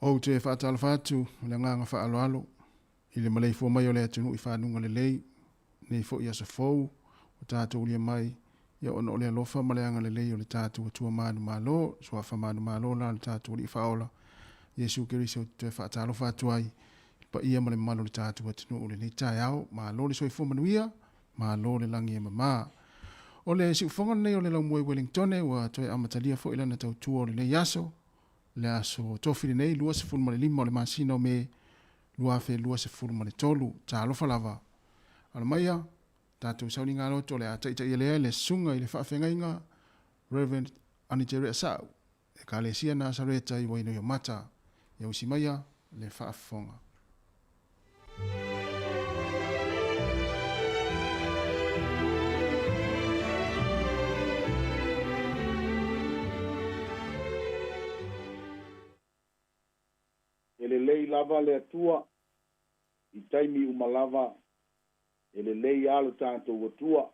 Ou te faatalofa atu ma le agaga faaaloalo i le maleifua mai o le atunuu i fanuga lelei, nei foi aso fou ua tatou ulia mai, ia ona o le alofa ma le agalelei o le tatou Atua manumalo, Suafa manumalo la o le tatou Alii Faaola, Iesu Keriso. Ou te toe faatalofa atu ai i le paia ma le mamalu o le tatou atunuu i lenei taeao. Malo le soifua manuia, malo le lagi e mama. O le siufofoga lenei o le Laumua i Wellingtone ua toe amatalia foi lana tautua o lenei aso, le aso Tofi lenei 25 o le masina o Me 2023. Talofa lava. Alo maia, tatou sauniga loto o le a taitaia lea le susuga i le faafeagaiga Reverend Anitere Asau, Ekalesia Nasareta i Wainuiomata. Ia usi maia le faafofoga. E lelei lava le Atua i taimi uma lava, e lelei lava lo tatou Atua.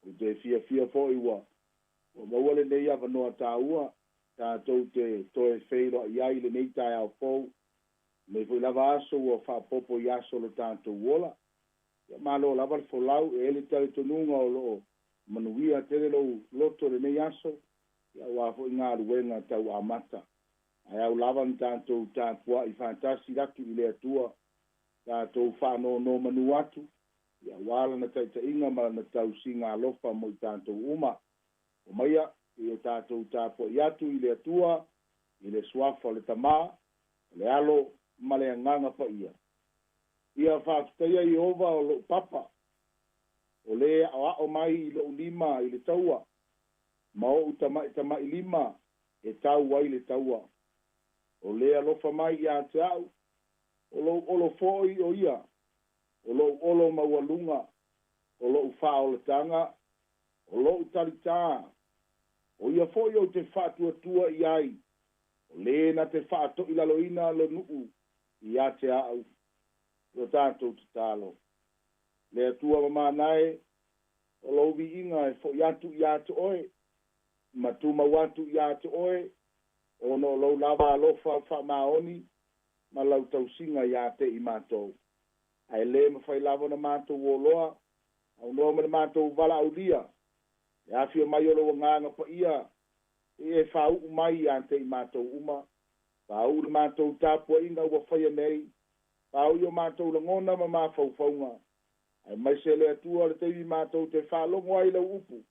Ou te fiafia foi ua maua lenei avanoa taua tatou te toe feiloai ai i lenei taeao fou, lenei foi lava aso ua faaopoopo i aso o lo tatou ola. Ia malo lava le folau, e i ai le talitonuga o lo o manuia tele lou loto i lenei aso, ia aua foi galuega tau amata. Ae au lava na tatou tapuai faatasi atu i le Atua, tatou faanonomanu atu, ia aua Lana taitaiga ma Lana tausiga alofa mo i tatou uma. Omaia, se i o tatou tapuai atu i le Atua, i le Suafa o le Tama, o le Alo ma le Agaga Paia. Ia faafetaia Ieova o lou papa, o le aoao mai i lou lima i le taua, ma ou tamaitamailima e tau ai le taua. O le alofa mai ia te au, o lou olo foi o ia, o lou olo maualuga, o lou faaolataga, o lou talitā, o ia foi ou te faatuatua i ai, o le na te faatoilaloina lo nuu ia te au. Lo tatou tatalo. Le Atua mamana e, o lou viiga e foi atu ia te oe, ma tumau atu ia te oe, ona o lou lava alofa faamaoni ma lau tausiga ia te i matou. Ae le mafai lava ona matou oloa, aunoa ma le matou valaaulia, le afio mai o lou Agaga Paia, se i e faauu mai ia te i matou uma. Faauu le matou tapuaiga ua faia nei, faauu i o matou lagona ma mafaufauga, aemaise le Atua le taimi matou te faalogo ai lau upu,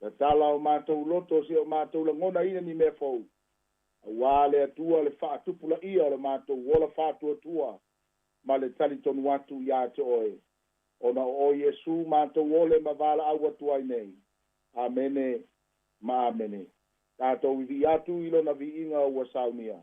tatala o matou loto se o matou lagonaina ni mea fou, auā le Atua le faatupulaia o le matou ola faatuatua ma le talitonu atu iā te oe, ona o oe Iesu matou ole ma valaau atu ai nei. Amene ma amene. Tatou vivii atu i lona viiga ua saunia.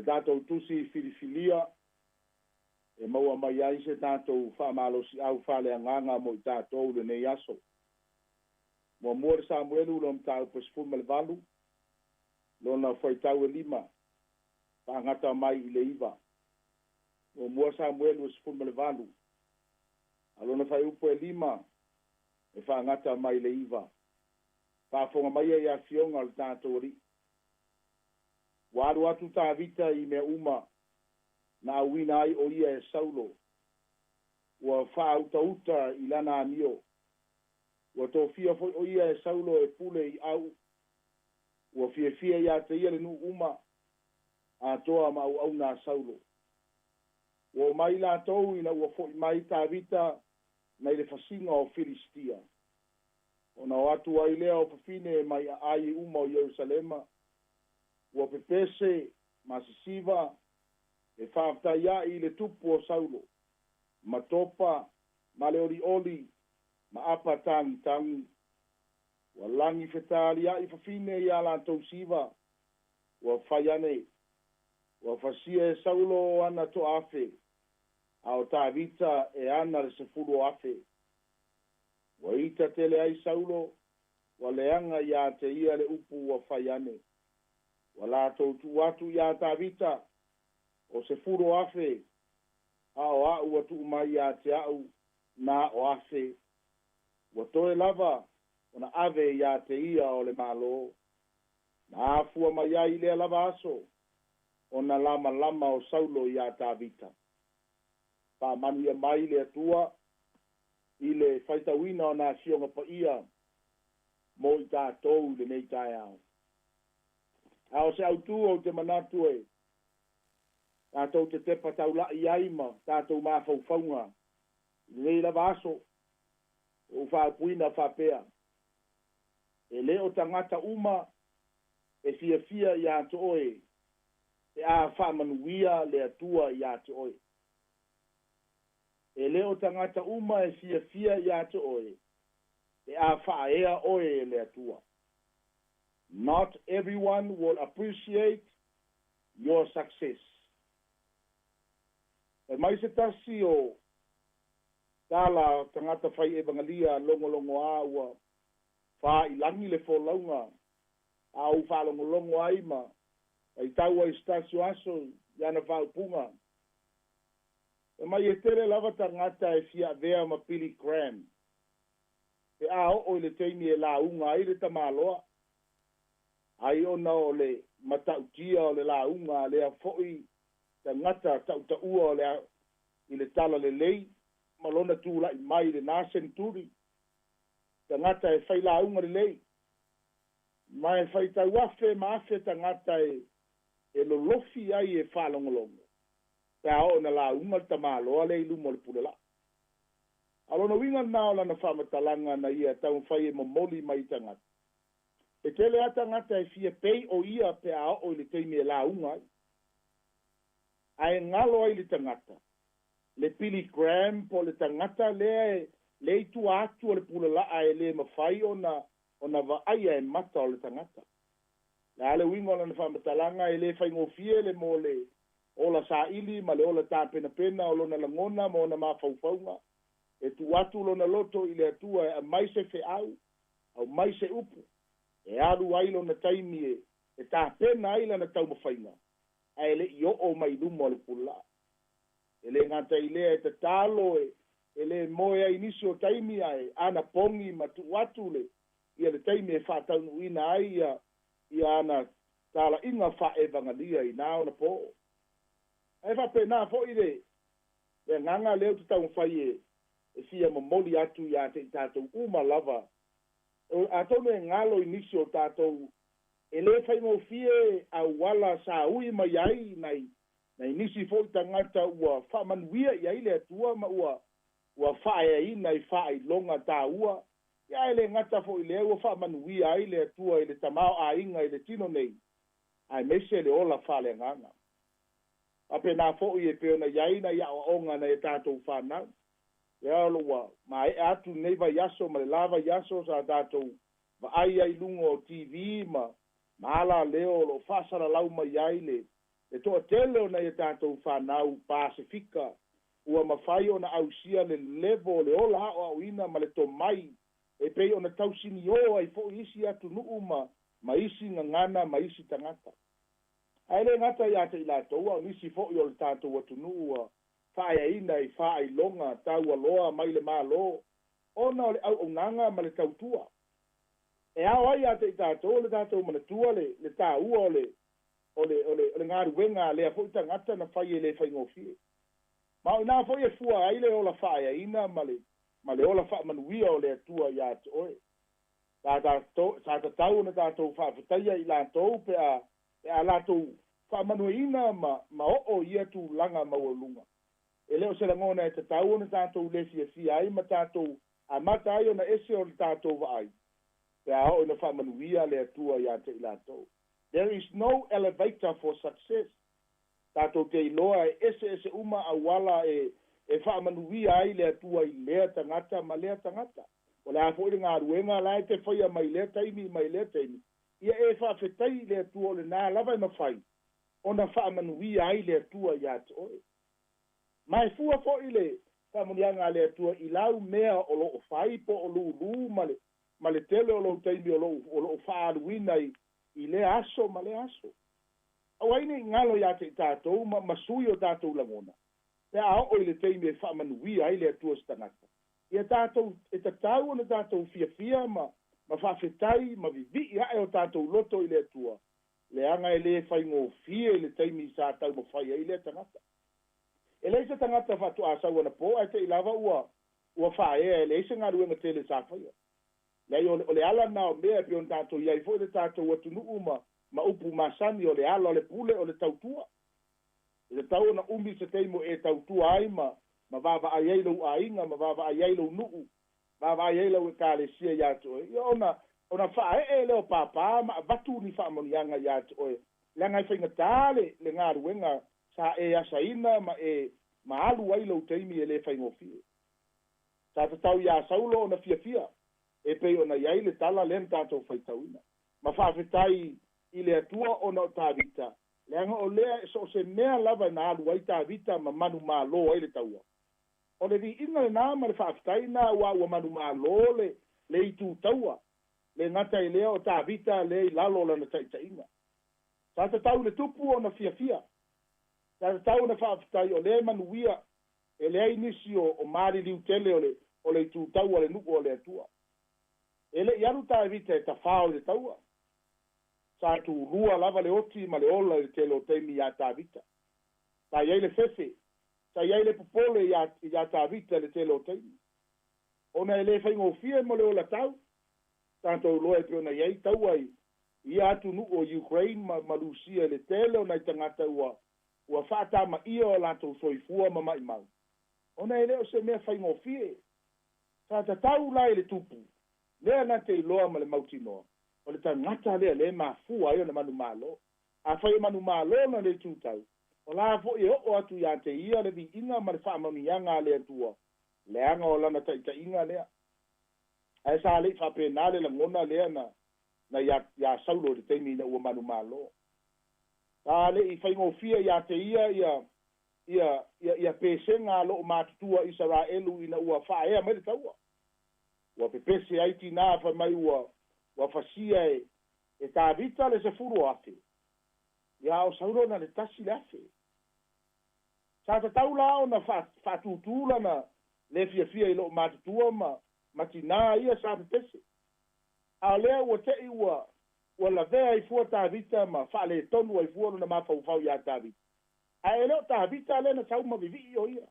tatou Tusi filifilia e maua mai ai se tatou faamalosiau faaleagaga mo i tatou i lenei aso. Muamua le Samuelu lona mataupu e 18, lona fuaitau e 5, faagata mai i le 9. Muamua Samuelu e 18, a lona fuaiupu e 5, e faagata mai le 9. Faafofoga maia i afioga o le tatou Alii. Ua alu atu Tavita i mea uma na auina ai o ia e Saulo. Ua faautauta i lana amio. Ua tofia foi o ia e Saulo e pule i au. Ua fiafia ia te ia le nuu uma, atoa ma auauna a Saulo. Ua omai latou ina ua foi mai Tavita nai le fasiga o Filistia. Ona o atu ai lea o fafine mai aai uma o Ierusalema, ua pepese ma sisiva e faafetai ai i le tupu o Saulo, ma topa, ma le olioli, ma apa tagitagi. Ua lagi fetaliai fafine ia latou siva, ua fai ane, ua fasia e Saulo ana toafe, a o Tavita e ana le 10,000. Ua ita tele ai Saulo, ua leaga ia te ia le upu ua fai ane. Ua latou tuu atu ia Tavita, o 10,000, a o au ua tuu mai ia te au na o afe. Ua toe lava ona ave ia te ia o le Malo. Na afua mai ai lea lava aso, ona lamalama o Saulo ia Tavita. Faamanuia mai le Atua i le faitauina o nā afioga paia mo i tatou i lenei taeao. A o se autū ou te manatu e tatou te tepa taulai ai ma tatou mafaufauga i lenei lava aso, o faaupuina faapea, e le o tagata uma e fiafia ia te oe e a faamanuia le Atua ia te oe. E le o tagata uma e fiafia ia te oe e a faaea oe e le Atua. Not everyone will appreciate your success. E mai se tasi o tala tagata fai evangelia logologo a ua faailagi le folauga a ou faalogologo ai ma faitau ai se tasi o aso i ana faaupuga. E mai e tele lava tagata e fia avea ma Billy Graham. Pe a oo i le taimi e lauga ai le tamaloa, ai ona o le matautia o le lauga a lea foi tagata tautaua o le i le tala lelei ma lona tulai mai lena seneturi. Tagata e fai lauga lelei, ma e faitau afe ma afe tagata e lolofi ai e faalogologo. Pe a oo na lauga le tamaloa lea i luma o le pulelaa. A lona uiga lena o lana faamatalaga na ia taumafai e momoli mai i tagata. E tele a tagata e fia pei o ia pe a oo i le taimi e lauga ai. Ae galo ai le tagata, le Billy Graham po o le tagata lea e le i tua atu o le pulelaa e le mafai ona vaaia e mata o le tagata. Le a le uiga o lana faamatalaga e le faigofie le mo le ola saili ma le ola tapenapena o lona lagona ma ona mafaufauga. E tuu atu lona loto i le Atua e aumai se feau, aumai se upu, e alu ai lona taimi e tapena ai lana taumafaiga, ae le i oo mai luma o le pulelaa. E le gata i lea e tatalo e le moe ai nisi o taimi ae ana pogi ma tuu atu le ia le taimi e faataunuuina ai ia ana talaiga faaevagalia i na ona po. Ae faapena foi le agaga lea ou te taumafai e fia momoli atu ia te i tatou uma lava. Atonu e galo i nisi o tatou e le faigofie auala saui mai ai nai nisi foi tagata ua faamanuia i ai le Atua ma ua faaeaina i faailoga taua. Ia e le gata foi lea ua faamanuia ai le Atua i le tamaoaiga i le tino nei, aemaise le ola faaleagaga. Faapena foi e pei ona i ai nai aoaoga nai a tatou fanau. Ia o lo ua maea atu lenei vaiaso ma le la vaiaso sa tatou vaai ai i luga o TV ma ala leo o lo o faasalalau mai ai le Le toatele o nai a tatou fanau Pasefika ua mafai ona ausia le level o le ola aoaoina ma le tomai e pei ona tausiniō ai foi isi atunuu ma isi gagana ma isi tagata. Ae le gata ia te i latou, a o nisi foi o le tatou atunuu ua faaeaina i faailoga taualoa mai le Malo ona o le auaunaga ma le tautua. E ao ai ia te i tatou le tatou manatua le taua o le galuega a lea foi tagata na fai e le faigofie. Ma o ina foi e fua ai le ola faaeaina ma le ola faamanuia o le Atua ia te oe. Sa tatau ona tatou faafetaia i latou pe a latou faamanuiaina ma oo ia tulaga maualuga. E le o se lagona e tatau ona tatou le fiafia ai ma tatou amata ai ona ese o le tatou vaai pe a oo ina faamanuia le Atua ia te i latou. There is no elevator for success. Tatou te iloa e eseese uma auala e faamanuia ai le Atua i lea tagata ma lea tagata. O le a foi le galuega la e te faia mai lea taimi mai lea taimi, ia e faafetai i le Atua o lena lava e mafai ona faamanuia ai le Atua ia te oe. Ma e fua foi le faamanuiaga a le Atua i lau mea o loo fai po o lūlū ma le tele o lou taimi o loo faaaluina i lea aso ma lea aso. Aua ai ne i galo ia te i tatou ma sui o tatou lagona, pe a oo i le taimi e faamanuia ai le Atua se tagata. Ia tatou, e tatau ona tatou fiafia ma faafetai ma vivii ae o tatou loto i le Atua, leaga e le faigofie i le taimi sa taumafai ai lea tagata. E leai se tagata faatoa sau anapo ae te i lava ua faaea e leai se galuega tele sa faia. Leai, o le ala na o mea e pei ona tatou i ai foi le tatou atunuu ma upu masani o le ala o le pule o le tautua. E tatau ona umi se taimi e tautua ai ma vaavaai ai lou aiga, ma vaavaai ai lou nuu, vaavaai ai lau ekalesia ia te oe. Ia ona faaee lea o pāpā ma avatu ni faamanuiaga ia te oe. Leaga e faigata le galuega sa e asaina ma e ma alu ai lou taimi e le faigofie. Sa tatau iā Saulo ona fiafia e pei ona i ai le tala lea na tatou faitauina. Ma faafetai i le Atua ona o Tavita, leaga o lea so o se mea lava na alu ai Tavita ma manumalo ai le taua. O le viiga lenā ma le faafetai na ua manumalo le itu taua, le gata i lea o Tavita lea i lalo o lana taitaiga. Sa tatau le tupu ona fiafia, sa tatau ona faafetai o lea manuia e leai nisi o maliliu tele o le itu taua le nuu o le Atua. E le i alu Tavita e tafao i le taua. Sa tulua lava le oti ma le ola i le tele o taimi iā Tavita. Sa i ai le fefe, sa i ai le popole iā Tavita i le tele o taimi. Ona e le faigofie mo le ola tau, tatou iloa e pei ona i ai taua i ia atunuu o Ukraine ma Rusia i le tele o nai tagata ua faatamaia o latou soifua ma maimau. Ona e le o se mea faigofie. Sa tatau la i le tupu, lea na te iloa ma le mautinoa, o le tagata lea le mafua ai ona manumalo. Afai e manumalo na le tutau, o la foi e oo atu ia te ia le viiga ma le faamanuiaga a le Atua, leaga o lana taitaiga lea. Ae sa le i faapena le lagona lea na iā Saulo i le taimi ina ua manumalo. Sa le i faigofie ia te ia pesega a loo matutua Isaraelu ina ua faaea mai le taua. Ua pepese ai tinā fai mai ua fasia e Tavita le 10,000. Ia o Saulo na le 1,000. Sa tatau la ona faatutū lana le fiafia i loo matutua ma tinā ia sa pepese. A o lea ua tei ua lavea ai fua Tavita ma faaletonu ai fua lona mafaufau iā Tavita. Ae e le o Tavita lea na sau ma vivii o ia.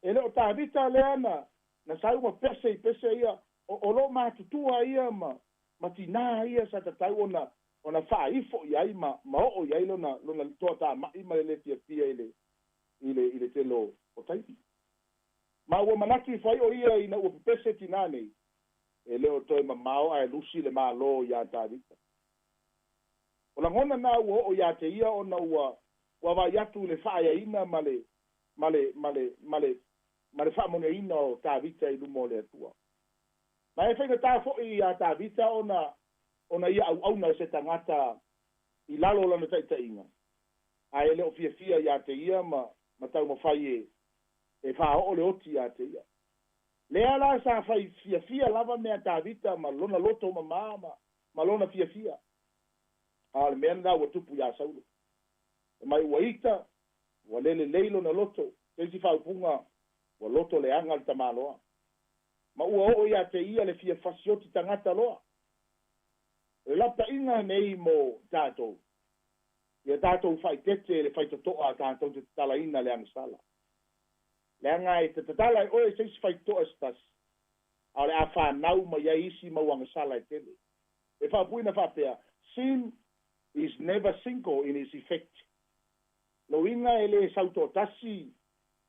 E le o Tavita lea na sau ma pese i pese ia, o loo matutua ia ma tinā ia sa tatau ona faaifo i ai ma oo i ai lona toatamai ma le le fiafia i le tele o taimi. Ma ua manatu ifo ai o ia ina ua pepese tinā nei, e le o toe mamao ae lusi le malo iā Tavita. O lagona na ua oo iā te ia ona ua vaai atu i le faaeaina ma le faamanuiaina o Tavita i luma o le Atua. Ma e faigata foi iā Tavita ona ia auauna e se tagata i lalo o lana taitaiga. Ae le o fiafia iā te ia ma taumafai e faaoo le oti iā te ia. Lea la sa fai fiafia lava mea Tavita ma lona loto mamā ma lona fiafia. A o le mea lena ua tupu iā Saulo. E mai ua ita, ua le lelei lona loto, se isi faaupuga ua loto leaga le tamaloa. Ma ua oo iā te ia le fia fasioti tagata loa. O le lapataiga nei mo tatou, ia tatou faaeteete i le faitotoa tatou te tatalaina le agasala. Leaga e te tatala e oe se isi faitotoa se tasi, a o le a fanau mai ai isi mau agasala e tele. E faapuina faapea, sin is never single in its effect. Loiga e le sautoatasi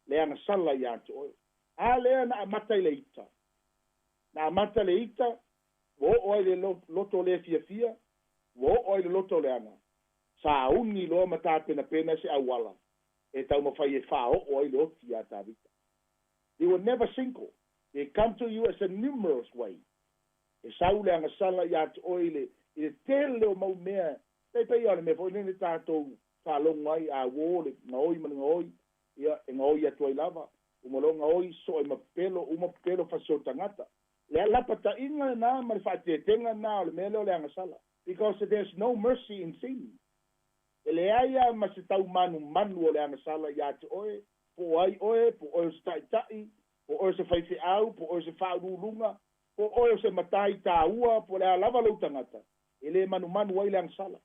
le agasala iā te oe. A lea na amata i le ita. Na amata le ita, ua oo ai le loto le fiafia, ua oo ai le loto leaga. Sauni loa ma tapenapena se auala e taumafai e faaoo ai le oti iā Tavita. They were never single. They come to you as a numerous way. E sau le agasala iā te oe i le tele o mau mea. Pei o le mea foi lele tatou faalogo ai a uō le gaoi ma le gaoi, ia e gaoi atu ai lava. Uma loa gaoi soo ai ma pepelo, uma pepelo fasioti tagata. Le lapataiga lena ma le faaeteetega lena o le mea lea o le agasala. Because there's no mercy in sin. E leai lava ma se taumanumanu o le agasala iā te oe, po o ai oe, po o oe o se ta'ita'i, po o oe o se faifeau, po o oe o se faauluuluga, po o oe o se matai tāua, po o le a lava lou tagata, e lē manumanu ai le agasala.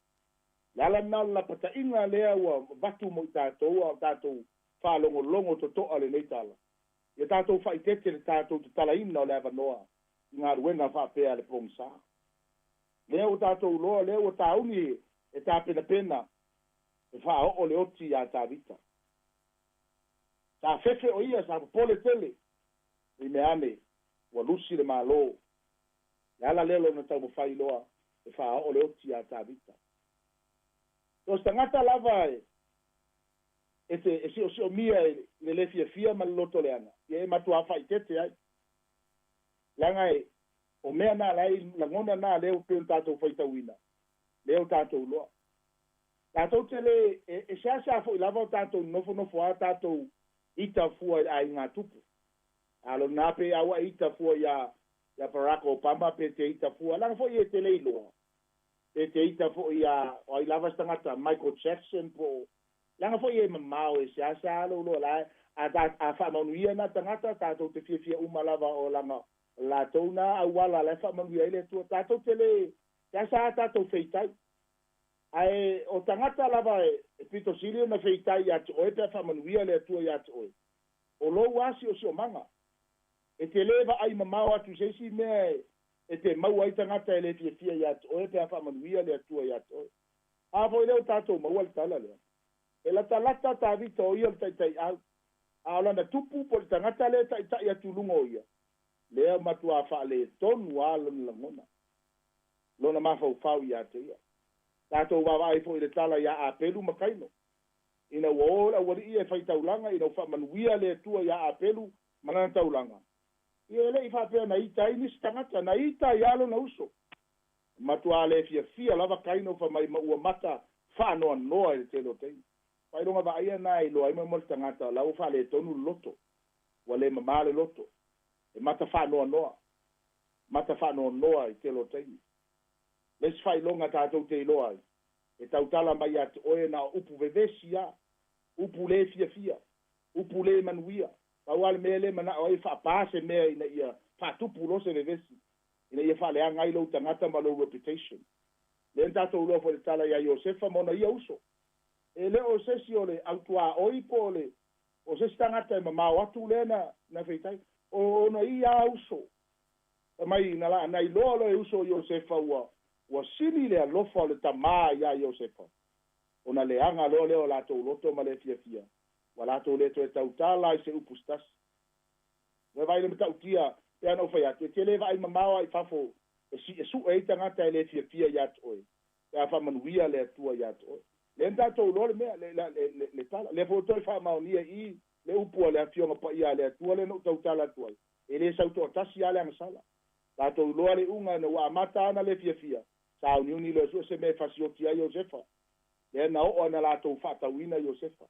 Le ala lena o le lapataiga lea ua avatu mo i tatou a o tatou faalogologo totoa lenei tala. Ia tatou faaeteete le tatou tatalaina o le avanoa i galuega faapea a le pogisā. Lea ua tatou iloa, lea ua tauni e tapenapena e faaoo le oti iā Tavita. Sa fefe o ia, sa popole tele, i mea ane, ua lusi le Malo. Le ala lea lona taumafai loa e faaoo le oti iā Tavita. So o se tagata lava e te e siosiomia i le lē fiafia ma le loto leaga, ia e matuā faaeteete ai. Leaga e o mea na la e lagona na lea ua pei ona tatou faitauina, lea ua tatou iloa. Tatou te le e seasea foi lava o tatou nofonofo a tatou ita fua i le aiga tupu. A lona pe a ua e ita fua iā Barack Obama pe te ita fua, leaga foi e te le iloa. Pe te ita foi iā o ai lava se tagata Michael Jackson po o leaga foi e mamao e seasea lou iloa la a faamanuia na tagata tatou te fiafia uma lava o laga latou na auala la e faamanuia ai le Atua. Tatou te le seasea tatou feitai. Ae o tagata lava e pito sili ona feitai iā te oe pe a faamanuia le Atua iā te oe. O lou a siosiomaga. E te lē vaai mamao atu i se isi mea e te maua ai tagata e le fiafia iā te oe pe a faamanuia le Atua iā te oe. A foi lea ua tatou maua le tala lea. E latalata Tavita o ia o le taitai'au. A o lana tupu po o le tagata lea e taitai atu i luga o ia, lea matuā faaletonu lava lona lagona, lona mafaufau iā te ia. Tatou vaavaai foi i le tala iā Apelu ma Kaino. Ina ua o le aualii ia e fai taulaga, ina ua faamanuia le Atua iā Apelu ma lana taulaga, ia e le i faapea na ita ai nisi tagata, na ita ai lava lona uso. E matuā le fiafia lava Kaino fai mai ma ua mata faanoanoa i le tele o taimi. Faailoga vaaia lena e iloa ai mo le tagata o la ua faaletonu le loto, ua le mamā le loto, e mata faanoanoa, mata faanoanoa i tele o taimi. Le isi faailoga tatou te iloa ai, e tautala mai ia te oe na o upu vevesi lava, upu lē fiafia, upu lē manuia. Pau lava le mea lea e manao ai e faapā se mea ina ia faatupu loa se vevesi, ina ia faaleaga ai lou tagata ma lou reputation. Lea na tatou iloa foi i le tala iā Iosefa ma ona ia uso. E le o se isi o le autuaoi po o le o se isi tagata e mamao atu lea na feitai. O ona ia lava uso. Fai mai na iloa loa e uso o Iosefa ua sili le alofa o le tamā iā Iosefa, ona leaga loa lea o latou loto ma le fiafia, ua latou le toe tautala i se upu se tasi. Ua vaai i le matautia, pei ona ou fai atu, e te le vaai mamao lava i fafo e su'e ai tagata e le fiafia iā te oe, pe a faamanuia le Atua iā te oe. Lea na tatou iloa le mea, le tala. Lea foi ua toe faamaonia i i le upu a le Afioga Paia a le Atua lea na ou tautala atu ai, e le sau toatasi lava le agasala. Tatou iloa le iuga ina ua amata ana le fiafia, sauniuni loa e sue se mea e fasioti ai Iosefa. Lea na oo ai na latou faatauina Iosefa.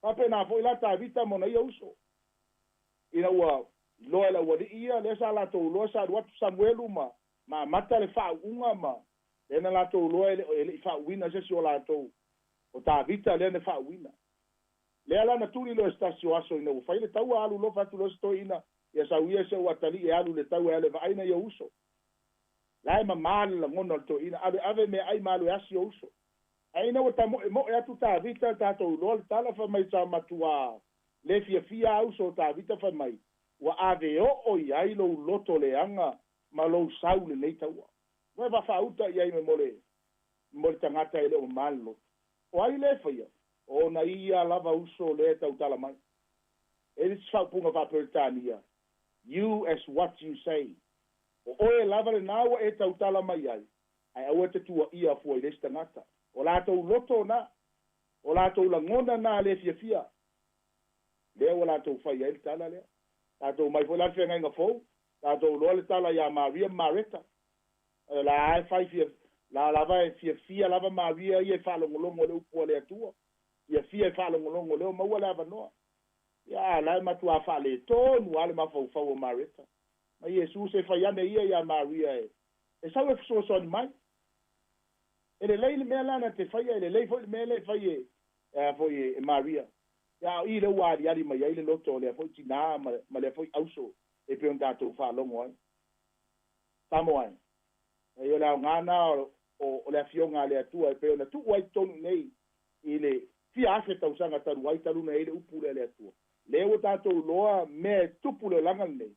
Faapena foi la Tavita ma ona ia uso. Ina ua iloa e le aualii ia, lea sa latou iloa sa alu atu Samuelu ma ma amata le faauuga ma lea na latou iloa e le e le i faauuina se isi o latou, o Tavita lea na faauuina. Lea la na tuli loa i se tasi o aso ina ua fai le taua, alu loa fai atu loa se toeaina, Ia sau ia si ou atalii e alu i le taua e alu e vaai nai ou uso. La e mamā le lagona o le toeaina, alu e ave meaai ma alu e asi ou uso. Ae ina ua tamoemoe atu Tavita, tatou iloa le tala fai mai sa matuā le fiafia a uso o Tavita fai mai, Ua ave oo i ai lou loto leaga ma lou sau i lenei taua. Ua e vafaauta i ai me mo le mo le tagata e le o mamā le loto. O ai lea e faia? O ona ia lava uso lea e tautala mai. E le isi faaupuga faa-Peretania, You as what you say. O oe lava lena ua e tautala mai ai, ae aua e te tuuaia fua i le isi tagata. O latou loto na, o latou lagona na le fiafia, lea ua latou fai ai le tala lea. Tatou omai foi la le feagaiga fou, tatou iloa le tala ia Maria ma Mareta. O la e fai fia, la lava e fiafia lava Maria ia e faalogologo i le upu a le Atua. Fiafia e faalogologo lea ua maua le avanoa. Ia, a o la e matuā faaletonu lava le mafaufau o Mareta. Ma Iesu, se fai ane ia iā Maria e, e sau e fesoasoani mai. E lelei le mea lea na te faia, e lelei foi le mea lea e fai e, e a foi e, e Maria. Ia, a o i lea ua aliali mai ai le loto o lea foi tinā ma, ma lea foi auso e pei ona tatou faalogo ai. Samoa e, e o le aoga na o, o, o le Afioga a le Atua e pei ona tuu ai totonu i nei i le fia afe tausaga talu ai talu ona i ai le upu lea a le Atua. Lea ua tatou iloa mea e tupu le olaga lenei,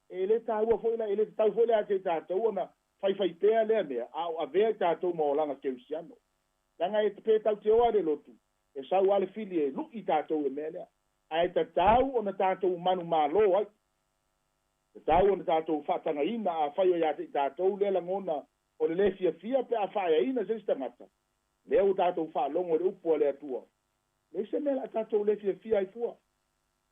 e le taua foi la, e le tatau foi la ia te i tatou ona faifai pea lea mea, a o avea i tatou ma olaga kerisiano. Leaga e pe tatou te o lava i le lotu, e sau lava le fili e lu'i tatou i le mea lea. Ae tatau ona tatou manumalo ai. Tatau ona tatou faatagaina afai o ia te i tatou lea lagona o le lē fiafia pe a faaeaina se isi tagata, lea ua tatou faalogo i le upu a le Atua. Leai se mea o le a tatou lē fiafia ai fua.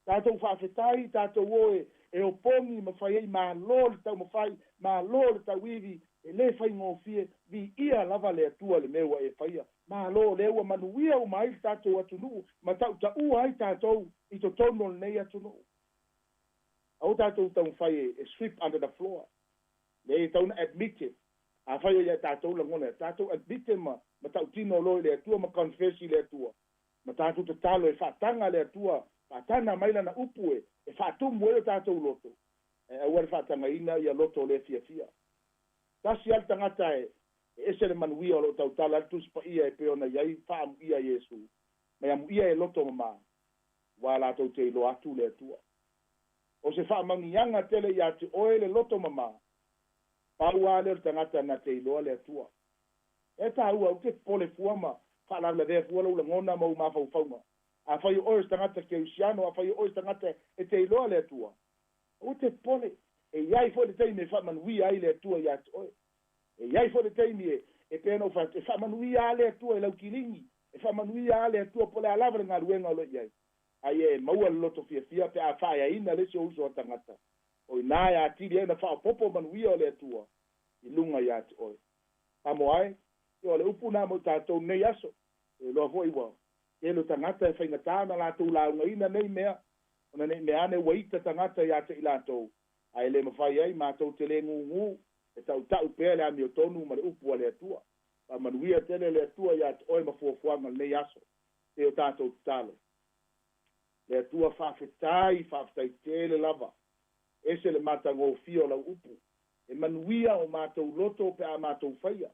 Tatou faafetai, tatou o e e opogi ma fai ai malo le taumafai, malo le tauivi, e lē faigofie, viia lava le Atua i le mea ua e faia. Malo, lea ua manuia uma ai le tatou atunuu ma tautaua ai tatou i totonu o lenei atunuu. Aua tatou taumafai e sweep under the floor. Leai, e tatau ona admit it. Afai o ia tatou lagona, tatou admit it ma ma tautino loa i le Atua ma confess i le Atua, ma tatou tatalo e faataga le Atua, faataga mai Lana upu e e faatumu ai o tatou loto, ae aua le faatagaina ia loto le fiafia. Tasi lava le tagata e e ese le manuia o lo o tautala ai le Tusi Paia e pei ona i ai faamuia Iesu, mai amuia e loto mama, aua latou te iloa atu le Atua. O se faamanuiaga tele ia te oe le loto mama, pau lava lea o le tagata na te iloa le Atua. E taua, ou te popole fua ma faalavelavea fua lou lagona ma ou mafaufauga. Afai o oe o se tagata kerisiano, afai o oe o se tagata e te iloa le Atua, aua te popole. E i ai foi le taimi e faamanuia ai le Atua ia te oe. E i ai foi le taimi e, e pei ona ou fai atu, e faamanuia lava le Atua i lau kiligi, e faamanuia lava le Atua po o le a lava le galuega o lo o i ai. Ae e maua le loto fiafia pe a faaeaina le isi o uso a tagata, o i ina e atili ai ona faaopoopo manuia o le Atua i luga ia te oe. Samoa e, ia o le upu lena mo i tatou i lenei aso. E iloa foi ua tele o tagata e faigata ona latou laugaina nei mea, ona nei mea ane ua ita tagata ia te i latou, ae le mafai ai matou te le gūgū, e tautau pea le amiotonu ma le upu a le Atua. Faamanuia tele le Atua ia te oe ma fuafuaga o lenei aso. Se o tatou tatalo. Le Atua faafetai, faafetai tele lava. Ese le matagofie o lau upu. E manuia o matou loto pe a matou faia.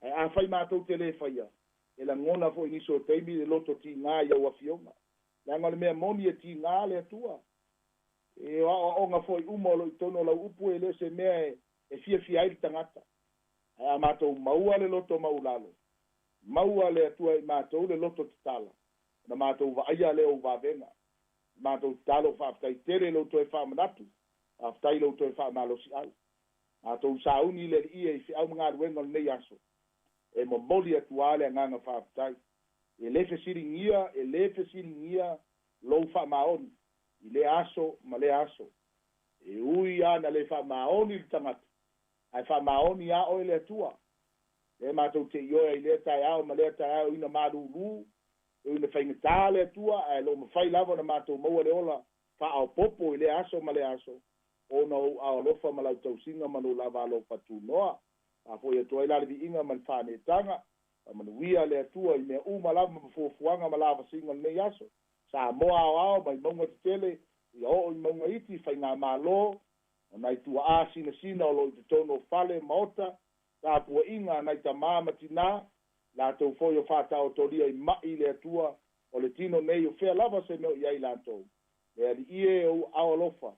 Ae afai matou te lē faia, e lagona foi nisi o taimi le loto tigā i au afioga. Leaga o le mea moni e tigā le Atua. E o aoaoga foi uma o lo o i totonu o lau upu e le o se mea e e fiafia ai le tagata. Ae a matou maua le loto maualalo, maua le Atua i matou le loto tatala, ona matou vaaia lea o ou vavega. Matou tatalo faafetai tele i lou toe faamanatu, faafetai i lou toe faamalosiau. Matou sauni i le Alii e i feau ma galuega o lenei aso, e momoli atu lava le agaga faafetai. E le fesiligia, e le fesiligia lou faamaoni i lea aso ma lea aso. E ui lava na le faamaoni le tagata, ae faamaoni lava oe le Atua. Lea matou te ioe ai i lea taeao ma lea taeao e ui ina malūlū, e ui ina faigata le Atua, ae o lo o mafai lava ona matou maua le ola faaopoopo i lea aso ma lea aso, ona o ou ao alofa ma lau tausiga ma lou lava alofa tunoa. Faafoi atu ai la le viiga ma le faaneetaga. Faamanuia le Atua i mea uma lava ma fuafuaga ma lavasiga o lenei aso. Samoa aoao mai mauga tetele ia oo i mauga iti, faigamalo o nai tuaa sinasina o lo o i totonu o fale, maota, tapuaiga a nai tama ma tina, latou foi o faataotolia i mai le Atua o le tino nei o fea lava se mea o i ai latou. Le Alii e, o ou aao alofa,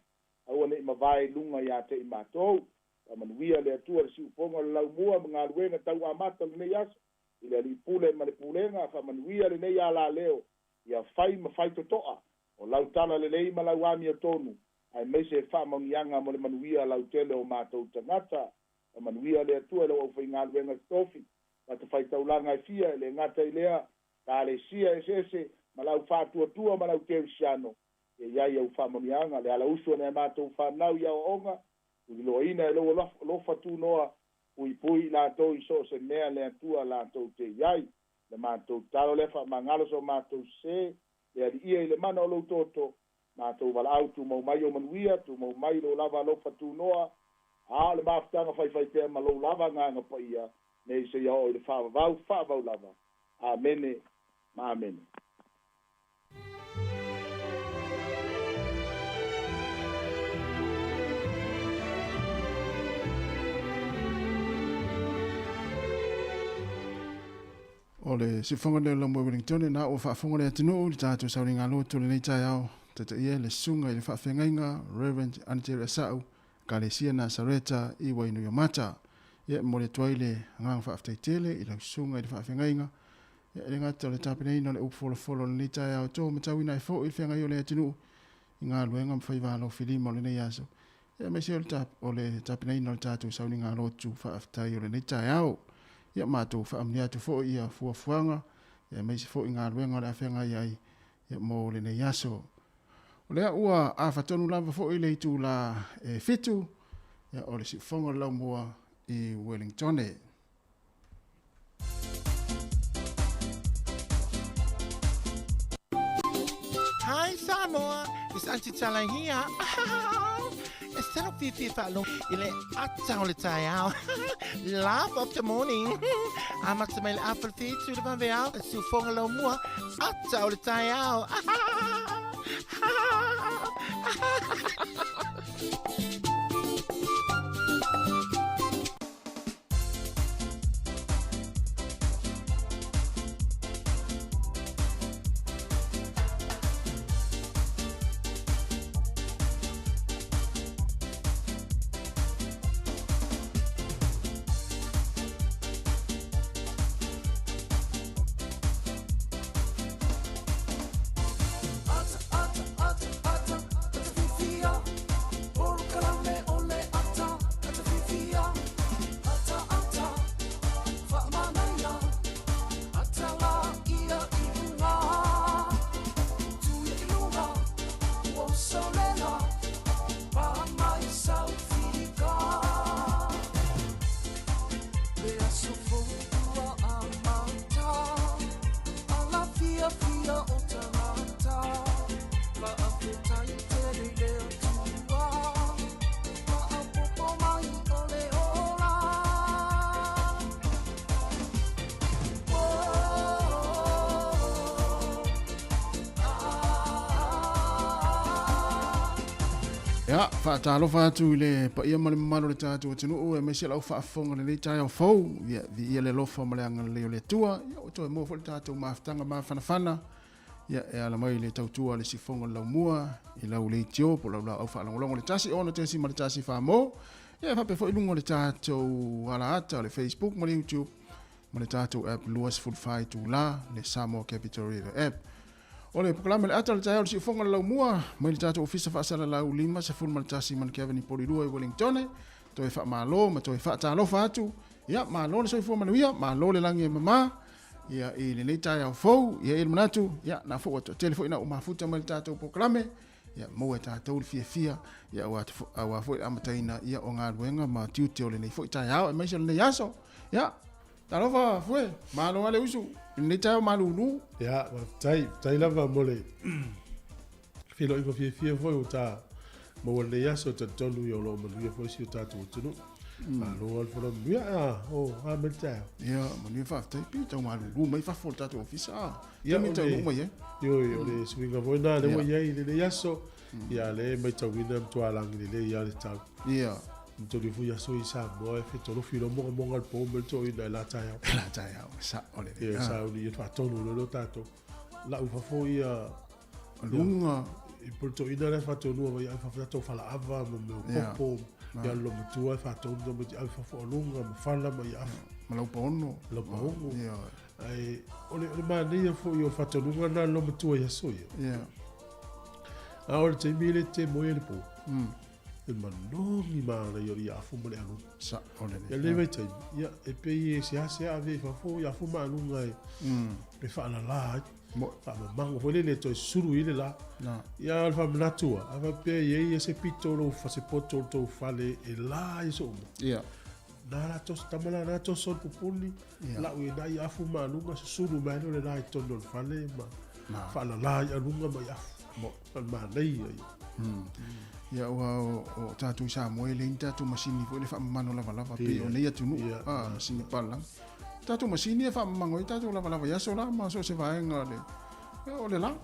aua ne i mavae i luga ia te i matou. Faamanuia le Atua i le siufofoga o le laumua ma galuega tau amata o lenei aso, i le Alii Pule ma le Pulega, faamanuia lenei alaleo ia fai ma fai totoa o lau tala lelei ma lau amiotonu, aemaise e faamauniaga mo le manuia lautele o matou tagata. Faamanuia le Atua i lau aufaigaluega totofi, fatafaitaulaga e fia, e le gata i lea, Ekalesia eseese, ma le au faatuatua ma le au kerisiano, ia i ai au faamanuiaga, le alausu o nai a matou fanau i aoaoga, tuliloaina e lou alofa tunoa, puipui i latou i so o se mea le Atua latou te i ai. Le matou tatalo lea faamagalo so matou sese, le Alii e i le mana o lou toto, matou valaau tumau mai ou manuia, tumau mai lou lava alofa tunoa, a o le mafutaga faifai pea ma lou lava Agaga Paia, nei seia oo i le faavavau, faavavau lava. Amene ma amene. O le siufofoga lea o Laumua Wellington na ua faafofoga le atunuu i le tatou sauniga lotu o lenei taeao, taitaia le susuga i le faafeagaiga Rev. Anitere Asau, Ekalesia Nasareta i Wainuiomata. Ia, e momoli atu ai le agaga faafetai tele i lau susuga i le faafeagaiga. Ia, e le gata o le tapenaina o le upu folafolo o lenei taeao, e matauina ai foi le feagai o le atunuu i galuega ma faiva alofilima o lenei aso, ia aemaise o le tapenaina o le tatou sauniga lotu faafetai o lenei taeao. Ia matou faamanuia atu foi ia fuafuaga, ia aemaise foi galuega o le a feagai ai ia mo lenei aso. O lea ua afa tonu lava foi le itula e 7, ia o le siufofoga o le laumua i Wellingtone. Hi Samoa, it's Auntie Tala here. E tino fiafia faalogo i le ata o le taeao. Laugh of the morning. Amata mai le afa le whitu le vaveao, e siufoga lau mua, ata o le taeao. Ia, faatalofa atu i le paia ma le mamalu o le tatou atunuu, aemaise lau faafofoga i lenei taeao fou. Ia, viia le alofa ma le agalelei o le Atua. Ia, ua toe maua foi le tatou mafutaga mafanafana. Ia, e ala mai i le tautua a le siufofoga o le laumua, i lau leitio po o lau laau faalogologo i le 1 6.1 Famo. Ia, e faapea foi i luga o le tatou alaata o le Facebook ma le YouTube ma le tatou app 24 itula, le Samoa Capital Radio App. O le polokalame le ata o le taeao o le siufofoga o le laumua mai le tatou ofisa faasalalau 51 Manukau Avenue Polilua i Wellingtone. Toe faamalo ma toe faatalofa atu. Ia, malo le soifua manuia, malo le lagi e mama. Ia, i lenei taeao fou, ia i le manatu, ia, na foi ua toatele foi na ua mafuta mai le tatou polokalame. Ia, maua e tatou le fiafia, ia, aua foi le amataina, ia, o galuega ma tiute o lenei foi taeao, aemaise o lenei aso. Ia, Talofa Fue, malo lava le usu i lenei taeao malūlū. Ia, faafetai, faafetai lava mo le feiloaiga fiafia foi ua ta maua i lenei aso. E talitonu ia o lo o manuia foi si o tatou atunuu. Malo lava le fono manuia. Ah, o, a mai le taeao. Ia, manuia faafetai. Pei tau malūlū mai fafo o le tatou ofisa. Ah, Ia, taimi taunuu mai ai. Ioe, o le suiga foi lena lea ua i ai i lenei aso. Ia, lea e matauina e matua lagi lelei lava le tau. Ia. Manatua foi aso i Samoa e fetolofi loa mogamoga le po ma le toeaina e la taeao. E la taeao, e sa'o lelei. Ia, sauni ia faatonu loa lea o tatou. Lau i fafo ia Luga. I po le toeaina lea e faatonuina mai ai fafo tatou falaava ma mea o popo. Ia le loomatua e faatonu tamaiti ave fafo o luga ma fala ma ia afu. Ma laupaono. Laupaogo. Ia. Ae o le manaia foi o le faatonuga lena a le loomatua i aso ia. Ia. A o le taimi le te moe i le po. E manogi manaia o le afu ma le aluga. Sa'o lelei. Ia lenei vaitaimi, ia e pei e seasea ave i fafo i afu ma aluga e faalala ai. Faamamago foi lele e toe sulu i le la. Ia o le faamanatu a faapea e i ai se pito o lou se poto o le tou fale e la i aso uma. Ia. Na la toso tama la na toso le pupuni, lau i nai afu ma aluga susulu mai ai lea o le la i totonu o le fale ma faalala i aluga ma i afu. O le manaia ia. Ia aua o tatou i Samoa e leai ni tatou masini foi lea faamamano lavalava pei o nei atunuu, masini palalagi. O tatou masini e faamamago ai tatou lavalava i aso la ma so o se vaega o le, o le la.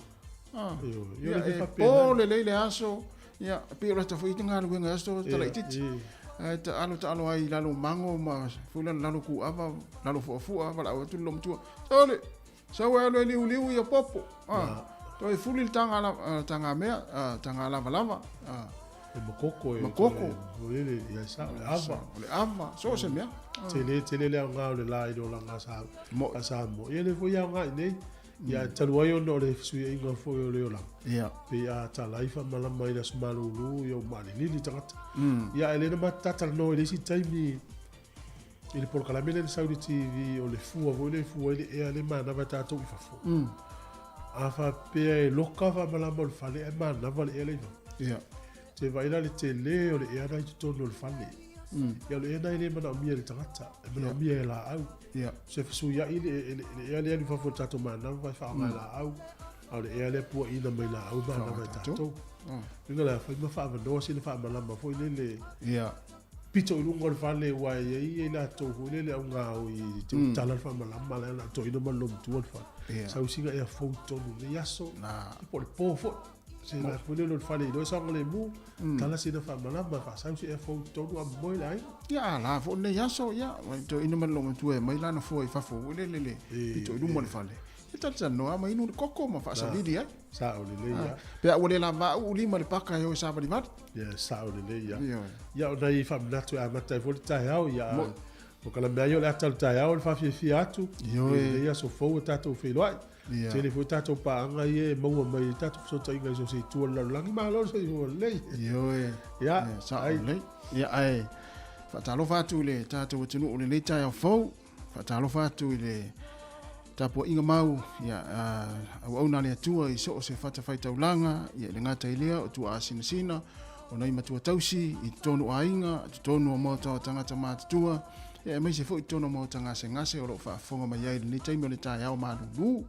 Ia, e po lelei le aso, ia, pei o lata foi galuega i aso tala itiiti. Ae taalo taalo ai i lalo mago ma foi lalo, lalo kuava, lalo fuafua, valaau atu le loomatua. Sole, sau e alu e liuliu ia popo. Toe fuli le taga, taga mea, taga lavalava. E makoko e. Makoko. Lele, ia sa, o le ava. O le ava, so o se mea. Tele, tele le aoga o le la i le olaga a Samoa. Ia le foi aoga i nei. Ia talu ai ona o le fesuiaiga foi o le olaga. Ia. Pei a tala ai faamalama i le aso malūlū, ia ua maalilili tagata. Ia ae le na matou talatalanoa i le isi taimi i le polokalame lea na sau i le TV o le fua foi lea e fua ai le ea lea e manava e tatou i fafo. A faapea e loka faamalama o le fale ae manava le ea lea i fafo. Ia. Te vaai la le tele o le ea na i totonu o le fale. Ia o le ea na e le manaomia e le tagata, e manaomia e laau. Ia. Se fesuiai le ea lea alu i fafo i le tatou manava e faaaoga e laau, a o le ea lea puaina mai laau e manava e tatou. Uiga la, fai ma faaavanoa sina faamalama foi lele. Ia. Pito i luga o le fale aua e i ai i latou foi lele au gaoi e te tala le faamalama la na toeaina ma le loomatua le fale. Sau sina ea fou i totonu i lenei aso, po o le po foi. Se la foi lele o le fale i loa saogalemu, tala sina faamalama faasau se ea fou i totonu a momoe le aiga. Ia a la foi lenei aso, ia, toeaina ma le loomatua e aumai lana fua i fafo foi lele le pito i luma o le fale. Ia talatalanoa ma inu le koko ma faasalili ai. Sao lelei lava. Pe a ua le lava uu lima i le paka e o e savalivali. Ia, sao lelei lava. Ioe. Ia, o nai faamanatu e amata ai foi le taeao, ia, o ka mea ia o le ata o le taeao o le faafiafia atu. Ioe. I lenei aso fou ua tatou feiloai. Ia. Tele foi tatou paaga ia e maua mai i tatou fesootaiga i so o se itu o le lalolagi. Malo le soifua lelei. Ioe. Ia, Ia, sao ai. lelei. Ia, ae faatalofa atu i le tatou atunuu i lenei taeao fou. Faatalofa atu i le tapuaiga mau ia auauna a le Atua i so o se fatafaitaulaga, ia i le gata i lea o tuaasinasina, o nai matua tausi i totonu o aiga, totonu o maota o tagata matutua, ia aemaise foi totonu o maota gasegase o lo o faafofoga mai ai i lenei taimi o le taeao malūlū.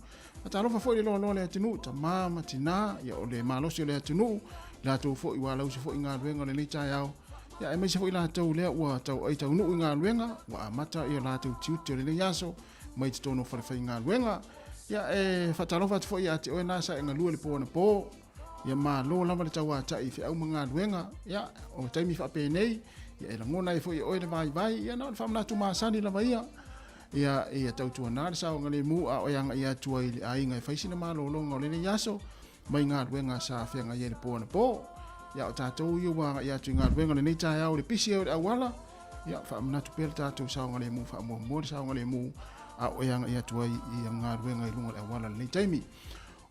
Faatalofa foi i le loaloa o le atunuu, tama ma tinā, ia o le malosi o le atunuu, i latou foi ua alausi foi i galuega o lenei taeao, ia aemaise foi latou lea ua tauai taunuu i galuega, ua amata i o latou tiute o lenei aso mai totonu o falefaigaluega. Ia e faatalofa atu foi ia te oe na sa e galue le po anapo, ia malo lava le tauatai i feau ma galuega, ia o taimi faapenei, ia e lagona ai foi e oe le vaivai, ia na o le faamanatu masani lava ia. Ia, ia tautuana le saogalemu a o e agai atu ai i le aiga e fai sina malologa o lenei aso mai galuega sa feagai ai le po anapo. Ia, o tatou ia ua agai atu i galuega o lenei taeao i le pisi ai o le auala, ia, faamanatu pea le tatou saogalemu faamuamua le saogalemu a o e agai atu ai i galuega i luga o le auala i lenei taimi.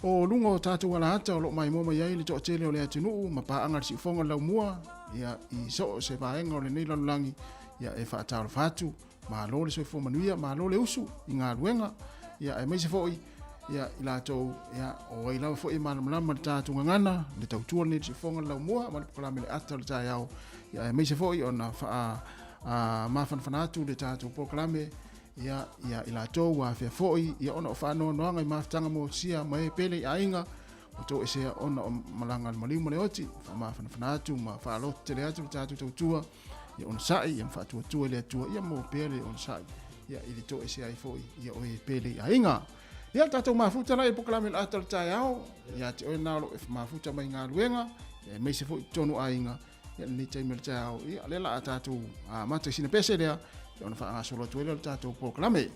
O luga o tatou alaata o lo o maimoa mai ai le toatele o le atunuu ma paaga i le siufoga o le laumua, ia, i so o se vaega o lenei lalolagi, ia, e faatalofa atu. Malo le soifua manuia, malo le usu i galuega, ia aemaise foi ia i latou ia o ai lava foi e malamalama le tatou gagana, le tautua lenei siufoga le laumua ma le polokalame le ata o le taeao, ia aemaise foi ona faa mafanafana atu le tatou polokalame. Ia, ia i latou ua afea foi, ia ona o faanoanoaga i mafutaga mosia ma e pele i aiga, ua toesea ona o malaga a le maliu ma le oti, faamafanafana atu ma faaloto tele atu le tatou tautua, ia onosai, ia ma faatuatua i le Atua, ia maua pea le onosai, ia i le toesea ai foi, ia o e pele i aiga. Ia tatou mafuta la i polokalame o le ata o le taeao, ia te oe na o lo o mafuta mai galuega, ia aemaise foi i totonu o aiga, ia lenei taimi o le taeao, ia lea la a tatou amata i sina pese lea, ia ona faagasolo atu ai lea o le tatou polokalame.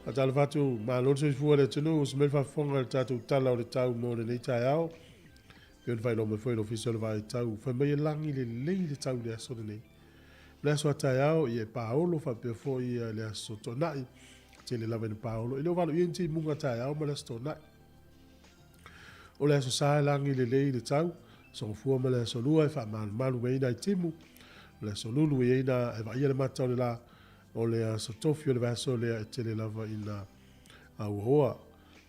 Faatalofa atu, malo le soifua i le atunuu, usu mai le faafofoga i le tatou Tala o le Tau mo lenei taeao. E pei ona faailoa mai foi e le Ofisa o le Vaai Tau, fai mai e lagi lelei le tau i le aso lenei. O le aso a taeao, ia e paolo faapea foi le aso Toonai. Tele lava ina paolo. E le o valoia ni timuga taeao ma le aso Toonai. O le Aso Sa e lagi lelei le tau, Aso Gafua ma le Aso Lua e faamalumalu mai ai nai timu, o le Aso Lulu e i ai na e vaaia le mata o le la, o le Aso Tofi o le vaiaso lea e tele lava ina auaoa.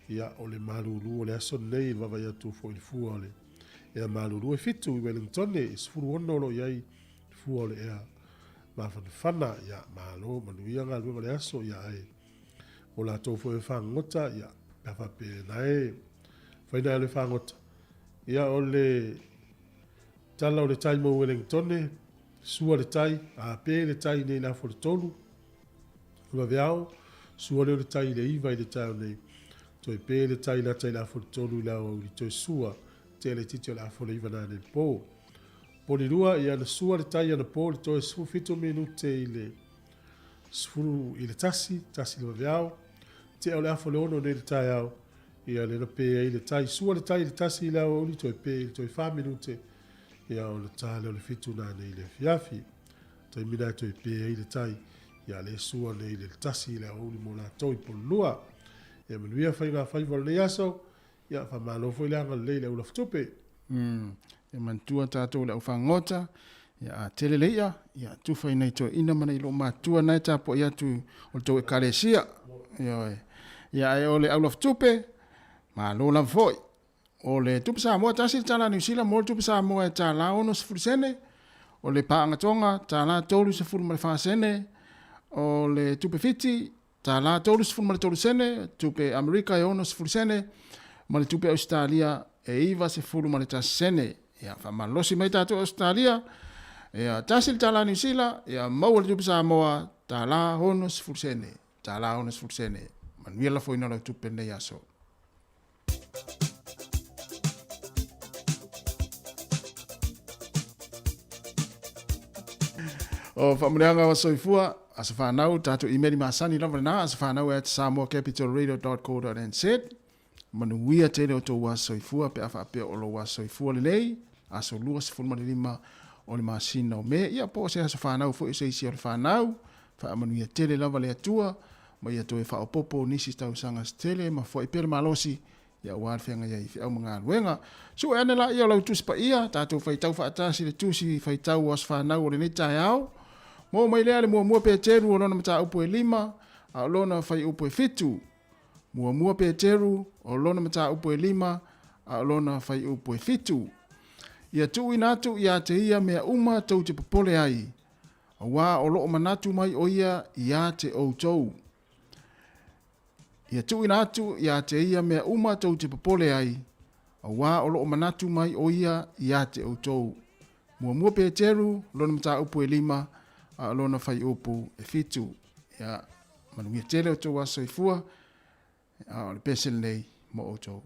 Ia, o le malulu o le aso lenei i le vaavaai atu foi i le fua o le ea malulu e fitu i Wellingtone, e 16 o lo o i ai le fua o le ea mafanafana. Ia, malo, manuia galuega o le aso, ia ae o latou foi e fagogota, ia. Pe a faapea na e fai na e alu e fagota. Ia o le tala o le tai mo Ueligitone, sua le tai, a pe le tai nei i le afa o le 3, o le vaveao, sua lea o le tai i le 9 i le taeao nei. Toe pe le tai lata i le afa o le 3 i le aoauli, toe sua tea laitiiti o le afa o le 9 nanei i le po. Poli lua, ia na sua le tai anapo i le toe 17 minute i le 10 i le 1, 1 i le vaveao, tea o le afa o le 6 nei i le taeao, ia lea na pe ai le tai. Sua le tai i le 1 i le aoauli, toe pe i le toe 4 minute, ia o le ta lea o le 7 nanei i le afiafi. Taimi na e toe pe ai le tai, ia lea sua nei i le 1 i le aoauli mo latou i Pololua. Ia manuia faiga faiva o lenei aso, ia faamalo foi le agalelei i le au lafutupe. Ia manatua tatou le aufagota, ia a tele le i'a, ia tufa i nai toeaina ma nai loomatua na e tapuai atu o le tou ekalesia. Ioe. Ia ae o le au lafutupe, malo lava foi. O le tupe Samoa tasi le tala Niu Sila mo le tupe Samoa e tala 60 sene, o le paaga Toga tala 34 sene, o le tupe Fiti tala 33 sene, tupe Amerika e 60 sene, ma le tupe Ausetalia e 91 sene. Ia, faamalolosi mai tatou Ausetalia, ia, tasi le tala Niu Sila, ia, maua le tupe Samoa, tala 60 sene, tala 60 sene. Manuia lafoina o lau tupe lenei aso. O faamanuiaga o soifua, aso fanau, tatou email masani lava lena, asofanau at samoacapitalradio.co.nz. Manuia tele o tou aso soifua pe a faapea o lou aso soifua lenei, aso 25 o le masina o Me, ia po o se aso fanau foi o se isi o le fanau, faamanuia tele lava le Atua, ma ia toe faaopoopo nisi tausaga se tele ma foai pea le malosi, ia aua le feagai ai i feau ma galuega. Sue ane laia o lau Tusi Paia, tatou faitau faatasi le Tusi Faitau o Aso Fanau o lenei taeao. Maua mai lea le muamua Peteru o lona mataupu e 5, a o lona faiupu e 7. Muamua Peteru o lona mataupu e 5, a o lona faiupu e 7. Ia tuuina atu ia te ia mea uma tou te popole ai, auā o loo manatu mai ʻo ia iā te ʻoutou. Ia tuuina atu iā te ia mea uma tou te popole ai, auā o loo manatu mai ʻo ia iā te ʻoutou. Muamua Peteru, lona mataupu e 5, a o lona faiupu e 7. Ia, manuia tele o tou aso soifua, a o le pese lenei mo ʻoutou.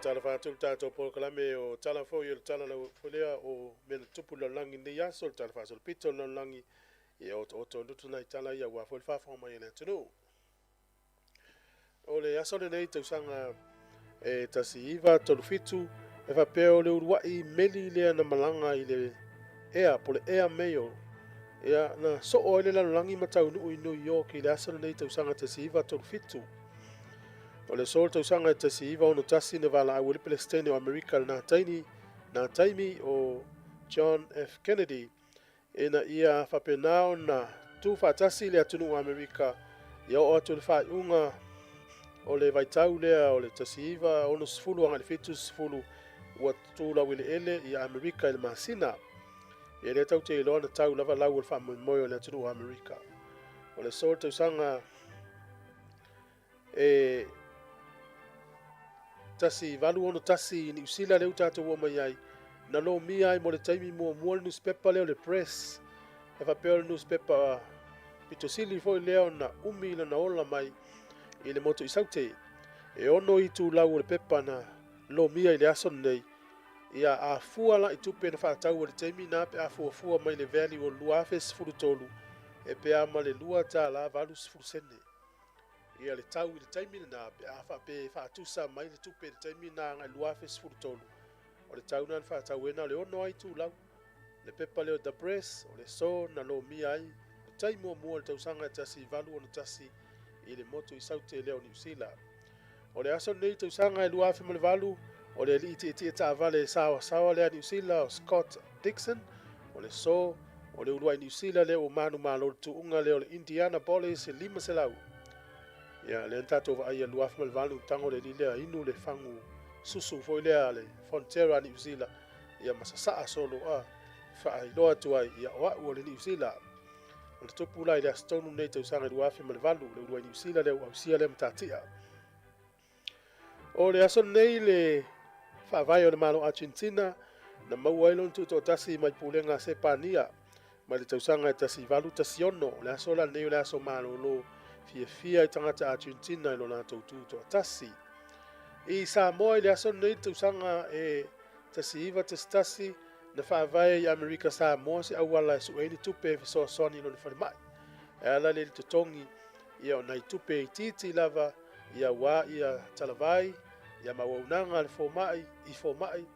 faatalofa atu i le tatou polokalame o tala foi o le tala lau foi lea o mea na tutupu i le lalolagi i lenei aso, le tala faasolopito o le lalolagi, ia otooto i lutu nai tala ia aua foi le faafofoga mai a le atunuu. O le aso lenei tausaga e 1937, e faapea o le uluai meli lea na malaga i le ea po o le Air Mail, ia, na soo ai le lalolagi ma taunuu i New York i le aso lenei tausaga 1937. O le aso o le tausaga e 1961 na valaau ai le Peresetene o Amerika i lena taimi, na taimi o John F. Kennedy, ina ia faapena ona tuufaatasi le atunuu o Amerika ia oo atu i le faaiuga o le vaitau lea o le 1960 agai i le 70 ua tutu laueleele ia Amerika i le masina. Ia lea tatou te iloa na tau lava lau o le faamoemoe o le atunuu o Amerika. O le aso o le tausaga e 1861 i Niu Sila lea ua tatou oo mai ai, na lomia ai mo le taimi muamua le nusipepa lea o le Press. E faapea o le nusipepa pito sili foi lea ona umi lona ola mai i le motu i Saute. E ono itulau o le pepa na lomia i le aso lenei, ia a fua la i tupe na faatau i le taimi na pe a fuafua mai le value o le 2013 e pe a ma le $2.80. Ia le tau i le taimi lena pe a faapea e faatusa mai le tupe i le taimi lena agai i le 2013, o le tau lena na faatauina o le ono lava itulau. Le pepa lea o The Press, o le aso na lomia ai le tai muamua i le tausaga e 1861 i le motu i Saute lea o Niu Sila. O le aso lenei i tausaga e 2008, o le alii tietie taavale saoasaoa lea a Niu Sila o Scott Dixon, o le aso o le uluai Niu Sila lea ua manumalo i le tuuga lea o le Indianapolis 500. Ia, lea na tatou vaaia i le 2008, tago le alii lea inu le fagu susu foi lea a le Fonterra a Niu Sila, ia ma sasaa solo a faailoa atu ai, ia o au o le Niu Sila. O le tupu la i le aso tonu lenei tausaga i 2008, le uluai Niu Sila lea ua ausia lea matatia. O le aso lenei le faavae o le Malo Argentina na maua ai lona tutoatasi mai pulega a Sepania mai le tausaga e 1816. O le aso la lenei o le aso malolo fiafia i tagata Argentina i lo latou tutoatasi. I Samoa i le aso lenei le tausaga e 1911 na faavae ai i Amerika Samoa se auala e sue ai ni tupe e fesoasoani i lona falemai e ala lea i le totogi ia o nai tupe itiiti lava ia aua ia talavai ia ma auaunaga a le fomai i fomai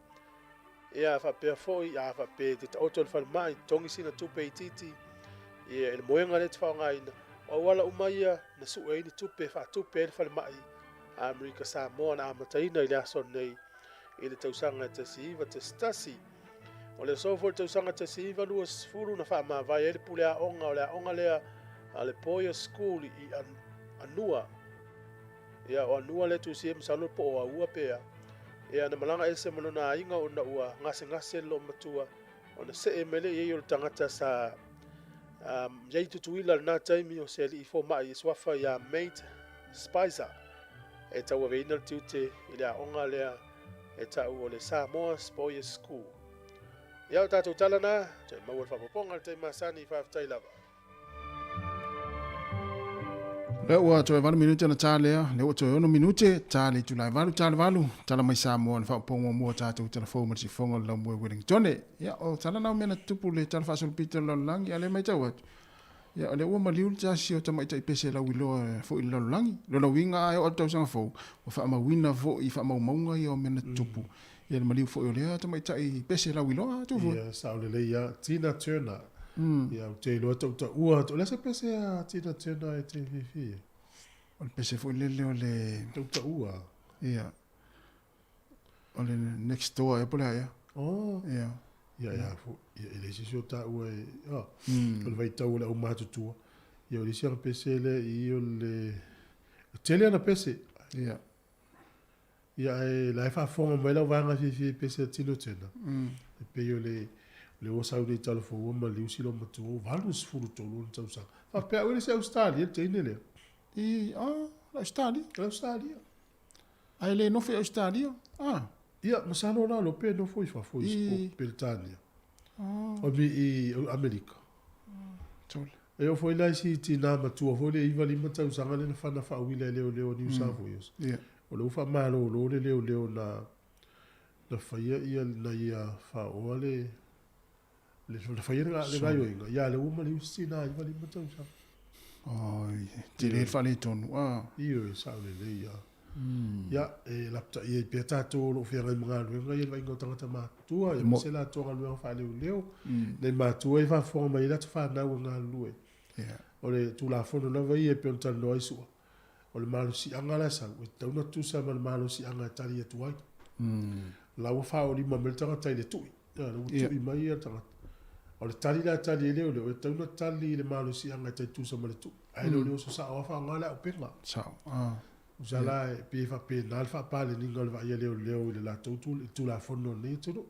ia faapea foi a faapea e te taoto i le falemai totogi sina tupe itiiti ia i le moega lea e te faaaogaina. O auala uma ia na sue ai ni tupe e faatupe ai le falemai a Amerika Samoa na amataina i le aso lenei i le tausaga e 1911. O le aso foi i le tausaga 1920 na faamavae ai le pule aoga o le aoga lea a le Boyer School i Anua. Ia, o Anua lea tusia masalo po o Aua pea. Ia, na malaga ese ma lona aiga ona ua gasegase le loomatua ona see mai lea i ai o le tagata sa i ai i Tutuila i lena taimi o se alii fomai e suafa ia Mate Spicer e tauaveina le tiute i le aoga lea e tau o le Samoa Boys School. Ia, o tatou tala na, toe maua le faaopoopoga i le taimi masani, faafetai lava. Lea ua toe 8 minute ona ta lea, lea ua toe 6 minute, ta le itula e 8, ta le 8, tala mai Samoa le faaopoopoga muamua o tatou tala fou ma le sifofoga o le laumue Wellingtone. Ia, o tala na o mea na tutupu le tala faasolopito o le lalolagi, a o lea e matau atu, ia, o lea ua maliu le tasi o tamaitai pese lauiloa foi i le lalolagi. Lona uiga a e oo atu i le tausaga fou, ua faamauina foi i faamaumauga ia o mea na tutupu. Ia le maliu foi o lea tamaitai pese lauiloa atu foi. Ia, sao lelei lava. Tina Turner. Ia, ou te iloa tautaua atu. O le a se pese a Tina Turner e te fiafia ai? O le pese foi lele o le... Tautaua. Ia. O le next door ea po o le a ea. Oh. Ia. Ia, ia, fo, ia, e leai se isi o taua e, oh, o le vaitau o le aumatutua. Ia, o le isi ana pese lea i i o le, e tele ana pese. Ia. Ia, ae la e faafofoga mai lau vaega fiafia i pese a Tino Turner. E pei o le, le ua sau nei talofa ua maliu si loomatua ua 83 ona tausaga. Faapea au e le se Ausetalia le teine lea. I, ah, le Ausetalia. Le Ausetalia. Ae le nofo i Ausetalia? Ah. Ia, masalo la lo pe nofo i fafo i Peretania. Ah. O mi i Amerika. Tole. E oo foi la i si tinā matua foi lea e 95 tausaga lea na fana faauila e leoleo a New South Wales. Ia. O lea ua faamalolo le leoleo na Na faia ia na ia faaoa le le na faia le le gaioiga ia le ua maliu se tina 95 tausaga. Oi, tele le faaletonu a. Ioe, sao lelei lava. Ia, e lapataia ai pea tatou o lo o feagai ma galuega ia i le vaaiga o tagata matutua, aemaise latou galuega faaleoleo. Nai matua ia e faafofoga mai ai latou fanau e galulue. O le Tulafono lava ia e pei ona talanoa ai Su'a, o le malosiaga la e sau, e tatau ona tutusa ma le malosiaga e tali atu ai. O la ua faaolima mai le tagata i le tui, o la ua tui mai le tagata. O le tali la e tali ai leoleo, e tatau ona tali i le malosiaga e tali tutusa ma le tui, ae le o le oso sao lava faaaoga le auupega. Sao. Ah. Tusa la e pei e faapena le faapaleniga o le vaai a leoleo i le latou Tulafono o lenei atunuu.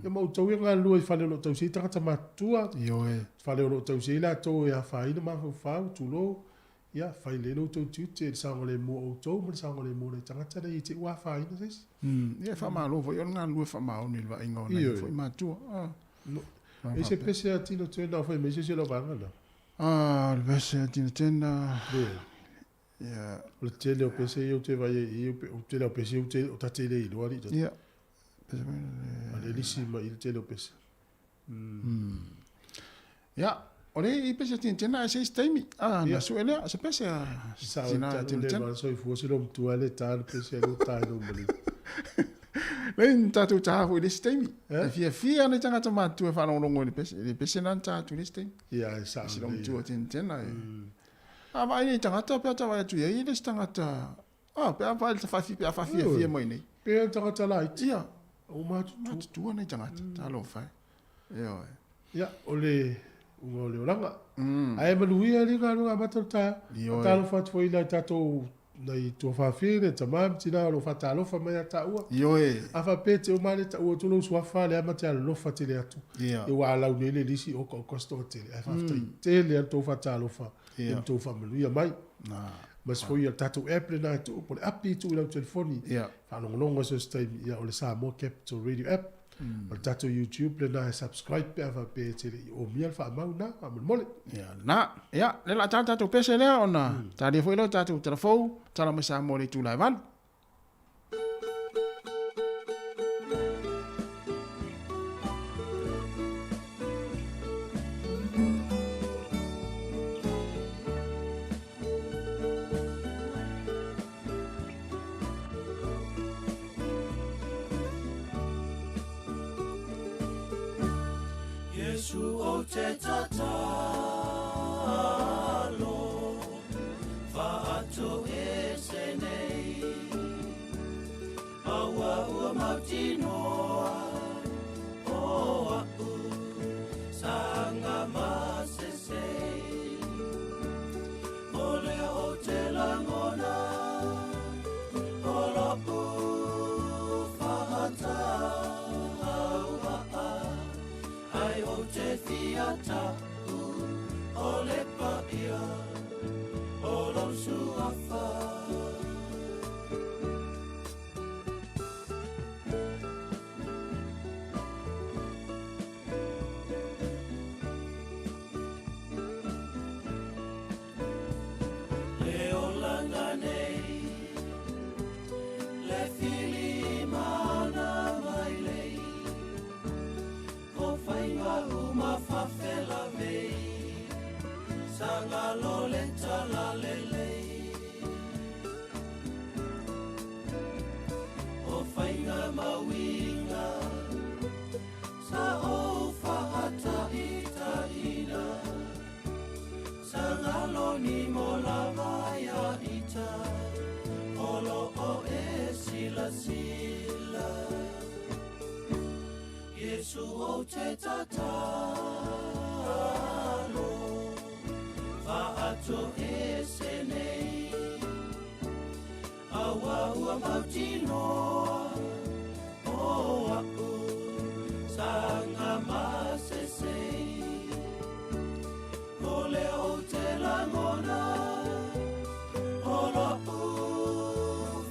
Ia ma outou ia galulue i fale o lo o tausi ai tagata matutua, Ioe. fale o lo o tausi ai latou e afaina mafaufau, tulou, ia fai lelei lo outou tiute i le saogalemu o outou ma le saogalemu o nai tagata nei i te i ua afaina se isi. Ia e faamalo foi o le galulue faamaoni i le vaaiga o nai foi matua. Ah. No. E se pese a Tino Turner o fai mai se isi o lau vaega lena? Ah, o le pese a Tino Turner. Ia. O le tele o pese ia ou te vaai ai i i, o le tele o pese ia ou te, o ta te le iloa alii tata. Ia. Pese mai le. A le lisi mai i le tele o pese. Ia, o le i pese a Tina Tena ai se isi taimi. Ah, na sue lea, se pese a Sa o Tina ta Tina le Tena. ma soifua se lo matua le ta le pese a le ta i mali. Lei ni tatou taha foi i le isi taimi. Eh? E fiafia ana i tagata matutua e faalogologo i le pese, le pese lena na taha atu i le isi taimi. Ia, e sao Se lo lelei. matua Tina Tena e. A vaai nei tagata pe a ta vaai atu i ai le isi tagata, ah, pe a vaai le tawhawhi, pe a whawhiawhia mai nei. Pe a tagata laiti. Ia. O matutua. Matutua nei tagata, talofa e. Ioe. Ia, o le uga o le olaga. Ae manuia le galuega amata o le taeao. Ioe. Faatalofa atu foi i nai tatou nai tuafafine, tama ma tina o lo o faatalofa mai ia taua. Ioe. A faapea e te uma lava le taua atu lou suafa lea ma te alolofa tele atu. Ia. Ia ua alau nei le lisi oka oka se toatele. Ae faafetai tele lava le tou faatalofa i le tou faamanuia mai. Na. Ma se foi o le tatou app lena e tuu po o le api e tuu i lau telefoni. Ia. Faalogologo i so o se taimi, ia o le Samoa Capital Radio App. O le tatou YouTube lena e subscribe pe a faapea e te le i omia le faamau lena, faamolemole. Ia, lena. Ia, lea o le a tala le tatou pese lea ona talia foi lea o le tatou tala fou, tala mai Samoa i le itula e 8. Iesu ou te tatalo, whaato ese nei. Aua ua mautinoa, o a'u, sanga masesei. O lea ou te langona, o lo'u whaataua'a, ai ou te fia ta'u, o le paia, o lou suafa. Le olaga nei, le filimana mai lei, o faiga uma fafelavei, sanga lo le talalelei. O faiga mauiga, sa o faataitaina, sanga lo ni mo lava ia ita, o lo o e silasila. Iesu ou te tatalo, faato ese nei, aua ua mautinoa, o a'u, sanga masesei. O lea ou te langona, o lo'u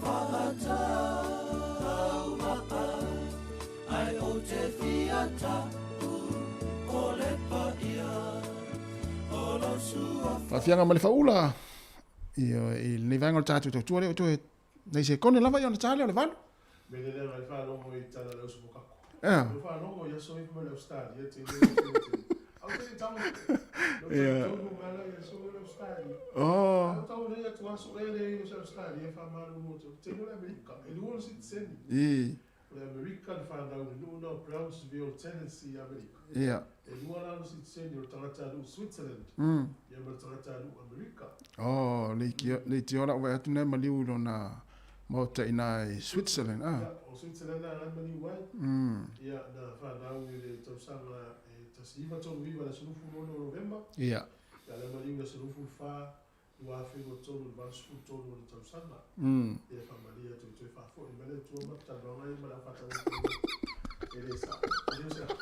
faataua'a, ai ou te fia ta'u, o le paia, o lou suafa. Faafiaga ma le faaula i lenei vaega o le tatou tautua lea ua toe nai sekone lava ia ona ta lea o le 8. Mea lea le faalogo i tala le uso kako. Ea. Le faalogo i aso i mai le Australia te le te. Au te tau. Ia. Tau ngala i aso le Australia. Oh. Au tau le atu aso le le i Australia fa malu mo te. Te le Amerika. E lua citizen. I. Le Amerika le whanau le nuu na Brownsville, Tennessee, Amerika. Ia. E lua la no citizen o le tagata alu Switzerland. Ia ma le tagata alu Amerika. Oh, le itioa la'u vaai atu na e maliu i lona maota iina i Switzerland, a. Ia, o Switzerland na agai maliu ai. Ia, na whanau i le tausaga e 1939 le aso 26 o Novema. Ia. Ia le maliu i le aso 24 2003 le 83 o le tausaga. Ia whamalia toe toe whaafoi mai le Atua ma talanoaga ia ma le aufaatau e le sa'o. E le o se afa.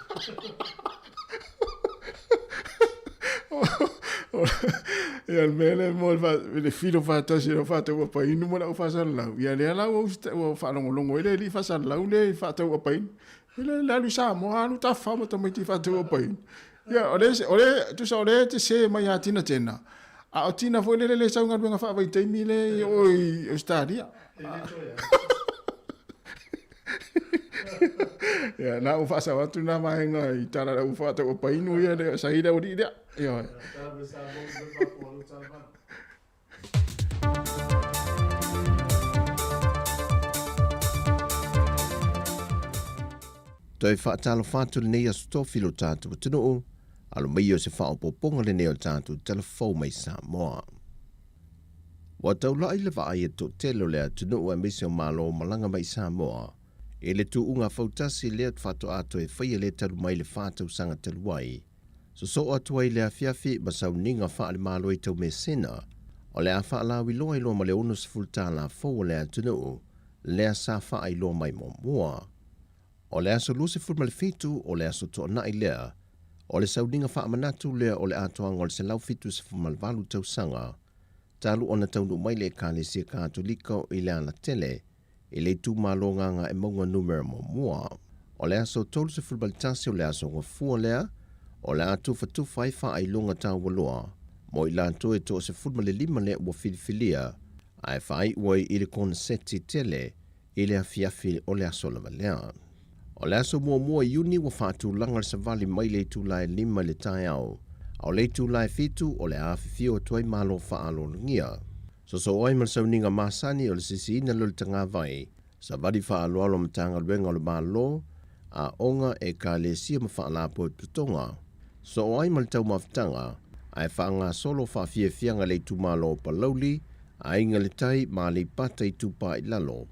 Ia le mea lea mo le filo faatasi o faatauapainu ma le aufasalalau. Ia lea la ua ua faalogologo ai le alii faasalalau lea i faatauapainu. Ia le alu i Samoa alu tafafao ma tamaiti faatauapainu. Ia o le o le tusa o lea e te se mai ia Tina Tena. A o Tina foi lele le sau galuega faavaitaimi le i o i Australia. E le toe alu. Ia na ua faasao atu na vaega i tala le au faatauapainu ia le saili le aualii lea. Ioe. Tala mai Samoa mai faafofoga lau tala vana. Toe faatalofa atu lenei aso tofi i lo tatou atunuu, alo mai o se faaopoopoga lenei o le tatou tala fou mai Samoa. Ua taulai le vaai a toatele o le atunuu aemaise o Malo malaga mai i Samoa i le tuuga fautasi lea faatoa toe faia lea talu mai le 4 tausaga talu ai. Sosoo atu ai le afiafi ma sauniga faale-Malo i Taumeasina, o le a faalauiloa i loa ma le $60 fou o le atunuu lea sa faailoa mai muamua. O le aso 27 o le aso Toonai lea, o le sauniga faamanatu lea o le atoaga o le 178 tausaga talu ona taunuu mai le Ekalesia Katoliko i le alatele i le itumalo Gagaemauga numera 1. O le aso 31 o le aso Gafua lea, o le a tufatufa ai faailoga taualoa mo i latou e 15 lea ua filifilia ae faaiu ai i le koneseti tele i le afiafi o le aso lava lea. O le aso 1 Iuni ua faatulaga le savali mai le itula e 5 i le taeao, a o le itula e 7 o le a afifio atu ai malo faaaloalogia. Sosoo ai ma le sauniga masani o le sisiina lea o le tagavai, savali faaaloalo a Matagaluega o le Malo, aoga, ekalesia ma faalapotopotoga. Soo ai ma le taumafataga ae faagasolo faafiafiaga le itumalo o Palauli, Aiga i le Tai ma Aleipata Itupa i Lalo,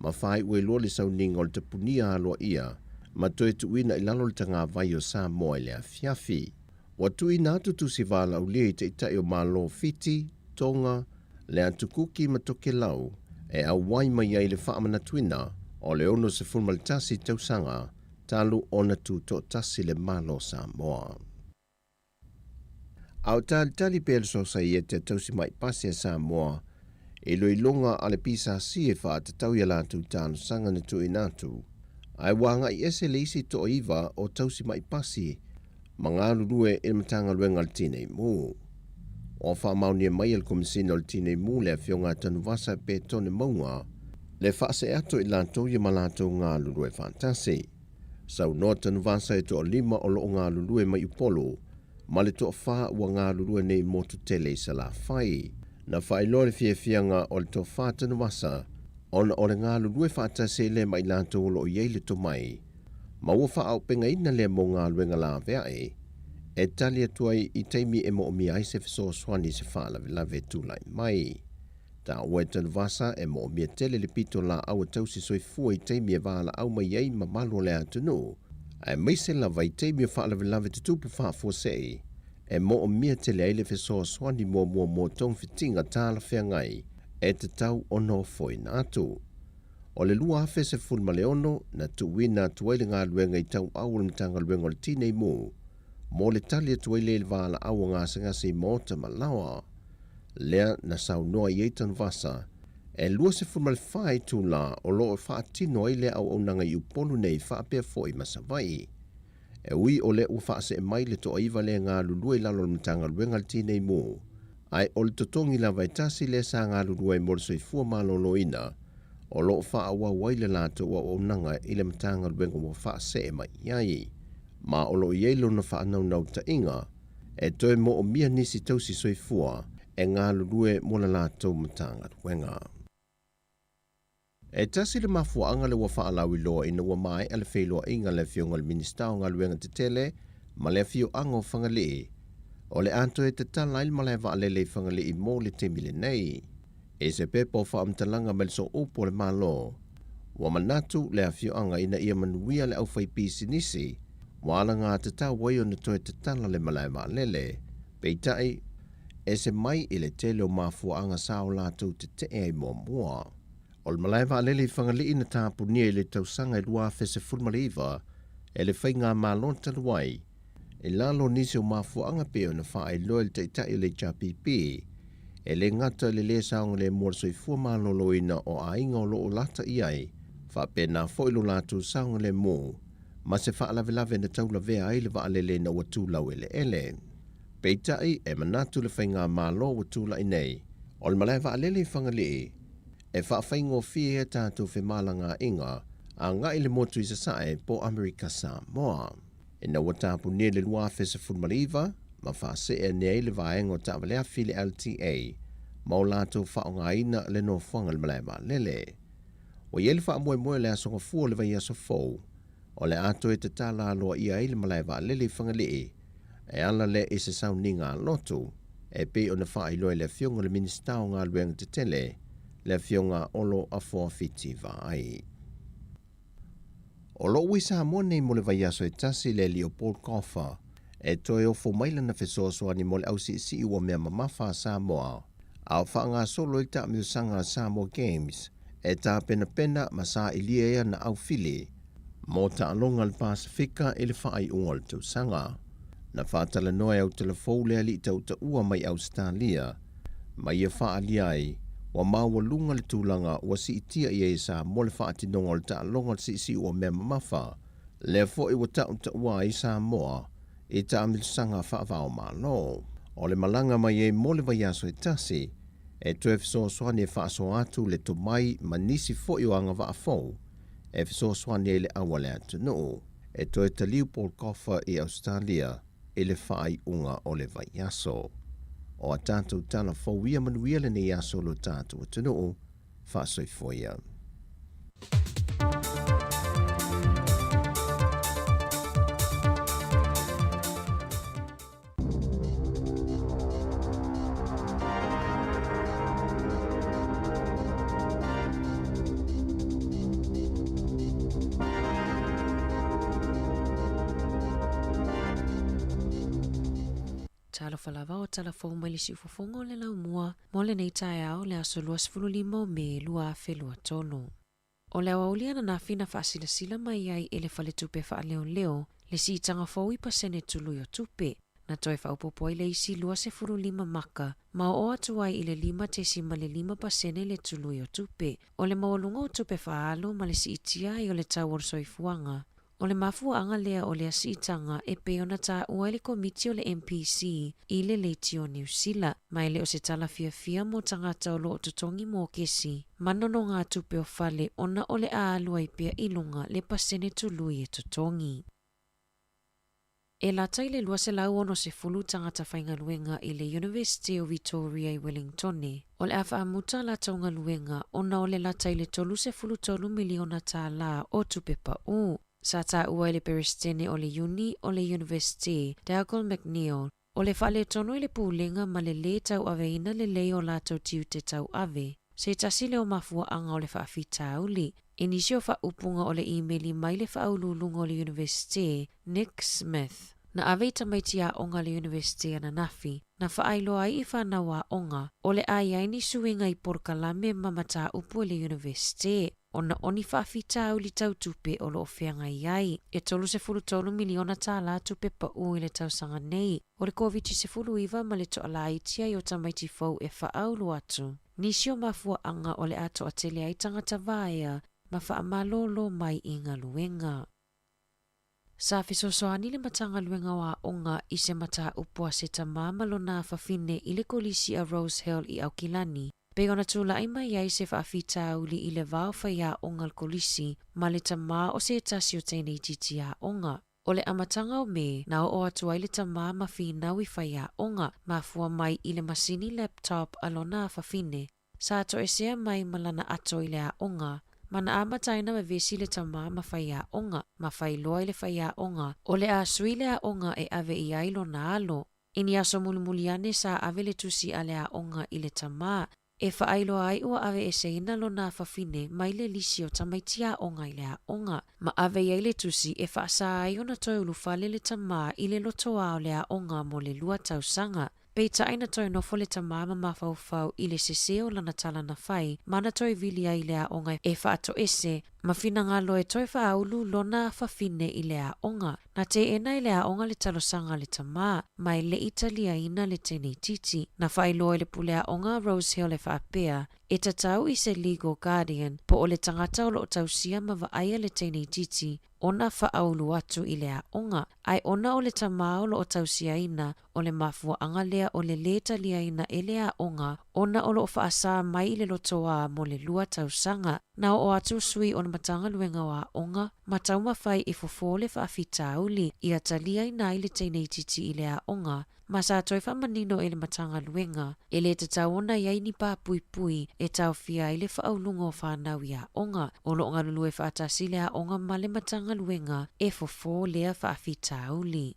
ma faaiu ai loa le sauniga o le tapunia aloaia ma toe tuuina i lalo le tagavai o Samoa i le afiafi. Ua tuuina atu tusi valaaulia i taitai o Malo o Fiti, Tonga, le Atu Kuki ma Tokelau e auai mai ai le faamanatuina o le 61 tausaga talu ona tutoatasi le Malo o Samoa. A o talitali pea le Sosaiete a Tausi Mai Pasi a Samoa i iloiloga a le PSC e faatatau i a latou talosaga na tuuina atu, ae ua agai ese le isi 9 o tausi mai pasi ma galulue i le Matagaluega o le Tinei Mu. Ua faamaonia mai e le Komesina o le Tinei Mu le Afioga a Tanuvasa Petone Mauga le faasee atu o i latou ia ma latou galulue faatasi. Saunoa Tanuvasa e 5 o loo galulue mai Upolu ma le 4 ua galulue nei motu tele i Salafai. Na faailoa le fiafiaga o le tofa Tanuvasa ona o le galulue faatasi lea ma i latou o loo i ai le tomai ma ua faaaupegaina lea mo galuega laveai e tali atu ai i taimi e moomia ai se fesoasoani i se faalavelave tulai mai. Taua e Tanuvasa e moomia tele le pito laau a tausi soifua i taimi e valaau mai ai mamalu o le atunuu, aemaise lava i taimi o faalavelave tutupu faafuasei e moomia tele ai le fesoasoani muamua mo togafitiga talafeagai e tatau ona ofoina atu. O le 2016 na tuuina atu ai le galuega i tauau o le Matagaluega o le Tinei Mu mo le tali atu ai lea i le valaau a gasegase i maota ma laoa. Lea na saunoa i ai Tanuvasa e 24 itulā o loo faatino ai lea auaunaga i Upolu nei faapea foi ma Savaii. E ui o lea ua faasee mai le 9 lea galulue i lalo o le Matagaluega o le Tinei Mu, ae o le totogi lava e tasi lea sa galulue ai mo le soifua maloloina. o lo o faaauau ai le latou auaunaga i le Matagaluega ua faasee mai i ai, ma o lo o i ai lona faanaunautaiga e toe moomia nisi tausi soifua e galulue mo le latou Matagaluega. E tasi le mafuaaga lea ua faalauiloa ina ua maea le feiloaiga a le Afioga i le Minisita o Galuega Tetele ma le afioaga o Fagalii, o le a toe tatala ai le malae vaalele i Fagalii mo le taimi lenei. I se pepa o faamatalaga mai le Sooupu o le Malo, ua manatu le afioaga ina ia manuia le aufaipisinisi ua alagatatau ai ona toe tatala le malae vaalele. Peitai, ese mai i le tele o mafuaaga sa o latou tetee ai muamua. O le malae vaalele i Fagalii na tapunia i le tausaga e 2019 e le Faigamalo talu ai, i lalo o nisi o mafuaaga pei ona faailoa e le Taitai o le HRPP, e le gata i le lē saogalemu o le soifua maloloina o aiga o lo o lata i ai, faapena foi lo latou saogalemu ma se faalavelave na taulavea ai le vaalele ina ua tu laueleele. Peitai, e manatu le Faigamalo ua tulai nei, o le malae vaalele i Fagalii e faafaigofie ai a tatou femalagaaiga agai i le motu i Sasae po o Amerika Samoa. Ina ua tapunia i le 2019 ma faasee ane ai le vaega o taavaleafi i le LTA ma o latou faaaogaina le nofoaga i le malae vaalele. Ua i ai le faamoemoe o le Aso Gafua o le vaiaso fou o le a toe tatala aloaia ai le malae vaalele i Fagalii e ala lea i se sauniga a lotu e pei ona faailoa e le Afioga i le Minisita o Galuega Tetele, le Afioga Olo Afoa Fiti Vaai. O lo o ua i Samoa nei mo le vaiaso e tasi le alii o Paul Coffer e toe ofo mai lana fesoasoani mo le ausiisii ua mea mamafa a Samoa a o faagasolo ai le taamilosaga a Samoa Games e tapenapena ma sailia ai ana aufili mo taaloga a le Pasefika i le faaiuga o le tausaga. Na faatalanoa e Autalafou le alii tautaua mai Ausetalia ma ia faaalia ai ua maualuga le tulaga ua siitia i ai e Samoa le faatinoga o le taaloga o le siisiu o mea mamafa, lea foi ua tautaua ai Samoa i taamilosaga faava-o-Malo. O le malaga mai ai mo le vaiaso e tasi, e toe fesoasoani e faasoa atu le tomai ma nisi foi o agavaa fou e fesoasoani ai i le au a le atunuu. E toe taliu Paul Coffer i Ausetalia i le faaiuga o le vaiaso. O a tatou tala fou ia manuia lenei aso lo tatou atunuu. Faasoifua ia. Talofa lava o tala fou mai le siufofoga o le laumua mo lenei taeao le aso 25 o Me 2023. O le aoauli ananafi na faasilasila mai ai e le Faletupe Faaleoleo le siitaga fou i pasene tului o tupe, na toe faaopoopo ai le isi 25 maka ma oo atu ai i le 5.5 pasene le tului o tupe. O le maualuga o tupe faaalu ma le siitia ai o le tau o le soifuaga O le mafuaaga lea o lea siitaga e pei ona taua e le Komiti o le MPC i le Leitio Niu Sila, ma e le o se tala fiafia mo tagata o lo o totogi mokesi ma nonogatupe o fale ona o le a alu ai pea i luga le pasene tului e totogi. E lata i le 260 tagata faigaluega i le University o Vitoria i Wellingtone o le a faamuta a latou galuega ona o le lata i le $33 miliona tālā o tupe paʻū. Sa taua e le Peresetene o le Iuni o le University, Dougal McNeill, o le faaletonu i le pulega ma le lē tauaveina lelei o latou tiute tauave, se tasi lea o mafuaaga o le faafitauli. I nisi o faaupuga o le imeli mai le faauluuluga o le Iunivesite, Nick Smith, na ave i tamaiti aoga a le Iunivesite ananafi, na faailoa ai i fanau aoga, o le a i ai ni suiga i polokalame ma mataupu a le Iunivesite, ona o ni faafitauli tau tupe o lo o feagai ai. E $33 miliona tālā tupe paʻū i le tausaga nei o le Koviti-19 ma le toalaiti ai o tamaiti fou e faaulu atu. Nisi o mafuaaga o le a toatele ai tagata vaea ma faamalōlō mai i galuega. Sa fesoasoani le Matagaluega o Aoga i se mataupu a se tamā ma lona afafine i le kolisi a Rose Hill i Aukilani. pei ona tulai mai ai se faafitauli i le va o faiaoga o le kolisi ma le tamā o se tasi o teineitiiti aoga. O le amataga o Me, na oo atu ai le tamā ma finau i faiaoga, mafua mai i le masini laptop a lona afafine, sa toesea mai ma lana ato i le aoga, ma na amata ai ona vevesi le tamā ma faiaoga, ma faailoa i le faiaoga o le a sui le aoga e ave i ai lona alo. I ni aso mulimuli ane sa ave le tusi a le aoga i le tamā, e faailoa ai ua aveeseina lona afafine mai le lisi o tamaiti aoga i le aoga, ma ave i ai le tusi e faasā ai ona toe ulufale le tamā i le lotoā o le aoga mo le lua tausaga. Peitai na toe nofo le tamā ma mafaufau i le sesē o lana tala na fai, ma na toe vili ai i le aoga e faatoese ma finagalo e toe faaulu lona afafine i le aoga. Na teena e le aoga le talosaga a le tamā, ma e le i taliaina le teneititi. Na faailoa e le pule aoga a Rose Hill e faapea, e tatau i se legal guardian, po o le tagata o lo o tausia ma vaaia le teneititi, ona faaulu atu i le aoga, ae ona o le tamā o lo o tausiaina, o le mafuaaga lea o le lē taliaina e le aoga ona o lo o faasā mai i le lotoā mo le lua tausaga. Na oo atu sui o le Matagaluega o Aoga ma taumafai e fofo le faafitauli ia taliaina ai le teineitiiti i le aoga, ma sa toe faamanino e le Matagaluega, e lē tatau ona i ai ni pā puipui e taofia ai le faauluga o fanau i aoga. O lo o galulue faatasi le aoga ma le Matagaluega e fofo lea faafitauli.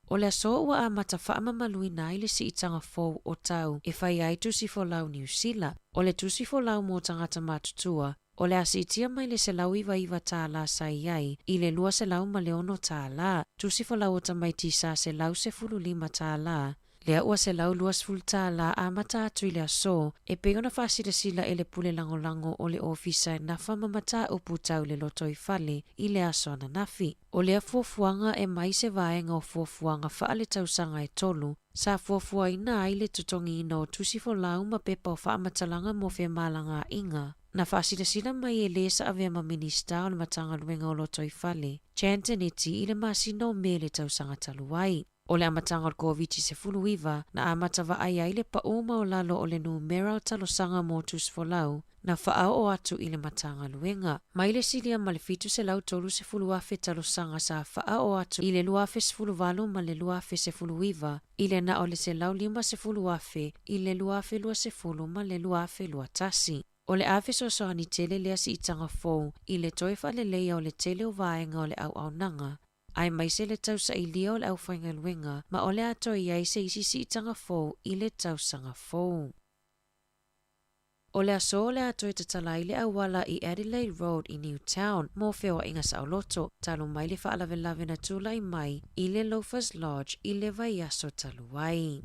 O le aso ua amata faamamaluina ai le siitaga fou o tau e fai ai tusi folau Niu Sila. O le tusi folau mo tagata matutua, o le a siitia mai le $199 tālā sa i ai i le $206 tālā, tusi folau o tamaiti sa $115 tālā, lea ua $120 tālā amata atu i le aso, e pei ona faasilasila e le Pule Lagolago o le Ofisa e nafa ma mataupu tau le lotoifale i le aso ananafi. O lea fuafuaga e mai se vaega o fuafuaga faaletausaga e tolu, sa fuafuaina ai le totogiina o tusi folau ma pepa o faamatalaga mo femalagaaiga. Na faasilasila mai e le sa avea ma Minisita o le Matagaluega o Lotoifale, Jan Tinetti i le masina o Me le tausaga talu ai. O le amataga o le Koviti-19, na amata vaai ai le paū maualalo o le numera o talosaga mo tusi folau na faaoo atu i le Matagaluega. Mai le silia ma le 730,000 talosaga sa faaoo atu i le 2018 ma le 2019 i le na o le 150,000 i le 2020 ma le 2021. O le a fesoasoani tele lea siitaga fou i le toe faaleleia o le tele o vaega o le auaunaga, aemaise le tausailia o le aufaigaluega ma o le a toe i ai se isi siitaga fou i le tausaga fou. O le aso o le a toe tatala ai le auala i Adelaide Road i Newtown mo feoaiga saoloto, talu mai le faalavelave na tulai mai i le Loafers Lodge i le vaiaso talu ai.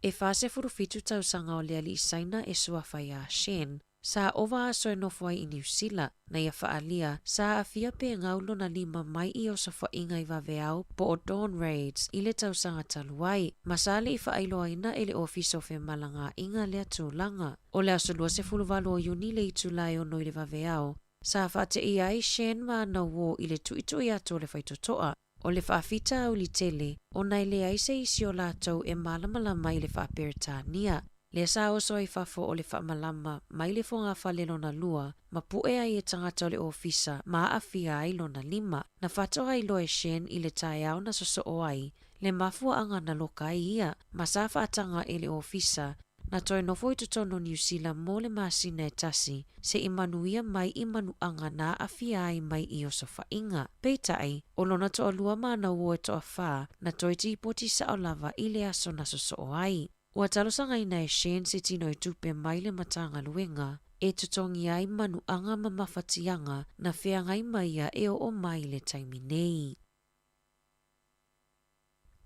E 47 tausaga o le alii Saina e suafa iā Shen, sa ova aso e nofo ai i Niu Sila, na ia faaalia, sa aafia pe gau lona lima mai i osofaiga i vaveao po o dawn raids i le tausaga talu ai, ma sa le i faailoaina e le Ofisa o Femalagaaiga lea tulaga. O le aso 28 o Iuni le itula e ono i le vaveao, sa faateia ai Shen ma ana uō i le tuitui atu o le faitotoa, O le faafitauli tele, ona e leai se isi o latou e malamalama i le faa-Peretania, lea sa oso ai fafo o le faamalama mai le fogafale lona lua, ma pu'e ai e tagata o le ofisa ma aafia ai lona lima. Na faatoa iloa e Shen i le taeao na sosoo ai le mafuaaga na loka ai ia, ma sa faataga e le ofisa Na toe nofo i totonu o Niu Sila mo le masina e tasi, se i manuia mai i manuaga na aafia ai mai i osofaiga. Peitai, o lona toalua ma ana uo e toawhā, na toe tīpoti sao lava i le aso na sosoo ai. Ua talosagaina e Shane se tino i tupe mai le Matagaluega e totogi ai manuaga ma mafatiaga na feagai ma ia e oo mai i le taimi nei.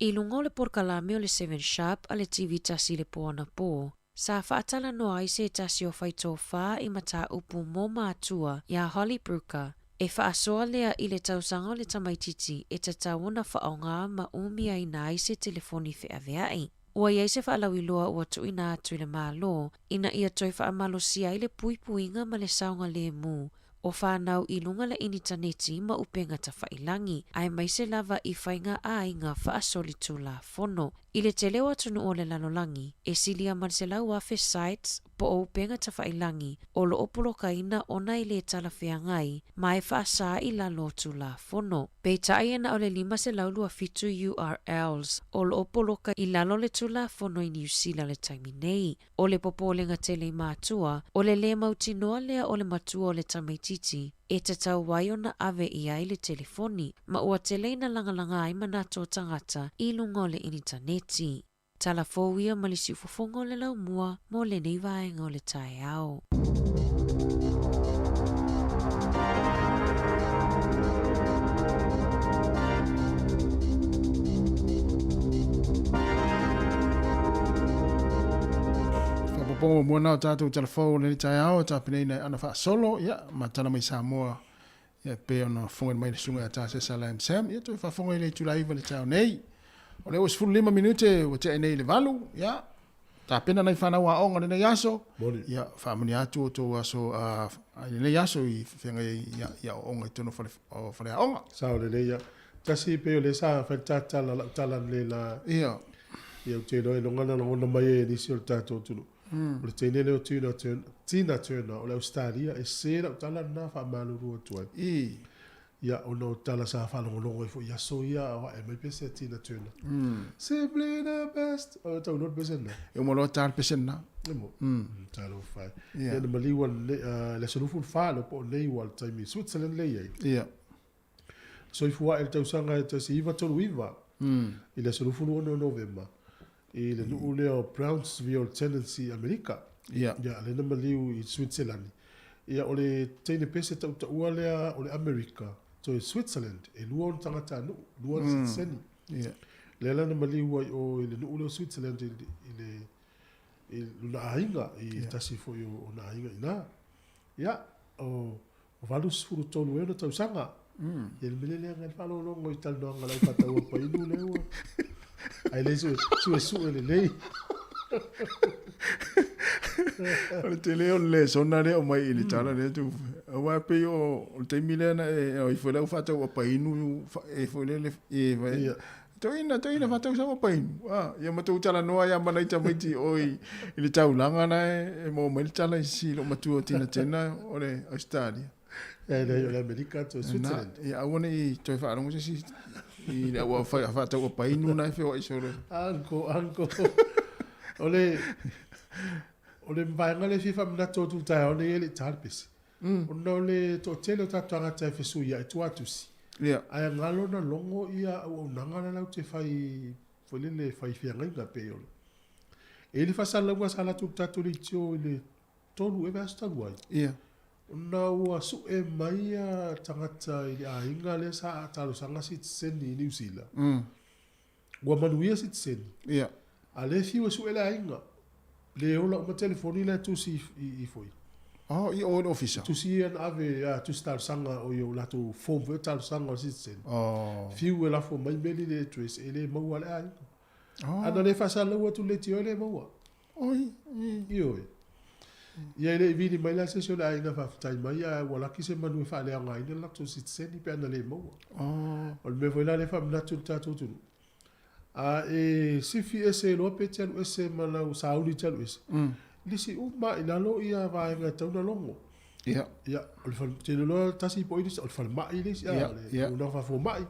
I luga o le polokalame o le Seven Sharp a le TV tasi i le po anapō, sa faatalanoa ai se tasi o faitofā i mataupu mō mātua iā Holly Brooker, e faasoa lea i le tausaga o le tamaitiiti e tatau ona faaaoga ma umiaina ai se telefoni feaveai. Ua i ai se faalauiloa ua tuuina atu i le Malo ina ia toe faamalosia ai le puipuiga ma le saogalemu. o fanau i luga le initaneti ma upega tafailagi, aemaise lava i faiga aiga faasolitulafono. I le tele o atunuu o le lalolagi, e silia ma le 100,000 sites po o upega tafailagi o lo o polokaina ona e lē talafeagai ma e faasā i lalo o Tulafono. Peitai e na o le 527 URLs o lo o poloka i lalo o le Tulafono i Niu Sila i le taimi nei. O le popolega tele i matua, o le lē mautinoa lea o le matua o le tamaitiiti e tatau ai ona ave i ai le telefoni, ma ua tele ina lagalaga ai manatu o tagata i luga o le initaneti. Tala fou ia ma le siufofoga o le laumua mo lenei vaega o le taeao. Faaopoopoga muamua na o tatou tala fou o lenei taeao e tapenaina e Ana Faasolo, ia, ma tala mai Samoa, ia, e pei ona fofoga mai le susuga ia Tasesa Lam Sam, ia, toe faafofoga i le itula 9 i le taeao nei. O lea ua 15 minute ua tea nei i le 8, ia, tapena nai fanau aoga o lenei aso, ia, faamanuia atu o outou aso i lenei aso i feagai ai i aoaoga i totonu o faleaoga. Sao lelei ia. Tasi pei o lea sa fai le tatala lau tala nei la. Ia. Ia ou te iloa iloga na lagona mai ai e nisi o le tatou atunuu. O le teine lea o Tina Turner, Tina Turner o le Ausetalia, e sē lau tala lena faamalulu atu ai. I. Ia, ona o tala sa faalogologo ai foi i aso ia a o ae mai pese a Tina Turner. Simply the best. O tau iloa le pese lena. E uma loa ta le pese lena. E mo. Talofa e. Ia. Ia na maliu i le aso 24 lea po o nei ua le taimi i Switzerland lea e i ai. Ia. Soifua ae i le tausaga e 1939 i le aso 26 o Novema i le nuu lea o Brownsville, Tennessee, Amerika. Ia. Ia, lea na maliu i Switzerland. Ia, o le teine pese tautaua lea o le Amerika, toe Switzerland, e lua ona tagatanuu, lua ona sitiseni. Ia. Lea la na maliu ai o i le nuu lea o Switzerland i, i le i lona aiga, i tasi foi o ona aiga i ina. Ia, o 83 ea ona tausaga. Ia le mea lea ngai faalogologo i talanoaga a le aufataua painu lea ua ae le suesue lelei. O le tele o le lesona lea o mai i le tala lea tu. Aua e pei o le taimi lea na e o ifo le aufataua painu e foi lele e vai. Toeaina, toeaina faatau sau painu. Ah, ia ma tou talanoa ia ma nai tamaiti o i, i le taulaga na e, e maua mai le tala i si lou matua o Tina Tena o le Australia. E leai o le Amerika to Switzerland. Na, ia aua ne i toe faalogo se isi i le aua faatau painu na e feoai solo. Uncle, uncle. O le o le vaega lea e fia faamanatu atu i le taeao nei e le i ta le pese. Ona o le toatele o tatou tagata e fesuiai i tua atusi. Ia. Ae galo na logo ia auaunaga la latou te fai foi lele fai feagaiga pei o le. E i ai le faasalalauga sa alu atu i le tatou leitio i le 3 ea vaiaso talu ai. Ia. Ona ua sue mai ia tagata i le aiga lea sa talosaga sitiseni i Niu Sila. Ua manuia sitiseni. Ia. A lea e fiu e sue le aiga. Le ola uma telefoni la e tusi i foi. Oh, i o i le ofisa. Tusi ia na ave a tusi talosaga o i o latou form foi o talosaga o citizen. Oh. Fiu e lafo mai meli le address e le maua le aiga. Oh. Ana le faasalalau atu le leitioa e le maua. Oi, i. Ioe. Ia e le i vili mai la se isi o le aiga faafetai mai ae ua laki se manu e faaleaogaina le latou sitiseni pe ana le maua. Oh. O le mea foi la lea e faamanatu i le tatou atunuu. A e sifi ese loa pe te alu ese ma lau sauli e te alu ese, lisi uma i lalo ia vaega e tatau ona logo. Ia. Ia, o le fale, te iloa tasi po o i le isi, o le falemai le isi, Ia, o le ia. tulaga faafomai.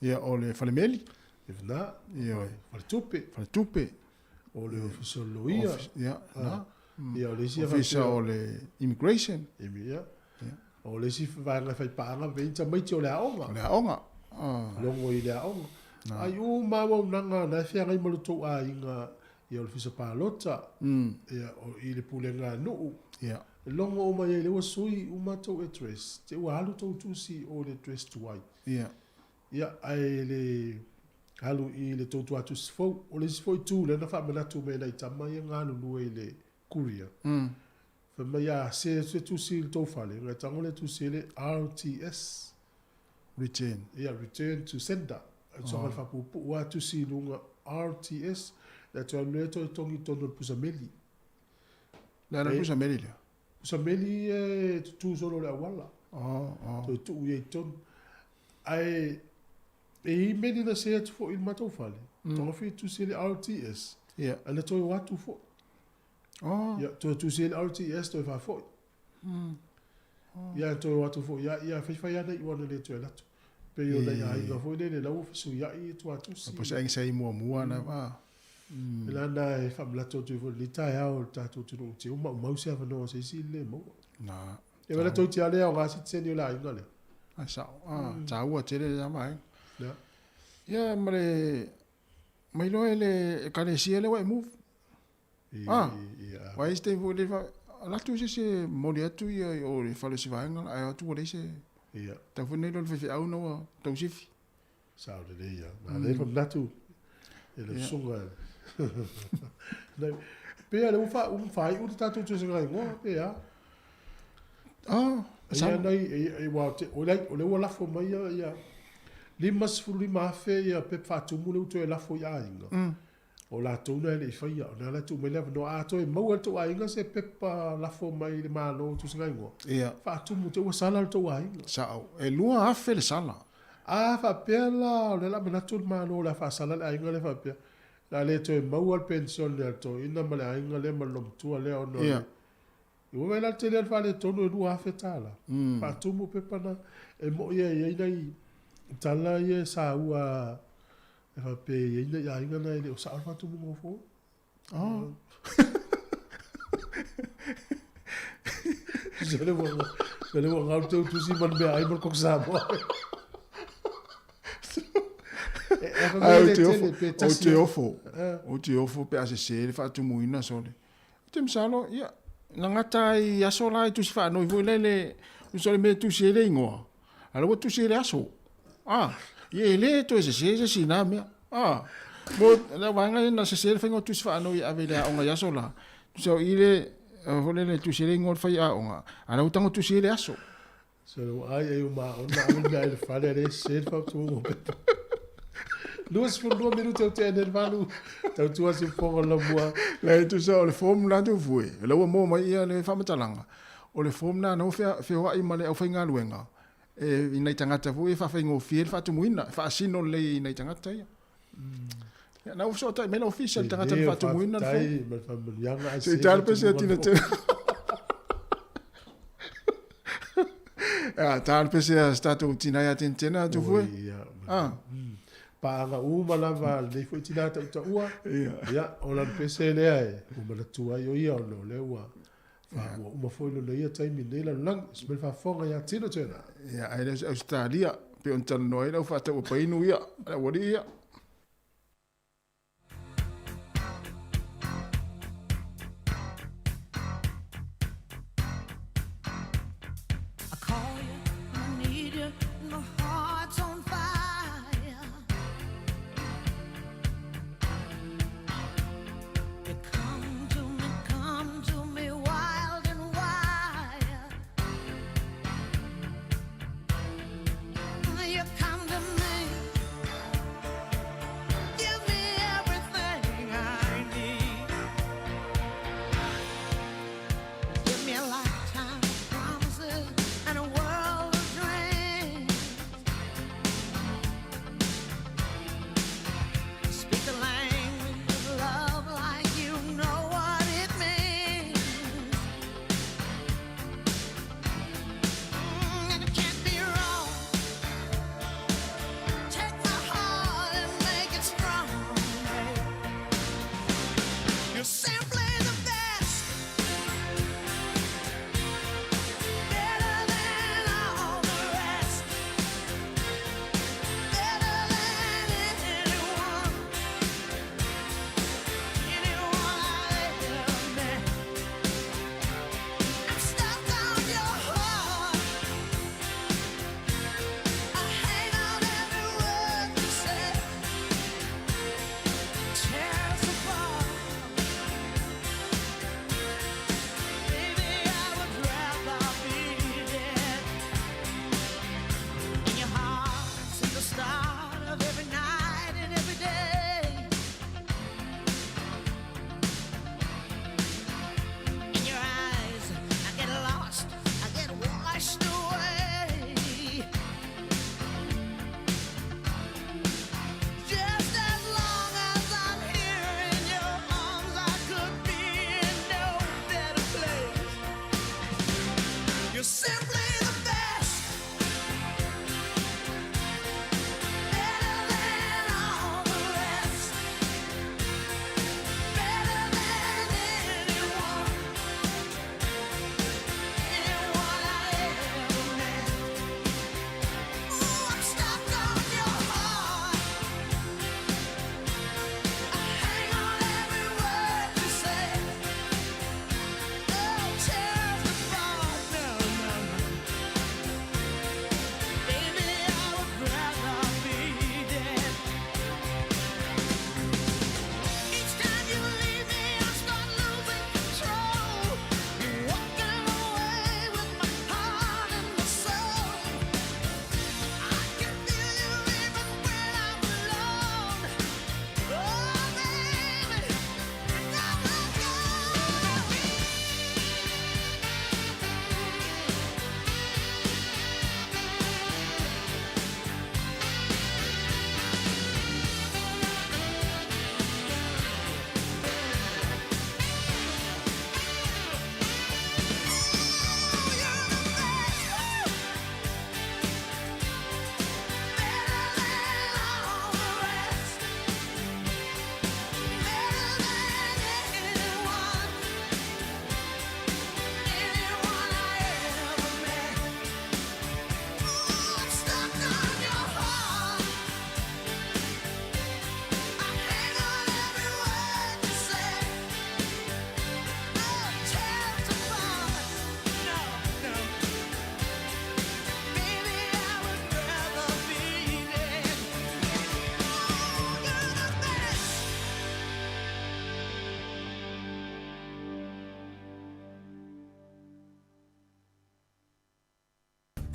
Ia, o le falemeli. E na. Ioe. Faletupe. Faletupe. O le ofisa o le loia. Ia, na. Ia, o le isi Ofisa o le immigration. Ia. O le isi vaega e fai paaga pe i tamaiti o le aoga. O le aoga. Logo i le aoga. Ai uma auaunaga na e feagai ma lo tou aiga, ia o le ofisa palota, ia o i le pulega a nuu. Ia. Logo uma i ai lea ua sui uma tou address, te ua alu tou tusi o le address tuai. Ia. Ia, ae le alu i le tou tuatusi fou. O le isi foi itu lea na faamanatu mai e nai tama ia galulue i le courier. Fai mai a se se tusi i le tou fale, ngai tago le tusi e le RTS. Return. Ia, return to sender. Soga le faapuupuu lava tusi i luga RTS, le atu alu lea toe togi i totonu o le pusa meli. Le ala pusa meli lea. Pusa meli ia e tutū solo i le auala. Toe tuu i ai i totonu. Ae e i ai meli na see atu foi i le matou fale, tagofi e tusi ai le RTS, ae na toe o atu foi. Ia, toe tusi ai le RTS toe faafoi. Ia, toe o atu foi ia, ia faifai lava na iu ana le toe alu atu. Pei o nai aiga foi lele la ua fesuiai tuatusi. Po o se aiga sa i muamua na va. O le ala lena e faamanatu atu ai foi i lenei taeao i le tatou atunuu te i maumau se avanoa o se isi le maua. Na. Ia wala toiti lava le aoga sitiseni o le aiga lea. Ai sao. Ah, taua tele lena vaega. Ia. Ia ma le mailoa e le ekalesia lea ua e move. Ah, Aua e i ai se taimi foi lea alu atu se isi e momoli atu ia i o i le fale o se vaega ae o atu ua leai se tau foi nei loa le faifeau na ua tausifi. Sao lelei lava. Na lea manatu e lau susuga. Pe a lea ua faaiu le tatou tusiga igoa pe a? Ah, Ia nai, aua o lea ua lafo mai ia $55,000 ia pepa faatumu lea ua toe lafo i aiga. O latou na e le i faia, o lena la e tuu mai le avanoa. A toe maua e le tou aiga se pepa lafo mai le Malo e tusa igoa, faatumu te ua sala le tou aiga. Sao. E 2,000 le sala. A faapea la o lea o le a manatu le Malo o le a faasala le aiga lea faapea, o le a le toe maua le penisione a le toeaina ma le aiga lea ma le loomatua lea ona o le Ua vaai la le tele o le faaletonu e $2,000. Faatumu pepa na. E moi e i ai nai tala ia e saua e faapea e i ai nai aiga na e le o sao le faatumuga o fua. Oh. Tusa le ua le ua gau teu tusi ma le meaai ma le koko Samoa. Ai, ou te ofo, ou te ofo, ou te ofo pe a sese le faatumuina sole. Ou te masalo, ia, na gata ai i aso la e tusi faanoi foi lele, uso le mea e tusi ai le igoa, a la ua tusi ai le aso. Ah, ia e le toe sese se isi na mea. Ah, mo le vaega ia na sese le faiga o tusi faanoi e ave i le aoga i aso la. Tusa o i le, foi lele e tusi ai le igoa o le faiaoga, a la ua tago tusi ai le aso. So ua ai ai uma ona ave le mea ai le fale a le sese le fautuaga o pepa. 22 minute o te ene le valu. Tautua si fofoga o le lamua. Leai tusa o le form la tu fue. O la ua maua mai ia le faamatalaga. O le form lena na ua feoai ma le aufaigaluega e i nai tagata foi e faafaigofie le faatumuina, e faasino lelei i nai tagata ia. Ia, na ua fesootai mai le ofisa i le tagata na faatumuina le form. Se i tala pe se tina tele. A tala pe se a se tatou tina ia tenetena atu fue. Ah. Paaga uma lava lenei foi tina tautaua. Ia, o lana pese lea e ua manatua ai o ia ona o lea ua ua uma foi lona ia taimi i lenei lalolagi. Se mea faafofoga ia Tino Turner. Ia, ae le o se Ausetalia, pei ona talanoa ai le au faataua painu ia, le aualii ia.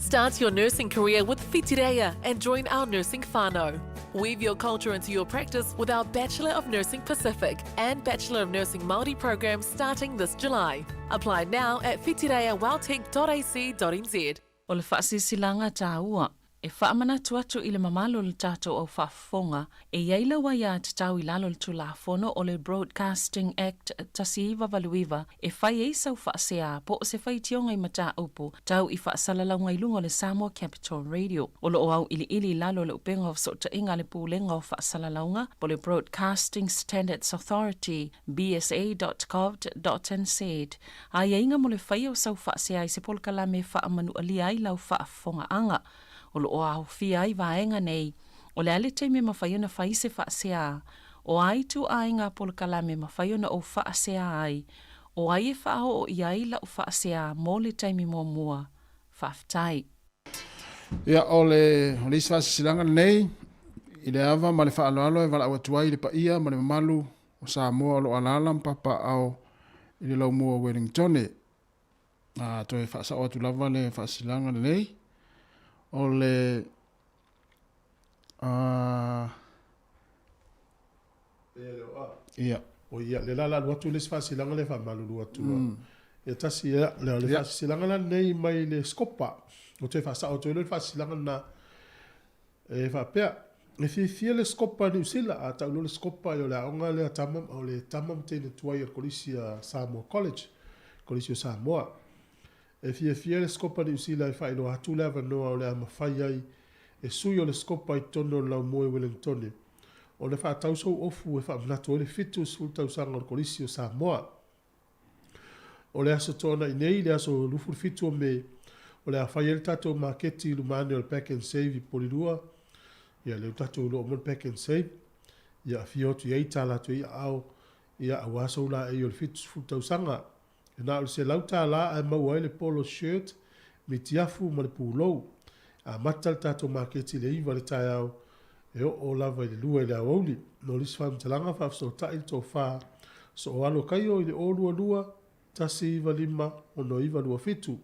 Start your nursing career with Whitireia and join our nursing whānau. Weave your culture into your practice with our Bachelor of Nursing Pacific and Bachelor of Nursing Māori programs starting this July. Apply now at whitireiaweltec.ac.nz. O le faasilasilaga taua e faamanatu atu i le mamalu o le tatou au faafofoga e i ai lau aiatatau i lalo o le Tulafono o le Broadcasting Act 1989 e fai ai sau faasea po o se faitioga i mataupu tau i faasalalauga i luga o le Samoa Capital Radio. O lo o auiliili i lalo o le upega o fesootaiga a le Pulega o Faasalalauga po o le Broadcasting Standards Authority, bsa.govt.nz, aiaiga mo le faia o sau faasea i se polokalame e faamanualia ai lau faafofogaaga. O lo o aofia ai vaega nei, o le a le taimi e mafai ona fai se faasea, o a ituaiga polokalame e mafai ona ou faasea ai, o ai e faaoo i ai lau faasea mo le taimi muamua. Faafetai. Ia, o le, o le isi faasilasilaga lenei, i le ava ma le faaaloalo e valaau atu ai i le paia ma le mamalu o Samoa o lo o alaala ma papaaao i le laumua o Wellingtone. A toe faasao atu lava le faasilasilaga lenei, o le a Ia. O ia, le la la alu atu le isi faasilasilaga lea e faamalulu atu. Ia tasi, ia, le, le faasilasilaga la lenei mai le Scopa. O toe faasao atu ai loa le faasilasilaga lena. E faapea, e fiafia le Scopa i Niu Sila, a tau loa le Scopa, ia o le aoga lea a tama, o le tama ma teine tuai a le Kolisi a Samoa College, Kolisi o Samoa. E fiafia le Scopa Niu Sila e faailoa atu le avanoa o le a mafai ai e sui o le Scopa i totonu o le laumua i Welengtone ona faatau sou ofu e faamanatu ai le 70 tausaga o le Kolisi o Samoa. O le Aso Toonai nei, le aso 27 o Me, o le a fai ai le tatou maketi i luma ane o le Pack and Save i Polilua. Ia, lea ua tatou iloa uma le Pack and Save. Ia, afio atu i ai, tala atu i ai aao, ia, aua sou laei o le 70 tausaga. E na o le $100 ae maua ai le polo shirt, mitiafu ma le pulou. E amata le tatou maketi i le 9 i le taeao e oo lava i le 2 i le aoauli. Mo nisi faamatalaga, faafesootai le tofa Sooalo Kaio i le 022 195 6927,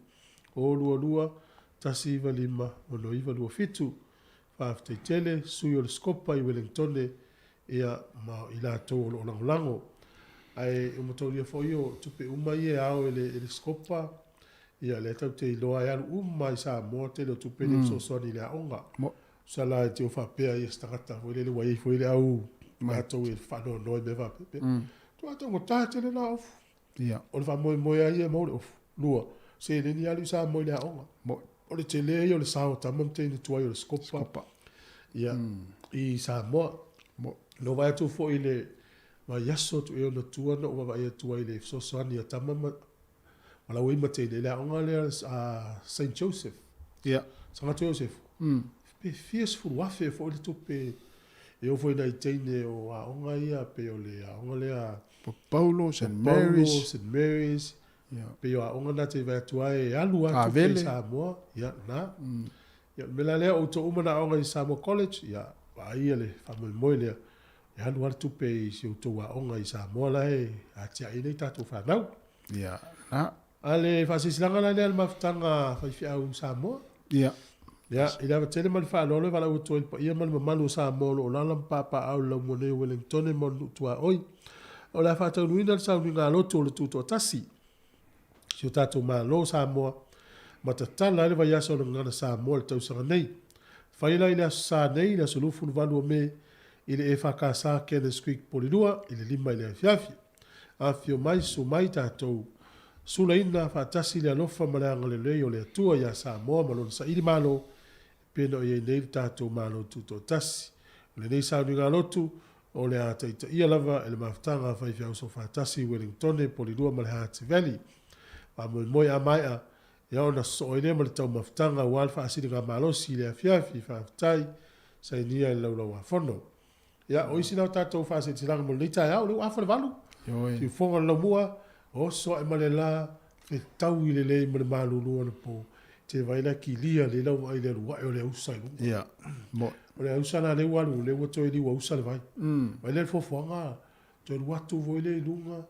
022 195 6927. Faafetai tele sui o le Scopa i Welengtone ia ma i latou o lo o lagolago. Ae ua mataulia foi o tupe uma ia e ao e le, e le Scopa, ia lea tatou te iloa e alu uma i Samoa tele o tupe nei e fesoasoani i le aoga. Tusa la e te o faapea ia se tagata foi lele ua i ai foi le au latou e faanoanoa i mea faapea. Tua taugata tele la ofu. Ia. O le faamoemoe lava ia e maua le ofu. Lua, seleni alu i Samoa i le aoga. Moi. O le tele ia o le sao o tama ma teine tuai o le Scopa. Scopa. Ia, i Samoa. Moi. Na ou vaai atu foi i le vaiaso atu ea ona tua na ou vaavaai atu ai i le fesoasoani a tama ma valaau ai ma teine i le aoga lea a Saint Joseph. Ia. Sagato Iosefu. Pe fia sefulu afe foi le tupe e oo foi i nai teine o aoga ia pei o le aoga lea Po Paulo, St Paulo, Mary's. St Mary's, Ia. pei o aoga na te vaai atu ai e alu lava tupe i Avele. Samoa. Ia, na. Ia, o le mea la lea, o outou uma na aoga i Samoa College, ia, vaaia le faamoemoe lea, e alu lava le tupe i si outou aoga i Samoa la e atiae nei tatou fanau. Ia, na. A le faasilasilaga la lea a le mafutaga a faifeau Samoa. Ia. Ia, i le ava tele ma le faaaloalo e valaau atu ai i le paia ma le mamalu o Samoa o lo o alaala ma papaaao i le laumua nei o Welengtone ma ona nuu tuaoi. O le a faataunuuina le sauniga aloto o le Tutoatasi, si o tatou Malo o Samoa, ma tatala ai le vaiaso o le Gagana Samoa i le tausaga nei. Fai la i le Aso Sa nei, le aso 28 o Me, i le EFKS Cannons Creek Polilua i le 5 i le afiafi. Afifio mai, susu mai tatou sulaina faatasi le alofa ma le agalelei o le Atua ia Samoa ma lona saili malo e pei ona i ai nei le tatou Malo Tutoatasi. O lenei sauniga lotu, o le a taitaia lava e le mafutaga a faifeau soofaatasi i Welingtone, Polilua ma le Hutt Valley. Faamoemoe a maea, ia ona sosoo ai lea ma le taumafataga aua le faasiligamalosi i le afiafi. Faafetai, sainia i le Laulau-a-Fono. Ia, o isi na o tatou faasilasilaga mo lenei taeao, o lea ua afa le valu. Ioe. Siufoga o le laumua, oso ae ma le la, fetaui lelei ma le malulu anapo. Te vaai la kilia lelei lau vaai i le alu ae o le ausa i luga. Ia, moe. O le ausa la lea ua alu, lea ua toe liu ausa le vai. Vaai lea le fuafuaga, toe alu atu foi lea i luga,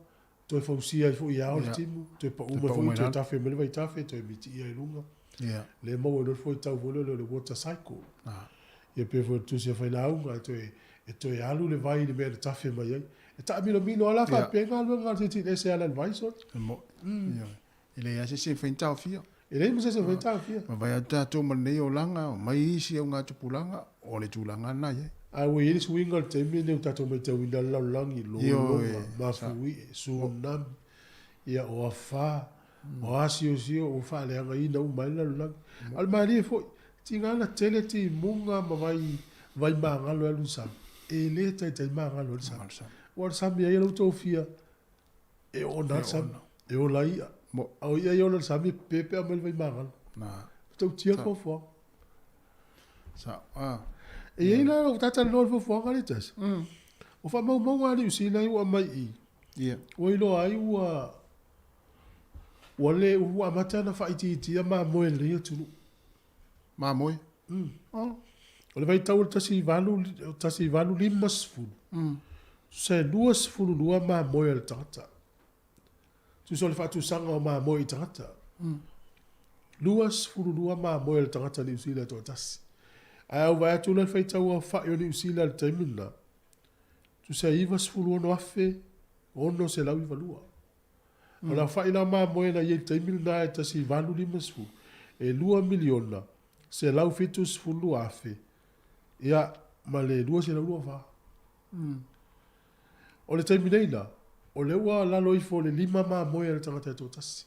toe fausia ai foi i ao le timu, toe pau mai foi, toe tafe mai le vaitafe, toe mitiia i luga. Ia. Lea e maua ai loa le fuaitau foi lea o le water cycle. Ah. Ia pei foi o le tusi a failauga e toe, e toe alu le vai i le mea na tafe mai ai. E taamilomilo lava la faapea i galuega a le silisili ese e ala i le vai sole. E mo'i. Ioe. E leai lava se isi e mafai ona taofia. E leai ma se isi e mafai ona taofia. Ma vaai atu tatou ma lenei olaga, omai isi augatupulaga, o le tulaga lena e i ai. Ae ua i ai le suiga o le taimi lenei ua tatou matauina le lalolagi, lologa, mafuie, tsunami, ia o afa, o asiosio ua faaleagaina uma ai le lalolagi. A o le malie foi, tiga na tele timuga ma vai, vai magalo e alu i le sami, e le taitai magalo ai le sami. Aua o le sami a ia la ua tofia e oona le sami, e ola ai i'a. A o i'a ia e ola i le sami e pepe pe a aumai le vai magalo. Matautia le foafoaga. E i ai la ua ta talanoa i le foafoaga lea tasi. O faamaumauga a Niu Sila ia ua aumai i i, ua iloa ai ua ua le ua amata ona faaitiitia mamoe a lenei atunuu. Mamoe? O le vaitau o le 18, 1850, tusa e 22 mamoe a le tagata. Tusa o le faatusaga o mamoe i tagata. 22 mamoe a le tagata Niu Sila e toatasi. Ae a ou vaai atu la i le faitau aofai o Niu Sila i le taimi lena, tusa e 96,692. O le aofai la o mamoe na i ai i le taimi lena e 1850, e 2,172,000 ia ma le 224. O le taimi nei la, o lea ua lalo ifo o le lima mamoe a le tagata e toatasi.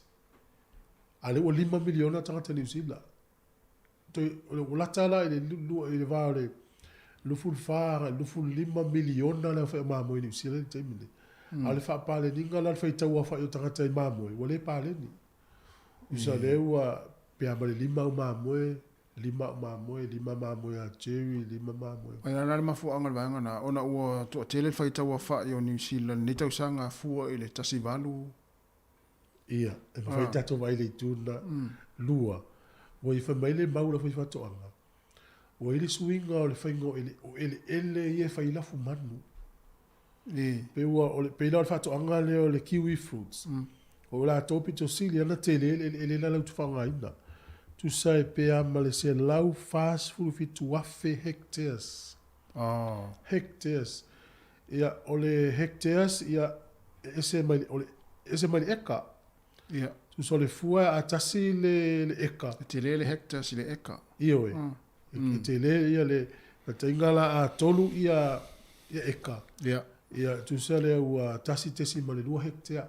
A lea ua lima miliona tagata Niu Sila. Toe, ua lata la i le, i le va o le 24 agai i le 25 miliona le aofai o mamoe i Niu Sila i le taimi nei. A o le faapaleniga la, le faitau aofai o tagata i mamoe, ua le paleni. Tusa lea ua pe a ma le lima au mamoe, lima au mamoe, lima mamoe a Jerry, lima mamoe. Ae o le a le mafuaaga o le vaega lena? Ona ua toatele le faitau aofai o Niu Sila i lenei tausaga fua i le 18. Ia, e mafai ona tatou vaai i le itu lena. Lua, ua i fai mai le mau a le aufaifaatoaga, ua i ai le suiga o le faiga o eleele ia e fai ai lafumanu. Pei ua, o le, pei la o le faatoaga lea o le kiwi fruits, o latou pito sili lava ona tele le eleele la latou te faaaogaina. Tusa e pe a ma le 147,000 hectares. Hectares. Ia, o le hectares, ia, e ese mai, o le, ese mai le eka. Ia. Tusa o le fua a tasi le, le eka. E tele le hectares i le eka. Ioe. E tele ia le, tainga la a tolu ia, ia eka. Ia. Ia, tusa lea ua 1.2 hectare.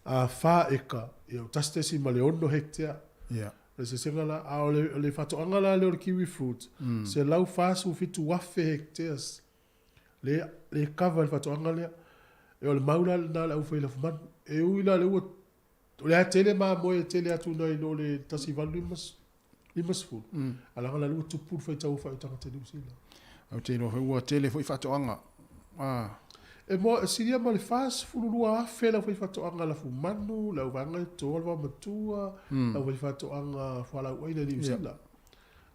A fa eka, ia, 1.6 hectare. Ia. O le sesega la, a o le, o le faatoaga la lea o le kiwi fruit, 147,000 hectares le, le kava i le faatoaga lea. E o le mau la lena a le aufai lafumanu. E ui la lea ua, o lea tele mamoe e tele atu nai lo le 1850, 50, a leaga la lea ua tupu le faitau aofai o tagata i Niu Sila. Ou te iloa foi ua tele foi faatoaga. Ah. E moa, e silia ma le 42,000 le aufaifaatoaga lafumanu, le auvaega e toa le vaomatua, le aufaifaatoaga fualaauaina i Niu Sila.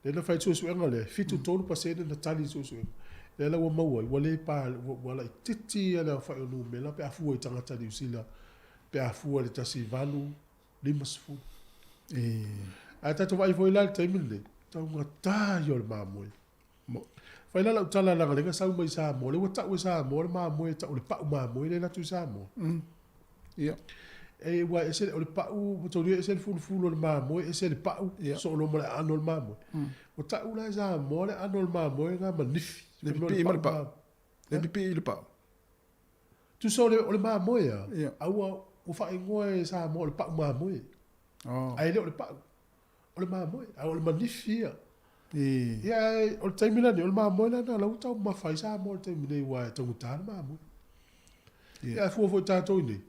Lea na fai le suesuega lea, e 73% na tali i le suesuega. Lea la ua maua ai, ua le pa, ua laitiiti ia le aofai o numera pe a fua i tagata Niu Sila, pe a fua i le 1850. Ae tatou vaai foi la i le taimi lenei, taugata ia o le mamoe. Fai la lau tala leaga lea na sau mai Samoa, lea ua tau e Samoa le mamoe, tau le pau mamoe lea e alu atu i Samoa. Ia. E, ua ese, o le pau, ua taulia ese le fulufulu o le mamoe, ese le pau, Ia. sooloa ma le aano o le mamoe. Ua tau la e Samoa le aano o le mamoe na ma nifi. Le pipii ma le pau. Le pipii i le pau. Tusa o le, o le mamoe a, Ia. a ua, ua faaigoa e Samoa o le pau mamoe. Oh. Ae le o le pau. O le mamoe, a o le manifi ia. E. Ia, ae o le taimi lenei, o le mamoe lena la ua taumafa ai Samoa i le taimi nei aua e taugata le mamoe. Ia. Ia, a fua foi tatou i nei,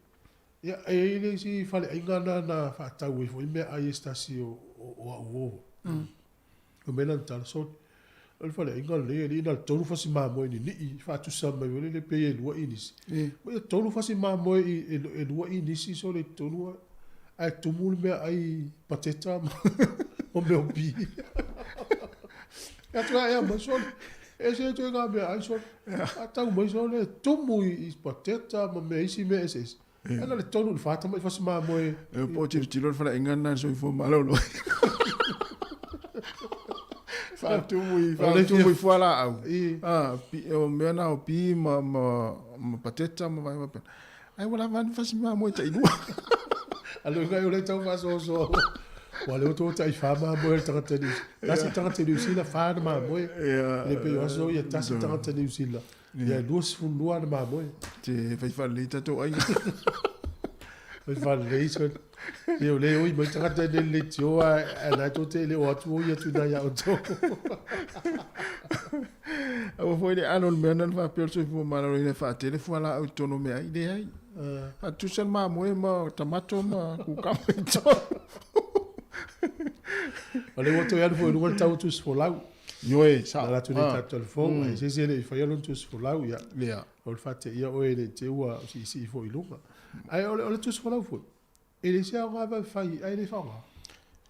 ia, e i ai le isi faleaiga na na faatau ai foi meaai e se tasi o, o, o au uo. O mea lana tala, sorry. O le faleaiga lenei, e alii na o le tolu fasi mamoe ninii, faatusa mai foi lele pei e lua inisi. E. Ma ia tolu fasi mamoe i, e, e lua inisi sole i totonu ae tumu le meaai pateta ma, ma mea o pi. E atu ai mai sole. E ese atu ngā meaai sole. A tau mai sole, tumu i, i pateta ma mea isi mea eseese. Ana le tolu i le whā tamai fasi mamoe. E po tilotilo le faleaiga lena i le soifua malolo. Faatumu i faatumu i fualaau. Ah, o mea na o pi ma ma ma pateta ma vaega faapena. Ai ua lava ni fasi mamoe tailua. A le ngai o le tau faasoasoa. Ua le o tai wha mamoe le tagata New Zealand. Tasi tagata New Zealand wha na mamoe. Le pe o aso ia tasi tagata New Zealand. Ia 22 na mamoe. Te fai whalelei tatou aiga. Fai whalelei so. Ia o le oi mai tagata nei le tio a a na to te le o atu o ia tu na ia o to. Aua foi le alo le mea na faapea o le soifua maloloina e faatele fualaau i totonu o meaai, leai. Faatusa le mamoe ma tamato ma kukama i totonu. O le ua toe alu foi i luga le tau o tusi folau. Ioe, sao. Na latou nei tatou telefon, ai se isi e le i faia lona tusi folau, ia. Ia. O le faateia oe ne i te i ua siisii foi i luga. Ae o le, o le tusi folau foi, e leai se aoga e fai ai, ae le faaaoga.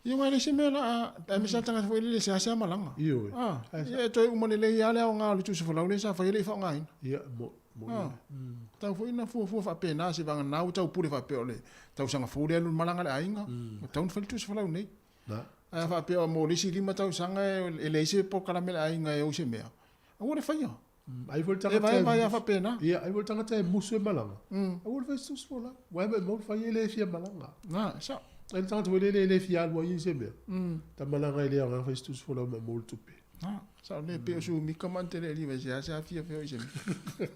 Ia aua e leai se mea la a, aemaise lava tagata foi lele e seasea malaga. Ioe. Ah, ia e toe uma lelei lava le aoga o le tusi folau lea sa fai e le i faaaogaina. Ia, mo, mo Ah, tau foi na fuafua faapena seivagana ua tau pule faapea o le tausaga fou lea e alu i le malaga a le aiga, ua tatau ona fai le tusi folau nei. Na. Ae a faapea mo le isi 5 tausaga e leai se polokalame a le aiga e ou se mea, aua le faia. Ai foi le E tagata vaevae lava faapena. Ia, ai foi le tagata e musu e malaga. Aua le fai se tusi folau. Ua e maumau le fai e le fia malaga. Na, e sao. Ai le tagata foi lele e le fia alu ai i se mea. Ta malaga e le aoga fai se tusi folau maumau le tupe. Na, sao le pei o su mika ma ante le liva e seasea fia fia i se mea.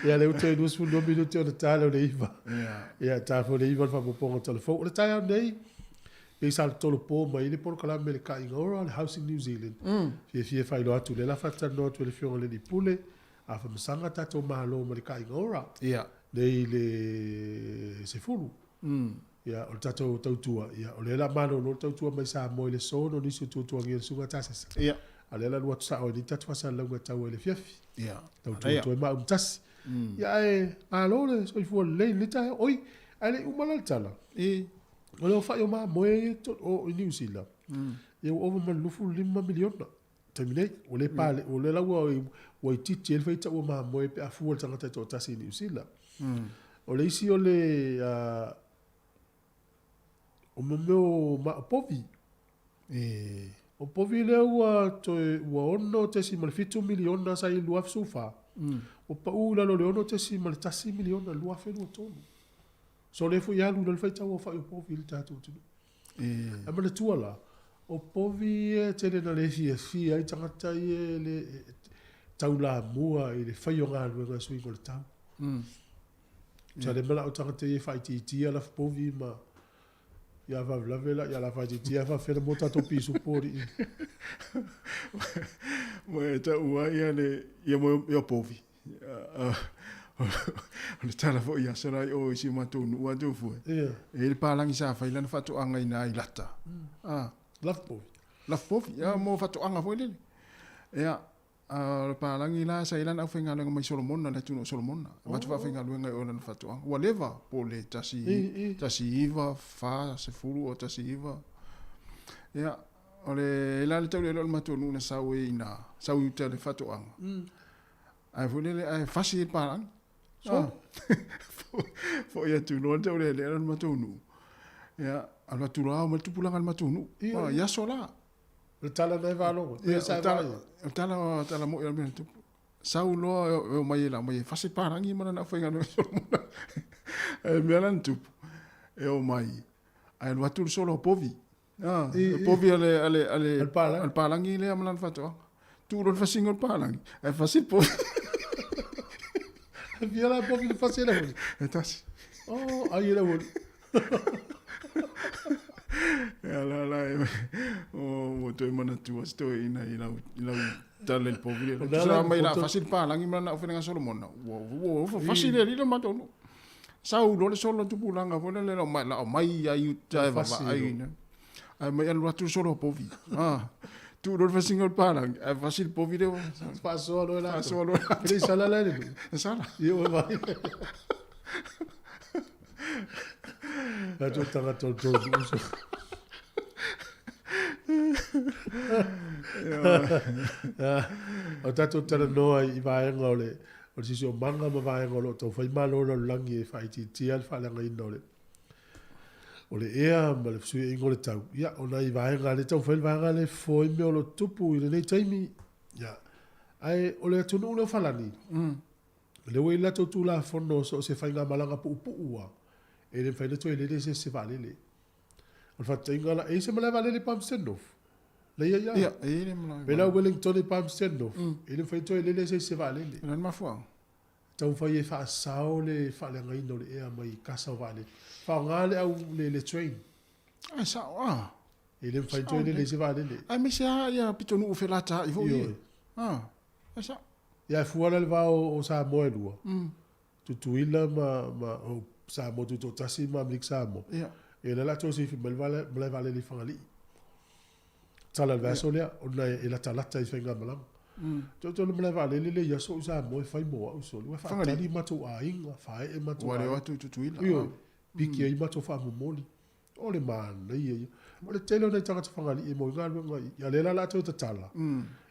Ia, lea ua toe 22 minute ona ta lea o le 9. Ia. Ia, ta foi le 9 le faaopoopoga o tala fou. O le taeao nei, pei sa tolopo mai le polokalame le Kaiga Ora le Housing New Zealand. Fiafia e faailoa atu lea la faatalanoa atu e le Afioga i le Alii Pule, a famasaga tatou Malo ma le Kaiga Ora. Ia. Nei le 10. Ia, o le tatou tautua, ia, o lea la malolo le tautua mai Samoa i le aso ona o nisi o tuatuagia i le susuga Tasesa. Ia. A o lea la alu atu sao ai nei tatou faasalalauga e tau ai i le afiafi. Ia. Tautua atu ai maau ma tasi. Ia, ae malo le soifua lelei i lenei taeao. Oi, ae le i uma la le tala. I. O le aofai o mamoe ia i Niu Sila, ia ua ova ma le 25 miliona. Taimi nei, ua le pale, o lea la ua, ua itiiti ai le faitau o mamoe pe a fua le tagata e toatasi i Niu Sila. O le isi o le, uh, o mo mea o, ma, o povi. E. O povi lea ua toe, ua 6.7 miliona sa i 2014. Ua pau i lalo o le 6.1 miliona 2023. So lea foi e alu i lalo le faitau aofai o povi i le tatou atunuu. Ae manatua la, o povi ia e tele ina le fiafia ai tagata ia e le taulamua i le fai o galuega e suiga o le tau. Sa le manao tagata ia e faaitiitia lafu povi ma ia faalavelave la, ia la faaitiitia faafefea mo tatou pisupo alii. Ma e taua ia le ia mo ia povi. O le tala foi i aso la i o i si o matou nuu atu fue. Ia. E i le palagi sa fai lana faatoaga i na i lata. Ah. Lafu povi. Lafu povi. Ia mo faatoaga foi lele. Ia, o le palagi la sa i lana aufaigaluega mai Solomona, le atunuu o Solomona. Avatu faafaigaluega i o lana faatoaga. Ua leva po o le tasi, 19, 40 o 19. Ia, o le la le taulelea o le matou nuu na sau ai ina, sau i uta i le faatoaga. Ae foi lele, ae fasi i le palagi. So? Foi atu loa le taulelea o le matou nuu. Ia, alu atu loa ao mai le tupulaga o le matou nuu. Ia. Ah, i aso la. O le tala na e faalogo. Ia, Sa o e tala, vaai. o tala, tala moi o le mea na tupu. Sau loa e omai e lau mai e fasi palagi ma lana aufaigaluega Solomona. Ae mea la na tupu, e omai, ae alu atu le solo o povi. Ah, I- i- povi a le, a le, a le, A le palagi. a le palagi lea ma lana faatoaga. Tuu loa le fasiga o le palagi, ae fasi le povi. E fia la povi le fasi e le huli. E tasi. Oh, ai e le huli. Ia la la e, o, ua toe manatua se toeaina i lau, i lau tala i le povi lea. O Tusa la mai la poto- fasi le palagi ma lana aufaigaluega Solomona. Ua, ua, ua fasi le alii le matou nuu. Sau loa le solo tupulaga foi lele lau mai, lau mai ai uta e Fasi vaavaai loa. ina. Ae mai alu atu le solo o povi. Ah, tuu loa le fasiga o le palagi, ae fasi le povi lea. Faasoa loa e latou. Faasoa loa e latou. E le i sala la i le nuu. E sala. Ia ua vai. Latou tagata o le tou nuu so. O tatou talanoa i vaega o le o le siosiomaga ma vaega o lo o taufai malo lalolagi e faaitiitia le faaleagaina o le O le ea ma le fesuiaiga o le tau, ia, o nai vaega lea e taumafai le vaega lea e fofo ai mea o lo o tutupu i lenei taimi. Ia, ae o le atunuu lea o Falani, lea ua i ai le latou Tulafono so o se faigamalaga puupuu lava, e le mafai ona toe lele se isi se vaalele. O le faataitaiga la, e i ai se malae vaalele i Palmerston North? Leai a. Ia, e i ai le malae. Pei la o Wellington i Palmerston North, e le mafai ona toe lele se isi se vaalele. O le a le mafuaaga? Taumafai e faasao le faaleagaina o le ea mai kasa o vaalele. Faaaoga le au le, le train. Ae sao a. E le mafai toe lele se vaalele. Aemaise lava ia pitonuu felataai foi. Ioe. Ah, ae sao. Ia e fua la le va o Samoa e lua. Tutuila ma, ma o Samoa Tutoatasi ma Amerika Samoa. Ia. Ia lea la toe sifi mai le malae vaalele i Fagalii. Tala i le vaiaso lea, ona e latalata i faigamalaga. Toe toe le malae vaalele lea i aso i Samoa e fai mo au soli. Ua faatali matou aiga, faaee matou aiga. Ua le o atu i Tutuila. Ioe, piki ai matou faamomoli. O le manaia ia. O le tele o nai tagata Fagalii e maua ai galuega i, a o lea la o le a toe tatala.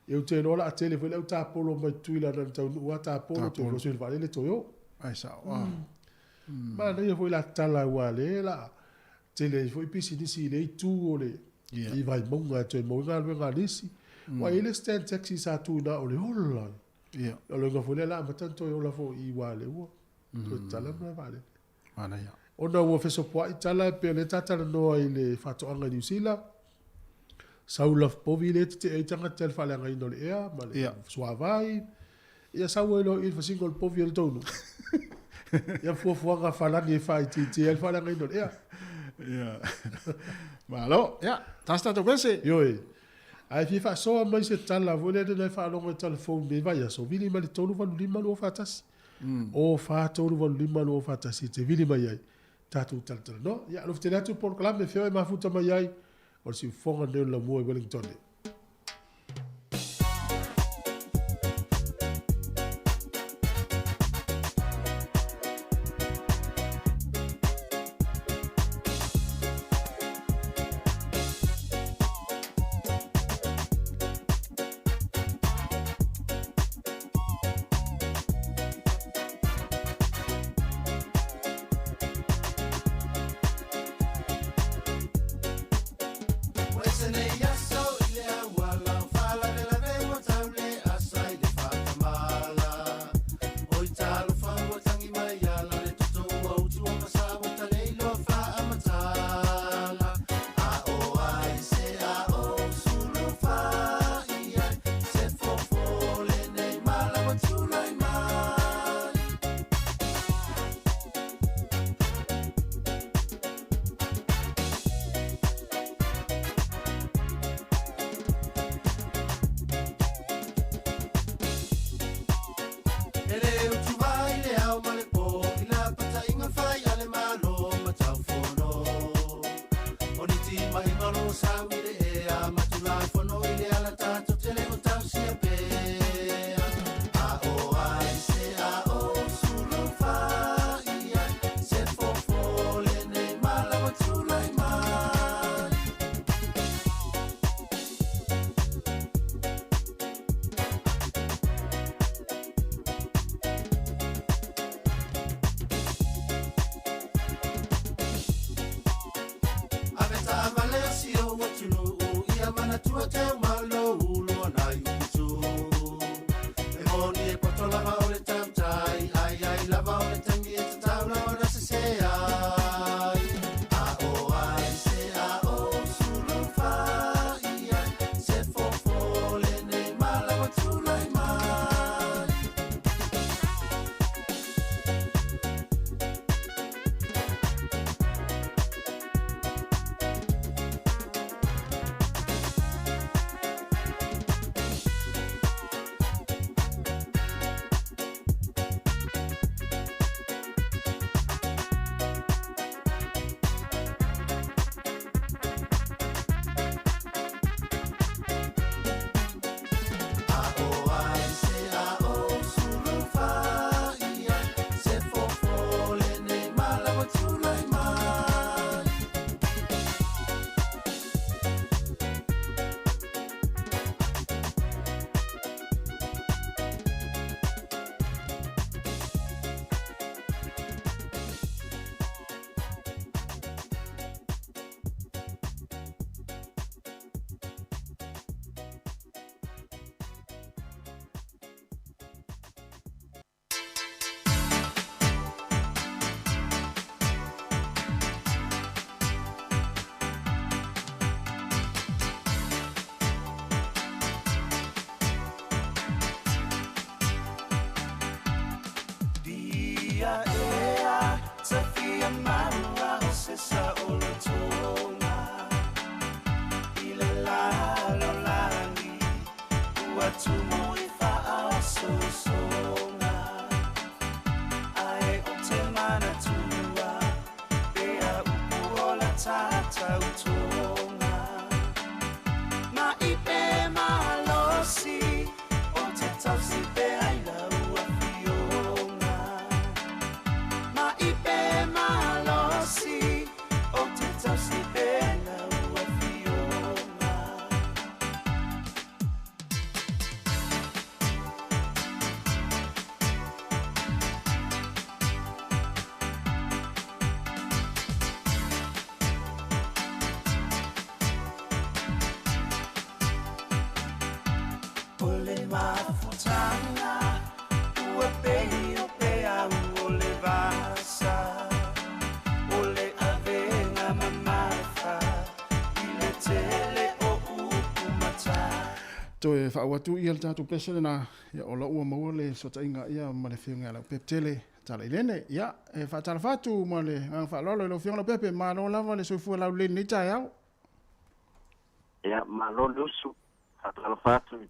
Ia ou te iloa o le a tele foi le au tapolo mai Tutuila na ona taunuu lava tapolo, toe oso i le vaalele toe o. Ae sao lava. Manaia foi la tatala aua o lea o le a tele ai foi pisinisi i lea itu o le i Vaimauga e toe maua ai galuega a nisi. Aua e i ai le stand taxi sa tu i ina o le ola. O le uiga foi lea o le a amata ona toe ola foi i i aua o lea ua toe tatala le malae vaalele. Manaia. Ona ua fesopoai tala e pei o lea ta talanoa i le faatoaga i Niu Sila, sau lafopovi lea e tetee ai tagata i le faaleagaina o le ea ma le suavai, ia sau ai loa i i le fasiga o le povi a le tou nuu. Ia fuafuaga a Falani e faaitiitia ai le faaleagaina o le ea. Ia. Malo. Ia, ta se tatou pese. Ioe. Ae fia faasoa mai se tala foi lea na e faalogo i tala fou i lenei vaiaso, vili mai le 385 241. O 4 3 8 5 2 4 1 e te vili mai ai tatou talatalanoa. Ia alofa tele atu le polokalame e feoai mafuta mai ai o le siufofoga lenei o le laumua i Wellington. Toe faauu atu ia le tatou pese lena, ia o lo ua maua le fesootaiga ia ma le Afioga ia Leaupepe Tele Talailene. Ia, e faatalofa atu ma le agaga faaaloalo i lau Afioga Leaupepe, malo lava le soifua laulelei i lenei taeao. Ia, malo le usu. Faatalofa atu i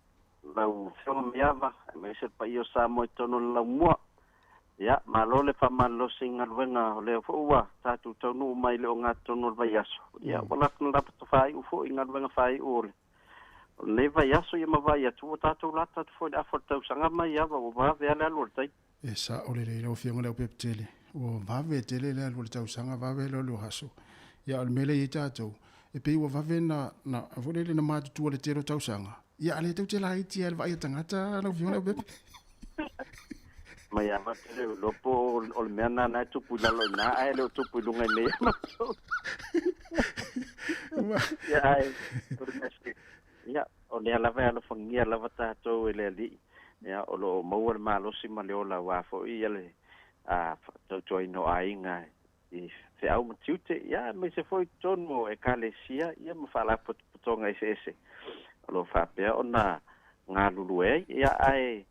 lau Afioga Miava, aemaise le paia o Samoa i totonu o le laumua. Ia, malo le faamalolosi i galuega, o lea foi ua tatou taunuu mai i le ogatotonu o le vaiaso. Ia, ua lata faaiu foi galuega faaiu o le O lenei vaiaso ia ma vaai atu ua tatou lata atu foi i le afa o le tausaga mai ava ua vave lava le alu o le taimi. E sao lelei lau Afioga Leaupepe Tele, ua vave tele le alu o le tausaga, vave le alu o aso. Ia a o le mea lea e i ai tatou, e pei ua vave na, na, foi lele na matutua le tele o tausaga, ia a lea tou te laiti lava i le vaai a tagata lau Afioga Leaupepe. Mai ava tele iloa po o le mea lena na e tupu i lalo i ina ae le o tupu i luga i nei matou. Ia ae o le mea sili, ia o lea lava e alofagia lava tatou e le Alii, ia o lo o maua le malosi ma le ola aua foi ia le tautuaina o aiga i feau ma tiute, ia aemaise foi i totonu o Ekalesia ia ma faalapotopotoga eseese o lo o faapea ona galulue ai. Ia ae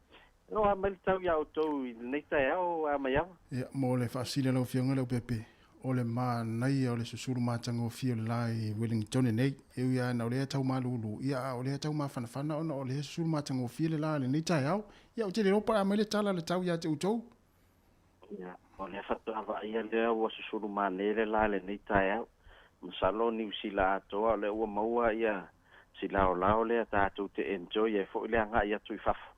Aloha mai le tau iā outou i lenei taeao a Maiava. Ia, mo le faasili a lau Afioga Leaupepe, o le manaia o le susulu matagofie o le la i Wellingtone nei. E ui lava ina o lea e tau malulu, ia a o lea e tau mafanafana ona o lea e susulu matagofie le la i lenei taeao. Ia, ou te le iloa po o le a mai le tala a le tau ia te outou. Ia, o lea faatoa vaaia lea ua susulu mane le la i lenei taeao. Masalo o Niu Sila atoa o lea ua maua ia si laolao lea tatou te enjoy ai foi le agai atu i fafo.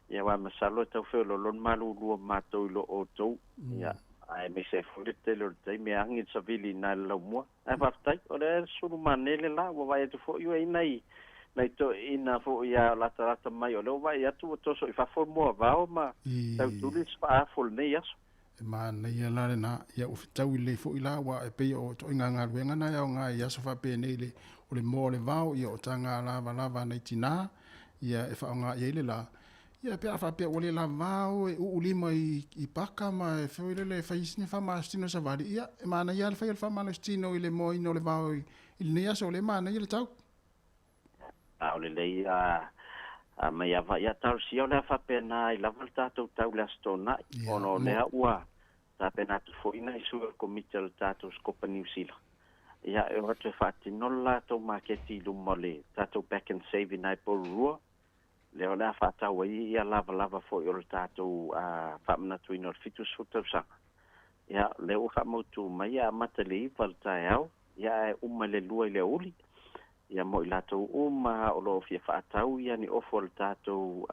Ia aua masalo e tau feoloolo le malulu o matou i lo outou. Ia, aemaise ai foi le tele o le taimi e agi le savili i ina i le laumua. Ae faafetai, o lea e susulu mane le la, ua vaai atu foi ua i ai nai nai toeaiina foi a latalata mai, o lea ua vaai atu ua toso i fafo le moavao ma tautuli le sipaafu o lenei aso. E manaia la lena, ia ua fetaui lelei foi la, aua e pei o ituaiga galuega na e aoga i aso faapenei le, o le moa o le vao, ia o taga lavalava a nai tina, ia e faaaoga i ai le la. Ia pe a faapea ua le lava e uu lima i paka ma e foi lele e fai sina faamalositino savali, ia e manaia lava le fai o le faamalositino i le moaina o le vao i lenei aso, o lea e manaia le tau. A o lelei a mai ava ia talosia o le a faapena ai lava le tatou tau i le Aso Toonai, ona o lea ua tapena atu foi nai sui o le Komiti o le tatou Scopa Niu Sila. Ia, e o atu e faatino le latou maketi i luma o le tatou Pak'nSave i nai Porirua, lea o le a faatau ai ia lavalava foi o le tatou faamanatuina o le 70 tausaga. Ia, o lea ua faamautu mai e amata i le 9 i le taeao, ia ae uma i le 2 i le aoauli. Ia mo i latou uma o lo o fia faatau ia ni ofo o le tatou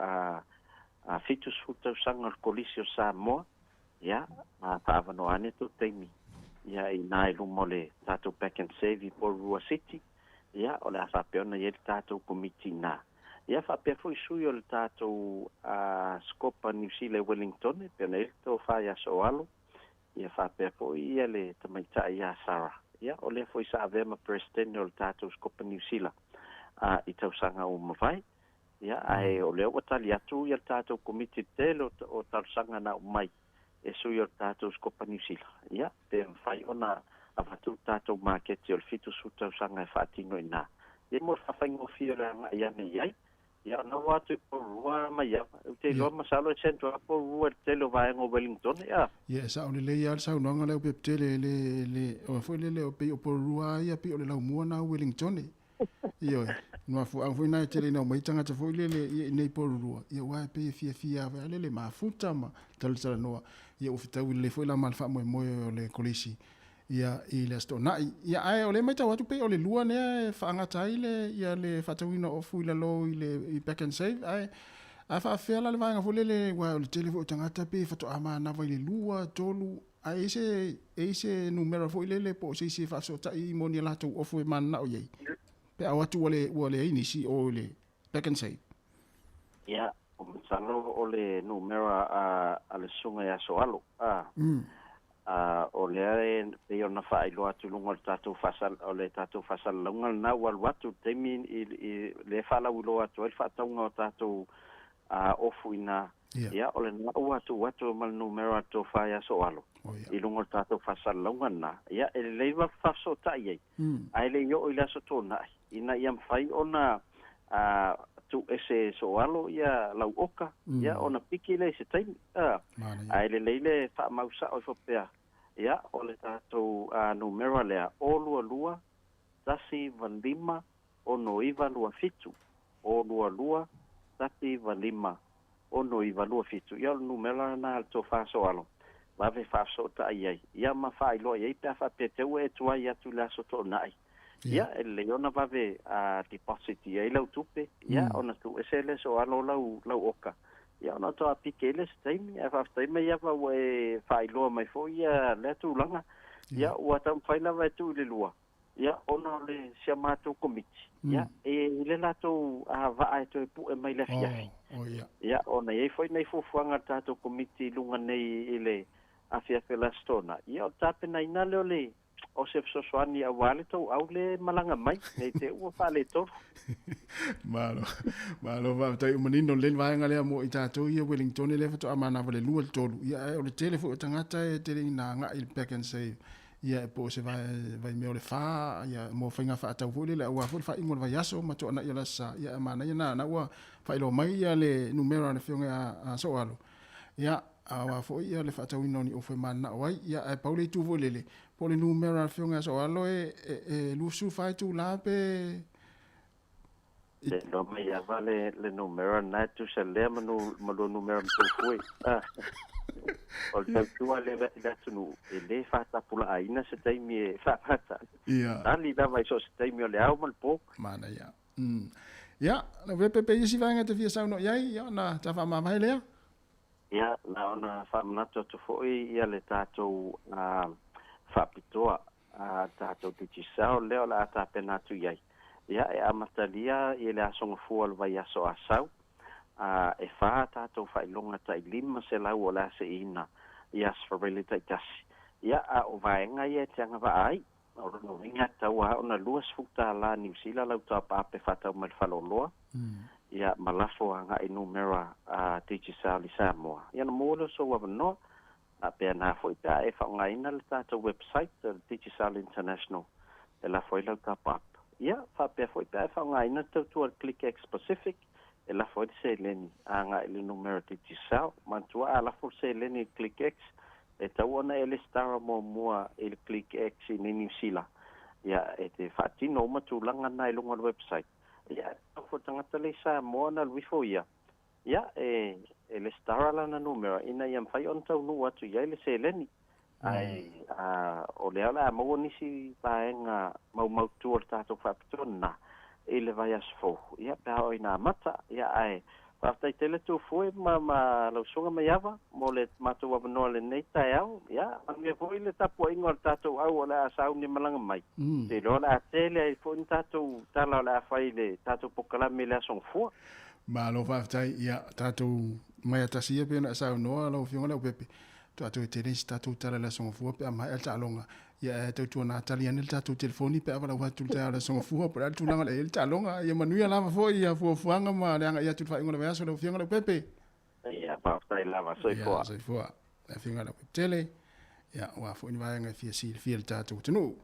70 tausaga o le Kolisi o Samoa, ia, faaavanoa ane tou taimi ia i ina i luma o le tatou Pak'nSave i Porirua City, ia, o le a faapea ona i ai le tatou komiti i ina. Ia faapea foi sui o le tatou Scopa Niu Sila i Wellingtone, pei ona i ai le tofa ia Soalo, ia faapea foi ia le tamaitai ia Sarah. Ia o lea foi sa avea ma Peresetene o le tatou Scopa Niu Sila i tausaga ua mavae. Ia ae o lea ua tali atu ia le tatou komiti i le tele o talosaga na aumai e sui o le tatou Scopa Niu Sila. Ia pe mafai ona avatu le tatou maketi o le 70 tausaga e faatino i ina. Ia mo le faafaigofie o le agai ane i ai. Ia ona ua atu i Porirua mai ava. Ou te iloa masalo e send atu Porirua i le tele o vaega o Wellington, ia. Ia e sao lelei lava le saunoaga lea Pepetele e le, le, o foi lele o pei o Porirua lava ia pei o le laumua na o Wellington. Ioe, o mafuaaga foi na e tele ina omai tagata foi lele ia i nei Porirua, ia aua e pei e fiafia lava lele mafuta ma talatalanoa, ia ua fetaui lelei foi la ma le faamoemoe o le Kolisi ia i le Aso Toonai. Ia ae o lea e matau atu pei o le lua lea e faagata ai le ia le faatauina o ofu i lalo i le i Pak'nSave ae a faafefea la le vaega foi lele aua o le tele foi o tagata pei e faatoa manava i le lua, tolu ae i ai se e i ai se numera foi lele po o se isi e faafesootai mo ni a latou ofu e mananao i ai pe a o atu ua le ua leai nisi o i le Pak'nSave. Ia, masalo o le numera a le susuga ia Soalo, a. A o lea e pei ona faailoa atu i luga o le tatou faasal, o le tatou faasalalauga lena ua alu atu i le taimi i, i lea e faalauiloa atu ai le faatauga o tatou ofu i ina. Ia, o lena ua tuu atu ma le numera a le tofa ia Soalo i luga o le tatou faasalalauga lena. Ia, e lelei lava faafesootai ai, ae le i oo i le Aso Toonai, ina ia mafai ona tuuese e soalo ia lau oka ia ona piki lea i se taimi a ae lelei le faamausao ifo pea ia o le tatou numera lea 022 195 6927 022 195 6927 ia o le numera lena a le tofa soalo vave faafesootai ai ia ma faailoa i ai pe a faapea te ua e tuai atu i le aso toonai ia e lelei ona vave deposit i ai lau tupe ia ona tuuese lea soalo lau oka ia ona toe apike ai lea se taimi ae faafetai mai ava ua e faailoa mai foi ia lea tulaga ia ua taumafai lava e tuu i le lua ia ona o le si a matou komiti ia e i le latou vaa e toe pue mai le afiafi ia ona e i ai foi nai fuafuaga a le tatou komiti i luga nei i le afiafi o le Aso Toonai ia o le tapenaina lea o le o se fesoasoani aua le tou au le malaga mai nei te ua faaletolu. Malo, malo faafetai ua manino lelei le vaega lea mo i tatou ia Wellington lea faatoa manava le 2 i le 3 ia ae o le tele foi o tagata e tele ina agai i le Pak'nSave ia po o se vaimea o le 4 ia mo faiga faatau foi lele aua foi le faaiuga o le vaiaso ma toanai o le Aso Sa ia ae manaia na ua faailoa mai ia le numera a le afioga ia Sooalo ia aua foi ia le faatauina o ni ofu e mananao ai ia ae pau le itu foi lele po o le numera a le afioga ia Sooalo e 24 itula pe Te iloa mai lava le numera lena e tusa lea ma lua numera matou foi. O le tautua lea i le atunuu, e le faatapulaaina se taimi e faapata. Tali lava i so o se taimi o le ao ma le po. Manaia. Ia, lau Vepe pe i isi vaega e te fia saunoa i ai, ia ona ta faamavae lea. Ia, na ona faamanatu atu foi ia le tatou faapitoa a tatou Digicel lea o le a tapena atu i ai. Ia, e amatalia i le aso gafua o le vaiaso Asau, a e fa tatou faailoga tai 500 o le a seiina i Aso Faraile taitasi. Ia, a o vaega ia e te agavaa ai, o lona uiga e tatau lava ona $20 Niu Sila lau tauapaape faatau mai le faleoloa, ia, ma lafo agai numera a Digicel i Samoa. Ia, ona maua lea o sou avanoa. Faapena foi pe a e faaaogaina le tatou website o le Digicel International e lafo ai lau top up. Ia, faapea foi pe a e faaaogaina le tautua a le ClickX Pacific e lafo ai le seleni agai i le numera Digicel. Manatua a lafo le seleni i le ClickX, e tatau ona e lesitala muamua i le ClickX i Niu Sila. Ia, e te faatino uma tulaga na i luga o le website. Ia, e tatau foi i le tagata lea i Samoa ona alu ifo ia Ia, e, e lesitala lana numera ina ia mafai ona taunuu atu i ai le seleni. Ae, a, o lea o le a maua nisi vaega maumautu o le tatou faapitoa lena i le vaiaso fou, ia, pe a oo ina amata. Ia, ae, faafetai tele Tufue ma, ma lau Susuga Maiava mo le matou avanoa i lenei taeao. Ia, manuia foi le tapuaiga o le tatou au o le a sauni malaga mai. Ou te iloa o le a tele ai foi ni tatou tala o le a fai i le tatou polokalame i le Aso Gafua. Malo faafetai, ia tatou mai a tasi ia pei ona e saunoa lau Afioga Leaupepe, faatoa toe tele isi tatou tala i le Aso Gafua pe a maea le taaloga. Ia ae tautuana tali ane le tatou telefoni pe a valaau atu i le taeao o le Aso Gafua po o le a le tulaga o le a i ai le taaloga. Ia manuia lava foi ia fuafuaga ma le agai atu i le faaiuga o le vaiaso lau Afioga Leaupepe. Ia faafetai lava, soifua. Ia soifua. Le Afioga Leaupepe tele. Ia aua foi ni vaega e fia silafia e le tatou atunuu.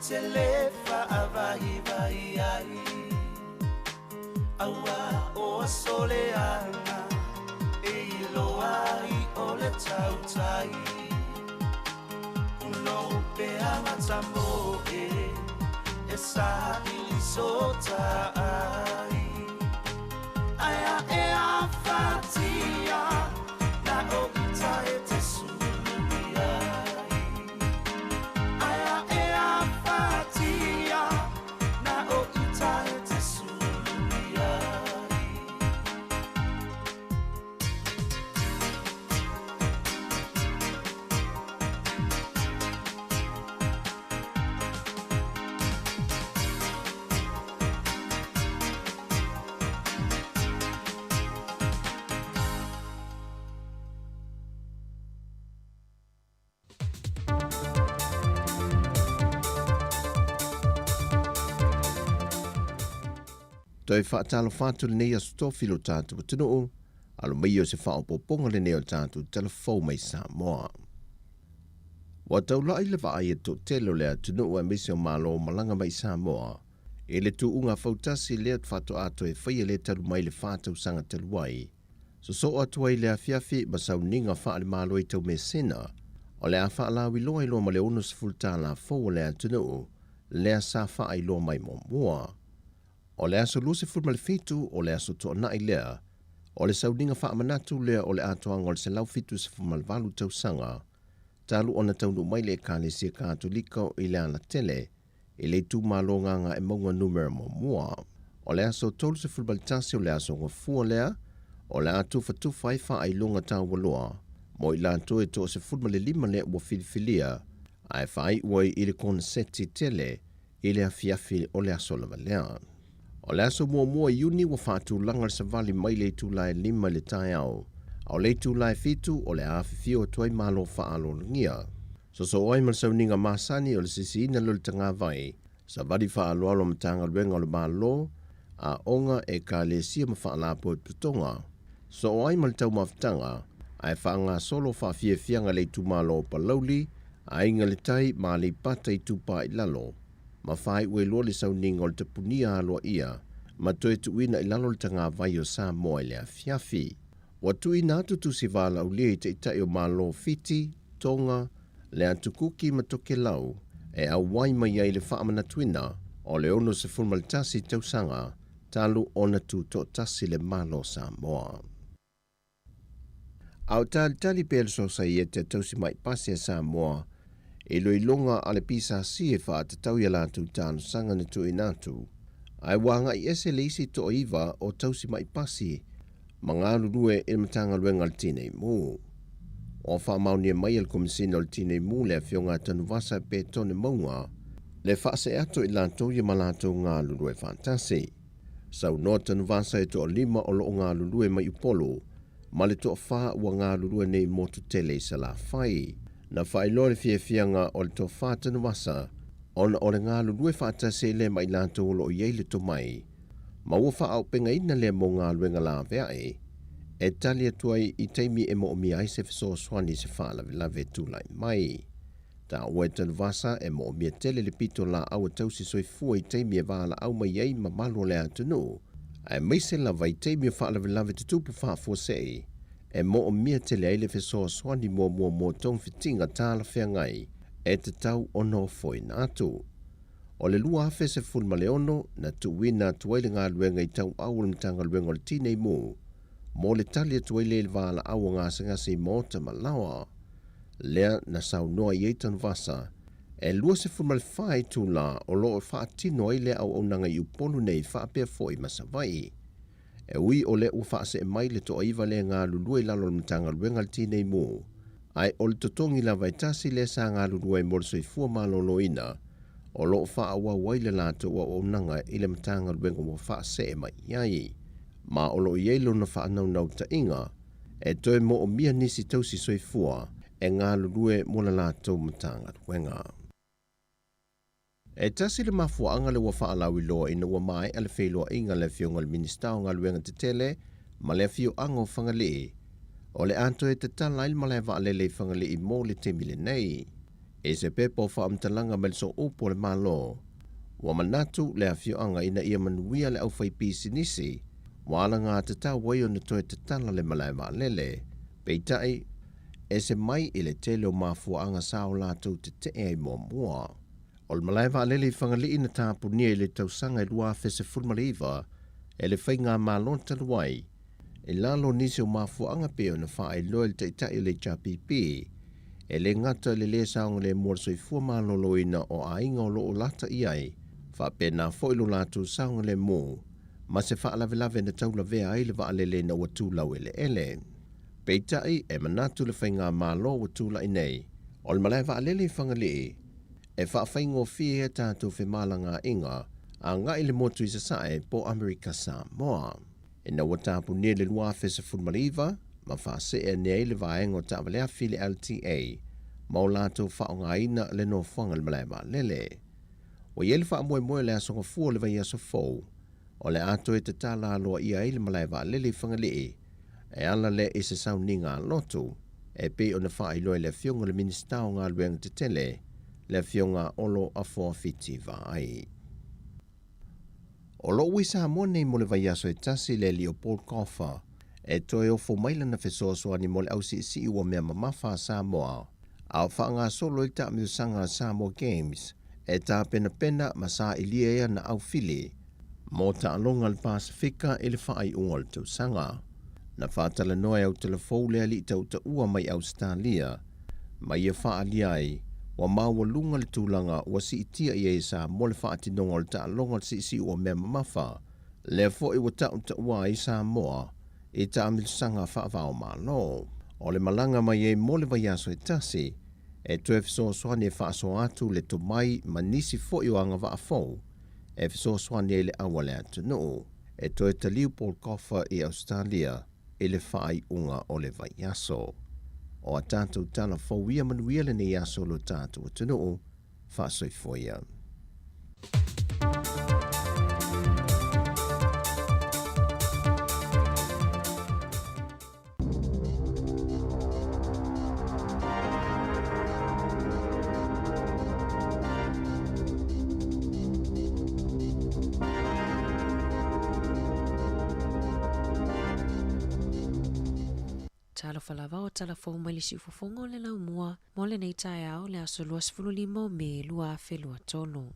te lē faavaivai ai auā o aso leaga e iloa ai o le tautai lou peaga tamoe e saili sotaai ae ae afatia na o uta e te sulu ai ae ae afatia na o uta e te sulu ai. Toe faatalofa atu lenei aso tofi i lo tatou atunuu, alo mai o se faaopoopoga lenei o le tatou tala fou mai Samoa. Ua taulai le vaai a le toatele o le atunuu aemaise o Malo malaga mai i Samoa i le tuuga fautasi lea faatoa toe faia lea talu mai le fa tausaga talu ai. Sosoo atu ai le afiafi ma sauniga faale-Malo i Taumeasina, o le a faalauiloa i loa ma le 60 tala fou o le atunuu lea sa faailoa mai muamua. O le aso 27 o le aso Toonai lea, o le sauniga faamanatu lea o le atoaga o le 178 tausaga talu ona taunuu mai le Ekalesia Katoliko i le alatele i le itumalo Gagaemauga Numera 1. O le aso 31 o le aso Gafua lea, o le a tufatufa ai faailoga taualoa mo i latou e toa-15 lea ua filifilia ae faaiu ai i le koneseti tele i le afiafi o le aso lava lea. O le aso 1 Iuni ua faatulaga le savali mai le itula e 5 i le taeao, a o le itula e 7 o le a afifio atu ai malo faaaloalogia. Sosoo ai ma le sauniga masani o le sisiina lea o le tagavai, savali faaaloalo a Matagaluega o le Malo, aoga, ekalesia ma faalapotopotoga. Soo ai ma le taumafataga, ae faagasolo faafiafiaga le itumalo o Palauli, Aiga i le Tai ma Aleipata Itupa i Lalo, ma faaiu ai loa le sauniga o le tapunia aloaia ma toe tuuina i lalo le tagavai o Samoa i le afiafi. Ua tuuina atu tusi valaaulia i Taitai o Malo o Fiti, Tonga, le Atukuki ma Tokelau e auai mai ai le faamanatuina o le 61 tausaga talu ona tutoatasi le Malo o Samoa. A o talitali pea le Sosaiete a Tausi Mai Pasi a Samoa i iloiloga a le PSC e faatatau i a latou talosaga na tuuina atu, ae ua agai ese le isi toaiva o Tausi Mai Pasi ma galulue i le Matagaluega a le Tinei Mu. Ua faamaonia mai e le Komesina o le Tinei Mu le Afioga a Tanuvasa Petone Mauga le faasee atu i latou ia ma latou galulue faatasi. Saunoa Tanuvasa e toalima o loo galulue mai Upolu ma le toafa ua galulue nei i motu tele i Salafai. Na faailoa le fiafiaga o le tofa Tanuvasa ona o le galulue faatasi ai lea ma i latou o loo i ai le tomai ma ua faaaupegaina lea mo galuega laveai e tali atu ai i taimi e moomia ai se fesoasoani i se faalavelave e tulai mai. Taua e Tanuvasa e moomia tele le pito laau a tausi soifua i taimi e valaau mai ai mamalu o le atunuu, aemaise lava i taimi o faalavelave tutupu faafuasei e moomia tele ai le fesoasoani muamua mo togafitiga talafeagai e tatau ona ofoina atu. O le 2016 na tuuina atu ai le galuega i tauau o le Matagaluega o le Tinei Mu mo le tali atu ai lea i le valaau a gasegase i maota ma laoa. Lea na saunoa i ai Tanuvasa, e 24 itula o lo o faatino ai lea auaunaga i Upolu nei faapea foi ma Savaii. E ui o lea ua faasee mai le toaiva lea galulue i lalo o le Matagaluega a le Tinei Mu, ae o le totogi lava e tasi lea sa galulue ai mo le soifua maloloina o lo o faaauau ai le latou auaunaga i le Matagaluega ua faasee mai i ai. Ma o lo o i ai lona faanaunautaiga e toe moomia nisi tausi soifua e galulue mo le latou Matagaluega. E tasi le mafuaaga le ua faalauiloa ina ua maea le feiloaiga a le Afioga i le Minisita o Galuega Tetele ma le afioaga o Fagalii, o le a toe tatala ai le malae vaalele i Fagalii mo le taimi lenei. I se pepa o faamatalaga mai le Sooupu o le Malo, ua manatu le afioaga ina ia manuia le aufaipisinisi ua alagatatau ai ona toe tatala le malae vaalele. Peitai, ese mai i le tele o mafuaaga sa o latou tetee ai muamua. O le malae vaalele i Fagalii na tapunia i le tausaga e 2019 e le faigamalo talu ai, i lalo o nisi o mafuaaga pei ona faailoa e le Taitai o le HRPP, e le gata i le lē saogalemu o le soifua maloloina o aiga o lo o lata i ai, faapena foi lo latou saogalemu ma se faalavelave na taulavea ai le vaalele ina ua tu laueleele. Peitai, e manatu le faigamalo ua tulai nei, o le malae vaalele i Fagalii e faafaigofie ai a tatou femalagaaiga agai i le motu i Sasae po o Amerika Samoa. Ina ua tapunia i le 2019 ma faasee ane ai le vaega o taavaleafi i le LTA ma o latou faaaogaina le nofoaga i le malae vaalele. Ua i ai le faamoemoe o le aso Gafua o le vaiaso fou o le a toe tatala aloaia ai le malae vaalele i Fagalii e ala lea i se sauniga a lotu e pei ona faailoa e le Afioga i le Minisita o Galuega Tetele, le Afioga Olo Afoa Fiti Vaai. O lo o ua i Samoa nei mo le vaiaso e tasi le alii o Paul Coffer e toe ofo mai lana fesoasoani mo le ausiisii ua mea mamafa a Samoa a o faagasolo ai le taamilosaga a Samoa Games e tapenapena ma sailia ai ana aufili mo taaloga a le Pasefika i le faaiuga o le tausaga. Na faatalanoa e Autalafou le alii tautaua mai Ausetalia ma ia faaalia ai ua maualuga le tulaga ua siitia i ai e Samoa le faatinoga o le taaloga o le siisiu o mea mamafa, lea foi ua tautaua ai Samoa i taamilosaga faava-o-Malo. O le malaga mai ai mo le vaiaso e tasi, e toe fesoasoani e faasoa atu le tomai ma nisi foi o agavaa fou e fesoasoani ai le au a le atunuu e toe taliu Paul Coffer i Ausetalia i le faaiuga o le vaiaso. O a tatou tala fou ia manuia lenei aso lo tatou atunuu, faasoifua ia. Talofa lava o tala fou mai le siufofoga o le laumua mo lenei taeao le aso 25 o Me 2023.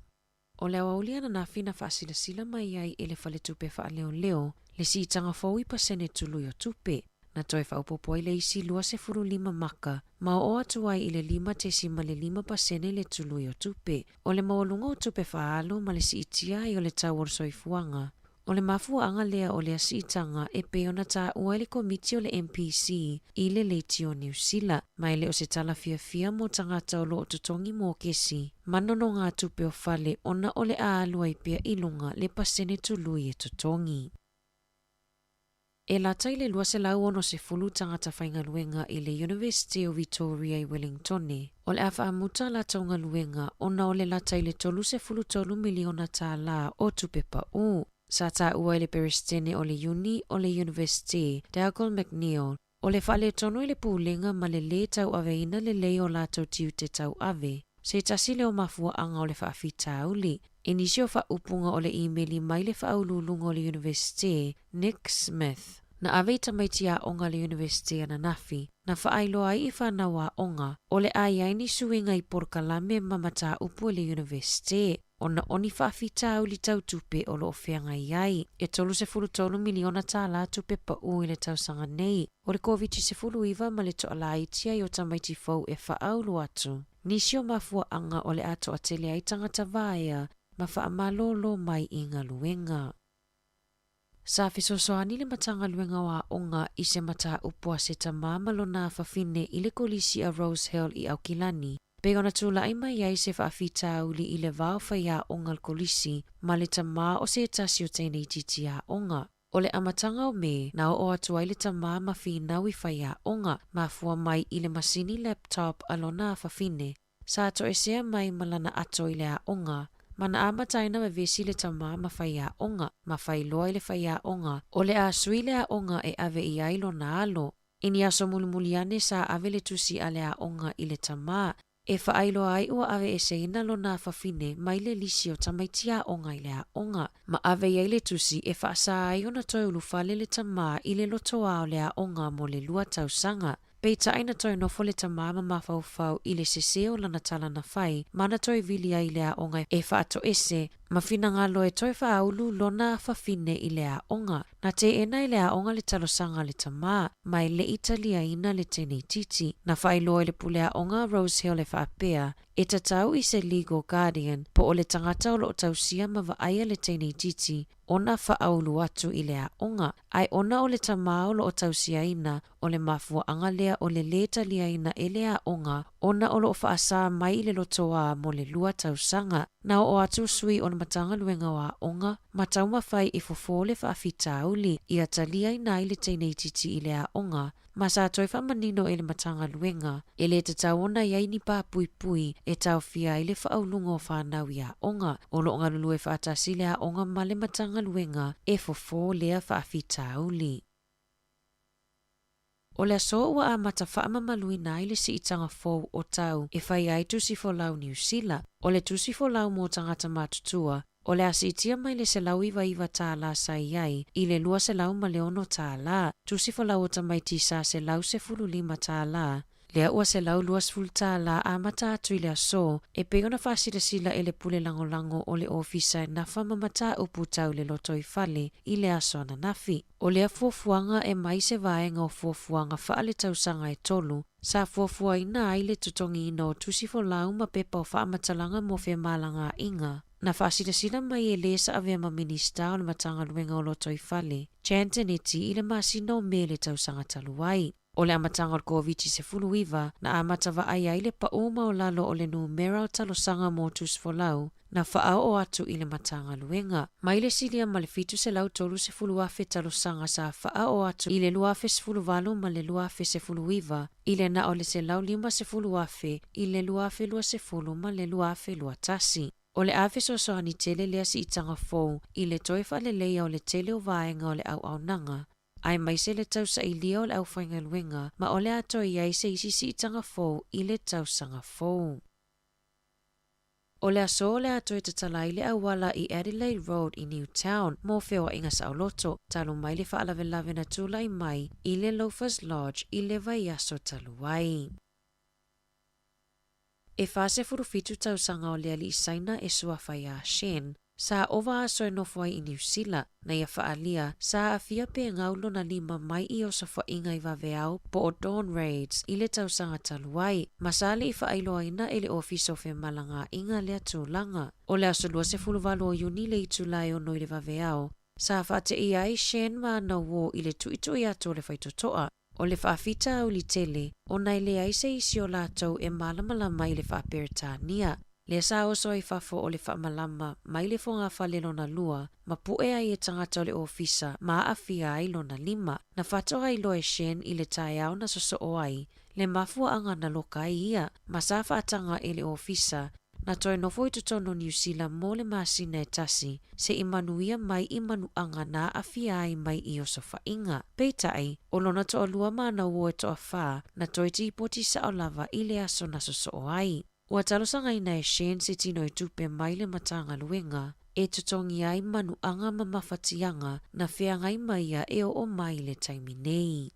O le aoauli ananafi na faasilasila mai ai e le Faletupe Faaleoleo le siitaga fou i pasene tului o tupe, na toe faaopoopo ai le isi 25 maka ma oo atu ai i le 5.5 pasene le tului o tupe. O le maualuga o tupe faaalu ma le siitia ai o le tau o le soifuaga O le mafuaaga lea o lea siitaga e pei ona taua e le Komiti o le MPC i le Leitio o Niu Sila, ma e le o se tala fiafia mo tagata o lo o totogi mokesi ma nonogatupe o fale ona o le a alu ai pea i luga le pasene tului e totogi. E lata i le 260 tagata faigaluega i le University o Vitoria i Wellingtone o le a faamuta a latou galuega ona o le lata i le $33 miliona tālā o tupe paʻū. Sa taua e le Peresetene o le Iuni o le University, Dougal McNeill, o le faaletonu i le pulega ma le lē tauaveina lelei o latou tiute tauave, se tasi lea o mafuaaga o le faafitauli. I nisi o faaupuga o le imeli mai le faauluuluga o le Iunivesite, Nick Smith, na ave i tamaiti aoga a le Iunivesite ananafi, na faailoa ai i fanau aoga, o le a i ai ni suiga i polokalame ma mataupu e le Iunivesite, ona o ni faafitauli tau tupe o lo o feagai ai. E $33 miliona tālā tupe paʻū i le tausaga nei o le Koviti-19 ma le toalaiti ai o tamaiti fou e faaulu atu. Nisi o mafuaaga o le a toatele ai tagata vaea ma faamalōlō mai i galuega. Sa fesoasoani le Matagaluega o Aoga i se mataupu a se tamā ma lona afafine i le Kolisi a Rose Hill i Aukilani, pei ona tulai mai ai se faafitauli i le va o faiaoga o le kolisi ma le tamā o se tasi o teineitiiti aoga. O le amataga o Me, na oo atu ai le tamā ma finau i faiaoga, mafua mai i le masini laptop a lona afafine, Sa toesea mai ma lana ato i le aoga, ma na amata ai na vevesi le tamā ma faiaoga, ma failoa i le faiaoga, o le a sui le aoga e ave i ai lona alo. I ni aso mulimuli ane sa ave le tusi a le aoga i le tamā, E faailoa ai ua aveeseina lona afafine mai le lisi o tamaiti aoga i le aoga, ma ave i ai le tusi e faasā ai ona toe ulufale le tamā i le lotoā o le aoga mo le 2 tausaga. Peitai na toe nofo le tamā ma mafaufau i le sesē o lana tala na fai ma na toe vili ai i le aoga e faatoese ma finagalo e toe faaulu lona afafine i le aoga. Na teena e le aoga le talosaga a le tamā, ma e le i taliaina le teneititi. Na faailoa e le pule aoga a Rose Hill e faapea, e tatau i se legal guardian po o le tagata o lo o tausia ma vaaia le teneititi ona faaulu atu i le aoga, ae ona o le tamā o lo o tausiaina, o le mafuaaga lea o le lē taliaina e le aoga ona o lo o faasā mai i le lotoā mo le 2 tausaga. Na oo atu sui o le Matagaluega o Aoga ma taumafai e fofo le faafitauli ia taliaina ai le teineitiiti i le aoga, ma sa toe faamanino e le Matagaluega, e lē tatau ona i ai ni papuipui e taofia ai le faauluga o fanau i aoga. O lo o galulue faatasi le aoga ma le Matagaluega e fofo lea faafitauli. O le aso ua amata faamamaluina ai le siitaga fou o tau e fai ai tusi folau Niu Sila. O le tusi folau mo tagata matutua, o le a siitia mai le $199 sa i ai i le $206. Tusi folau o tamaiti sa $115, lea ua $120 amata atu i le aso, e pei ona faasilasila e le pule lagolago o le Ofisa e nafa ma mataupu tau le lotoifale i le aso ananafi. O lea fuafuaga e mai se vaega o fuafuaga faaletausaga e 3, sa fuafuaina ai le totogiina o tusi folau ma pepa o faamatalaga mo femalagaaiga. Na faasilasila mai e lē sa avea ma Minisita o le Matagaluega o Lotoifale, Jan Tinetti i le masina o Me le tausaga talu ai. O le amataga o le Koviti-19 na amata vaai ai le paū maualalo o le numera o talosaga mo tusi folau na faaoo atu i le Matagaluega. Mai le silia ma le 730,000 talosaga sa faaoo atu i le 2018 ma le 2019 i le na o le 150,000 i le 2020 ma le 2021. O le a fesoasoani tele lea siitaga fou i le toe faaleleia o le tele o vaega o le auaunaga, aemaise le tausailia o le aufaigaluega ma o le a toe i ai se isi siitaga fou i le tausaga fou. O le aso o le a toe tatala ai le auala i Adelaide Road i Newtown mo feoaiga saoloto, talu mai le faalavelave na tulai mai i le Loafers Lodge i le vaiaso talu ai. E 47 tausaga o le alii Saina e suafa iā Shen, sa ova aso e nofo ai i Niu Sila, na ia faaalia, sa aafia pe gau lona lima mai i osofaiga i vaveao po o dawn raids i le tausaga talu ai, ma sa le i faailoaina e le Ofisa o Femalagaaiga lea tulaga. O le aso 28 o Iuni le itula e 6 i le vaveao, sa faateia ai Shen ma ana uō i le tuitui atu o le faitotoa. O le faafitauli tele, ona e leai se isi o latou e malamalama i le Faaperetania, lea sa oso ai fafo o le faamalama mai le fogafale lona lua, ma pu'e ai e tagata o le ofisa ma aafia ai lona lima. Na faatoa iloa e Shen i le taeao na sosoo ai le mafuaaga na loka ai ia, ma sa faataga e le ofisa na toe nofo i totonu o Niu Sila mo le masina e tasi, se'i manuia mai i manuaga na aafia ai mai i osofaiga. Peitai, o lona toalua ma ana uō e toafā, na toe tipoti sao lava i le aso na sosoo ai. Ua talosagaina e Shen se tino i tupe mai le Matagaluega e totogi ai manuaga ma mafatiaga na feagai ma ia e oo mai i le taimi nei.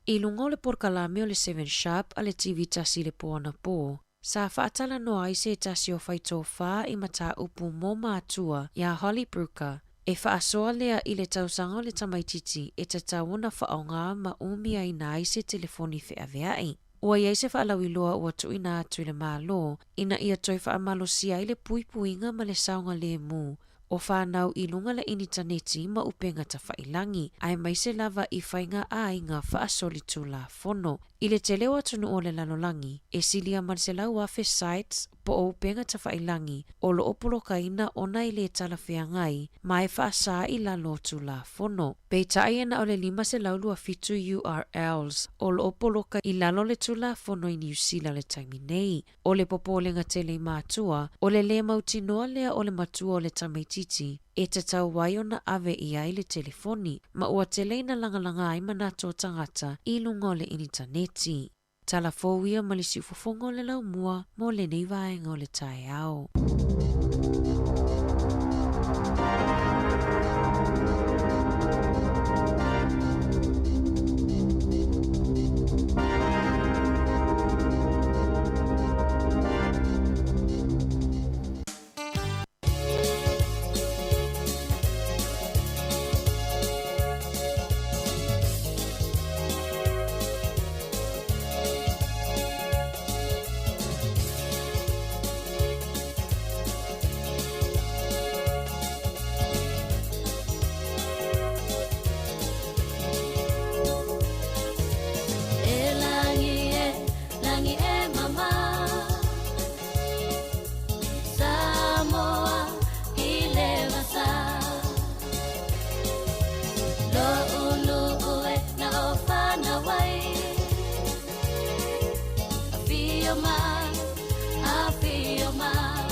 I luga o le polokalame o le Seven Sharp a le TV tasi i le po anapō, sa faatalanoa ai se tasi o faitofā i mataupu mo matua iā Holly Brooker, e faasoa lea i le tausaga o le tamaitiiti e tatau ona faaaoga ma umiaina ai se telefoni feaveai. Ua i ai se faalauiloa ua tuuina atu i le Malo ina ia toe faamalosia ai le puipuiga ma le saogalemu o fanau i luga le initaneti ma upega tafailangi, aemaise lava i faiga aiga faasolitulafono. I le tele o atunuu o le lalolagi, e silia ma le 100,000 sites po o upega tafailangi o lo o polokaina ona e lē talafeagai ma e faasā i lalo o Tulafono. Peitai e na o le 527 URLs o lo o poloka i lalo o le Tulafono i Niu Sila le taimi nei. O le popolega tele i matua, o le lē mautinoa lea o le matua o le tamaitiiti e tatau ai ona ave i ai le telefoni, ma ua tele ina lagalaga ai manatu o tagata i luga o le initaneti. Tala fou ia ma le siufofoga o le laumua mo lenei vaega o le taeao. E lagi e, lagi e mama Samoa i le vasa Lo'u e na o whanawai Afio mai, afio mai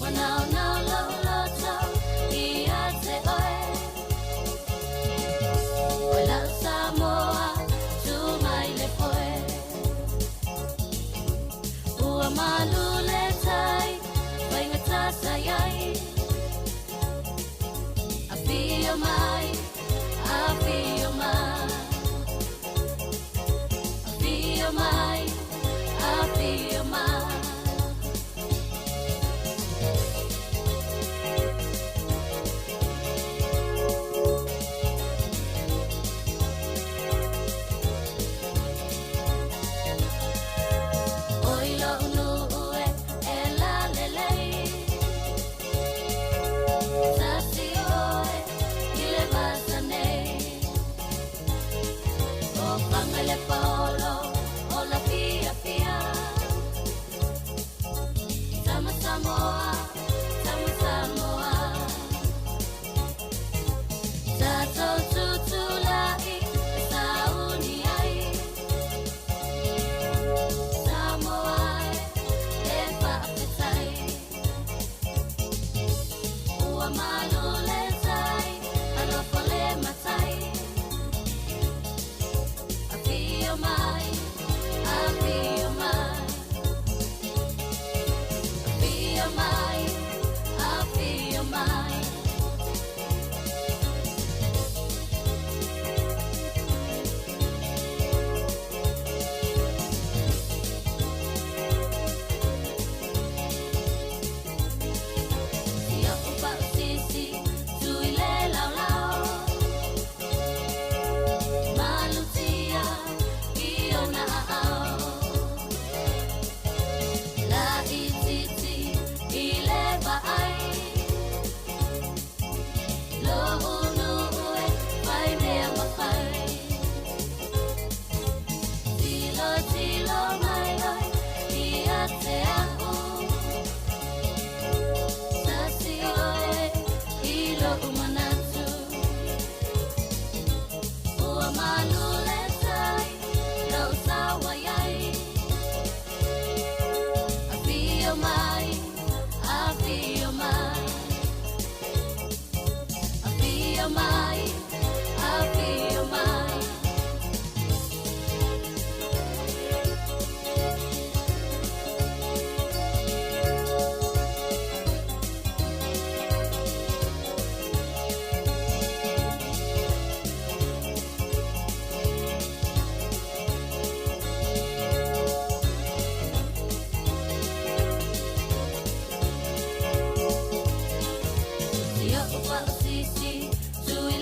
Wanao nao lo loto i a te oe O lau Samoa tu mai le foe Ua malu le tai, whainga tasa iai Afio mai, afio mai Afio mai, afio mai Oi lo unu e, e la lelei Tasi oe, i le vasa nei O panga le polo, o la fia fia Tama Samoa, tama Samoa Tatou tutulai, e sauni ai Samoa e, e faafetai Ua malu le tai, alofa le matai Afio mai, afio mai Afio mai, afio mai Ia o pausisi, tui le laulau Malutia, i ona aao La ititi, i le vaai Lo unu e, fai mea mafai Tilo, tilo mai oi, ia te au Tasi oe, i lo manatu Ua malu le tai, lau sawa iai Afio mai, afio mai Afio mai, afio mai Ia o pausisi, tui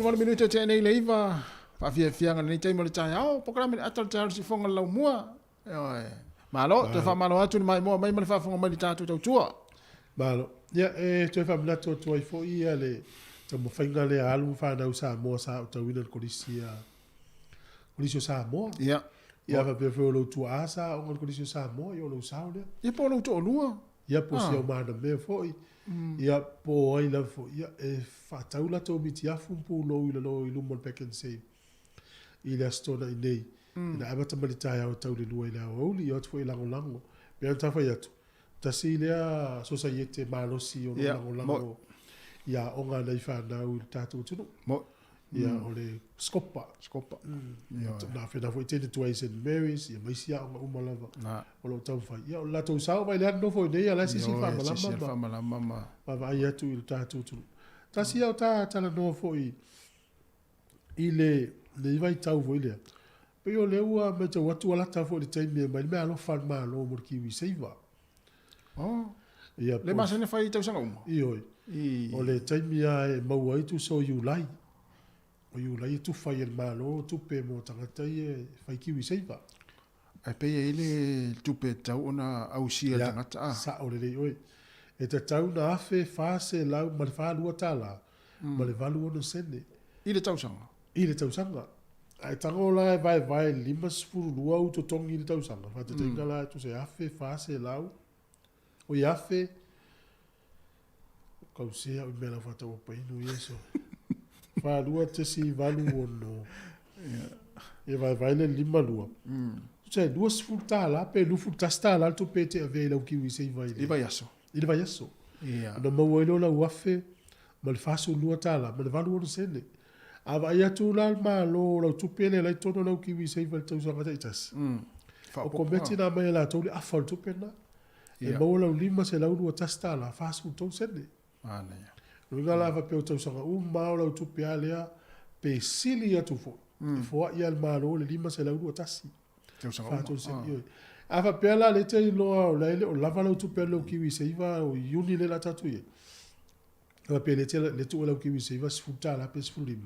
18 minute tea nei le 9, faafiafiaga i lenei taimi o le taeao, polokalame le ata o le taeao i le siufofoga o le laumua. Ioe. Malo, toe faamalo atu le maimoa mai ma le faafofoga mai i le tatou tautua. Malo. Ia, e toe faamanatu atu ai foi ia le taumafaiga lea a alo ma fanau Samoa sa aotauina i le Kolisi a Kolisi o Samoa. Ia. Ia faapea foi o lou tuaa sa aoga i le Kolisi o Samoa, ia o lou sao lea. Ia po o lou toalua. Ia po o si au manamea foi. Ia po o ai lava foi. Ia e faatau latou mitiafu ma pulou i lalo i luma o le Pak'nSave i le Aso Toonai nei. Ina amata mai le taeao e tau i le 2 i le aoauli, ia o atu foi e lagolago. Pei ona ta fai atu, tasi lea sosaiete malosi o lo o lagolago i aoga a nai fanau i le tatou atunuu. Ia, o le SCOPA. SCOPA. Na afena foi teine tuai i St Mary's, ia ma isi aoga uma lava o lo o taumafai. Ia, o le latou sao mai lea nofo i nei, a o la e siisi faamalama ma vaavaai atu i le tatou atunuu. Tasi ia o ta talanoa foi i lenei vaitau foi lea, pei o lea ua matau atu ua lata foi i le taimi e aumai le meaalofa a le Malo mo le KiwiSaver. Oh. Ia, le masani e fai i tausaga uma? Ioe. O le taimi lava e maua ai tusa o Iulai. O Iulai e tufa ai e le Malo tupe mo tagata ia e fai KiwiSaver. Ae pei e i ai le tupe e tatau ona ausia e le tagata a? Ia, sao lelei oe. E tatau ona $1,442 tala ma le 86 sene. I le tausaga? I le tausaga. Ae tago la e vaevae 52 ou totogi i le tausaga, faataitaiga la e tusa e $1,400, oi afe, kausea au i mea lau faatau painu ia so. 4.86 e vaevae le 52. Tusa e $20 pe $21 le tupe e te avea i lau KiwiSaver i le vaiaso. I le vaiaso. Ona maua ai lea o lau $1,042 ma le 86 sene. A vaai atu la le Malo o lau tupe lea la i totonu o lau KiwiSaver i le tausaga taitasi, o kometi na aumai e latou le afa o le tupe lena. E maua lau $521 43 sene. Manaia. O lona uiga la faapea o tausaga uma lava o lau tupe lava lea pe sili atu foi, e foai lava e le Malo le $521. Tausaga uma. 43 sene, ioe. A faapea la o lea e te iloa o la e le o lava lau tupe alu i lau KiwiSaver o Iuni lea o le a tatou i ai, faapea lea te tuu e lau KiwiSaver $10 pe 15.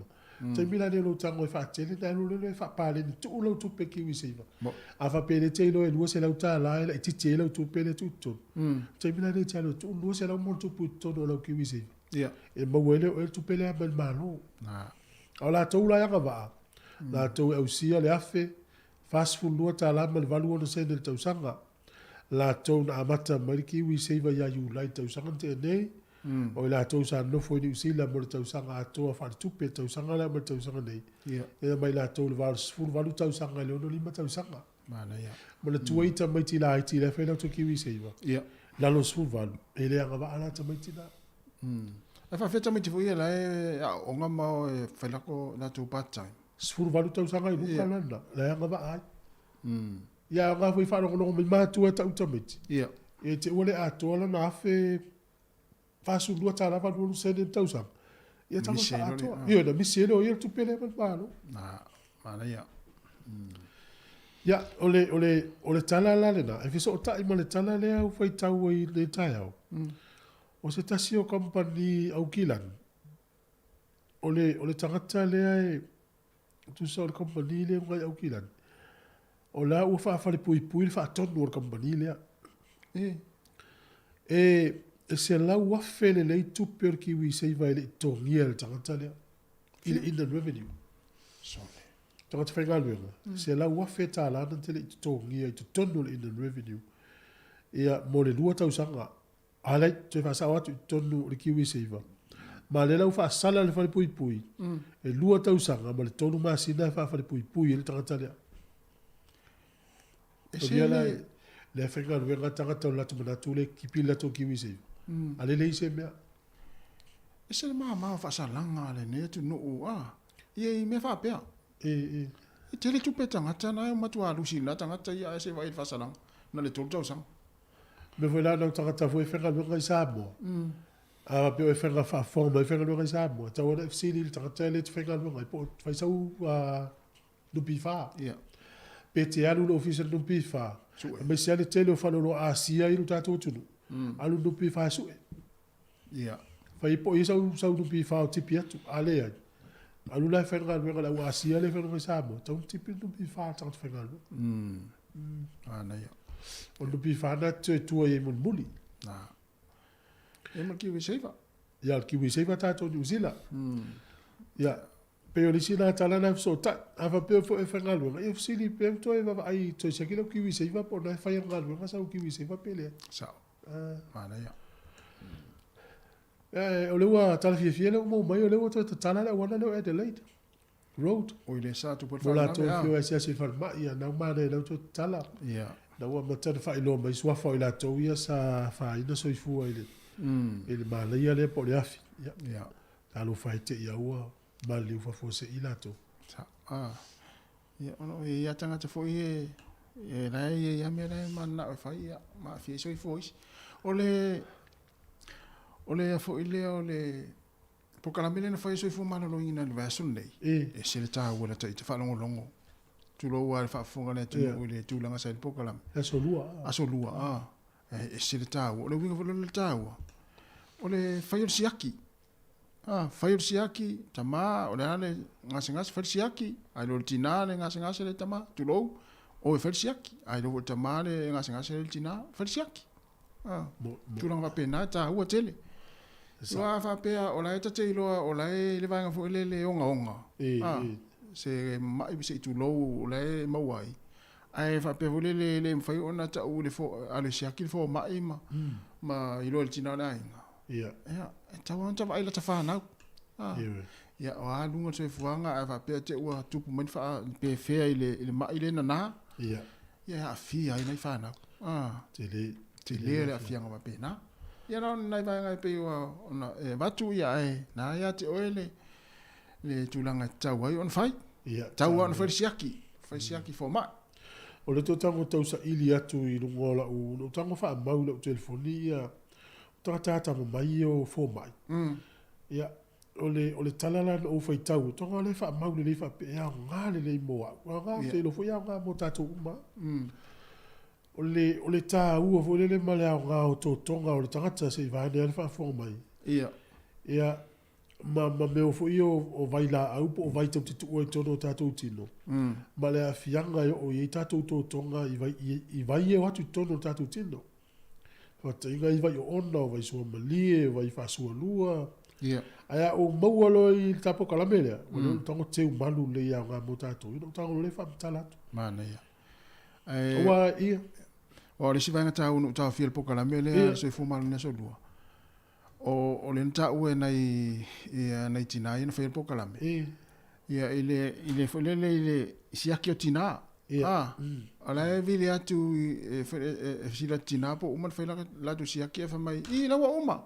Taimi la lea o lou tago e faatele na alu lea e faapaleni tuu lau tupe KiwiSaver. A faapea lea te iloa e $200 e laitiiti ai lau tupe lea e tuu i totonu. Taimi la lea e te alu e tuu 200 ma ona tupu i totonu o lau KiwiSaver. E maua ai lea o oe le tupe lea mai le Malo. A o latou la e agavaa, latou e ausia le $1,042 ma le 86 sene i le tausaga. Latou na amata mai le KiwiSaver ia Iulai i le tausaga na tea nei, o i latou sa nofo i Niu Sila mo le tausaga atoa faaletupe, tausaga lea ma le tausaga nei, ia mai latou i le 88 tausaga i le 65 tausaga. Manaia. Manatua i tamaiti laiti la e fai latou KiwiSaver, lalo 18, e le agavaa la tamaiti na. Ae faafefea tamaiti foi ia la e aooga ma o e fai lako latou part time? 18 tausaga i luga la la e agavaa ai. Ia aoga foi faalogologo mai matua e tau tamaiti. Ia. E te ua le atoa lana $1,042 82 sene i le tausaga. Ia tau Misi ai loa le- atoa. Ia na misi ai loa ia le tupe lea mai le Malo. Na, manaia. Ia, o le, o le, o le tala la lena, e fesootai ma le tala lea ua faitau ai i lenei taeao. O se tasi o kamupani Aukilani, o le, o le tagata lea e, Tusa o le kamupani lea i Aukilani, o la ua faafalepuipui le faatonu o le kamupani lea. E $100,000 lelei tupe o le KiwiSaver e le i totogia e le tagata lea i le Inland Revenue. Sole. Tagata faigaluega, $100,000 na te le i totogia i totonu o le Inland Revenue ia, mo le 2 tausaga. A lea toe faasao atu i totonu o le KiwiSaver. Ma lea la ua faasala le falepuipui, e 2 tausaga ma le 3 masina e faafalepuipui ai le tagata lea. E O ia la, lea faigaluega tagata o le latou manatu lea e kipi le latou KiwiSaver. A lea e leai se mea. E ese le mama o faasalaga a lenei atunuu a ia i mea faapea. E. E tele tupe tagata na e matua lusi la tagata ia ae se vaai i le faasalaga na le 3 tausaga. Mea foi la na o tagata foi e faigaluega i Samoa. A faapea o e faiga faafofoga mai faigaluega i Samoa, e tatau lava ona e fesili i le tagata e le te faigaluega ai po o fai sau NPF. Pe te alu i le ofisa o le NPF, aemaise lava le tele o faleoloa Asia i lo tatou atunuu, alu i le NPF e sue. Fai po o i ai sau NPF o tipi atu, a leai, Alu la e fai le galuega a le au Asia lea e faigaluega i Samoa, tatau ona tipi le NPF a le tagata faigaluega. Manaia. O le NPF lena e te toe tua i ai mulimuli. Na. Ia ma le Kiwi Saver. Ia, o le Kiwi Saver tatou i Niu Sila. Ia, pei o le isi lena tala lena e fesootai. A faapea foi e faigaluega, ia fesili pea ma toe vaavaai, toe siaki lau Kiwi Saver po o lena e fai e le galuega sau Kiwi Saver pe leai. Sao. Manaia. Ia, o lea ua tala fiafia lea ua maua mai, o lea ua toe tatala le auala lea o Adelaide Road. Oi le sa tupu ai le Mo latou faalavelave, e fia o e asiasi i le falemai, ia, na ua manaia lea ua toe tatala. Ia. Na ua amata ona faailoa mai suafa o i latou ia sa afaina soifua i le, i le malaia lea po o le afi. Ia. Ia. Talofa e te i a ua maliliu faafuasei latou. Sa, a. Ia, ona o ia tagata foi e, e la e i ai mea la e mananao e fai, ia, ma aafia ai soifua o isi. O le, o le foi lea o le polokalame lea na fai e Soifua Maloloina i le vaiaso lenei, e ese le taua o lata ita faalogologo. Tulou lava i le faafofoga a le atunuu i le tulaga sa i le polokalame. Aso Lua. Aso Lua, a. E ese le taua. O le uiga foi lea o le taua, o le fai o le siaki. A, fai o le siaki, tama, o le a le gasegase, fai le siaki, ae le o le tina le gasegase le tama, tulou, o e fai le siaki, ae le o le tama le gasegase le tina, fai le siaki. A, tulaga faapena e taua tele. Aua a faapea o la e ta te iloa o la e i le vaega foi lele ogaoga, a, se mai se i tulou o la e maua ai, ae faapea foi lele e le mafai ona tau le alu e siaki le fomai ma, ma iloa e le tina o le aiga. Ia. Ia, e tatau lava ona vaai i lata fanau. A. Ia, o a luga o le soifuaga ae faapea te ua tupu mai ni faa, pe fea i le, i le mai lea e nana. Ia. Ia, e aafia ai nai fanau. A. Tele. Tele le aafiaga faapena. Ia, na o nai vaega e pei ona e avatu, ia, ae na ia te oe le, le tulaga e tatau ai ona fai. Ia. Tatau lava ona fai le siaki, fai siaki fomai. O lea toe tago tausaili atu i luga o lau, lou tago faamau i lau telefoni ia, o tagata atamamai ia o fomai. Ia, o le, o le tala la na ou faitau, toga o lea e faamau lelei faapea e aoga lelei mo au. Aoga, ou te iloa foi e aoga mo tatou uma. O le, o le taua foi lele ma le aoga o totoga o le tagata se i vaeane ai le faafofoga mai. Ia. Ia, ma, ma mea foi ia o, o vailaau po o vai tatou te tuua i totonu o tatou tino, ma le aafiaga e oo i ai tatou totoga i vai, i, i vai e o atu i totonu o le tatou tino. Faataitaiga i vai oona, o vai suamalie, o vai faasualua. Ia. Ae a ou maua loa i le ta polokalame lea, ua leo tago teu malu lelei aoga mo tatou, ia ona ou tago loa lea e faamatala atu. Manaia. Ae, Aua, ia. Aua o le isi vaega taua na ou taofia i le polokalame lea Ia. a le Soifua Maloloina Aso Lua, o, o lea na taua e nai, ia, nai tina ia na faia le polokalame. Ia, i le, i le foi lele i le siaki o tina. Ia. A, o la e vili atu i, e, foi, e, e fesili atu tina po ua uma ona fai latou siaki ae fai mai, i, la ua uma.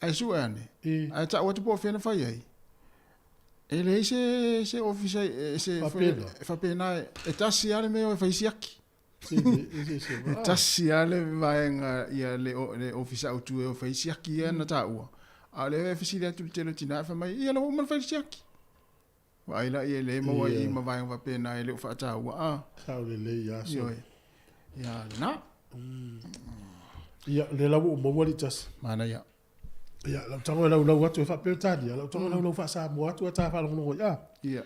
Ae sue ane, ae tau atu po o fea na fai ai. E leai se, se ofisa, e, se, foi lele, Faapena. e faapena, e tasi lava le mea e o e fai siaki. E tasi lava le vaega ia le, le ofisa autu e o fai siaki ia na taua. A o lea e fesili atu le tele o tina e fai mai, ia la ua uma ona fai le siaki. Vaai la ia le maua i ma vaega faapena e le o faataua. A. Sao lelei ia so. Ioe. Ia lena. Ia, lea la ua ou maua le tasi. Manaia. Ia, lau tago e laulau atu e faa-Peretania, lau tago e laulau faa-Samoa atu ae ta faalogologo ai, a. Ia.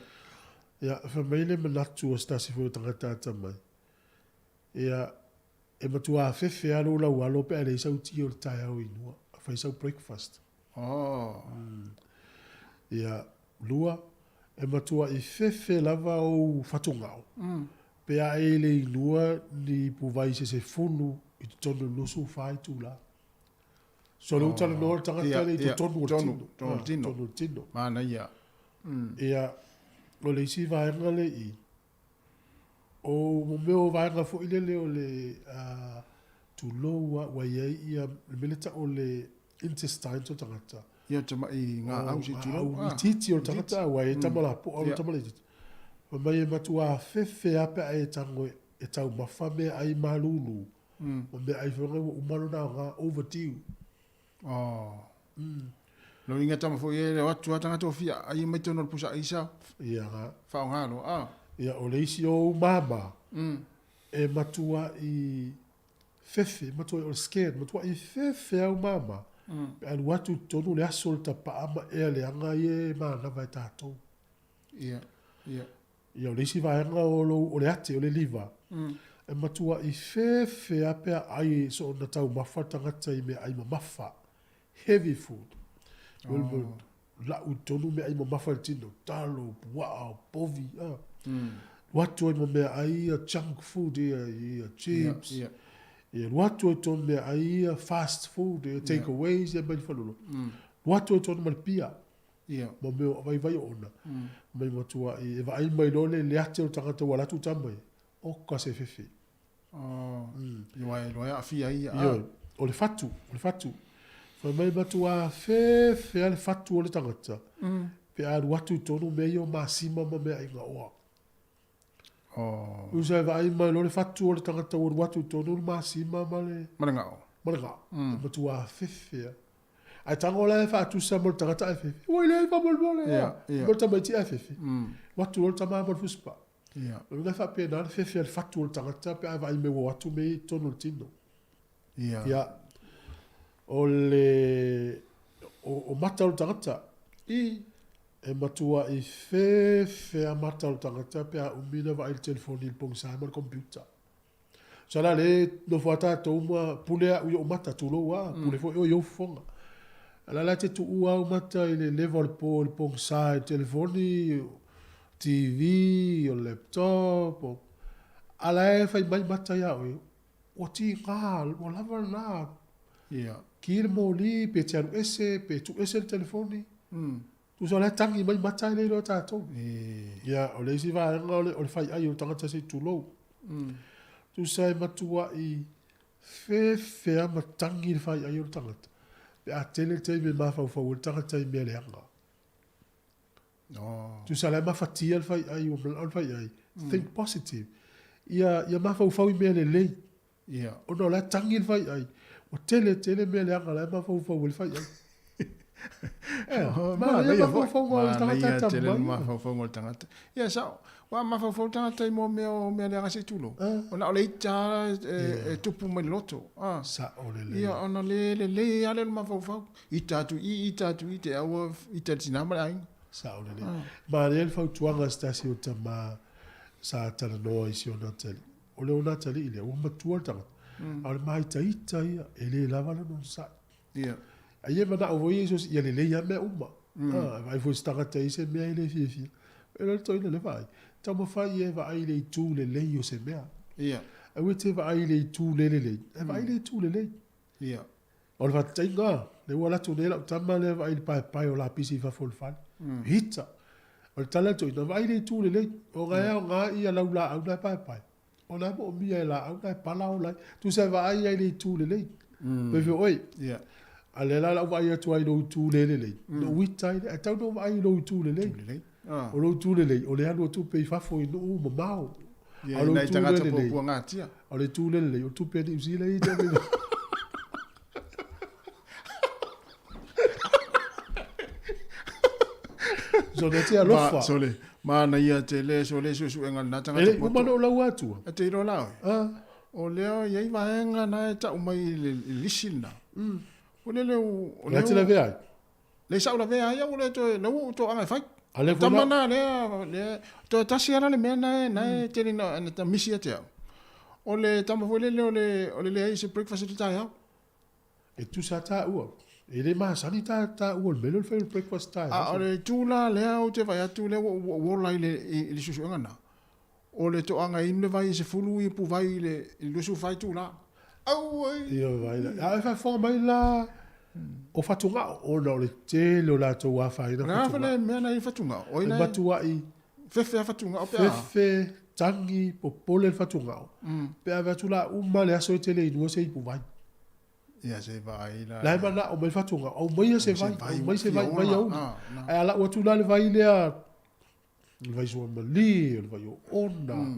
Ia, fai mai le manatu o se tasi foi o tagata atamai, ia, e matua fefe lava lou laualo pe a leai sau ti o le taeao inua, fai sau breakfast. Oh. Ia, lua, e matuai fefe lava ou fatugao, pe a e le inua ni ipuvai se sefulu i totonu o le 24 itula. So lea ua talanoa le tagata lea i totonu o le tino. Totonu o le tino. Totonu o le tino. Manaia. Ia, o le isi vaega lea i i, o mo mea o vaega foi lele o le tulou lava ua i ai ia le mea lea e tau o le intestines o tagata. Ia, tamai gaau se i tulou. Gaau itiiti o le tagata aua e i ai tama lapoa ma tama laitiiti. Fai mai e matua fefe lava pe a e tago e taumafa meaai malulu ma meaai foi nei ua uma lona aoga, overdue. Oh. Lo inga tama foi e le o atu a tagata o fia ai mai totonu o le pusa aisa. Ia. Faaaoga loa. Ah. Ia, o le isi o ou mama, e matuai fefe, matuai o le scared, matuai fefe au mama. Pe alu atu i totonu le aso o le tapaa ma ea leaga ia e manava e tatou. Ia, ia. Ia, o le isi vaega o lou, o le ate, o le liver, e matuai fefe lava pe a ai soona taumafa le tagata i meaai mamafa, heavy food. Oh. Lau i totonu meaai mamafa i le tino, talo, puaa, povi, a. Alu atu ai ma meaai ia junk food ia, ia chips. Ia, ia. Ia alu atu ai totonu meaai ia fast food, ia take aways ia mai le faleoloa. Alu atu ai totonu ma le pia. Ia. Ma mea o vaivai oona. Mai matuai e vaai mai loa le le ate o le tagata ua alu atu tama ia, oka se fefe. Oh. Ia aua e iloa e aafia ai ia. Ioe. O le fatu, o le fatu. Fai mai matua fefe lava le fatu o le tagata pe a alu atu i totonu mea ia o masima ma meaai gaoa. Oh. Usa e vaai mai loa le fatu o le tagata ua alu atu i totonu le masima ma le... Ma le gao. Ma le gao. E matua fefe lava. Ae tago la e faatusa mo le tagata ae fefe. Ua leai faamolemole. Ia, ia. Mo le tamaiti ae fefe. Alu atu loa le tama ma le fusipaa. Ia. O le uiga e faapena le fefe a le fatu o le tagata pe a vaai mai ua o atu mea ia i totonu o le tino. Ia. Ia. O le o, o mata o le tagata. I. E matuai fefe a mata o le tagata pe a umi ona vaai i le telefoni i le pogisa ma le computer. Tusa la le nofo a tatou ma pule au i ou mata, tulou a, pule foi oe i ou fofoga. A la la e te tuua au mata i le leva o le po i le pogisa i le telefoni, TV, o le laptop, o, a la e fai mai mata ia oe, ua tiga, ua lava lena. Ia. Ki le moli, pe te alu ese, pe tuu ese le telefoni. Tusa o la e tagi mai mata e le iloa e tatou. Ia, o le isi vaega o le, o le faiai o le tagata se i tulou. Tusa e matuai fefe lava ma tagi le faiai o le tagata, pe a tele le taimi e mafaufau ai le tagata i mea leaga. Oh. Tusa la e mafatia le faiai, ua manao le faiai, think positive. Ia, ia mafaufau i mea lelei. Ia. Ona o la e tagi le faiai. Ua tele tele mea leaga la e mafaufau ai le faiai. Eh, manaia mafaufauga o le tagata e tele le tamai. mafaufauga o le tagata. Ia sao, ua mafaufau le tagata i mo mea o mea leaga se i tulou. Ona o le ita e, e tupu mai le loto. Ah. Sao lelei. Ia, ona le lelei lava lea o le mafaufau. Ita atu i, ita atu i, te au ita i le tina ma le aiga. Sao lelei. Manaia le fautuaga a se tasi o tama sa talanoa i si ona atalii. O le ona atalii lea, ua matua le tagata. A o le māitaita ia, e le lava lona onosai. Ia. A ia manao foi ia i so o se, ia lelei lava mea uma. A, e vaai foi i se tagata e i ai se mea e le fiafia. E le toeaina lea vaai, taumafai ia e vaai i le itu lelei o se mea. Ia. Aua e te vaai i le itu le lelei, ae vaai i le itu lelei. Ia. O le faataitaiga, lea ua alu atu nei lau tama lea vaai i le paepae o lapisi i fafo o le fale. Hita! O le tala a le toeaina, vaai i le itu lelei. O ga e aoga ia lau laau na e paepae. O la e moomia e laau na e pala ola ai. Tusa e vaai ai i le itu lelei. Pei foi oe. Ia. A lea la o le a ou vaai atu ai i lou itu le lelei. Na ou ita ai lea. Ae tatau ona ou vaai i lou itu lelei. Ah. O lou itu lelei, o le alu atu pea i fafo i nuu mamao. Ia, A o lou nai itu le tagata lelei, puapuagatia. a o le itu le lelei, o le tupe a Niu Sila ia e te ave i fafo. Sole te alofa. Ma, sole, manaia tele, sole suesuega lena E tagata le i uma ona ou laua atua. E te iloa la oe. Ah. O lea e i ai vaega na e tau mai i le lisi lena. O lele o... O la e te lavea ai? Le sa ou lavea ai au le toe, le ua ou toaga e fai. A lea foi Tama la- na lea, lea, toe tasi lava la le mea na e, na e tele na, na misi ia te au. O le tama foi lele o le, o le leai o se breakfast i le taeao. E tusa taua. E le masani ta taua o le mea lea o le fai o le breakfast taeao. A o le itu la lea ou te vaai atu lea ua ou ola i le, i le suesuega lena. O le toaga e inu le vai e 10 ipu vai i le 24 itula. Auoi! Ia vai la. A e faafofoga mai la o fatugao ona o le tele o latou afaina O le a fatugao. foi le mea na i fatugao? O ai E na e matuai fefe a fatugao pe a? Fefe, tagi, popole le fatugao. Pe ave atu la uma le aso e te le inua se ipu vai. Ia se vaai la. La e manao mai le fatugao, aumaia se vai, aumai se vai, vai auli. Na. Ae a lau atu la le vai lea, le vai suamalie, o le vai oona.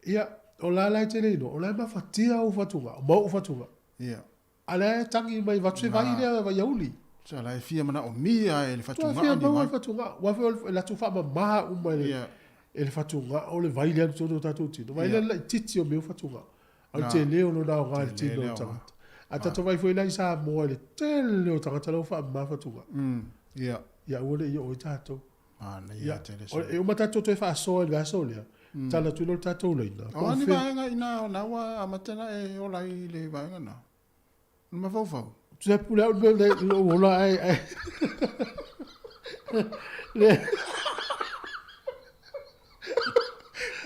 Ia, o la la e te le iloa, o la e mafatia ou fatugao, ma ou fatugao. Ia. A la e tagi mai avatu se vai lea vai auli. Sa la e fia manaomia e le Tua fatugao fia ni maua vai. le fatugao. Aua foi o le latou faamama uma e le, Ia. e le fatugao le vai lea i totonu o tatou tino. Vai lea Ia. le laitiiti o mea o fatugao. A o le Na. tele o lona aoga i le Tele tino o le le aoga. tagata. A tatou vaai foi la i Samoa i le tele o tagata la ua faamama fatugao. Ia. Ia aua ne i oo ai tatou. Manaia Ia, tele o, e uma tatou toe faasoa i le vaiaso lea, tala atu loa le tatou laina. O a ni vaega i ina o lena ua amata ona e ola ai i le vaega lena? O le mafaufau. Tusa e pule au i le mea i lou ola ae, ae le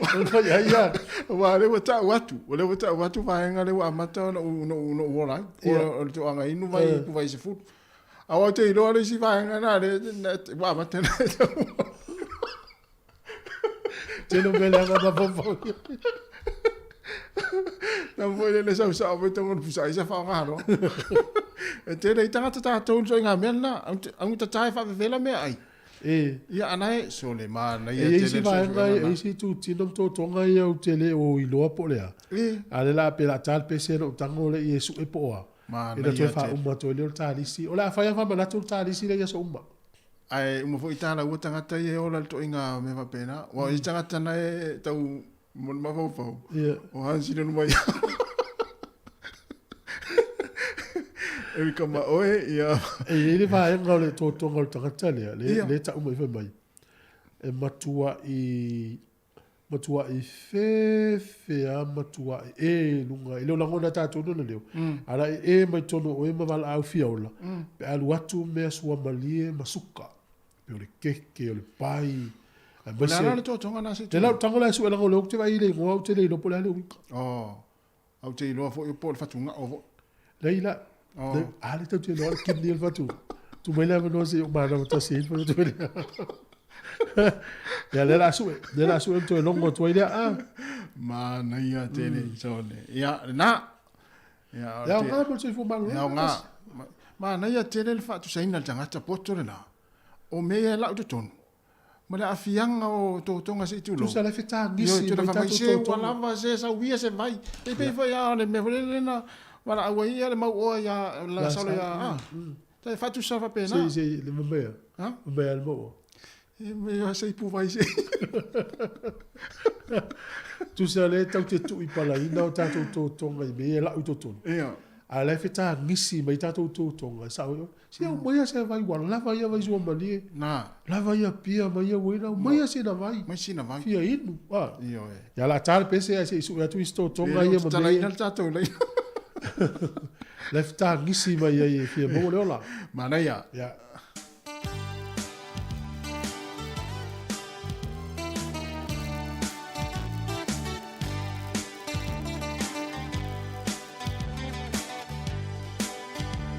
O le fai ai ia. Aua o lea ua tau atu, o lea ua tau atu vaega lea ua amata ona ou, ona ou, ona ou ola ai. O, o le toaga inu vai, ipu vai 10. Aua ou te iloa le isi vaega lena lea ua amata ona e tau. Tele o mea leaga mafaufau. Tama foi lele sau sao mai tonga o le pusa aisa faaaoga loa. E tele ai tagata tatou i ituaiga mea lena. Augatata e faavevela mea ai. E. Ia ana e sole manaia E i ai tele isi le vaega, suesuega e i lena. ai isi itutino ma totoga ia ou te le o iloa po o le a. E. A o lea la pe o le a ta le pese na ou tago lea e sue po o a. Ina Manaia toe tele. faauma atu ai lea o le talisi. O le a fai lava faamanatu le talisi lea i aso uma. Ae uma foi ta laua tagata ia e ola i le toaiga mea faapena. Aua o isi tagata na e tau mo le mafaufau. Ia. O Hans i le luma ia. Erika ma oe, ia. E i ai le vaega o le totoga o le tagata lea, le, Ia. le tau mai fai mai, e matuai, matuai fefe a matuai e i luga, e le o lagona e tatou lona leo, a la e e mai totonu o oe ma valaau fia ola, pe alu atu mea suamalie ma suka, pe o le keke, o le pai, O le a la le totoga na se i Le la tago la e sue leaga o lea ou te vaai i le igoa ou te le iloa po o le a le uiga. Oh, ou te iloa foi po o le fatugao foi. Leai la, Oh. a lea tatou te iloa le kidney o le fatugao. Tu mai le avanoa se i ou manava tasi ai le fatu lea. Ia lea la sue, lea la sue toe logo atu ai lea. Ah. Manaia tele, sole. Ia, lena. Ia, o E aoga te- mo le soifua maloloina. E aoga. Manaia tele le faatusaina le tagata poto lena. O mea ia e lau i totonu. Ma le aafiaga o totoga se i tulou. Tusa la e fetagisi Ioe, mai fai mai tatou se ua totoga. lava se sauia se vai. E pei foi a o le mea foi lele na valaau ai ia le mau oa ia La Lasalo ia. Salo, Ah. Tai faatusa faapena. Se se le mamea. Ha? Mamea le mau oa. E mea se ipu vai se. Tusa le tau te tui palaina o tatou totoga i mea ia e lau i totonu. Ia. A la e fetagisi mai tatou totoga, sao ai oe. Se aumaia se vai ua lava ia vai suamalie. Na. Lava ia pia ma ia uaina, aumaia sina vai. Mai sina vai. Fia inu. Ah. Ioe. Ia la ta le pese ai se i sue atu isi totoga E le ia o ma mea tatalaina ia. le tatou laina. La e fetagisi mai ai e fia maua le ola. Manaia. Ia.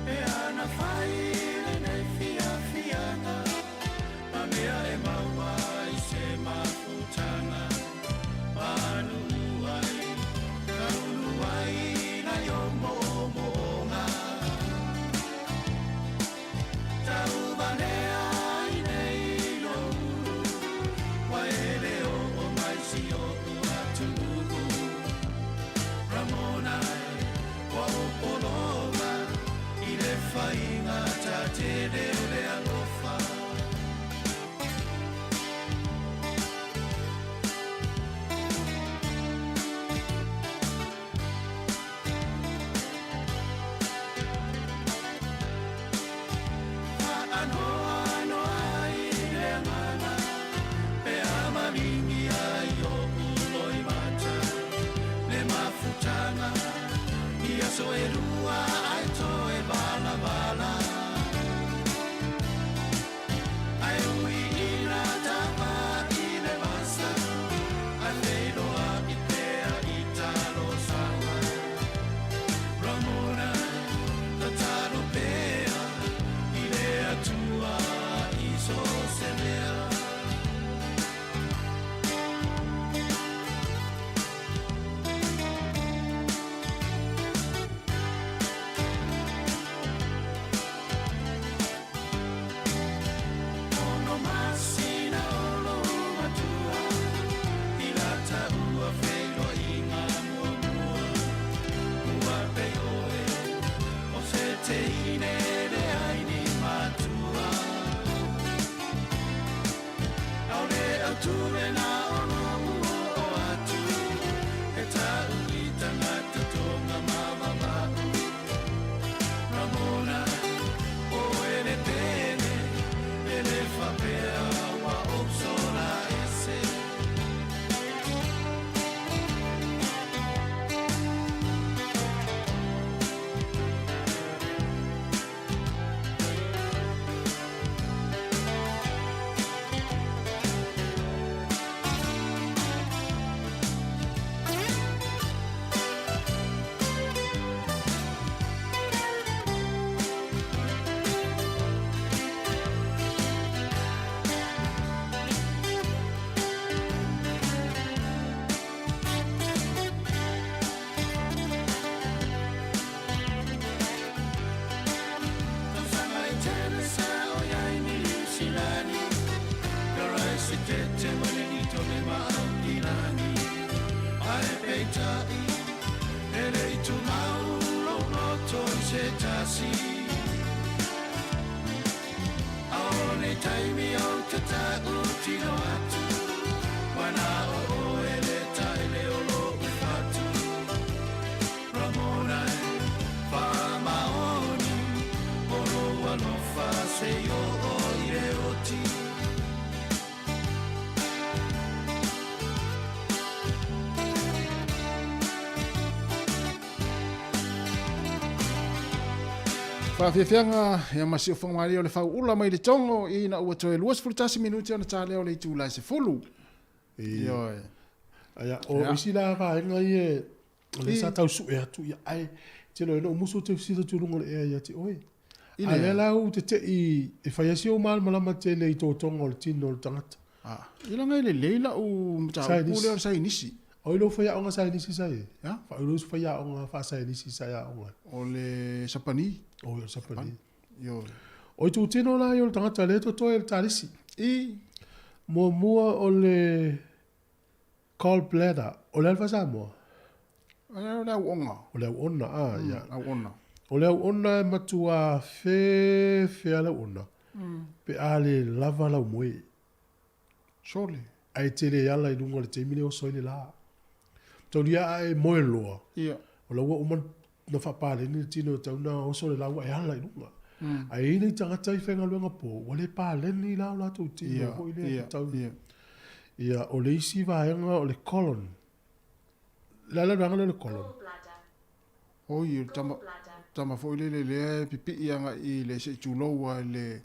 E ana fai lenei fiafiaga, ma mea e maua ai se mafutaga. Manuu ai, taulu ai nai o moomooga. tasi A o nei taimi ou te ta'utino atu Ua na o oe le taele o lo'u fatu Ramona e faamaoni O lou alofa seia oo i le oti. Faafiafiaga ia ma siufofoga malie o le fauula mai le Togo ina ua toe 21 minute ona talea o le itula e 10. Ioe. Ia, o isi la vaega ia o lea sa tau sue atu, ia, ae tele o ena musu te fesili atu i luga o le ea ia te oe. A lea la ou te tei e fai ai si ou malamalama tele i totoga o le tino o le tagata. Ah, i laga e lelei lau mataupu lea o le sainisi. O i lou faiaoga sainisi sa i ai? Ya? Fa, o lou faiaoga faasainisi sa aoga ai? O le Sapani. O le Sapani. Ioe. O itutino la ia o le tagata lea e totoe e le talisi. I. Muamua o le Gall bladder, o le a le faa-Samoa? O le auona. O le auona, ah, ia. Auona. O le auona e matua fefe a le auona, pe a le lava lau moe. Sole. Ae tele ala i luga o le taimi lea oso ai le la. Taulia a e moe loa, Ia. o la ua uma na faapaleni le tino e tau na oso le la ua e ala i luga. Ae i ai nai tagata i faigaluega po, ua le paleni la o latou tino foi lea tau. Ia, o le isi vaega o le colon. O le a le vaega lea o le colon? Oi, o le tama, tama foi lele lea e pipii agai i le se i tulou lava i le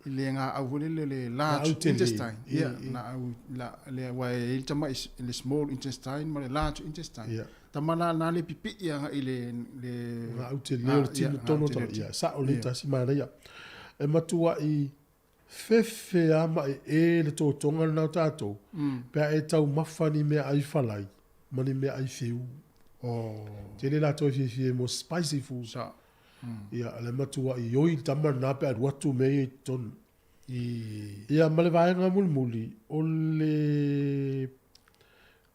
i le gaau foi lele le large intestine. Ia, laau la le aua e i ai le tama le small intestine ma le large intestine. Ia. Tama la na le pipii agai i le le gaau tele o le tino tonu o le ia, sao lelei tasi manaia. E matuai fefe a ma e e le totoga lena o tatou, pe a e taumafa ni meaai falai ma ni meaai fiu. Tele latou e fiafia mo spicy food. Sa. Ia, le matuai oi le tama lena pe a alu atu mea ia i totonu. Ia, ma le vaega mulimuli, o le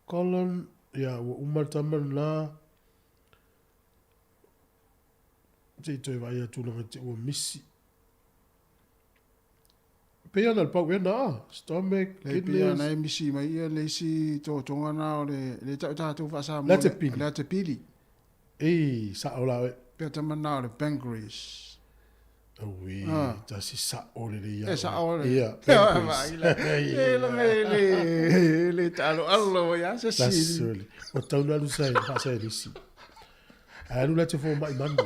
colon, ia, ua uma le tama lena, se i toe vaai atu leaga te ua misi. Pei ona le pau ea na, stomach, kidneys. Le pei ona e misi mai ia le isi totoga na o le, le tau tatou faa-Samoa. Le atepili. Le atepili. Ei, sao la oe. Pea tama na o le pancreas. Aue, tasi sao lelei ia. E sao le. Ia, pancreas. E la le le le talo alo ia se si. Tasi O tau na alu sa faasailisi. Ae alu la te fomai manu.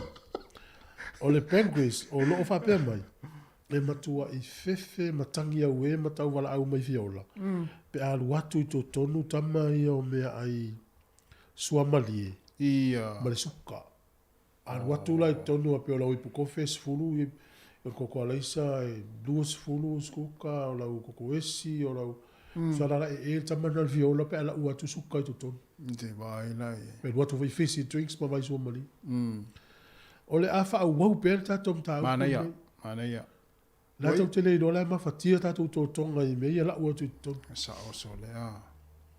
O le pancreas, o loo faapea mai, e matuai fefe ma tagi auē ma tauvalaau mai fiola, pe a alu atu i totonu tama ia o meaai suamalie ma le suka. Alu atu la i totonu a pei o lau ipu kofe e 10, o le koko alaisa e 20 suka, o lau koko esi, o lau Sala la e e le tama lena o le fiola pe a lau atu suka i totonu. Te vaai la e. Pe alu atu foi fizzy drinks ma vai suamalie. O le a faaauau pea le tatou mataupu lenei. Manaia, manaia. La tou te le iloa la e mafatia tatou totoga i mea ia lau atu i totonu. Sao sole a.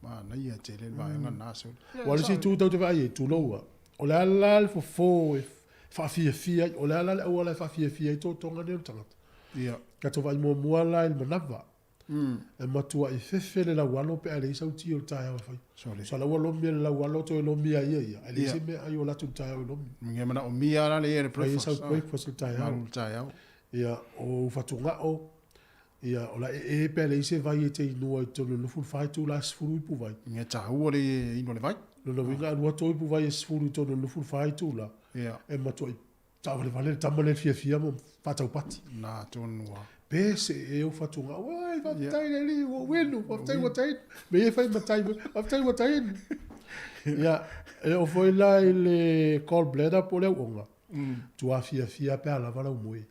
Manaia tele le vaega lena sole. Ua le isi itu tou te vaai ai, tulou a. O le a la le fofo e faafiafia ai, o le a la le auala e faafiafia ai totoga nei o le tagata. Ia. Tatou vaai muamua la i le manava. E matuai fefe le laualo pe a leai sau ti o le taeao e fai. Sole. Sa lau lomi e le laualo toe lomi ai ia ia. Ae leai se mea ai o latu i le taeao e lomi. Nge manaomia la le ia le breakfast. Fai sau breakfast i le taeao. Malu le taeao. Ia, o ou fatugao, ia, o la e e pe a leai se vai e te inua i totonu o le 24 itula e 10 ipu vai. Nge taua le inu o le vai. Lona uiga a alu atu au ipu vai e 10 i totonu o le 24 itula, e matuai Taavalevale le tama lea i le fiafia ma faataupati. Na tonu a. Pese e ou fatugao, Oi, faafetai le alii ua ou inu, faafetai ua ta inu. Mea ia e fai matai, faafetai ua ta inu. Ia, e oo foi la i le gall bladder po o le auoga, tua fiafia pe a lava lau moe.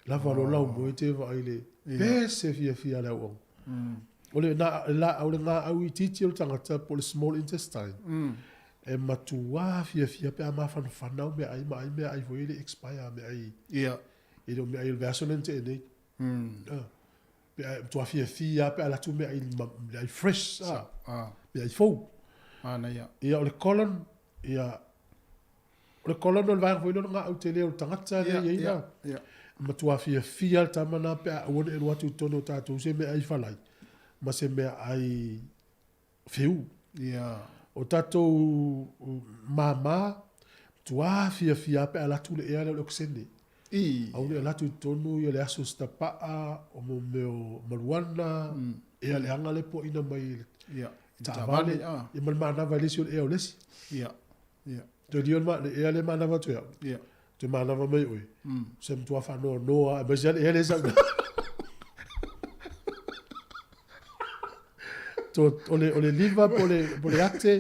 Lava loa lau moe te vaai le pese fiafia le auoga. O le, na, la, o le gaau itiiti o le tagata po o le small intestine, e matuā fiafia pe a mafanafana au meaai ma ai meaai foi e le i expire meaai, e le o meaai o le vaiaso lea na tea nei. Pe a matua fiafia lava pe a alu atu meaai, meaai fresh, meaai fou. Manaia. Ia, o le colon, ia, O le colon o le vaega foi lea o le gaau tele o le tagata lea e i ai la. E matua fiafia le tama lena pe a aua ne i alu atu i totonu o tatou se meaai falai ma se meaai fiu. O tatou mama, matua fiafia lava pe a alu atu le ea lea o le okesene. Aua ne i alu atu i totonu le aso o sitapaa, o mo mea o maluana, ea leaga lea e puaina mai i le taavale, ia ma le manava e le isi o le ea o le isi. Toe lio le ea lea e manava atu ia au. Toe manava mai oe. Se matua faanoanoa aemaise lava le ea lea e sau. O le, o le liver po o le, po o le ate,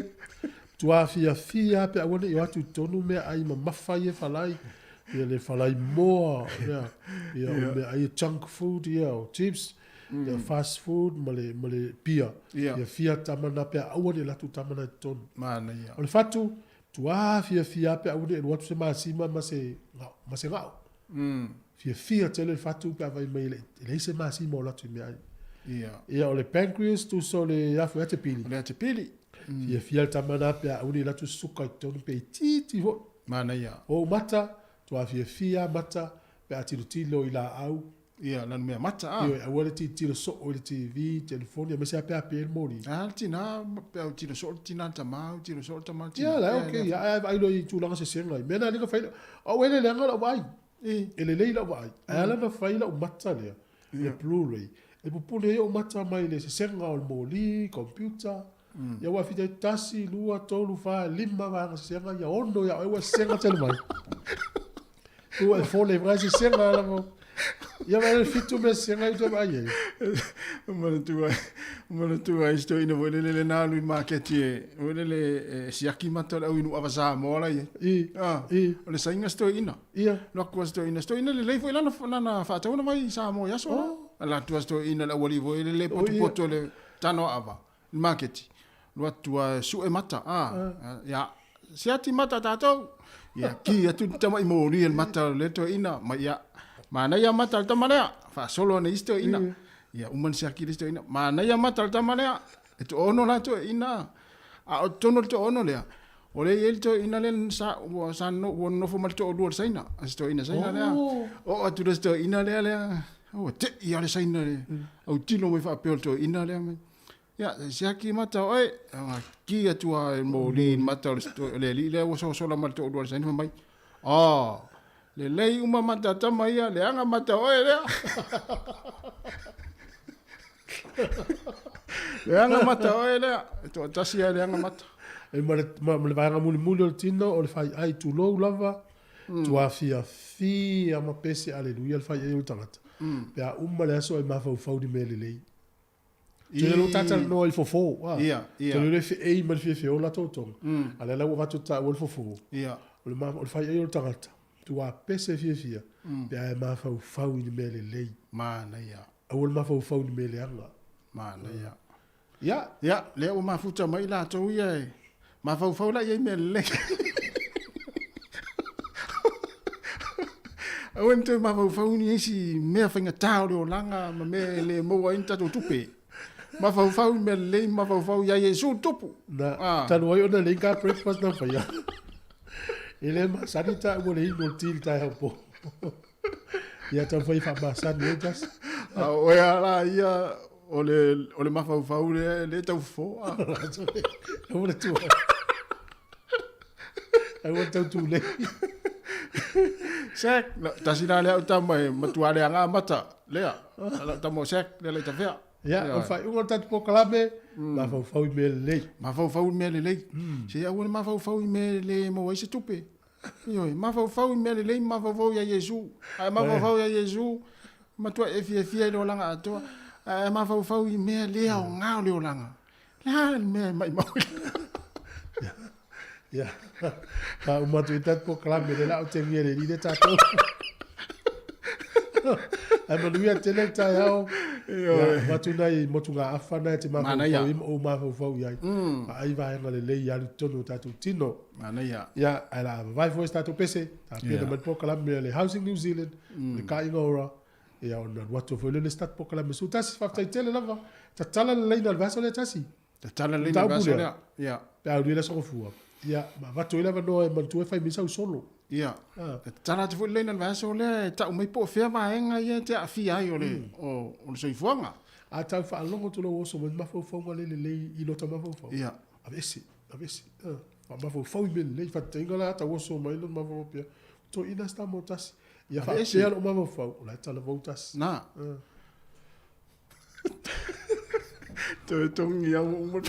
matua fiafia lava pe aua ne i o atu i totonu meaai mamafa ia e falai, ia le falai moa, ia, ia o meaai ia junk food ia, o chips, ia fast food ma le, ma le pia. Fiafia tama na pe aua ne i alu atu tama na i totonu. Manaia. O le fatu, matua fiafia lava pe aua ne i alu atu se masima ma se, ma se gao. Fiafia tele le fatu pe a vaai mai e leai se masima o alu atu i meaai. Ia, o le pancreas tusa o le afu e atepili. O le atepili. Fiafia le tama na pe a aua ne i alu atu se suka i totonu pe itiiti foi. Manaia. O ou mata, matua fiafia lava mata pe a tilotilo i laau. Ia, lana mea mata, a. Ioe, aua le tilotilo soo i le TV, telefoni, aemaise lava pe a pe le moli. A le tina, pe a tilo soo le tina i le tama, au tilo soo le tama i le tina. Ia, la e okay, ia, ae vaai loa i tulaga sesega i mea na alii na fai lau, au e le leaga lau vaai, e lelei lau vaai, ae ala ona fai lau mata lea, le Blu-ray, e pupuni ai ou mata mai le sesega o le moli, computer, ia ua fita ai tasi, lua, tolu, fa, lima vaega sesega, ia ono ia oe ua sesega tele mai. Ua e fole mai sesega lava. Ia mai le fitu mea sesega i toe vaai ai. Manatua, manatua ai se toeaina foi lele le na alu i le maketi e, foi lele e siaki mata o le au inu ava Samoa la i ai. I, Ah, i. o le saina se toeaina. Ia. Alu atu a se toeaina, se toeaina lelei foi lana, lana faatauga na fai i Samoa i aso la. Oh. Alu atu a se toeaina le aualii foi lele Oh, ia. potopoto i le tano ava, i le maketi. Alu atu a e sue mata, ah, ia, siati mata tatou. Ia, ki atu le tama'i moli e le mata o le toeaina, ma ia, manaia mata o le tama lea, faasolo ane isi toeaina. Ia, uma ona siaki le isi toeaina, manaia mata o le tama lea, e toaono la toeaina. A o totonu o le toaono lea, o lea e i ai le toeaina lea sa, ua, sa no, ua nonofo ma le toalua o le Saina, a se toeaina Saina lea. Oo atu le isi toeaina lea lea, ua tei lava le Saina le autilo mai faapea o le toeaina lea mai. Ia, siaki mata o oe, ona ki atu lava e moli i le mata o le alii lea ua sosola ma le toalua o le Saina fai mai, Oh, lelei uma mata a tama ia, leaga mata o oe lea. Leaga mata o oe lea, e toatasi lava e leaga mata. E ma le, ma, ma le vaega mulimuli o le tino o le fai'ai tulou lava, tua fiafia ma pese aleluia le fai'ai o le tagata. Pe a uma le aso e mafaufau i ni mea lelei. Tele lo talanoa i fofo, a. Tele le fe'ei ma le fiafia o latou toga. A lea la ua avatu taua le fofo. O le ma, o le fai'ai o le tagata, tua pese fiafia, pe a e mafaufau i ni mea lelei. Manaia. Aua le mafaufau i ni mea leaga. Manaia. Ia. Ia, lea ua mafuta mai latou ia e mafaufau la i ai mea lelei. Aua ne toe mafaufau ni isi mea faigata o le olaga ma mea e le maua ai ni tatou tupe. Mafaufau i mea lelei, mafaufau ia Iesu le tupu. Na, Ah. talu ai ona leai ni ka breakfast na faia. E le masani taua le inu o le ti i le taeao po. Ia taumafai e faamasani ai tasi. A o oe lava la ia o le, o le mafaufau lea e le tau fofo. Ah. Aua le tua. Aua le tau tulei. Sek, tasi la lea au tama e matua leaga mata, lea. Lau tama o Sek, lea le tafea. Ia, o le faaiuga o le tatou polokalame, mafaufau i mea lelei. Mafaufau i mea lelei. Se aua le mafaufau i mea le maua ai se tupe. Ioe, mafaufau i mea lelei, mafaufau ia Iesu. A e mafaufau ia Iesu, matua e fiafia i le olaga atoa. A e mafaufau i mea le aoga o le olaga, le a le mea e maimau ai. Ia, faauma atu ai tatou polokalame, lea o le a otegia e le Alii le tatou. Ae manuia tele le taeao. Ia, avatu nai motugaafa na e te mafaufau i ai ma ou mafaufau i ai. Vaai vaega lelei i alu i totonu o tatou tino. Manaia. Ia, ae o le a vavae foi se tatou pese, tapena mai le polokalame a le Housing New Zealand, le Kāinga Ora, ia ona alu atu foi lea o le isi tatou polokalame 11. Faafetai tele lava. Tatala le laina o le vaiaso lea e tasi. Tatala le laina o le vaiaso lea. Ia. Pe a aulia le aso Gafua. Ia, ma avatu ai le avanoa e manatua e fai mai sau solo. Ia, e tatala atu foi le laina i le vaiaso lea e tau mai po o fea vaega ia e te aafia ai o le, o le soifuaga. A tau faalogo atu lou oso mai le mafaufauga le lelei i lota mafaufau. Ia. Aveese, aveese. Faamafaufau i mea lelei. Faataitaiga la a tau oso mai lona mafaufau pea, toeaina se tama o tasi. Ia faapea lou mafaufau, o la e talavou tasi. Na. Toe togi au uma.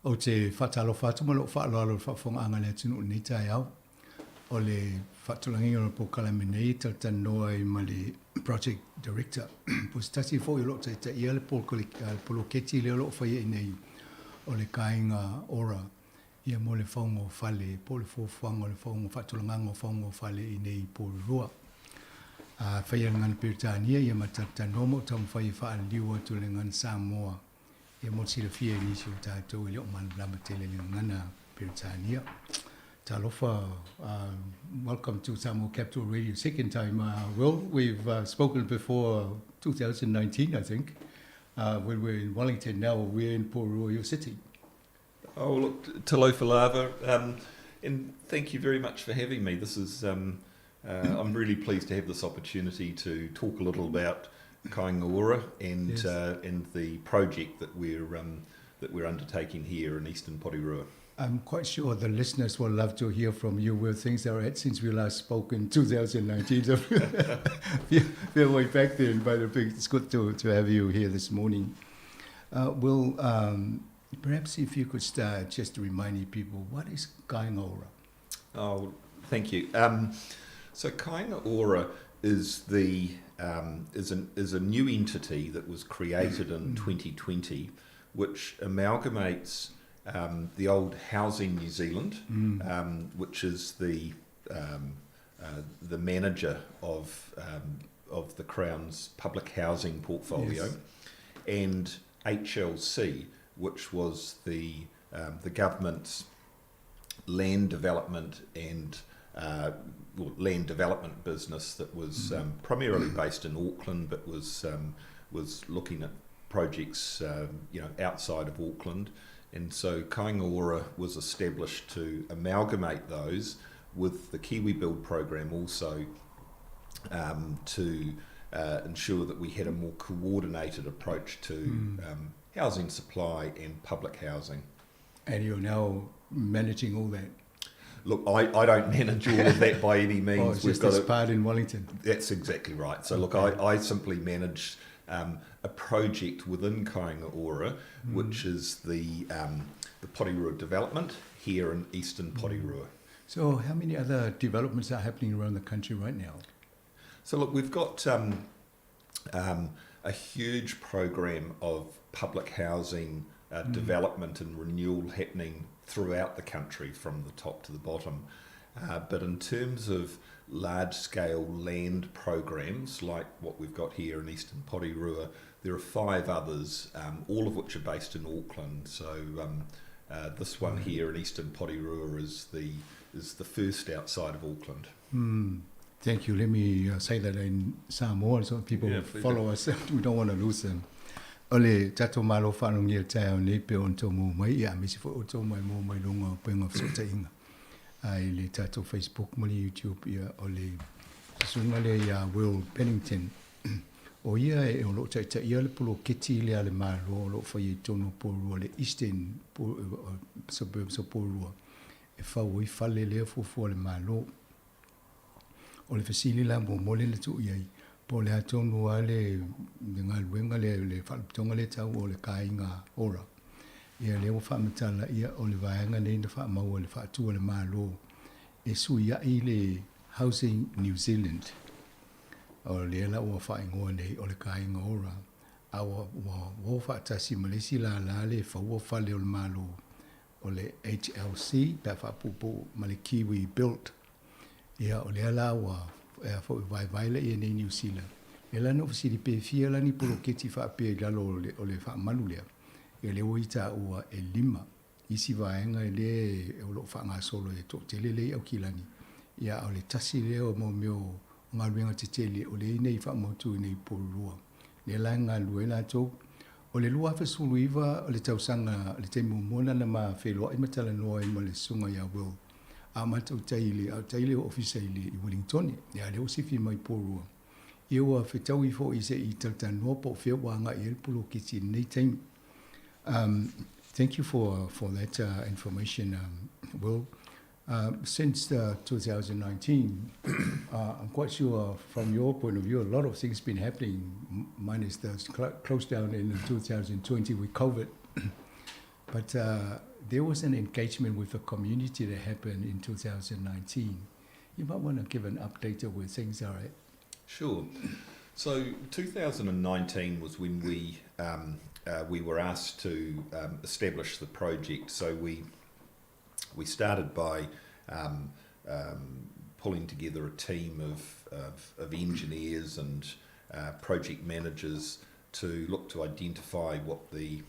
Ou te faatalofa atu ma lou faaaloalo i le faafofogaaga a le atunuu i lenei taeao. O le faatulagiga o le polokalame nei e talatalanoa ai ma le Project Director po o se tasi foi o lo o taitaia le poloketi lea o lo o faia i inei o le Kāinga Ora. Ia mo le fauga o fale, po o le fuafuaga o le fauga, faatulagaga o fauga o fale i inei i Porirua. A fai e le gagana Peretania, ia ma talatalanoa ma ou taumafai e faaliliu atu i le gagana Samoa, ia mo le silafia e nisi o tatou e le o malamalama tele i le gagana Peretania. Talofa, uh, welcome to Samoa Capital Radio. Second time, uh, Will, we've uh, spoken before 2019, I think, uh, when we we're in Wellington. Now we're in Porirua, your city. Oh, look, Talofa Lava, um, and thank you very much for having me. This is, um, uh, I'm really pleased to have this opportunity to talk a little about Kāinga Ora and, yes. uh, and the project that we're, um, that we're undertaking here in Eastern Porirua. I'm quite sure the listeners will love to hear from you where things are at since we last spoke in 2019. So we're way back then, but it's good to, to have you here this morning. Uh, Will, um, perhaps if you could start just reminding people, what is Kāinga Ora? Oh, thank you. Um, so Kāinga Ora is the um, is an is a new entity that was created in 2020, mm. which amalgamates um, the old Housing New Zealand, mm. um, which is the um, uh, the manager of um, of the Crown's public housing portfolio, yes. and HLC, which was the um, the government's land development and uh, land development business that was mm. um, primarily based in Auckland, but was um, was looking at projects um, you know outside of Auckland. And so Kāinga Ora was established to amalgamate those with the Kiwi Build program also um, to uh, ensure that we had a more coordinated approach to mm. um, housing supply and public housing. And you're now managing all that? Look, I, I don't manage all of that by any means. oh, it's We've just got this a, part in Wellington. That's exactly right. So, look, okay. I, I simply manage um, a project within Kāinga Ora, mm. which is the, um, the Porirua development here in eastern hmm. Porirua. So, how many other developments are happening around the country right now? So, look, we've got um, um, a huge program of public housing uh, mm. development and renewal happening throughout the country from the top to the bottom. Uh, but in terms of large scale land programs like what we've got here in Eastern Porirua, there are five others, um, all of which are based in Auckland. So um, uh, this one here in Eastern Porirua is the is the first outside of Auckland. Mm. Thank you. Let me uh, say that in Samoa so people yeah, follow us. we don't want to lose them. O le tatou Malo faalogia i le taeao nei pei ona outou maua mai, ia aemaise foi outou mai maua mai luga o upega o fesootaiga i le tatou Facebook ma le YouTube, ia o le susuga lea ia Will Pennington. O ia e o loo taitaia le poloketi lea a le Malo o loo faia i totonu o Porirua, le Eastern Suburbs o Porirua, e fau ai fale lea fuafua a le Malo. O le fesili la muamua lea na tuu i ai, po o le a tonu lava le galuega lea, le faalapotopotoga lea e tau o le Kāinga Ora. Ia lea ua faamatala, ia o le vaega nei na faamau e le faatu a le Malo e suiai le Housing New Zealand. O lea la ua faaigoa nei o le Kāinga Ora, a ua ua o faatasi ma le isi lala le faua fale o le Malo o le HLC pe a faapuupuu ma le Kiwi Built. Ia, o lea la ua ea foi vaevae lea nei Niu Sila. Lea la na ou fesili pe fia la ni poloketi faapea i lalo o le, o le faamalu lea. Ia lea ua i taua e lima isi vaega e le o lo o faagasolo e toatele lea i Aukilani. Ia, a o le tasi lea o mau mea o galuega tetele o lea nei faamautu i nei Porirua. Lea la e galulue ai latou. O le 2019 o le tausaga, le taimi muamua lena na ma feiloai ma talanoa ai ma le susuga ia Will a matou tai i le, a o tai le ofisa i le i Wellingtone, ia lea ua sifi mai i Porirua. Ia ua fetaui foi se i talatalanoa po o fea ua agai i ai le poloketi i lenei taimi. Um, thank you for, for that uh, information, um, Will. Uh, since uh, 2019, uh, I'm quite sure from your point of view, a lot of things been happening, minus the cl close down in 2020 with COVID. but uh, there was an engagement with the community that happened in 2019. You might want to give an update of where things are at. Sure. So 2019 was when we um, uh, we were asked to um, establish the project. So we We started by um, um, pulling together a team of, of, of engineers and uh, project managers to look to identify what the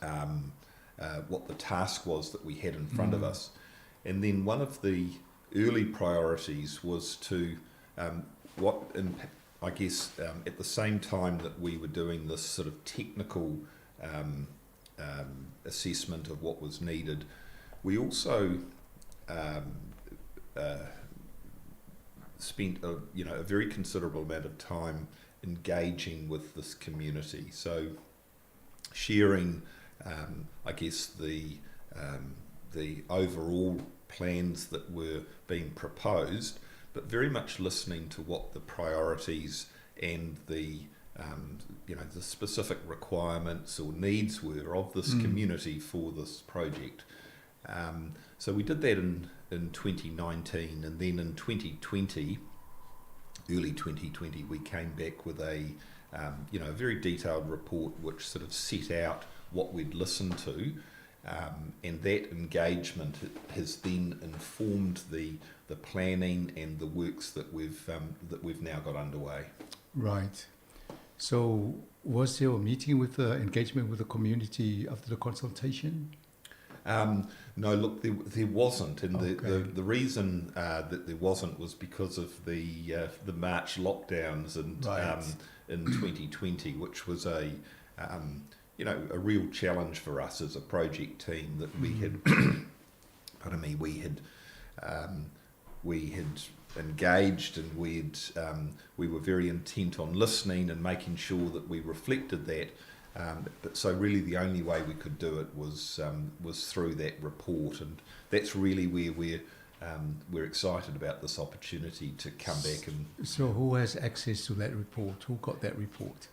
um, uh, what the task was that we had in front mm. of us. And then one of the early priorities was to um, what in, I guess um, at the same time that we were doing this sort of technical um, um, assessment of what was needed, we also um, uh, spent a you know a very considerable amount of time engaging with this community. So sharing, um, I guess the um, the overall plans that were being proposed, but very much listening to what the priorities and the um, you know the specific requirements or needs were of this mm. community for this project. Um, so we did that in, in 2019, and then in 2020, early 2020, we came back with a um, you know a very detailed report which sort of set out what we'd listened to, um, and that engagement has then informed the the planning and the works that we've um, that we've now got underway. Right. So, was there a meeting with the engagement with the community after the consultation? Um, no, look, there, there wasn't, and okay. the, the, the reason uh, that there wasn't was because of the uh, the March lockdowns and right. um, in 2020, which was a um, you know a real challenge for us as a project team that we had, mm. pardon me, we had um, we had engaged and we'd um, we were very intent on listening and making sure that we reflected that. Um, but so really the only way we could do it was um, was through that report, and that's really where we're um, we're excited about this opportunity to come back and. So who has access to that report? Who got that report?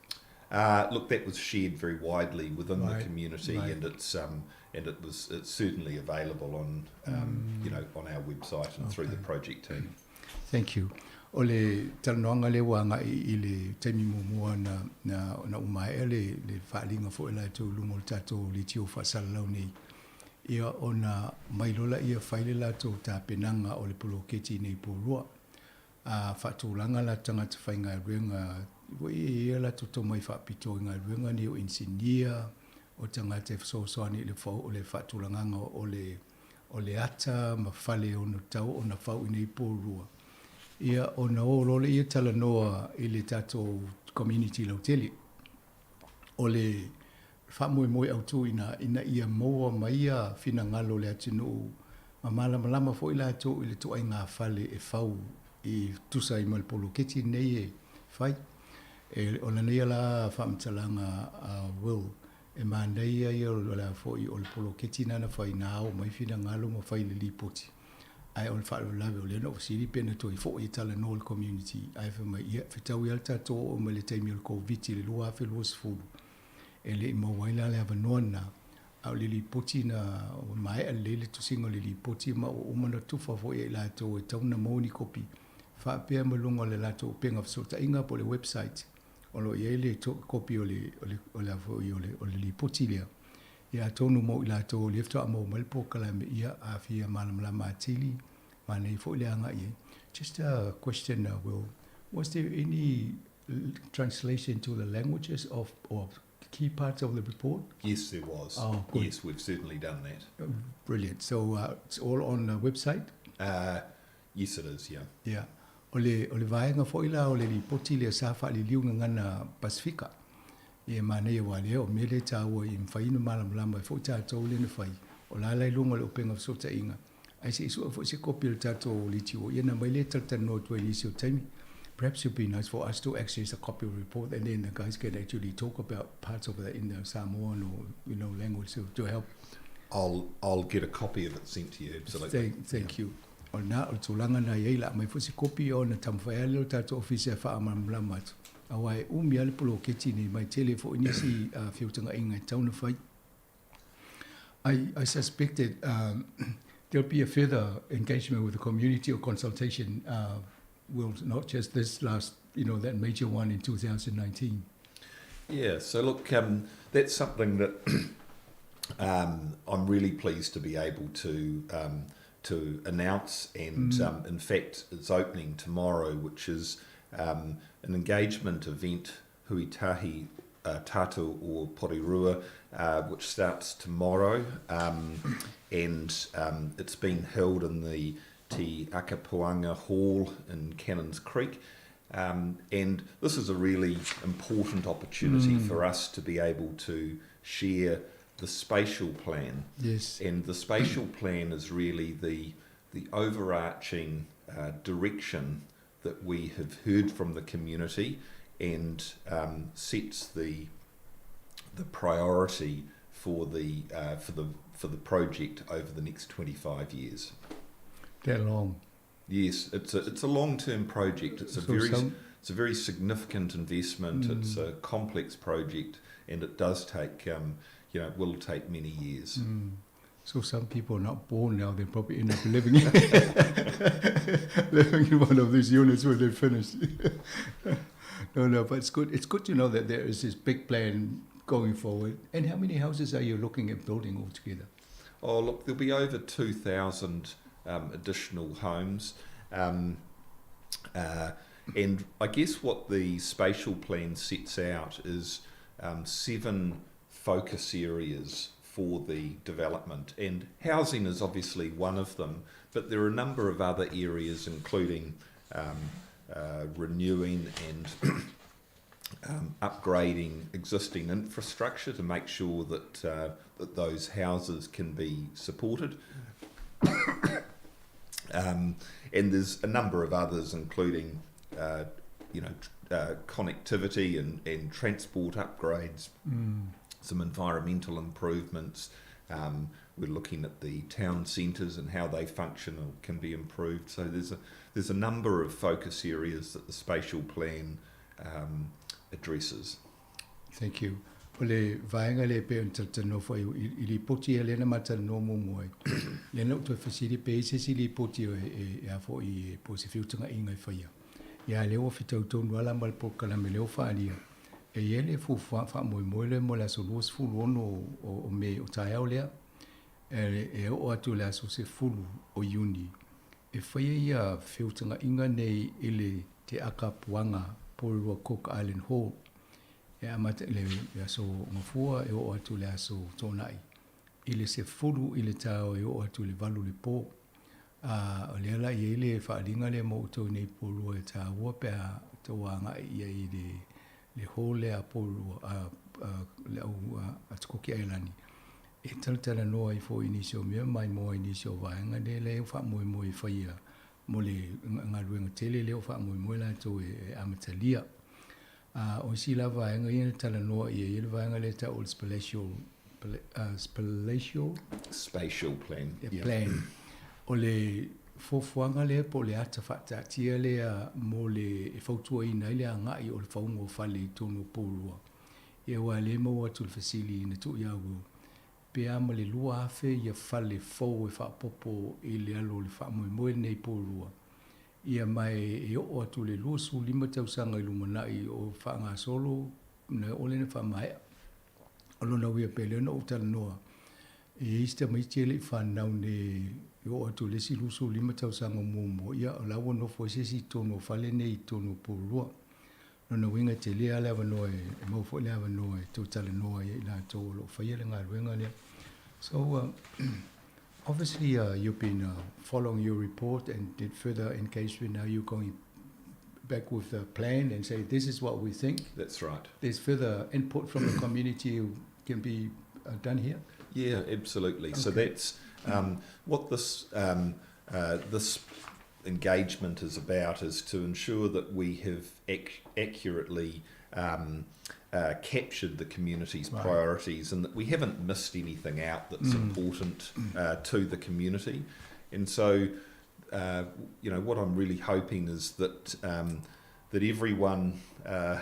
Uh, look, that was shared very widely within right. the community, right. and it's um, and it was it's certainly available on um, mm. you know on our website and okay. through the project team. Thank you. O le talanoaga lea ua agai i le taimi muamua na, na, na umaea le, le faaaliga foi a latou i luga o le tatou leitio faasalalau nei, ia ona mai loa laia fai le latou tapenaga o le poloketi nei pulua. A faatulaga la tagata faigaluega foi e i ai a latou tomai faapitoa i galuega nei o inisinia, o tagata e fesoasoani i le o le faatulagaga o le o le ata ma fale e ono tau ona fau i nei pulua. Ia, ona o loa lea talanoa i le tatou community lautele. O le faamoemoe autu ina, ina ia maua mai ia finagalo o le atunuu ma malamalama foi latou i le tuaiga fale e fau i tusa ai ma le poloketi lenei e fai. E, o lana ia la faamatalaga a Will, e manaia ia o le a foi o le poloketi lena na fai na ao mai finagalo ma fai le lipoti. Ae o le faalavelave o lea na ou fesili pe na toe foi e talanoa le community ae fai mai ia fetaui lava le tatou oo mai le taimi o le Koviti i le 2020 e le i maua ai la le avanoa lena a o le lipoti na ua maea lelei le tusiga o le lipoti ma ua uma ona tufa foi e i latou e tatau ona maua ni kopi faapea ma luga o le latou upega fesootaiga po o le website o lo o i ai le kopi o le o le o le foi o le o le lipoti lea. Ia atonu mo i latou o lea faatoa maua mai le polokalame, ia a fia malamalama atili, manaia foi le agai i ai. Just a question, uh, Will. Was there any translation to the languages of, or key parts of the report? Yes, there was. Oh, good. Yes, we've certainly done that. Brilliant. So uh, it's all on the website? Uh, yes, it is, yeah. Yeah. O le, o le vaega foi la o le lipoti lea sa faaliliu gagana Pasifika. Ia e manaia aua lea o mea lea e taua i mafai ona malamalama ai foi tatou lea na fai, o la la i luga o le upega fesootaiga, ae se i sue foi se kopi o le tatou leitio ia ona aumai lea e talatalanoa atu ai i nisi o taimi. Perhaps it would be nice for us to access a copy of the report and then the guys can actually talk about parts of that in the Samoan or you know language to, to help. I'll I'll get a copy of it sent to you absolutely. Thank, thank yeah. you. O lena, o le tulaga lena e i ai la aumai foi se kopi ona taumafai lea o le tatou ofisa e faamalamalama atu. Aua e umi lava le poloketi nei mai tele foi nisi uh, feutagaiga e tatau ona fai. I, I suspect that um, there'll be a further engagement with the community or consultation uh, will not just this last, you know, that major one in 2019. Yeah, so look, um, that's something that Um, I'm really pleased to be able to um, to announce, and mm. um, in fact, it's opening tomorrow, which is um, an engagement event, Huitahi uh, Tatu or Porirua, uh, which starts tomorrow, um, and um, it's been held in the Te Akapuanga Hall in Cannons Creek. Um, and this is a really important opportunity mm. for us to be able to share the spatial plan. Yes. And the spatial plan is really the, the overarching uh, direction that we have heard from the community and um, sets the, the priority for the, uh, for, the, for the project over the next 25 years. That long? Yes, it's a, it's a long-term project. It's a so very some... it's a very significant investment. Mm. It's a complex project, and it does take um, you know, it will take many years. Mm. So some people are not born now, they probably end up living in, living in one of these units when they're finished. no, no, but it's good. It's good to know that there is this big plan going forward. And how many houses are you looking at building altogether? Oh, look, there'll be over 2,000 um, additional homes. Um, uh, and I guess what the spatial plan sets out is um, seven focus areas for the development. And housing is obviously one of them, but there are a number of other areas, including um, uh, renewing and um, upgrading existing infrastructure to make sure that, uh, that those houses can be supported. um, and there's a number of others, including uh, you know uh, connectivity and, and transport upgrades. Mm some environmental improvements. Um, we're looking at the town centres and how they function or can be improved. So there's a there's a number of focus areas that the spatial plan um, addresses. Thank you. O le vaega lea e pei ona talatalanoa foi i, i lipoti ia lea na ma talanoa muamua ai. Lea na ou toe fesili pe i ai se isi lipoti e, e, e a foi e po o se feutagaiga e faia. Ia a lea ua fetau tonu lava la ma le polokalame lea ua faaalia. E i ai le fuafuaga faamoemoe lea mo le aso 26 o Me o taeao lea, e oo atu i le aso 10 o Iuni e faia ia feutagaiga nei i le Te Aka Puanga Porirua Cook Island Hall e amata i le aso Gafua e oo atu i le aso Toonai i le 10 i le taeao e oo atu i le 8 i le po. A o lea la e i ai le faaaliga lea mo outou nei Porirua e taua pe a outou agai i ai i le le hall lea a Porirua, a, a, le au Atukoki Ailani, e talatalanoa ai foi i nisi o mea ma maimoa i nisi o vaega lea lea ua faamoemoe e faia mo le galuega tele lea ua faamoemoe latou e, e amatalia. A o isi la vaega ia na talanoa i ai le vaega lea tau o le spatial, uh, spatial, spatial plan. Yeah. plan. O le fuafuaga lea po o le ata faataatia lea mo le e fautuaina ai le agai o le fauga o fale i totonu o Porirua. Ia aua e le maua atu le fesili na tuu ia Will, pe a ma le 2,000 ia fale fou e faaopoopo i le alo o le faamoemoe lenei i Porirua. Ia ma e oo atu le 25 tausaga i lumanai o faagasolo na oo lea na faamaea. O lona uiga pei lea ona ou talanoa, e i ai si tamaiti e le i fanau nei e oo atu i le isi 25 tausaga muamua, ia o la ua nofo ai se isi i totonu o fale nei i totonu o Porirua. Lona uiga e tele lava le avanoa e, e maua foi le avanoa e toe talanoa ai i latou o lo o faia le galuega lea. So, uh, obviously uh, you've been uh, following your report and did further engagement. Now you're going back with the plan and say this is what we think. That's right. There's further input from the community can be uh, done here. Yeah, absolutely. Okay. So that's um, what this um, uh, this engagement is about is to ensure that we have ac- accurately um, uh, captured the community's right. priorities and that we haven't missed anything out that's mm. important uh, to the community. And so, uh, you know, what I'm really hoping is that um, that everyone, uh,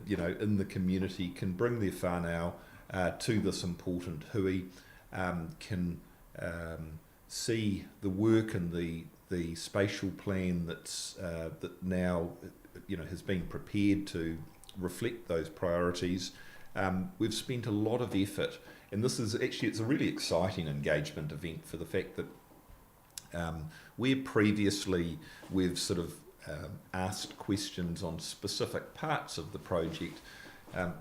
you know, in the community can bring their whānau uh, to this important hui, um, can um, see the work and the the spatial plan that's uh, that now you know has been prepared to reflect those priorities, We've spent a lot of effort, and this is actually, it's a really exciting engagement event for the fact that where previously we've sort of asked questions on specific parts of the project,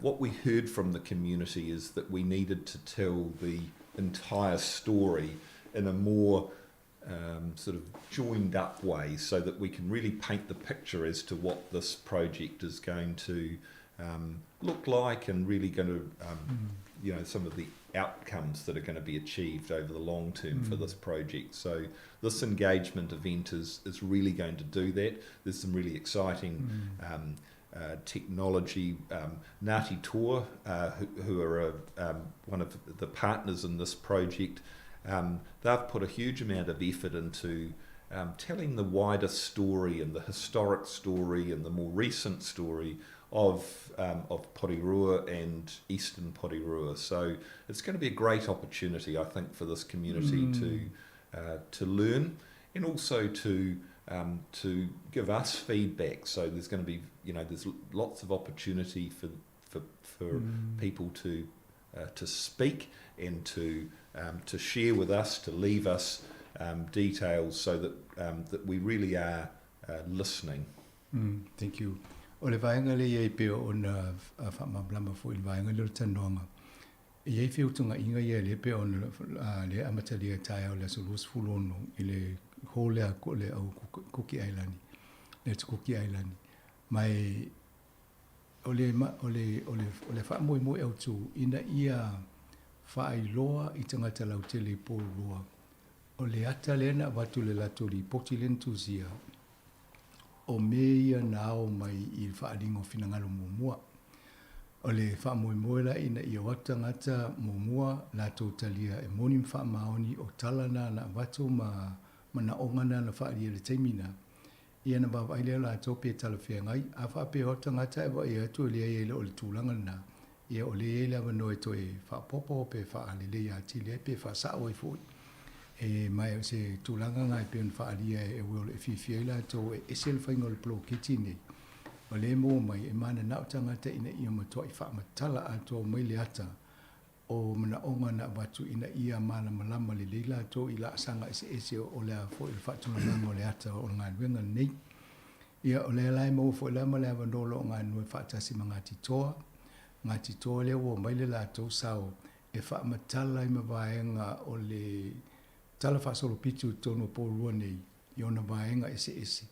what we heard from the community is that we needed to tell the entire story in a more sort of joined up way so that we can really paint the picture as to what this project is going to look like and really going to, you know, some of the outcomes that are going to be achieved over the long term for this project. So this engagement event is really going to do that. There's some really exciting technology. Ngāti Toa, who are one of the partners in this project, they've put a huge amount of effort into telling the wider story and the historic story and the more recent story of Porirua and Eastern Porirua. So it's going to be a great opportunity, I think, for this community to learn and also to give us feedback. So there's going to be, you know, there's lots of opportunity for people to speak and to share with us, to leave us details so that we really are listening. Thank you. O le vaega lea i ai pei ona faamalamalama foi i le vaega lea o le talanoaga, e i ai feutugaʻiga ia lea pei ona lea e amatalia i taeao i le aso 26 i le hall lea a le au Kuki Ailani, le atu Kuki Ailani. Ma e o le o le o le o le faamoemoe autu ina ia faailoa i tagata lautele i Porirua o le ata lea na avatu i le latou lipoti lea na tusia, o mea ia na ao mai i le faaaliga o finagalo muamua. O le faamoemoe la ina ia o atu tagata muamua latou talia e moni ma faamaoni o tala na na avatu ma manaoga na na faaalia i le taimi na, ia na vaavaai lea o latou pe talafeagai. A faapea o atu tagata ae vaai atu e leai e le o le tulaga lena, ia o lea e i ai le avanoa e toe faaopoopo pe faaleleia atili ai pe faasao ai foi. E ma o se tulaga lena e pei ona faaalia e Will e fiafia ai latou e ese le faiga o le poloketi nei. O lea e maua mai e mananao tagata ina ia matuai faamatala atoa mai le ata o manaoga na avatu ina ia malamalama lelei latou i laasaga eseese o le a foi le faatulagaga o le ata o le galuega lenei. Ia, o lea la e maua foi la ma le avanoa o lo o galulue faatasi ma Ngāti Toa. Ngāti Toa lea ua omai le latou sao e faamatala ai ma vaega o le Tala Faasolopitu i totonu o Porirua nei i ona vaega eseese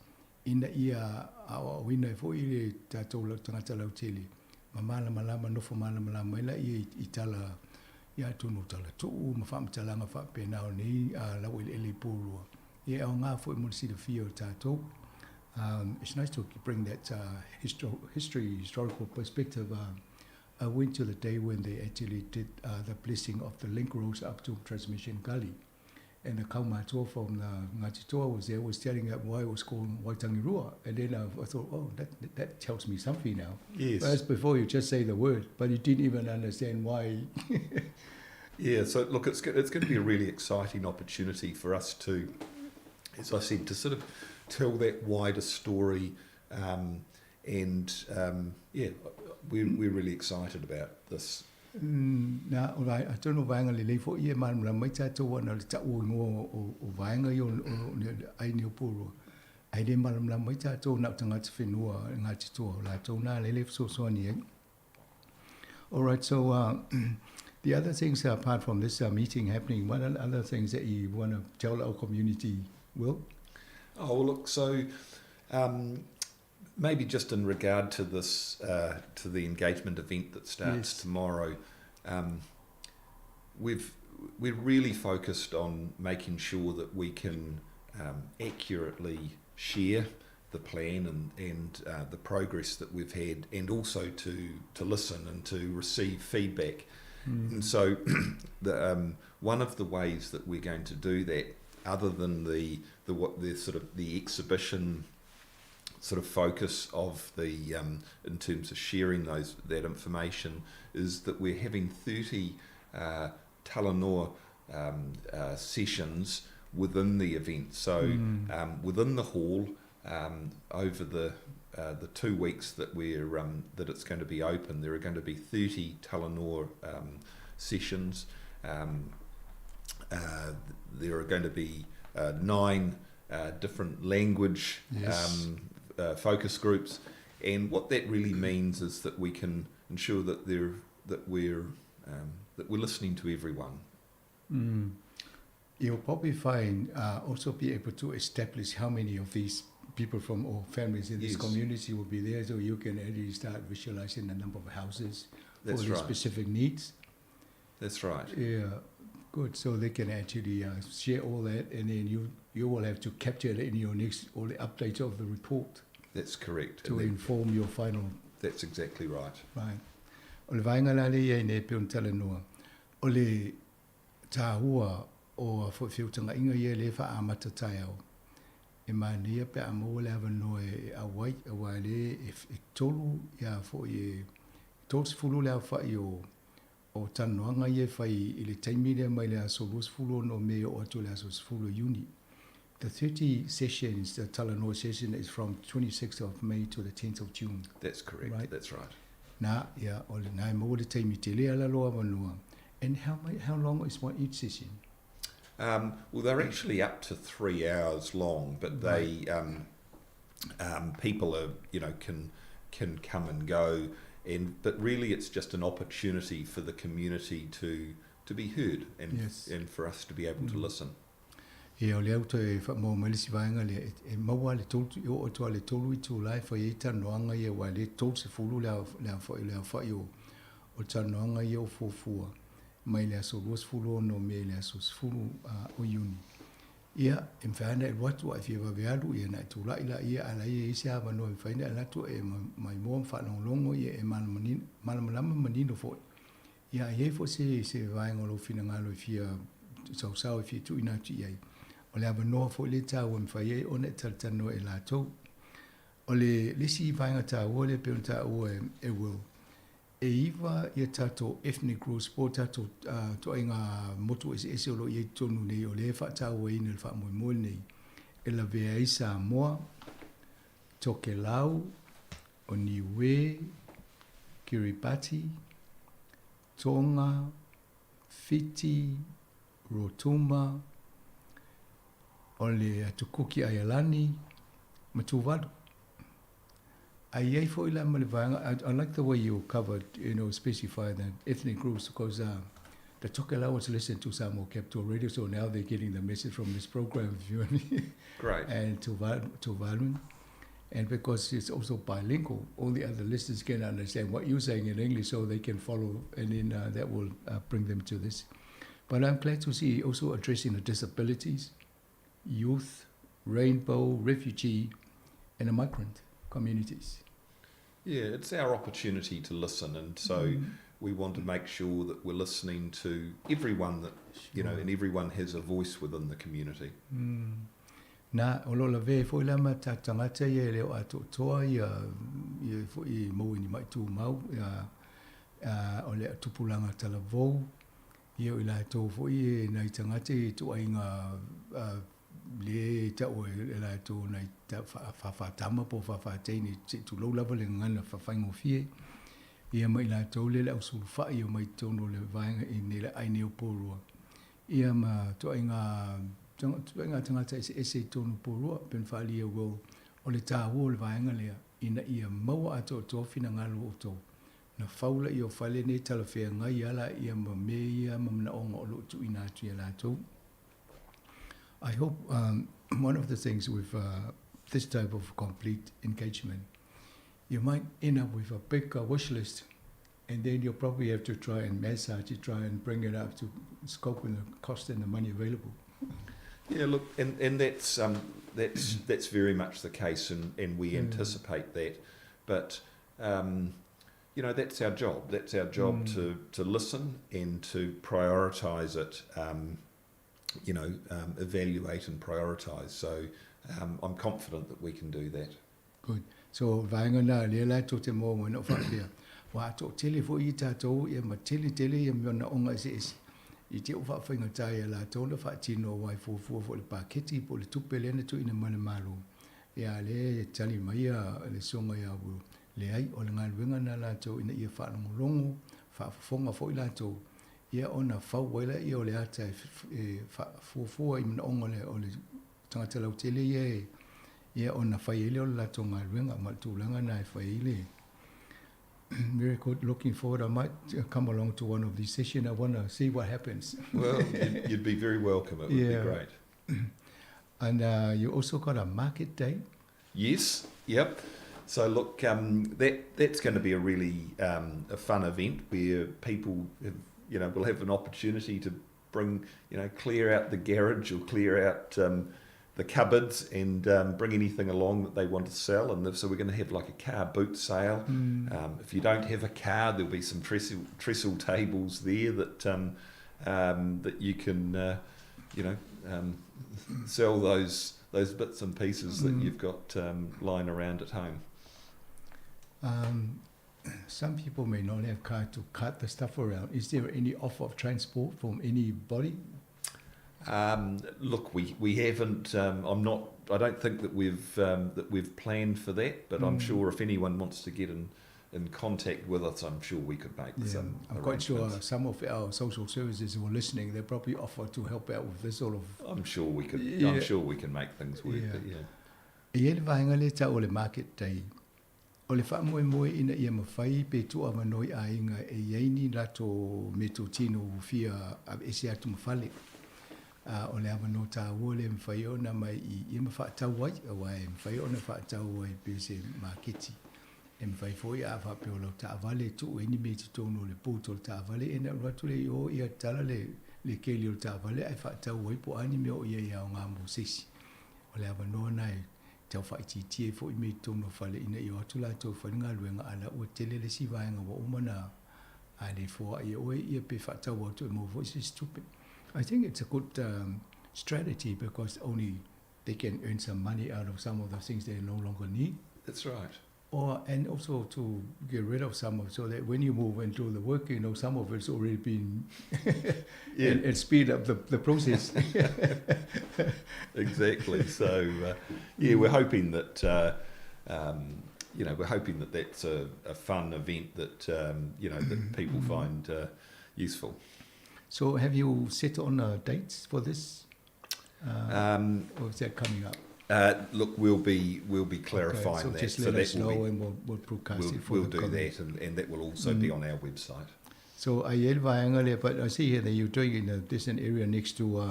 ina ia aoaoina ai foi le tatou tagata lautele ma malamalama, nofo malamalama ai laia i tala, ia atonu o tala tuu ma faamatalaga faapena o nei laueleele i Porirua. Ia e aoga foi mo le silafia o tatou. It's nice to bring that history, historical perspective. I went to the day when they actually did the blessing of the link roads up to Transmission Gully. And the kaumatua from the Ngāti Toa was there, was telling us why it was called Waitangirua. And then I thought, oh, that tells me something now. Yes. Whereas before you just say the word, but you didn't even understand why. Yeah, so look, it's going to be a really exciting opportunity for us to, as I said, to sort of tell that wider story, and yeah, we're really excited about this. Na, o vai, atonu o vaega lelei foi ia e malamalama mai tatou ona o le tau o ingoa o vaega ia o le aiga o Porirua. Ae le malamalama mai tatou na o tagata whenua Ngāti Toa, o latou nā lele fesoasoani ai. All right, so the other things apart from this meeting happening, what are the other things that you want to tell our community, Will? Oh, well, look, so maybe just in regard to this, to the engagement event that starts tomorrow, we're really focused on making sure that we can accurately share the plan and the progress that we've had, and also to listen and to receive feedback. And so the one of the ways that we're going to do that, other than the exhibition sort of focus of the in terms of sharing that information, is that we're having 30 talanoa sessions within the event. So within the hall, over the uh, the 2 weeks that we're um, that it's going to be open, there are going to be 30 Talanoa um, sessions. Um, uh, there are going to be uh, 9 uh, different language Yes. um, focus groups, and what that really means is that we can ensure that they're that we're um, that we're listening to everyone. You'll probably find also be able to establish how many of these people from all families in this Yes. community will be there, so you can actually start visualizing the number of houses for That's the right. specific needs. That's right. Yeah, good. So they can actually share all that, and then you will have to capture it in your next all the updates of the report. That's correct. To And then inform your final. That's exactly right. Right. O le vaega la lea i ai nei e pei ona talanoa, o le tāua o a foi feutagaiga ia lea e faaamata taeao, e manaia pe a maua le avanoa e auai, auā lea e, e tolu ia foi e 30 le aofai o o talanoaga ia e fai i le taimi lea mai le aso 26 o Me e oo atu i le aso 10 o Iuni. The 30 sessions, the talanoa session is from 26th of May to the 10th of June. That's correct. Right? That's right. Na, ia, o le na e maua le taimi tele ala loa avanoa. And how, how long is one each session? Um, well, they're actually up to 3 hours long, but they um, people are you know can come and go, and but really it's just an opportunity for the community to be heard and and for us to be able to listen. Ia, o lea ua toe faamaua mai le isi vaega lea, e, e maua lava le tolu, e oo atu lava i le tolu itula e fai ai talanoaga ia, aua o lea e 30 le, le, le aofai o, o talanoaga ia o fuafua mai le aso 26 o Me i le aso 10 o Iuni. Ia, e mafai lava ona e alu atu a e fia vave alu, ia ona e tulai laia, a o la e i ai se avanoa e mafai ona e alu atu e maimoa ma faalogologo, ia e malamalama ma manino foi. Ia, a i ai foi se, se vaega o lou finagalo e fia sausau e fia tuuina atu i ai, o le avanoa foi lea taua e mafai ai ona e talatalanoa e latou. O le, le isi vaega taua lea e pei ona taua e, e Will, e iva ia tatou ethnic groups po o tatou ituaiga motu eseese o lo o i ai totonu nei o lea e faatauaina i le faamoemoe lenei e lavea ai Samoa, Tokelau, o Niue, Kiribati, Tonga, Fiti, Rotuma, o le Atu Kuki Aialani ma Tuvalu. A i ai foi la ma le vaega, I like the way you covered, specify the ethnic groups because the Tokelauans listen to Samoa Capital Radio, so now they're getting the message from this program, if you want me. Great. And Tuvaluan. And because it's also bilingual, all the other listeners can understand what you're saying in English, so they can follow, and then that will bring them to this. But I'm glad to see also addressing the disabilities, youth, rainbow, refugee, and the migrant communities. Yeah, it's our opportunity to listen, and so we want to make sure that we're listening to everyone that, you know, and everyone has a voice within the community. Na, o lo o lavea ai foi la ma tatou tagata ia e le o atoatoa ia, ia foi e maua i ni maʻi tumau, ia, a, o le tupulaga talavou, ia o i latou foi e nai tagata i ituaiga, a, lea e taua e latou nai fāfātama po o fāfāteine, se i tulou lava le gagana faafaigofie, ia ma i latou lea le ausulufai o mai totonu o le vaega i nei le aai nei o Porirua. Ia ma ituaiga ituaiga tagata eseese i totonu o Porirua, pei ona faaalia Will, o le taua o le vaega lea, ina ia maua atoatoa finagalo o outou. Na fau laia o fale nei talafeagai ala ia ma mea ia ma manaoga o lo o tuuina atu ia latou. I hope one of the things with this type of complete engagement, you might end up with a big wish list, and then you'll probably have to try and massage it, try and bring it up to scope and the cost and the money available. Yeah, look, and that's very much the case, and we anticipate that. But that's our job. That's our job to listen and to prioritise it. Evaluate and prioritise. So I'm confident that we can do that. Good. So vaega na lea la tou te maua mai na o faapea, ua atoatele foi i tatou ia ma tele tele ia manaoga eseese i te o faafaigata ia latou na faatino aua e fuafua foi le paketi po o le tupe lea na tuuina mai le Malo. Ia a lea e tali mai le susuga ia Will, Leai, o le galuega lena a latou ina ia faalogologo, faafofoga foi latou, ia ona fau ai lea o le ata e faafuafua i manaoga o le tagata lautele ia e, ia ona fai ai lea o le latou galuega ma le tulaga lena e fai ai le Very good. Looking forward. I might come along to one of these sessions. I want to see what happens. Well, you'd be very welcome. It would be great. And you also got a market day? Yes, yep. So look, that's going to be a really a fun event where people have, you know, will have an opportunity to bring, you know, clear out the garage or clear out the cupboards and bring anything along that they want to sell. And so we're going to have a car boot sale. If you don't have a car, there'll be some trestle tables there that you can sell those bits and pieces that you've got lying around at home. Some people may not have car to cart the stuff around. Is there any offer of transport from anybody? Look, we haven't. I'm not. I don't think that we've planned for that. But I'm sure if anyone wants to get in contact with us, I'm sure we could make some I'm quite sure arrangements. some of our social services who are listening, they probably offer to help out with this sort of. I'm sure we could. I'm sure we can make things work. But yeah. E i ai le vaega lea e tau o le market day. O le faamoemoe ina ia mafai pe tuu avanoa i aiga e i ai ni latou meatotino ua fia aveese atu ma fale. A o le avanoa taua lea e mafai ona aumai i ia ma faatau ai, aua e mafai ona faatau ai pe se maketi. E mafai foi a faapea o lau taavale e tuu ai ni mea i totonu o le boot o le taavale, ia ona alu atu lea i o ia tala le keli o le taavale ae faatau ai po o a ni mea o i ai e aoga mo se isi. O le avanoa lena e tau faaitiitia ai foi mea i totonu o fale ina ia o atu latou e fai le galuega a la ua tele le isi vaega ua uma ona a le foai e oe ia pe faatau atu e maua foi se isi tupe. I think it's a good strategy because only they can earn some money out of some of the things they no longer need. That's right. And also to get rid of some of, so that when you move and do the work, some of it's already been and speed up the process. Exactly. So yeah, we're hoping that you know, we're hoping that that's a fun event that you know, that people find useful. So have you set on dates for this? Or is that coming up? Look, we'll be clarifying Okay, so that. Just So let that us will know be and we'll broadcast it for we'll the do coming. that, and that will also be on our website. So I hear, but I see here that you're doing in a distant area next to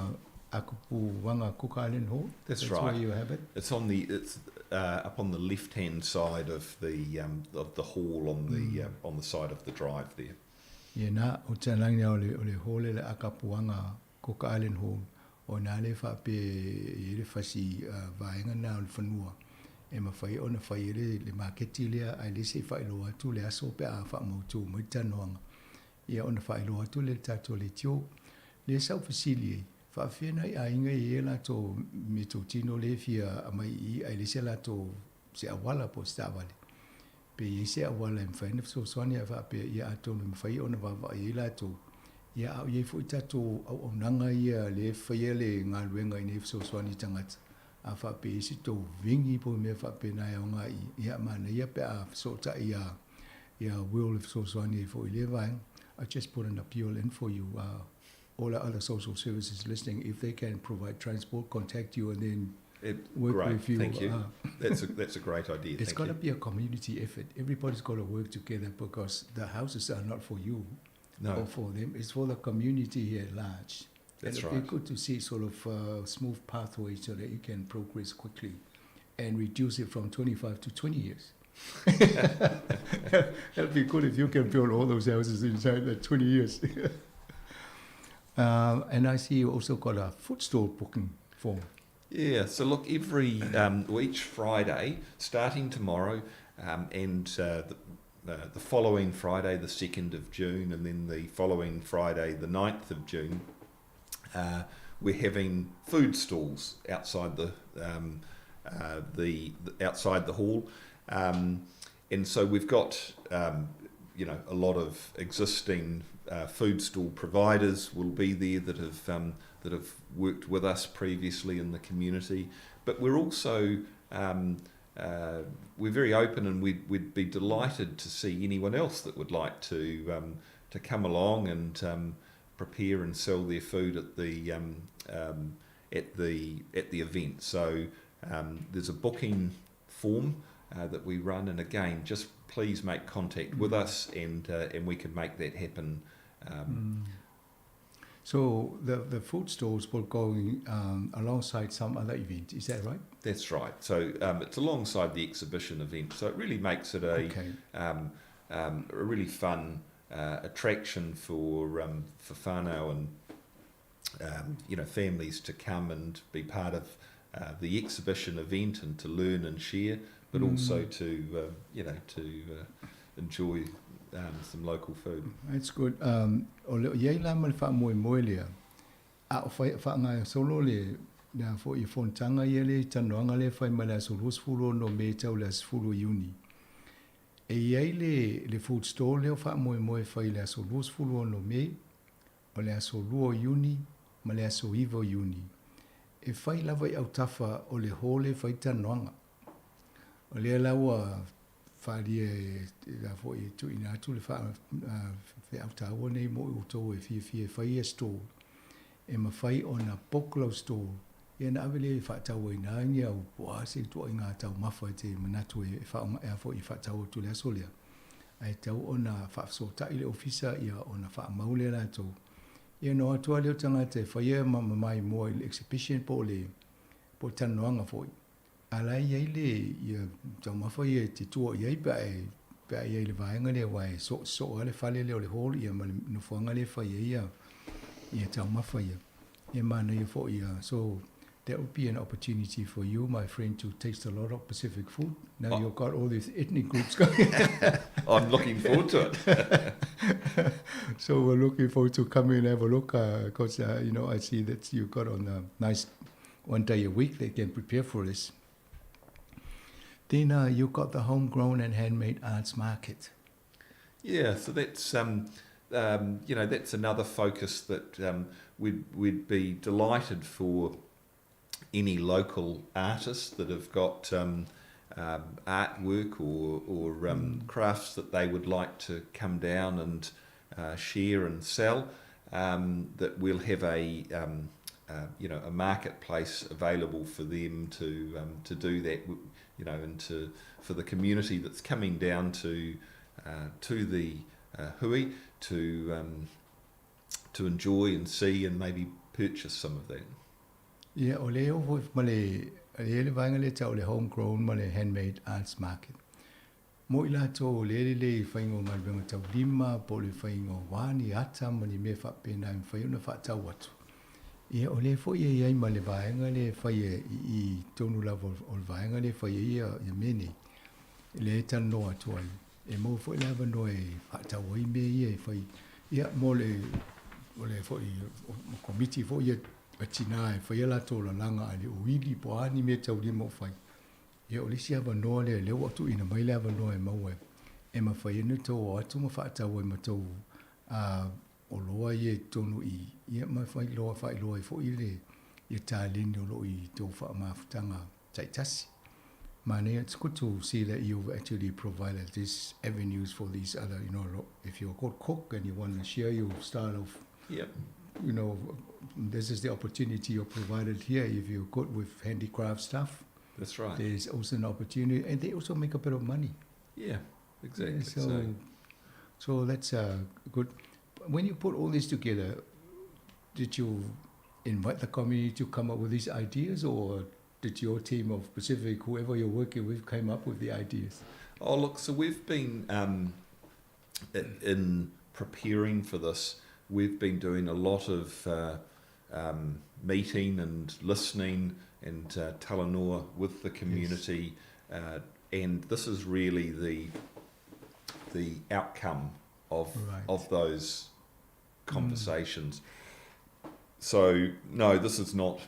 Akapuaga Cook Island Hall. That's That's right. where you have it. It's up on the left hand side of the hall on the side of the drive there. Yeah, na o te langi o le, o le hall le Akapuaga Cook Island Hall. O nā le whape i le fasi vaenga nā o le whanua. E mawhai o na whai le maketi lea ai le se whailoa atu le aso pe a whamautu mai tanoanga. Ia o na whailoa atu le tātou le tio. Le sau fasili e. Whaawhena i a inga i e lātou me tō tino le fia a mai i ai le se lātou se awala po se tāwale. Pe i se awala e mwhai na whasoswani a whaapea ia a tōnu mwhai o na wawa i e lātou. Ia au iei fo i tātou au au nanga ia le whaia le ngā luenga i nei whasoswani tangata. A whaapea i se tō vingi po mea whaapea nai au ngā i. Ia mana ia pe a whasota i a, ia Will le whasoswani i fo i le vaenga. I just put an appeal in for you. All our other social services listening, if they can provide transport, contact you and then work Great. with you. Thank you. That's a great idea. It's Thank got to you. be a community effort. Everybody's got to work together because the houses are not for you No. or for them. It's for the community here at large. That's And it'd be right. good to see sort of smooth pathway so that you can progress quickly and reduce it from 25 to 20 years. That'd be good if you can build all those houses inside the 20 years. And I see you also got a food stall booking form. Yeah, so look, well, each Friday, starting tomorrow, and the following Friday, the 2nd of June, and then the following Friday, the 9th of June, we're having food stalls outside the hall, and so we've got a lot of existing food stall providers will be there that have worked with us previously in the community, but we're also We're very open, and we'd be delighted to see anyone else that would like to come along and prepare and sell their food at the at the event. So there's a booking form that we run, and again, just please make contact with us, and we can make that happen. So the food stalls will go alongside some other event, is that right? That's right. So it's alongside the exhibition event. So it really makes it a really fun attraction for whānau and families to come and be part of the exhibition event and to learn and share, but also to enjoy some local food. That's good. O le iai la ma le faamoemoe lea, a o faagasolo le lea foi fonotaga ia le talanoaga lea e fai mai le aso 26 Me tau le aso 10 Iuni. E iai le food stall lea o faamoemoe e fai le aso 26 Me, o le aso 2 Iuni ma le aso 9 Iuni. E fai lava i autafa o le hall e fai talanoaga. O lea la ua faaalia e la foi e tuuina atu le feau taua nei mo outou e fiafia e fai ia stall. E mafai ona book lau stall, ia na ave lea e faatau ai i ina ni au po o a se ituaiga taumafa e te manatu e faaaoga e a foi e faatau atu i le aso lea. Ae tatau ona faafesootai le ofisa ia ona faamau lea latou. Ia ona o atu lava lea o tagata e faia ma maimoa i le exhibition po o le po o talanoaga foi. A la e i ai le ia taumafa ia e te tua i ai pe a i ai le vaega lea aua e soosoo lava le fale lea o le hall ia ma le nofoaga lea e fai ai ia taumafa ia. E manaia foi ia. So that would be an opportunity for you, my friend, to taste a lot of Pacific food. Now you've got all these ethnic groups going. I'm looking forward to it. So we're looking forward to coming and have a look because I see that you got on a nice one day a week they can prepare for this. Then you've got the homegrown and handmade arts market. Yeah, so that's you know that's another focus that we'd be delighted for any local artists that have got artwork or crafts that they would like to come down and share and sell. That we'll have a you know a marketplace available for them to do that. And to for the community that's coming down to the hui to enjoy and see and maybe purchase some of that. Ia, o le oo foi ma le le le vaega lea tau o le homegrown ma le handmade arts market. Mo i latou o lea e lelei i le faiga o galuega taulima po o le faiga o a ni ata ma ni mea faapena e mafai ona faatau atu. Ia, o lea foi e i ai ma le vaega lea e fai i totonu lava o le vaega lea e fai ai ia mea nei, lea e talanoa atu ai. E maua foi le avanoa e faatau ai mea ia e fai. Ia, mo le o le foi o komiti foi ia a tinā e faia latou lalaga a le uili po o a ni mea taulima o fai. Ia, o le isi avanoa lea, lea ua tuuina mai le avanoa e maua e mafai ai ona tou o atu ma faatau ai ma tou oloa ia i totonu i i, ia ma faailoa faailoa ai foi le ia taleni o lo o i tou faamafutaga taitasi. Manaia, it's good to see that you've actually provided these avenues for these other, if you're a good cook and you want to share your style of, this is the opportunity you're provided here. If you're good with handicraft stuff, That's right. there's also an opportunity, and they also make a bit of money. Yeah, exactly. So that's good. When you put all this together, did you invite the community to come up with these ideas, or did your team of Pacific, whoever you're working with, came up with the ideas? Oh, look, so we've been, in preparing for this, we've been doing a lot of meeting and listening and talanoa with the community, and this is really the outcome of of those conversations. So no, this is not.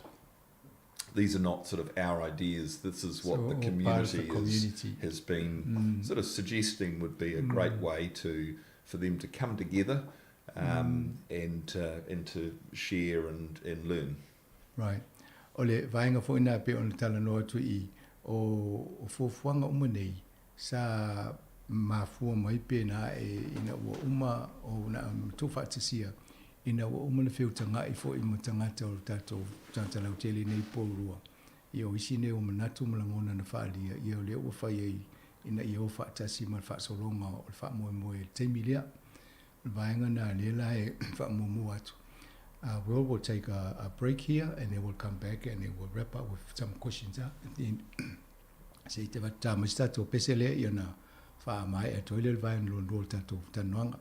These are not sort of our ideas. This is what So the all part of the community, community. has been sort of suggesting would be a great way to for them to come together and to share and learn. Right. O le vaega foi lena e pei ona talanoa atu i O, o fuafuaga uma nei, sa mafua mai pe na ae ina ua uma ona tuufaatasia, ina ua uma ona feutaga'i foi ma tagata o le tatou tagata lautele nei Pourua. Ia o isi nei o manatu ma lagona na faaalia, ia o lea ua fai ai ina ia o faatasi ma le faasologa o le faamoemoe i le taimi lea. O le vaega na lea la e faamuamua atu. We will take a, a break here and then we'll come back and then we'll wrap up with some questions at the end. Se i te avatu tā mai se tatou pese lea ia ona faamaea atu ai lea le vaega lona lua o le tatou talanoaga.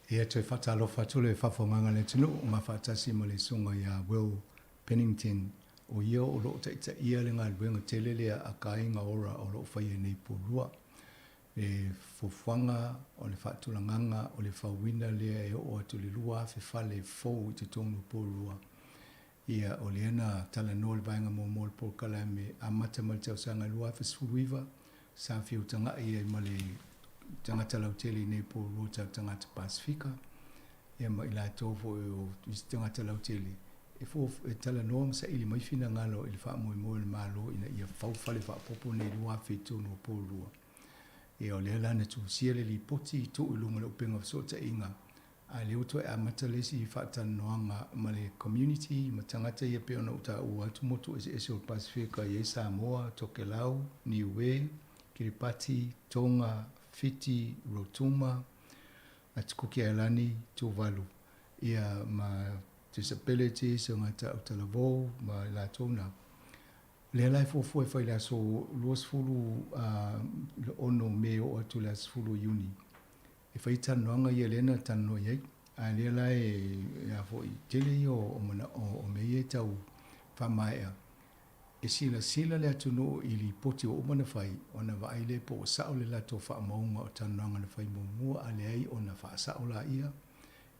Ia toe faatalofa atu le faafofogaaga a le atunuu ma faatasi ma le susuga ia Will Pennington, o ia o lo o taitaia le galuega tele lea a Kāinga Ora o lo o faia nei Pourua. Le fuafuaga o le faatulagaga o le fauina lea e oo atu i le 2,000 fale fou i totonu o Pourua. Ia, o lea na talanoa le vaega muamua o le polokalame amata mai le tausaga 2019, sa feutaga'i ai ma le tagata lautele i nei Pourua tau tagata Pasifika, ia ma i latou foi o isi tagata lautele. e e talanoa ma saili mai finagalo i le faamoemoe o le Malo ina ia fau fale faaopoopo nei i le 2032. Ia o lea la na tusia le lipoti i tuu i luga o le upega o fesootaiga, a lea ua toe amata le isi faatalanoaga ma le community ma tagata ia pei ona ou taua atu motu eseese o le Pasefika e i ai Samoa, Tokelau, Niue, Kiripati, Tonga, Fiti, Rotuma, Ati Kuki Ailani, Tuvalu, ia ma disabilities, tagata autalavou ma i latou na. Lea la e fuafua e fai i le aso 26 Me oo atu i le aso 10 Iuni e fai talanoaga ia lea na talanoa i ai. A lea la e a foi tele ia o manao o mea ia e tau faamaea e silasila le atunuu i lipoti ua uma ona fai ona vaai lea po ua sao le latou faamauga o talanoaga na fai muamua a leai ona faasao laia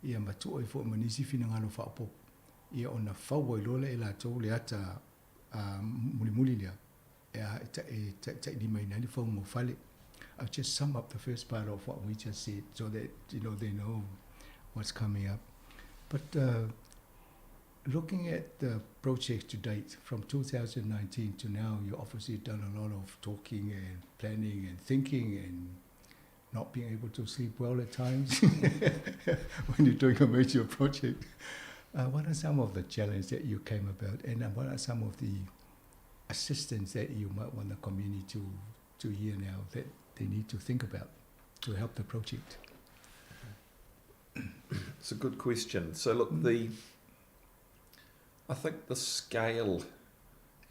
ia ma tuu ai foi ma nisi finagalo faaopoopo ia ona fau ai loa lea e latou le ata mulimuli lea e taitailimaina ai le fauga o fale. I'll just sum up the first part of what we just said so that you know they know what's coming up. But looking at the project to date, from 2019 to now, you obviously done a lot of talking and planning and thinking and not being able to sleep well at times when you're doing a major project. What are some of the challenges that you came about, and what are some of the assistance that you might want the community to hear now that they need to think about to help the project? It's a good question. So look, I think the scale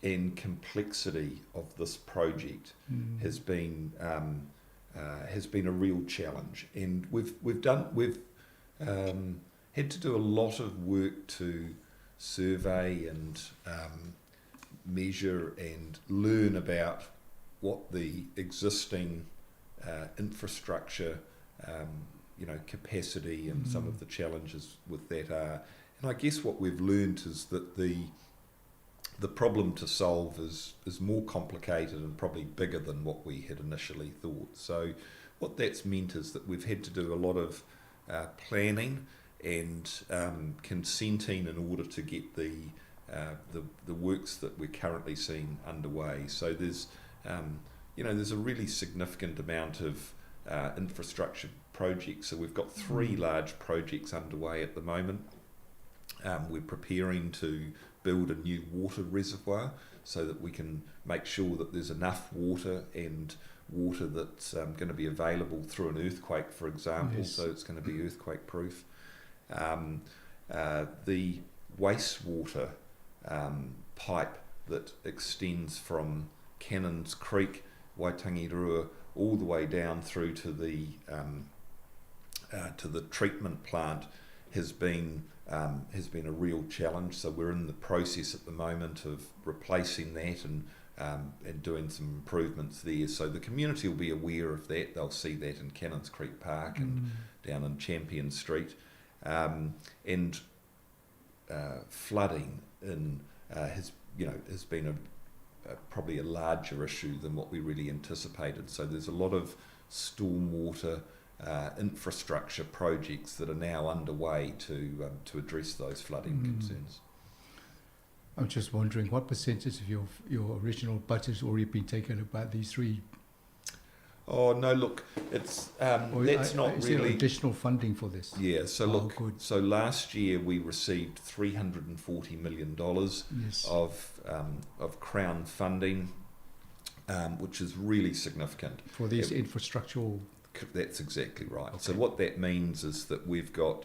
and complexity of this project has been a real challenge, and we've had to do a lot of work to survey and measure and learn about what the existing infrastructure, capacity and some of the challenges with that are. And I guess what we've learned is that the problem to solve is more complicated and probably bigger than what we had initially thought. So what that's meant is that we've had to do a lot of planning and consenting in order to get the works that we're currently seeing underway. So there's there's a really significant amount of infrastructure projects. So we've got three large projects underway at the moment. We're preparing to build a new water reservoir so that we can make sure that there's enough water and water that's going to be available through an earthquake, for example. Yes. So it's going to be earthquake proof. The wastewater pipe that extends from Cannons Creek, Waitangirua, all the way down through to the treatment plant has been a real challenge. So we're in the process at the moment of replacing that and doing some improvements there. So the community will be aware of that. They'll see that in Cannons Creek Park and down in Champion Street, and flooding in has been probably a larger issue than what we really anticipated. So there's a lot of stormwater infrastructure projects that are now underway to address those flooding concerns. I'm just wondering what percentage of your original budget has already been taken about these three? Oh no! Look, it's that's not is really there additional funding for this. Yeah. So good. So last year we received $340 million yes. of Crown funding, which is really significant for these infrastructural. That's exactly right. Okay. So what that means is that we've got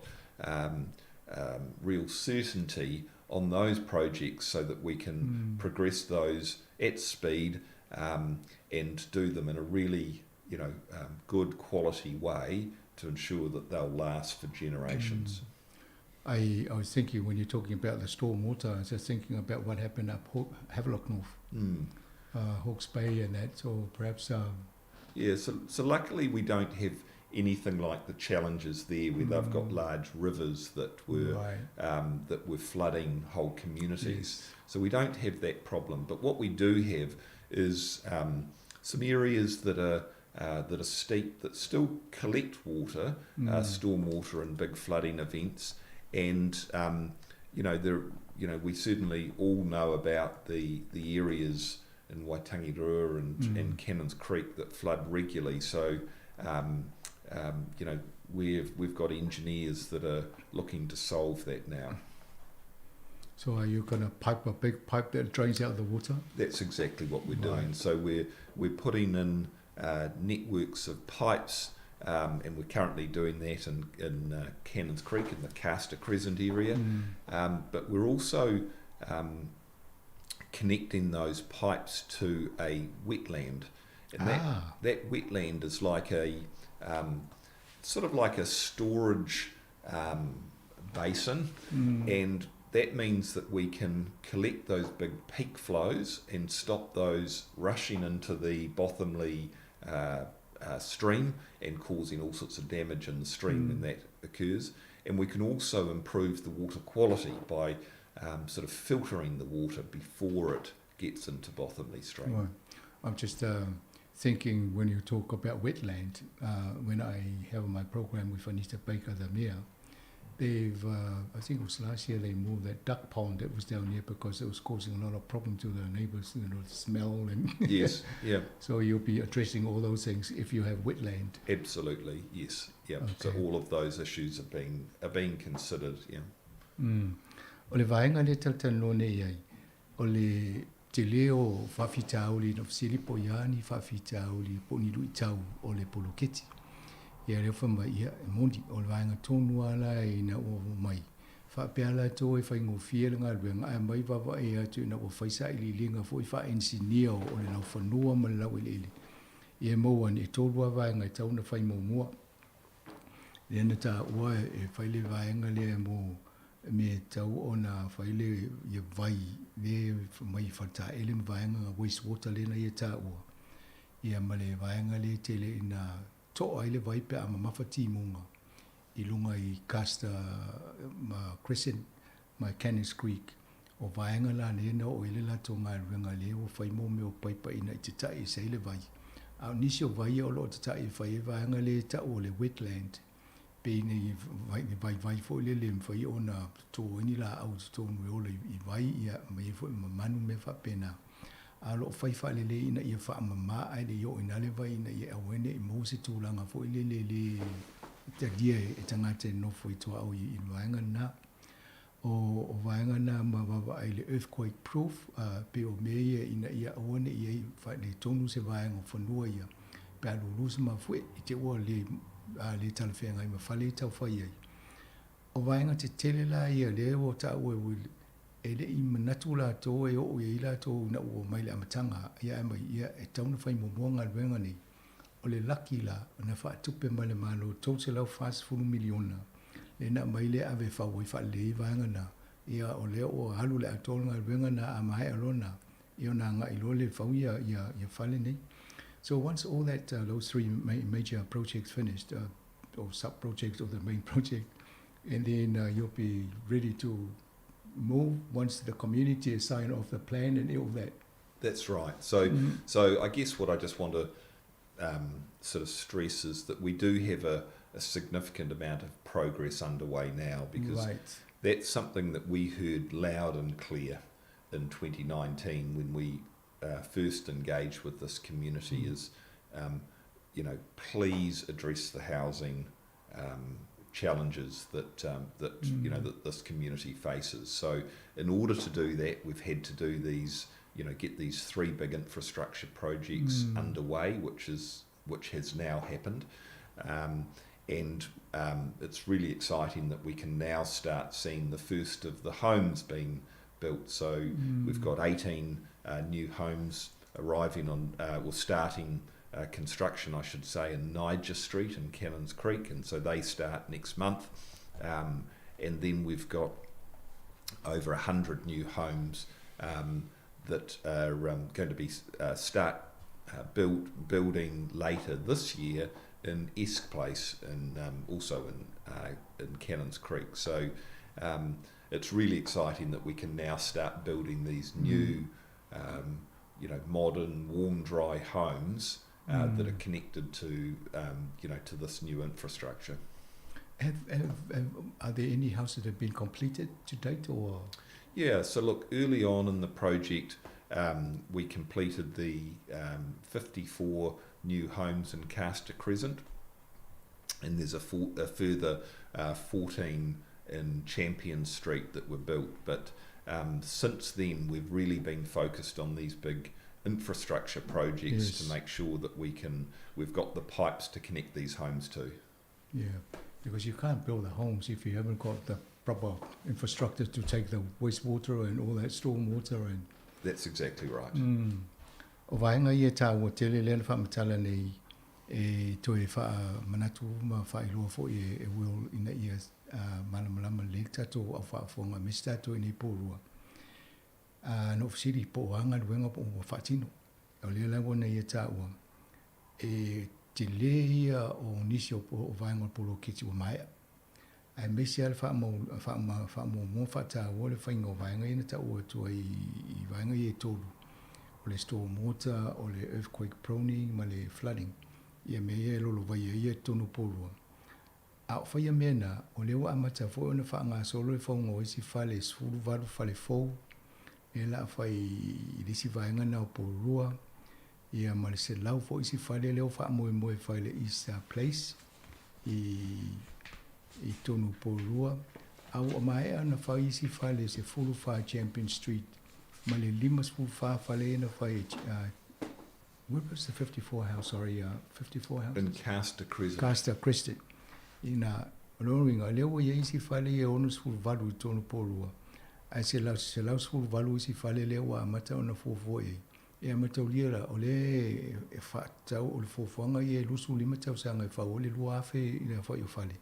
real certainty on those projects, so that we can progress those at speed and do them in a really, good quality way to ensure that they'll last for generations. I was thinking when you're talking about the stormwater, I was just thinking about what happened up Havelock North, Hawke's Bay and that, so perhaps... Yeah, so luckily we don't have anything like the challenges there where they've got large rivers that were that were flooding whole communities. Yes. So we don't have that problem. But what we do have is some areas that are steep that still collect water, storm water and big flooding events, and you know, we certainly all know about the, the areas in Waitangirua and, mm. and Cannons Creek that flood regularly. So, um, um, you know, we've, we've got engineers that are looking to solve that now. So are you going to pipe a big pipe that drains out the water? That's exactly what we're right. doing. So we're, we're putting in uh, networks of pipes um, and we're currently doing that in, in uh, Cannons Creek in the Castor Crescent area. Mm. Um, but we're also um, connecting those pipes to a wetland. And that, ah. that wetland is like a um, sort of like a storage um, basin. Mm. And that means that we can collect those big peak flows and stop those rushing into the Bothamley uh, uh, stream and causing all sorts of damage in the stream mm. when that occurs. And we can also improve the water quality by um, sort of filtering the water before it gets into Bothamley Stream. Right. I'm just um, thinking when you talk about wetland, uh, when I have my program with Anita Baker, the mayor, they've, uh, I think it was last year, they moved that duck pond that was down here because it was causing a lot of problem to the neighbors, you know, the smell and... yes, yeah. So you'll be addressing all those things if you have wetland. Absolutely, yes, yeah. Okay. So all of those issues are being, are being considered, yeah. Mm. O le vaega lea talatalanoa nei ai, o le tele o faafitauli, na fesili po o a ni faafitauli po o ni luitau o le poloketi. Ia lea ua fai mai, ia, e moni, o le vaega tonu lava la ina ua omai, faapea latou e faigofie le galuega, ae aumai vaavaai atu ina ua fai sailiiliga foi faa-enisinia o le laufanua ma le laueleele, ia e maua ane, e tolu lava vaega e tatau ona fai muamua. Lea na taua e fai le vaega lea mo mea e tatau ona fai le ia vai lea mai Faletaele ma vaega waste water lea na ia taua, ia ma le vaega lea e tele ina toa ai le vai pe a mamafa timuga i luga i Custer ma Crescent ma Cannons Creek. O vaega la lea na oo i ai le latou galuega lea ua fai mo mea o paipa ina i tata'i ese ai le vai. A o nisi o vai ia o lo o tata'i e fai ai vaega lea e ta'u o le wetland, pei ni vai, ni vaivai foi lele e mafai ona toto ai ni laau i totonu e ola i vai, ia ma i ai foi ma manu ma mea faapena. A o lo o fai faalelei ina ia faamama ae le i oo i ina le vai ina ia aua ai ne i maua se tulaga foi lele e lē talia e tagata e nofo i tuaoi i le vaega lena. O, o vaega na ma vaavaai i le earthquake proof, uh, pei o mea ia ina ia aua ne i ai faaletonu se vaega o fanua ia, pe a lūlū se mafuie, i te ua le, uh, le talafeagai ma fale e taufai ai. O vaega tetele la ia lea ua taua e Will, e le i manatu latou e oo i ai latou ina ua omai i le amataga, ia ae mai, ia, e tatau ona fai muamua galuega nei. O le laki la, na faatupe mai le Malo $340 miliona, lea na aumai lea ave e fau ai faalelei ai vaega na, ia o lea ua alu le atoa o le galuega na a maea loa na, ia ona agai loa lea e fau ia, ia, ia fale nei. So once all that, uh, those three ma major projects finished, uh, or sub-projects of the main project, and then uh, you'll be ready to move once the community has signed off the plan and all that. That's right. So, mm-hmm. so I guess what I just want to um, sort of stress is that we do have a, a significant amount of progress underway now because right. that's something that we heard loud and clear in 2019 when we uh, first engaged with this community mm. is, um, you know, please address the housing um, challenges that um, that mm. you know mm. that this community faces. So in order to do that, we've had to do these, you know, get these three big infrastructure projects mm. underway, which is which has now happened. Um, and um, it's really exciting that we can now start seeing the first of the homes being built. So mm. we've got 18 uh, new homes arriving on, uh, well, starting uh, construction, I should say, in Niger Street in Cannons Creek, and so they start next month. Um, and then we've got over 100 new homes um, that are um, going to be uh, start uh, build, building later this year in Esk Place and um, also in, uh, in Cannons Creek. So um, it's really exciting that we can now start building these mm. new, um, you know, modern, warm, dry homes uh, mm. that are connected to, um, you know, to this new infrastructure. Have, have, have, are there any houses that have been completed to date or? Yeah, so look, early on in the project, um, we completed the um, 54 new homes in Castor Crescent, and there's a, for, a further uh, 14 in Champion Street that were built. But um, since then, we've really been focused on these big infrastructure projects yes. to make sure that we can we've got the pipes to connect these homes to. Yeah, because you can't build the homes if you haven't got the proper infrastructure to take the wastewater and all that stormwater and. That's exactly right. Mm. O vaega ia tāua tele lea na faamatala nei e toe faamanatu ma faailoa foi e, e Will ina ia uh, malamalama lelei le tatou au faafofoga aemaise tatou i nei pōlua. Uh, na ou fesili po o a galuega po ua faatino. O lea la ua na ia tāua e telē ia o nisi o, o vaega o le poloketi ua maea. Aemaise lava le faamuamua faataua le faiga o vaega ia na taua atu ai i vaega ia e tolu, o le storm water, o le earthquake proning ma le flooding, ia mea ia e lolovaia ai ia totonu o Pourua. A o faia mea na, o lea ua amata foi ona faagasolo le fauga o isi fale e 18 fale fou, lea o le a fai i le isi vaega na o Pourua, ia ma le 100 foi isi fale lea ua faamoemoe e fai i le East Place i i totonu o Porirua, a ua maea ona fai isi fale e 14 Champion Street ma le 54 fale ia na fai e uh, where was the 54 house, sorry, uh, 54 houses? In Castor Crescent. Castor Crescent. Ina, o lona uiga, lea ua i ai isi fale ia e 68 i totonu o Porirua, ae 118 isi fale lea ua amata ona fuafua i ai. E mataulia la, o lea e faatatau, o le fuafuaga ia e 25 tausaga e fau ai le 2,000 i le aofai o fale.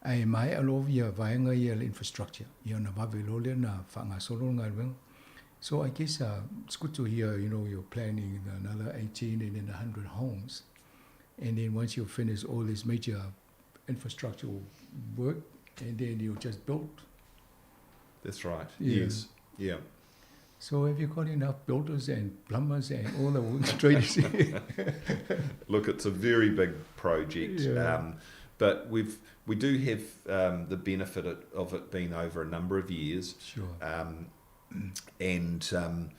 Ae maea loa ia vaega ia le infrastructure, ia ona vave loa lea ona faagasolo le galuega. So I guess uh, it's good to hear, you know, you're planning another 18 and then 100 homes. And then once you finish all this major infrastructural work, and then you just build. That's right. Yeah. Yes. Yeah. So have you got enough builders and plumbers and all the tradies? Look, it's a very big project. Yeah. Um, but we've we do have um, the benefit of it being over a number of years. Sure. Um, and um,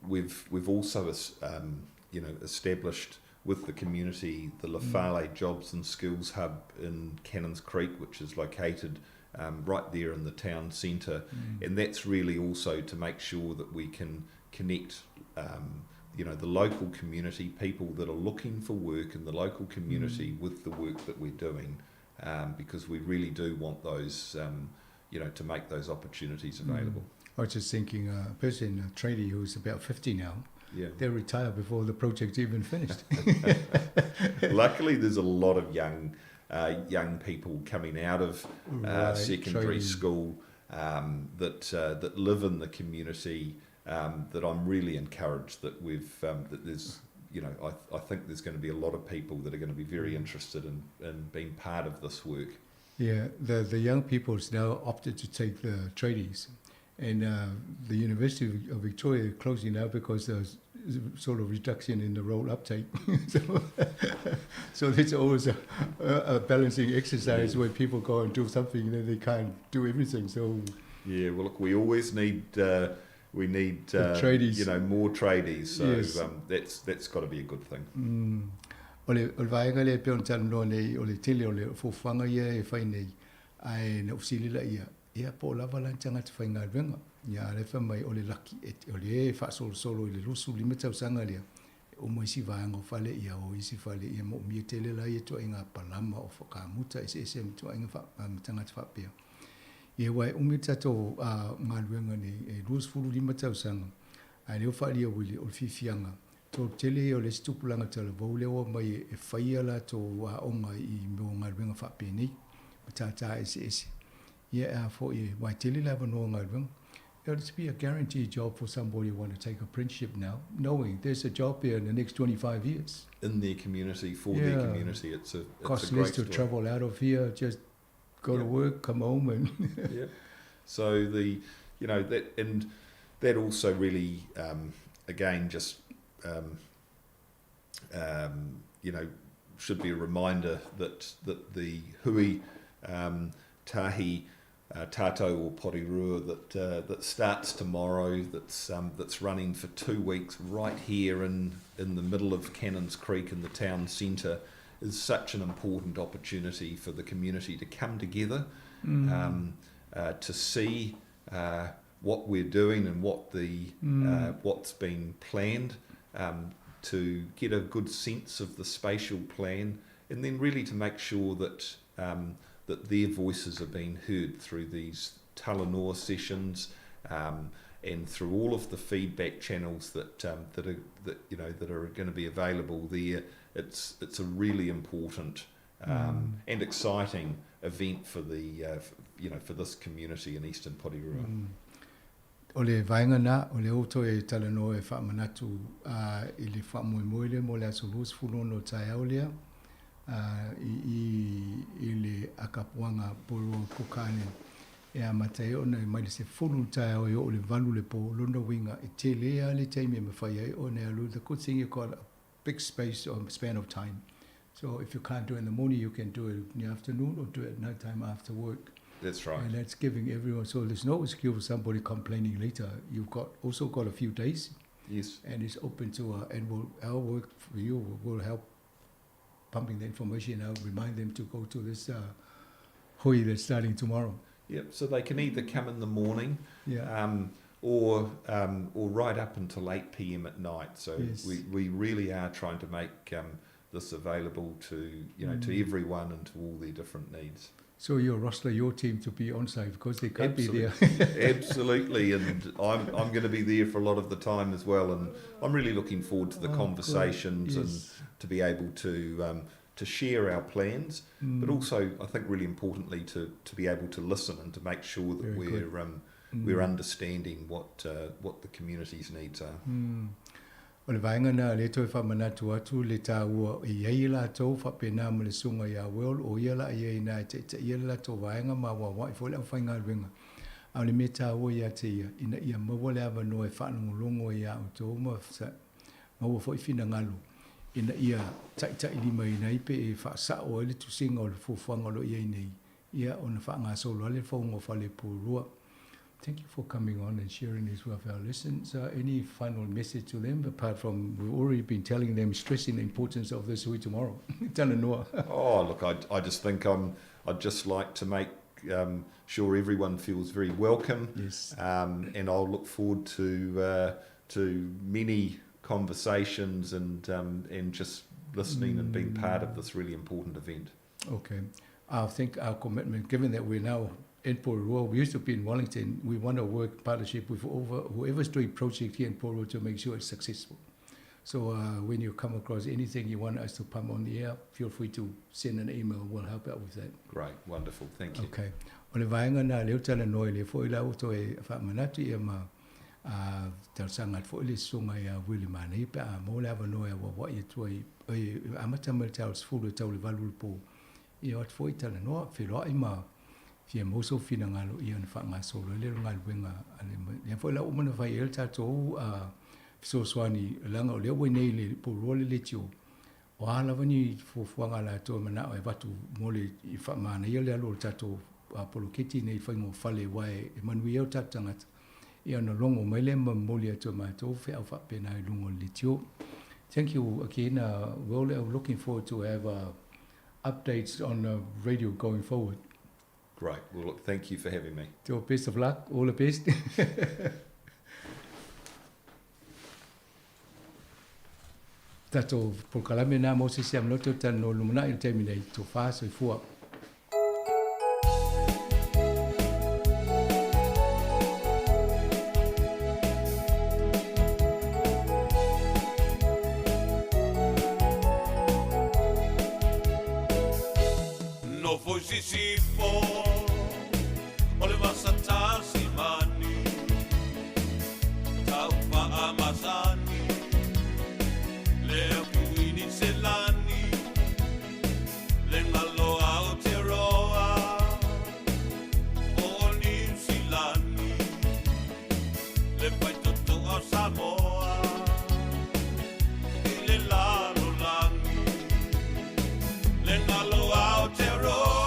we've we've also um, you know established with the community the Lafale mm. Jobs and Skills Hub in Cannons Creek, which is located um, right there in the town centre. Mm. And that's really also to make sure that we can connect, um, you know, the local community, people that are looking for work in the local community mm. with the work that we're doing, um, because we really do want those, um, you know, to make those opportunities mm. available. Mm. I was just thinking, uh, a person, a tradie who's about 50 now, yeah. they retire before the project's even finished. Luckily, there's a lot of young uh, young people coming out of uh, right, secondary training. school um, that uh, that live in the community. Um, that I'm really encouraged that we've um, that there's you know I, I think there's going to be a lot of people that are going to be very interested in, in being part of this work. Yeah, the the young people's now opted to take the tradies, and uh, the University of Victoria closing now because there's sort of reduction in the role uptake. so, so it's always a, a, balancing exercise yeah. where people go and do something and then they can't do everything. So yeah, well, look, we always need. Uh, we need uh, tradies. you know more tradies so yes. um, that's that's got to be a good thing mm. O le, o le vaega lea e pei ona talanoa nei, o le tele o le fuafuaga ia e fai nei, ae na ou fesili laia, Ia, po o lava la ni tagata faigaluega. Ia, a o lea e fai mai o le laki, e, o lea e faasolosolo i le 25 tausaga lea, e uma isi vaega o fale, ia o isi fale, ia moomia tele la ia ituaiga palama o kamuta eseese ma ituaiga fa, ma tagata faapea. Ia, aua e umi le tatou uh, galuega nei, e 25 tausaga, ae lea ua faaalia Willie, o le fiafiaga, toatele ia o le isi tupulaga talavou lea ua omai e fai a latou aoga i mea o galuega faapenei, matata eseese. Ia e a foi e aua e tele le avanoa o galuega. It'll be a guaranteed job for somebody who want to take apprenticeship now, knowing there's a job there in the next 25 years. In their community, for yeah. their community, it's a, it's Costs a great less to story. travel out of here, just go yeah. to work, come home, and yeah. So the, you know that and that also really, um, again, just um, um, you know, should be a reminder that that the hui um, tahi Tātou o Porirua that that starts tomorrow. That's um, that's running for two weeks right here in in the middle of Cannons Creek in the town centre is such an important opportunity for the community to come together, mm. um, to see what we're doing and what the mm. what's been planned, um, to get a good sense of the spatial plan, and then really to make sure that um, that their voices are being heard through these Talanoa sessions um, and through all of the feedback channels that um, that are that you know that are going to be available there. It's it's a really important um, mm. and exciting event for the uh, you know for this community in Eastern Porirua. Mm. O le vaega na, o le outou e talanoa e faamanatu uh, i le faamoemoe lea mo le aso 26 o taeao lea uh, i, i, i le akapuaga Porirua Cook Island e amata ai ona e mai le 10 le taeao e oo le 8 le po lona uiga e tele a le taimi e mafai ai ona e alu the good thing you got a big space or span of time so if you can't do it in the morning you can do it in the afternoon or do it at night time after work That's right. And that's giving everyone, so there's no excuse for somebody complaining later. You've got also got a few days. Yes. And it's open to, uh, and we'll, our work for you will, will help pumping the information out, remind them to go to this uh, hui that's starting tomorrow. Yep, so they can either come in the morning yeah. um, or, um, or right up until 8 p.m. at night. So yes. we, we really are trying to make um, this available to, you know, mm. to everyone and to all their different needs. So you roster your team to be on site because they can't Absolutely. be there. Absolutely, and I'm I'm going to be there for a lot of the time as well, and I'm really looking forward to the oh, conversations yes. and to be able to um, to share our plans, mm. but also I think really importantly to to be able to listen and to make sure that Very we're um, mm. we're understanding what uh, what the community's needs are. Mm. O le vaega na le toe faamanatu atu le tāua e i ai latou faapena ma le susuga ia Will, o ia la i ai ina e taitaia le latou vaega ma auauai foi le aufaigaluega. A o le mea taua ia te ia, ina ia maua le avanoa e faalogologo ai ia outou ma maua foi finagalo ina ia taitailimaina ai pe e faasao ai le tusiga o le fuafuaga o lo o i ai nei, ia ona faagasolo ai le fouga o Falepulua. Thank you for coming on and sharing this with our listeners. Uh, any final message to them, apart from we've already been telling them, stressing the importance of this hui tomorrow? Talanoa. oh, look, I, I just think I'm, I'd just like to make um, sure everyone feels very welcome. Yes. Um, and I'll look forward to, uh, to many conversations and, um, and just listening mm. and being part of this really important event. Okay. I think our commitment, given that we're now in Porirua, we used to be in Wellington, we want to work partnership with over, whoever's doing project here in Porirua to make sure it's successful. So uh, when you come across anything you want us to pump on the air, feel free to send an email. We'll help out with that. Great, wonderful, thank you. Okay. O le vaega na leo tala noa le foi la uto e whaamanatu ia ma a talosaga atu foi le susuga ia Willie Manaia pe a maua le avanoa e auauai atu ai e amata mai le taeao 10 e tau i le 8 i le po ia o atu foi talanoa feloai ma fia maua sou finagalo ia ona faagasolo ai lea o le galuega a le lea foi la ua uma ona fai ai le tatou fesoasoani leaga o lea ua i inei i le Porirua le leitio o a lava ni fuafuaga a latou e manao e avatu mo le i faamanaia le alu o le tatou poloketi nei faiga o fale aua e manuia ai o tatou tagata ia ona logo mai lea ma momoli atu e matou feau faapena i luga o le leitio. Thank you again, uh, Will. I'm looking forward to have uh, updates on the radio going forward. Great. Well, look, thank you for having me. So best of luck. All the best. Tatou polokalame na mo se isi avanoa toe talanoa lumanai i le taimi nei. Tofa soifua. Nofo i Sisifo o le vasa Tasimani, taufa masani, le kuini Selani, le ngalo Aotearoa o Niu Silani, le faitotoa o Samoa i le lalolagi, le ngalo Aotearoa.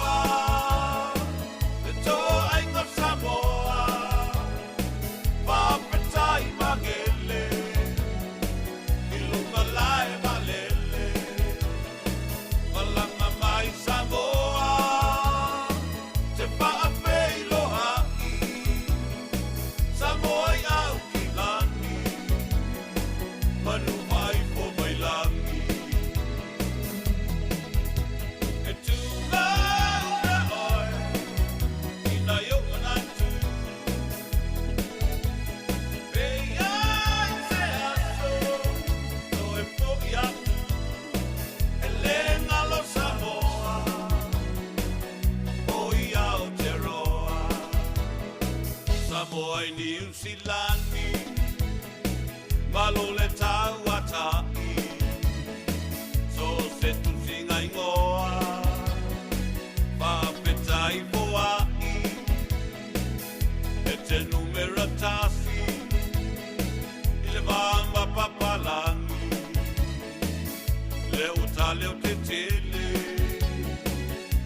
lea ua tale o tetele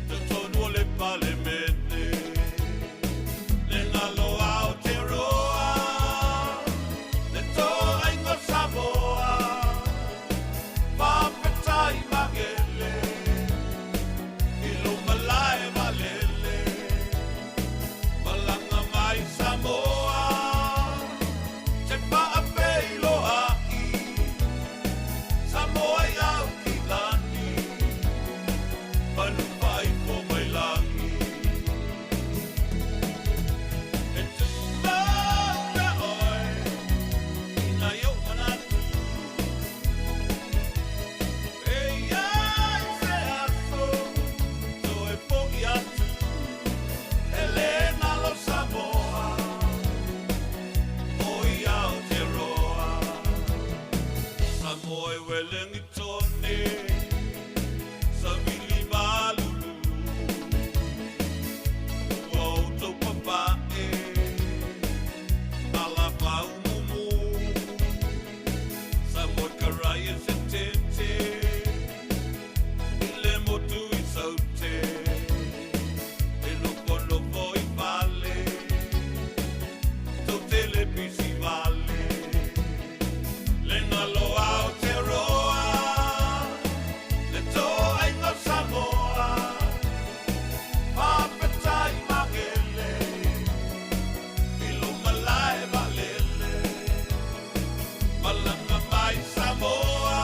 Totonu o le Palemene Le galo Aotearoa Le toaiga o Samoa Faafetai magele I lou malae vaalele Malaga mai Samoa Te faafeiloai Samoa i au ki lani Manu faaifo mai lagi E tumau pea oe I nai ou manatu E i ai se aso Toe fo'i atu E le galo Samoa O i Aotearoa Samoa e Welengitone Savili malulu Ua outou papae Ala faaumumu Samoa karaia se tete I le motu i Saute E nofonofo i fale Tou te le pisi vale Le galo Aotearoa Le toaiga o Samoa Faafetai magele I lou malae vaalele Malaga mai Samoa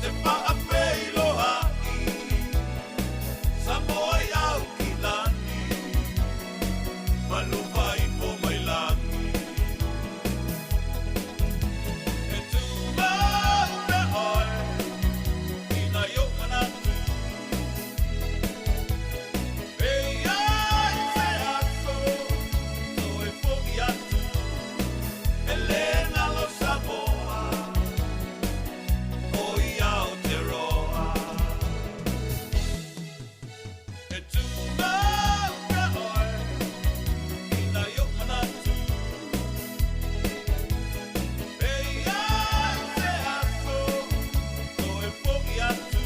Te faafeiloai Samoa i au ki lani Manu faaifo mai lagi E tumau pea oe I nai ou manatu E i ai se aso Toe fo'i atu E le galo Samoa O i Aotearoa E tumau pea oe I nai ou manatu E i ai se aso Toe fo'i atu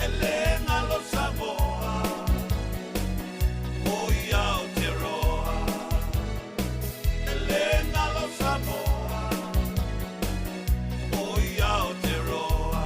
E le galo Samoa O i Aotearoa E le galo Samoa O i Aotearoa.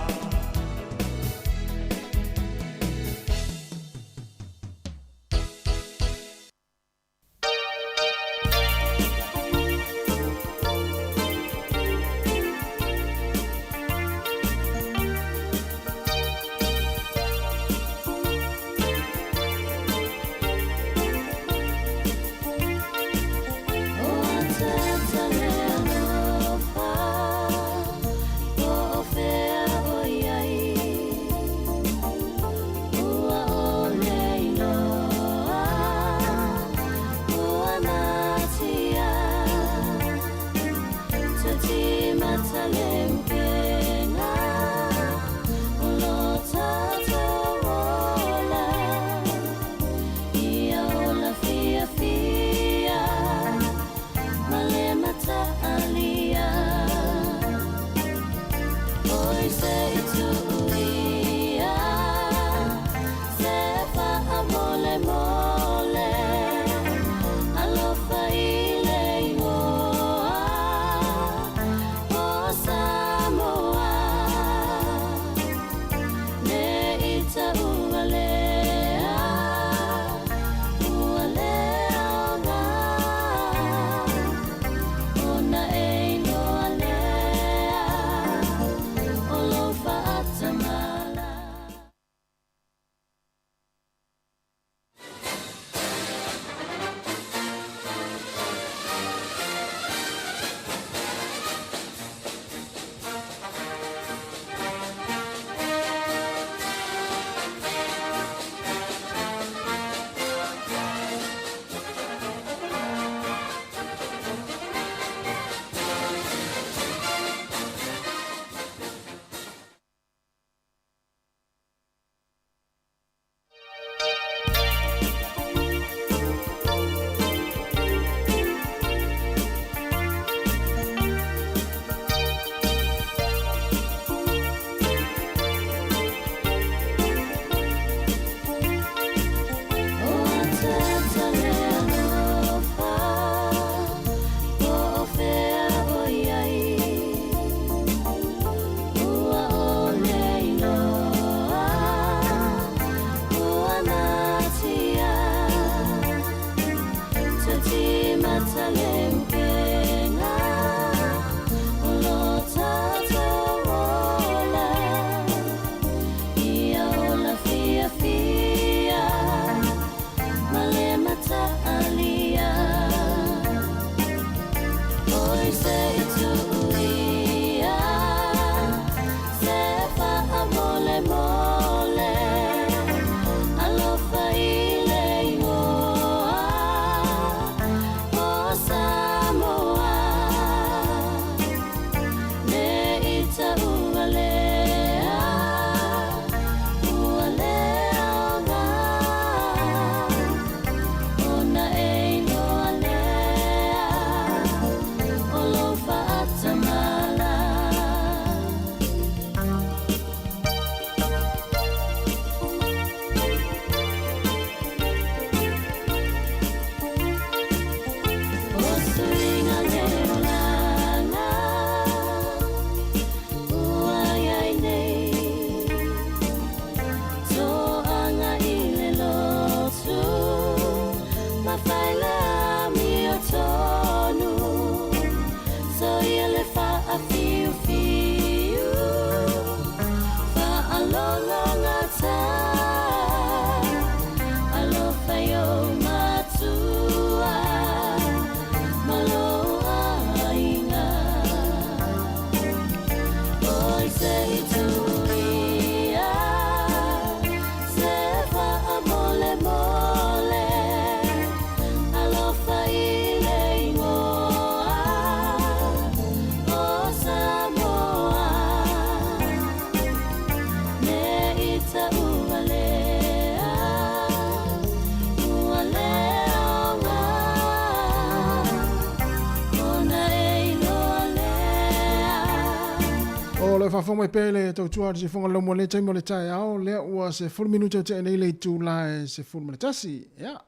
mai pea i le tautua a le siufofoga o le laumua i lenei taimi o le taeao, lea ua 10 minute o tea nei le itula e 11. Ia,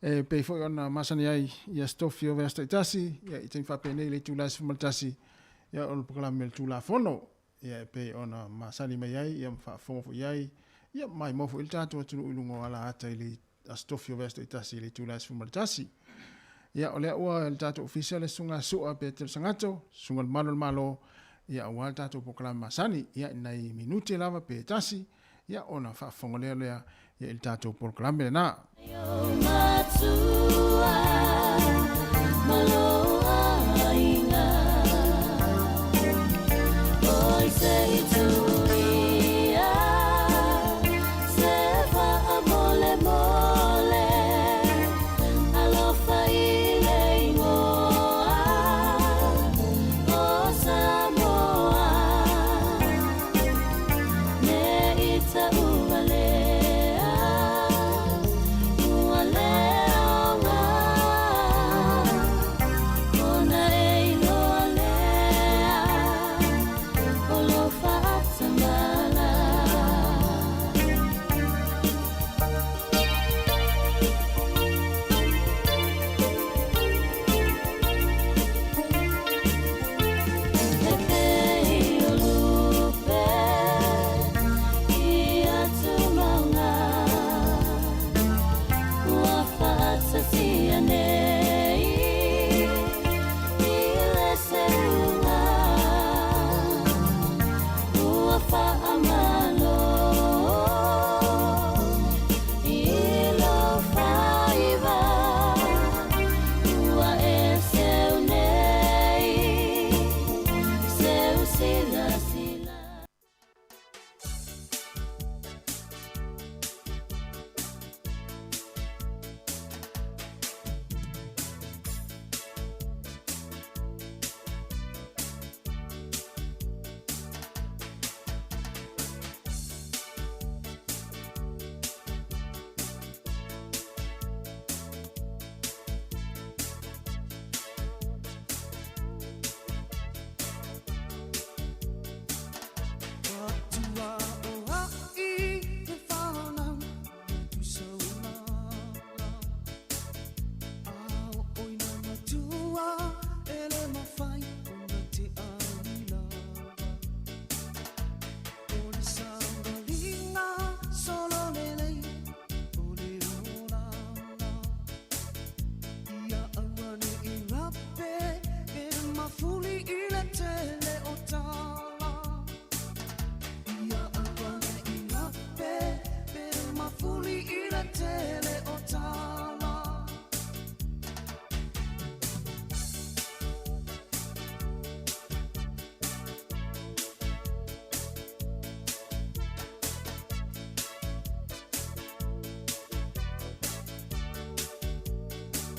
e pei foi ona masani ai i Aso Tofi o vaiaso taitasi, ia, i taimi faapenei i le itula e 11, ia, o le polokalame o le Tulafono, ia, e pei ona masani mai ai, ia, ma faafofoga foi i ai, ia, ma maimoa foi le tatou atunuu i luga o ala ata i le Aso Tofi o vaiaso taitasi i le itula e 11. Ia, o lea ua i le tatou ofisa le Susuga Su'a Petelo Sagato, Susuga i le Malu o le Malo, ia, aua le tatou polokalame masani, ia, i nai minute lava pe tasi, ia, ona faafofoga lea lea, ia, i le tatou polokalame lena.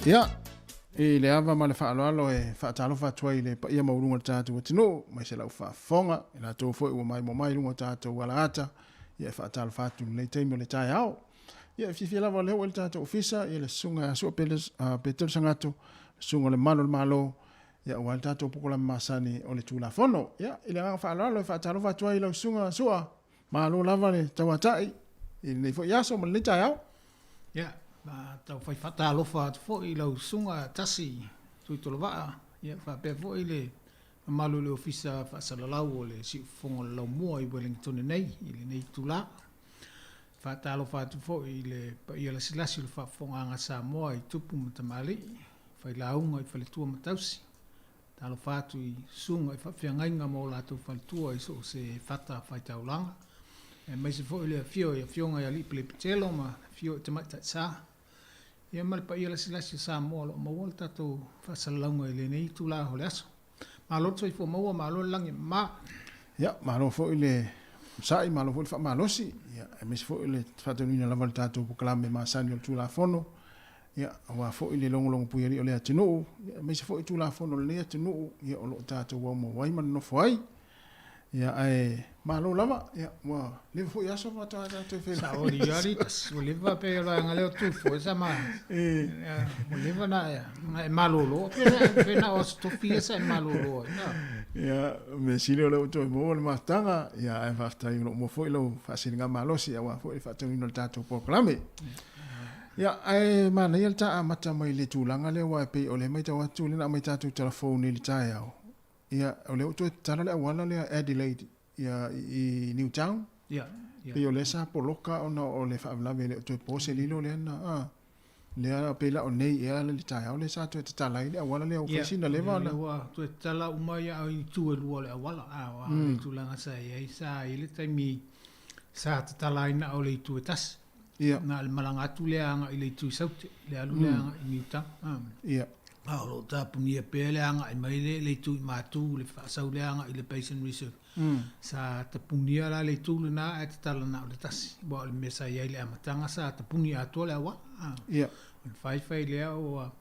Ia, i le ava ma le faaaloalo e faatalofa atu ai i le paia maualuga o le tatou atunuu, aemaise lau faafofoga, i latou foi ua maimoa mai i luga o tatou alaata, ia e faatalofa atu i lenei taimi o le taeao. Ia, e fiafia lava o lea ua i le tatou ofisa, ia le Susuga ia Sua Petelo Sagato, le Susuga o le Malu o le Malo, ia aua le tatou polokalame masani o le Tulafono. Ia, i le agaga faaaloalo e faatalofa atu ai i lau Susuga Sua, malo lava le tauatai i lenei foi aso ma lenei taeao. Ia, tau fai faatalofa atu foi i lau Susuga Tasi Tuitolovaa, ia faapea foi le mamalu o le Ofisa Faasalalau o le Siufofoga o le Laumua i Uelengitone nei i lenei itula. Faatalofa atu foi i le paia lasilasi o le faafofogaaga a Samoa i tupu ma tamalii, failauga i faletua ma tausi. Talofa atu i susuga i faafeagaiga ma o latou faletua i so o se fata faitaulaga, aemaise foi le afio i afioga i alii pelepitelo ma afio i tamaitai sa, ia ma le paia lasilasi o Samoa o lo o maua le tatou faasalalauga i lenei itula o le aso. Malo le soifua maua, malo le lagi e mama. Ia, malo foi le onosai, malo foi le faamalosi, ia, aemaise foi le faataunuuina lava o le tatou polokalame masani o le Tulafono, ia, aua foi le logologopuialii o le atunuu, ia, aemaise foi Tulafono o lenei atunuu, ia, o lo o tatou aumau ai ma nonofo ai. Ia, ae malo lava, ia, ua leva foi aso faatoa tatou feiloai. Sao ali ali tasi, ua leva pe o le vaega lea o Tufo e sa ma, ua leva na e malolo, pe na o Aso Tofi ia sa e malolo ai. Ia, mea sili o lea ua toe maua le mafutaga, ia ae faafetai o lo o maua foi lau faasiligamalosi aua foi le faatauina o le tatou polokalame. Ia, ae manaia le ta amata mai le tulaga lea aua e pei o lea e matau atu lea na aumai tatou tala fou nei i le taeao. Ia, o lea ua toe tatala le auala lea Adelaide ia i Newtown. Ia, ia. Pei o lea sa poloka ona o le faalavelave e le o toe po se lilo lea na a. Lea pei la o nei ea le taeao lea sa toe tatala ai le auala lea ua fai sina leva ona. Ia, ua toe tatala uma ia i itu e lua o le auala. A, o le tulaga sa i ai, sa i ai le taimi sa tatala ai na o le itu e tasi. Ia. Na o le malaga atu lea agai i le itu i Saute, le alu lea agai i Newtown. Ia. A o lo o tapunia pea le agai mai le le itu i Matu, le faasau lea agai i le Basin Reserve. Sa tapunia la le itu lena ae tatala na o le tasi. Aua o le mea sa i ai i le amataga sa tapuni atoa le auala. Ia. Ona faifai lea ua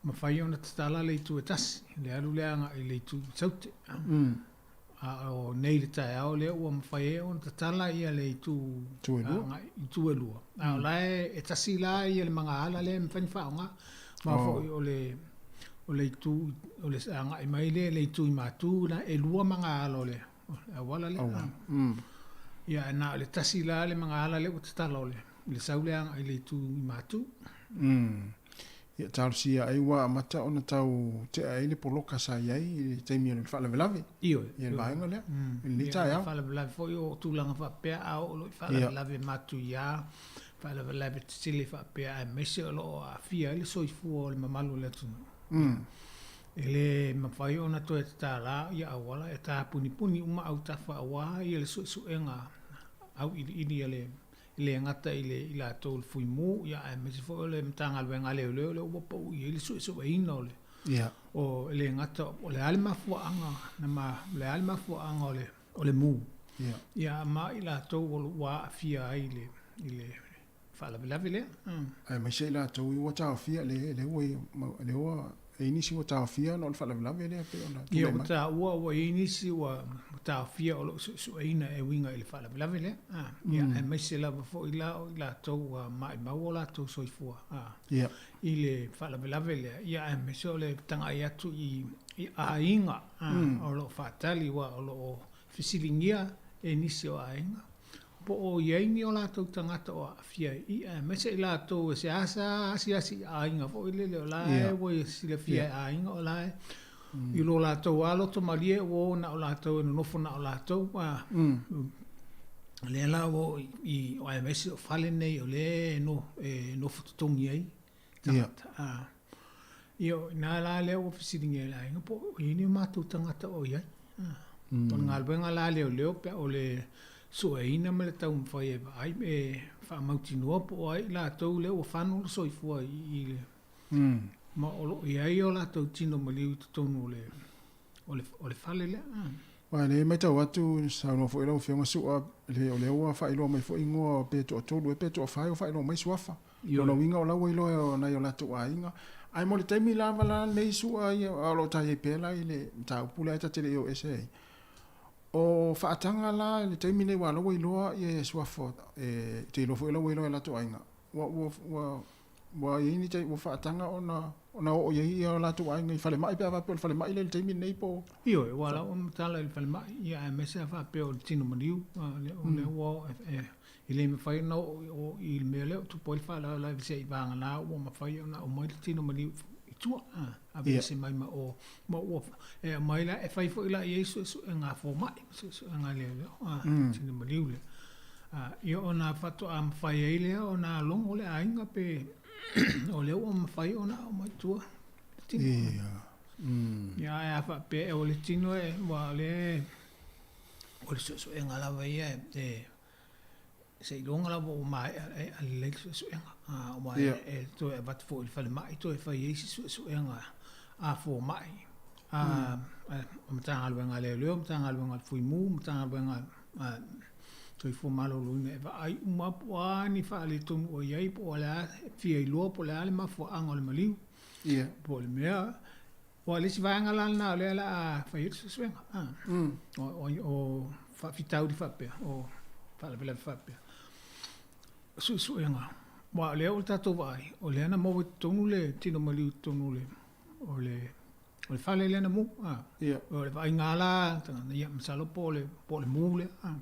mafai ona tatala le itu e tasi, le alu lea agai i le itu i Saute. A o nei i le taeao lea ua mafai ai ona tatala ia le itu agai itu e lua. A o la e tasi la ia le magaala lea e mafai ona faaaoga. Ma foi o le o le itu o le agai mai lea i le itu i Matu la e lua magaala o le auala lea. Ia ae na o le tasi la le magaala lea ua tatala o le le sau lea agai i le itu i Matu. Ia talosia ai ua amata ona tau tea ai le poloka sa i ai i le taimi o le faalavelave. Ioe. Ia le vaega lea. I lenei taeao. Ia, faalavelave foi o tulaga faapea a oo loa i faalavelave matuia, faalavelave tetele faapea aemaise o lo o aafia ai le soifua o le mamalu o le atunuu. E le mafai ona toe tatala ia auala e tapunipuni uma autafa aua ia le suesuega auiliili a le e le gata i le i latou o le Fuimu, ia aemaise foi o le Matagaluega a Leoleo lea ua pau i ai le suesueina o le o e le gata o le a le mafuaaga na ma o le a le mafuaaga o le o le mu. Ia ma i latou o lo ua aafia ai i le i le faalavelave lea. Aemaise i latou ua taofia le le ua le ua E i ai nisi ua taofia ona o le faalavelave lea pei ona tulai mai? Ia, ua taua ua i ai nisi ua taofia o lo o suesueina e uiga i le faalavelave lea. Ia, aemaise lava foi la o i latou ua maimau o latou soifua i le faalavelave lea, ia aemaise o le tagai atu i aiga o lo o faatali aua o lo o fesiligia e nisi o aiga po o i ai ni o latou tagata o aafia i i, aemaise i latou e seasea asiasi i aiga foi lele o la e ua silafia e aiga o la e i lo latou lava loto malie ua o na o latou e nonofo na o latou. A lea la ua oo i aemaise o fale nei o lea e nofo totogi ai tagata. Ia, o i ina la lea ua fesiligia e le aiga po o i ai ni o matou tagata o i ai. O le galuega la a leoleo pe a o le sueina ma le taumafai e vaai e faamautinoa po o ai i latou lea ua fano le soifua i le ma o lo o i ai o latou tino maliu i totonu o le o le, o le fale lea. Aua o lea e matau atu, saunoa foi lau Afioga Su'a, o lea ua faailoa mai foi igoa pe toatolu ea pe toafa ua faailoa mai suafa. O lona uiga o la ua iloa e nai o latou aiga. Ae mo le taimi lava la lenei Su'a ia, a o lo o ta i ai pea la i le mataupu lea ta te le i o ese ai. O faataga la i le taimi lenei aua o la ua iloa suafa, e te iloa foi o la ua iloa e latou aiga. Ua, ua, ua Ua i ai ni taimi ua faataga ona ona oo i ai ia latou aiga i falemai pe a faapea o le falemai lea i le taimi lenei po o. Ioe, ua ala ona tala i le falemai, ia aemaise a faapea o le tino maliu, o lea ua oo e le mafai ona oo i le mea lea o tupu ai le faalavelave seivagana ua mafai ona aumai le tino maliu i tua, aveese mai ma o, ma ua e aumai la, e fai foi la i ai suesuega a fomai, suesuega a leoleo, tino maliu lea. Ia ona faatoa mafai ai lea ona logo le aiga pe o lea ua mafai ona aumai i tua le tino. Ia. Ia ae a faapea o le tino e, aua o lea o le suesuega lava ia e seiloga lava ua maea lelei le suesuega. Aua e toe avatu foi i le falemai toe fai ai se suesuega a fomai, a Matagaluega a Leoleo, Matagaluega a le Fuimu, Matagaluega a Soifua Maloloina e vaai uma lava po o a ni faaletonu o i ai, po o le a, e fia iloa po o le a le mafuaaga o le maliu, po o le mea. Aua o le isi vaega la lena o lea o le a fai ai le suesuega, o faafitauli faapea, o faalavelave faapea. O suesuega, aua o lea ua tatou vaai, o lea na maua i totonu le tino maliu i totonu o le. O le fale lea na mu, a. O le vaaiga la a tagata, ia masalo po o le, po o le mu lea, a.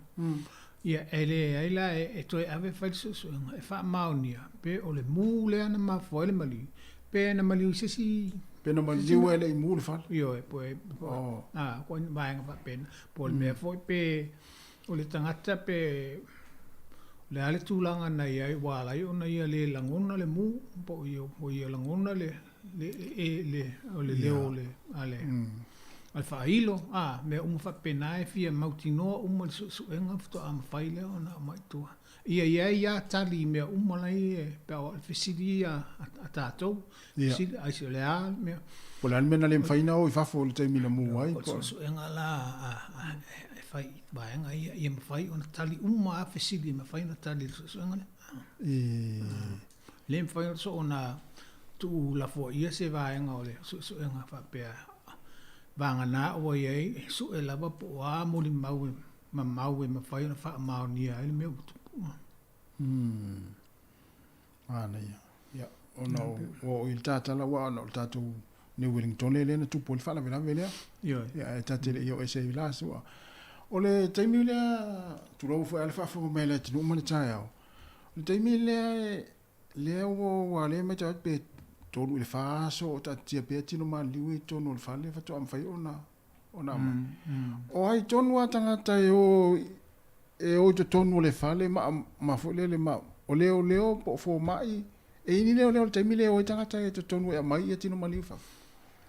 Ia, e leai la e toe ave e fai le suesuega e faamaonia pe o le mu lea na mafua ai le maliu, pe na maliu i se isi... Pe na maliu ae le i mu le fale. Ioe, po e, a, ko ni vaega faapena. Po o le mea foi pe o le tagata pe o le a le tulaga na i ai ua ala ai ona ia le lagona le mu, po o ia, po o ia lagona le, le, e, le, o le leo o le, a le, a le faailo, a, mea uma faapena e fia mautinoa uma le suesuega faatoa mafai lea ona aumai i tua. Ia i ai lava tali i mea uma la e pe a o le fesili ia a tatou, fesili, aise o le a le mea. Po o le a le mea na le mafai ona o i fafo i le taimi na mu ai. O le suesuega la e fai i vaega ia, ia mafai ona tali uma lava fesili e mafai ona tali e le suesuega lea. Le mafai ona tuulafoaia se vaega o le suesuega faapea vagana ua i ai e sue lava po o a molimau e mamau e mafai ona faamaonia ai le mea ua tupu. Manaia. Ia, ona ua oo i le tatala aua ona o le tatou New Wellington lea na tupu ai le faalavelave lea. Ioe. Ia, ae ta te le i oo ese ai la sua. O le taimi lea, tulou foi a le faafofoga mai a le atunuu ma le taeao, o le taimi lea lea ua lea matau atu pe 3 i le 4 aso o taatitia pea tino maliliu i totonu o le fale faatoa mafai ona ona aumai. O ai tonu lava tagata e o e o i totonu o le fale ma ma foi lele ma o leoleo po o fomai e i ai ni leoleo i le taimi lea e o ai tagata i totonu e aumai ia tino maliu i fafo?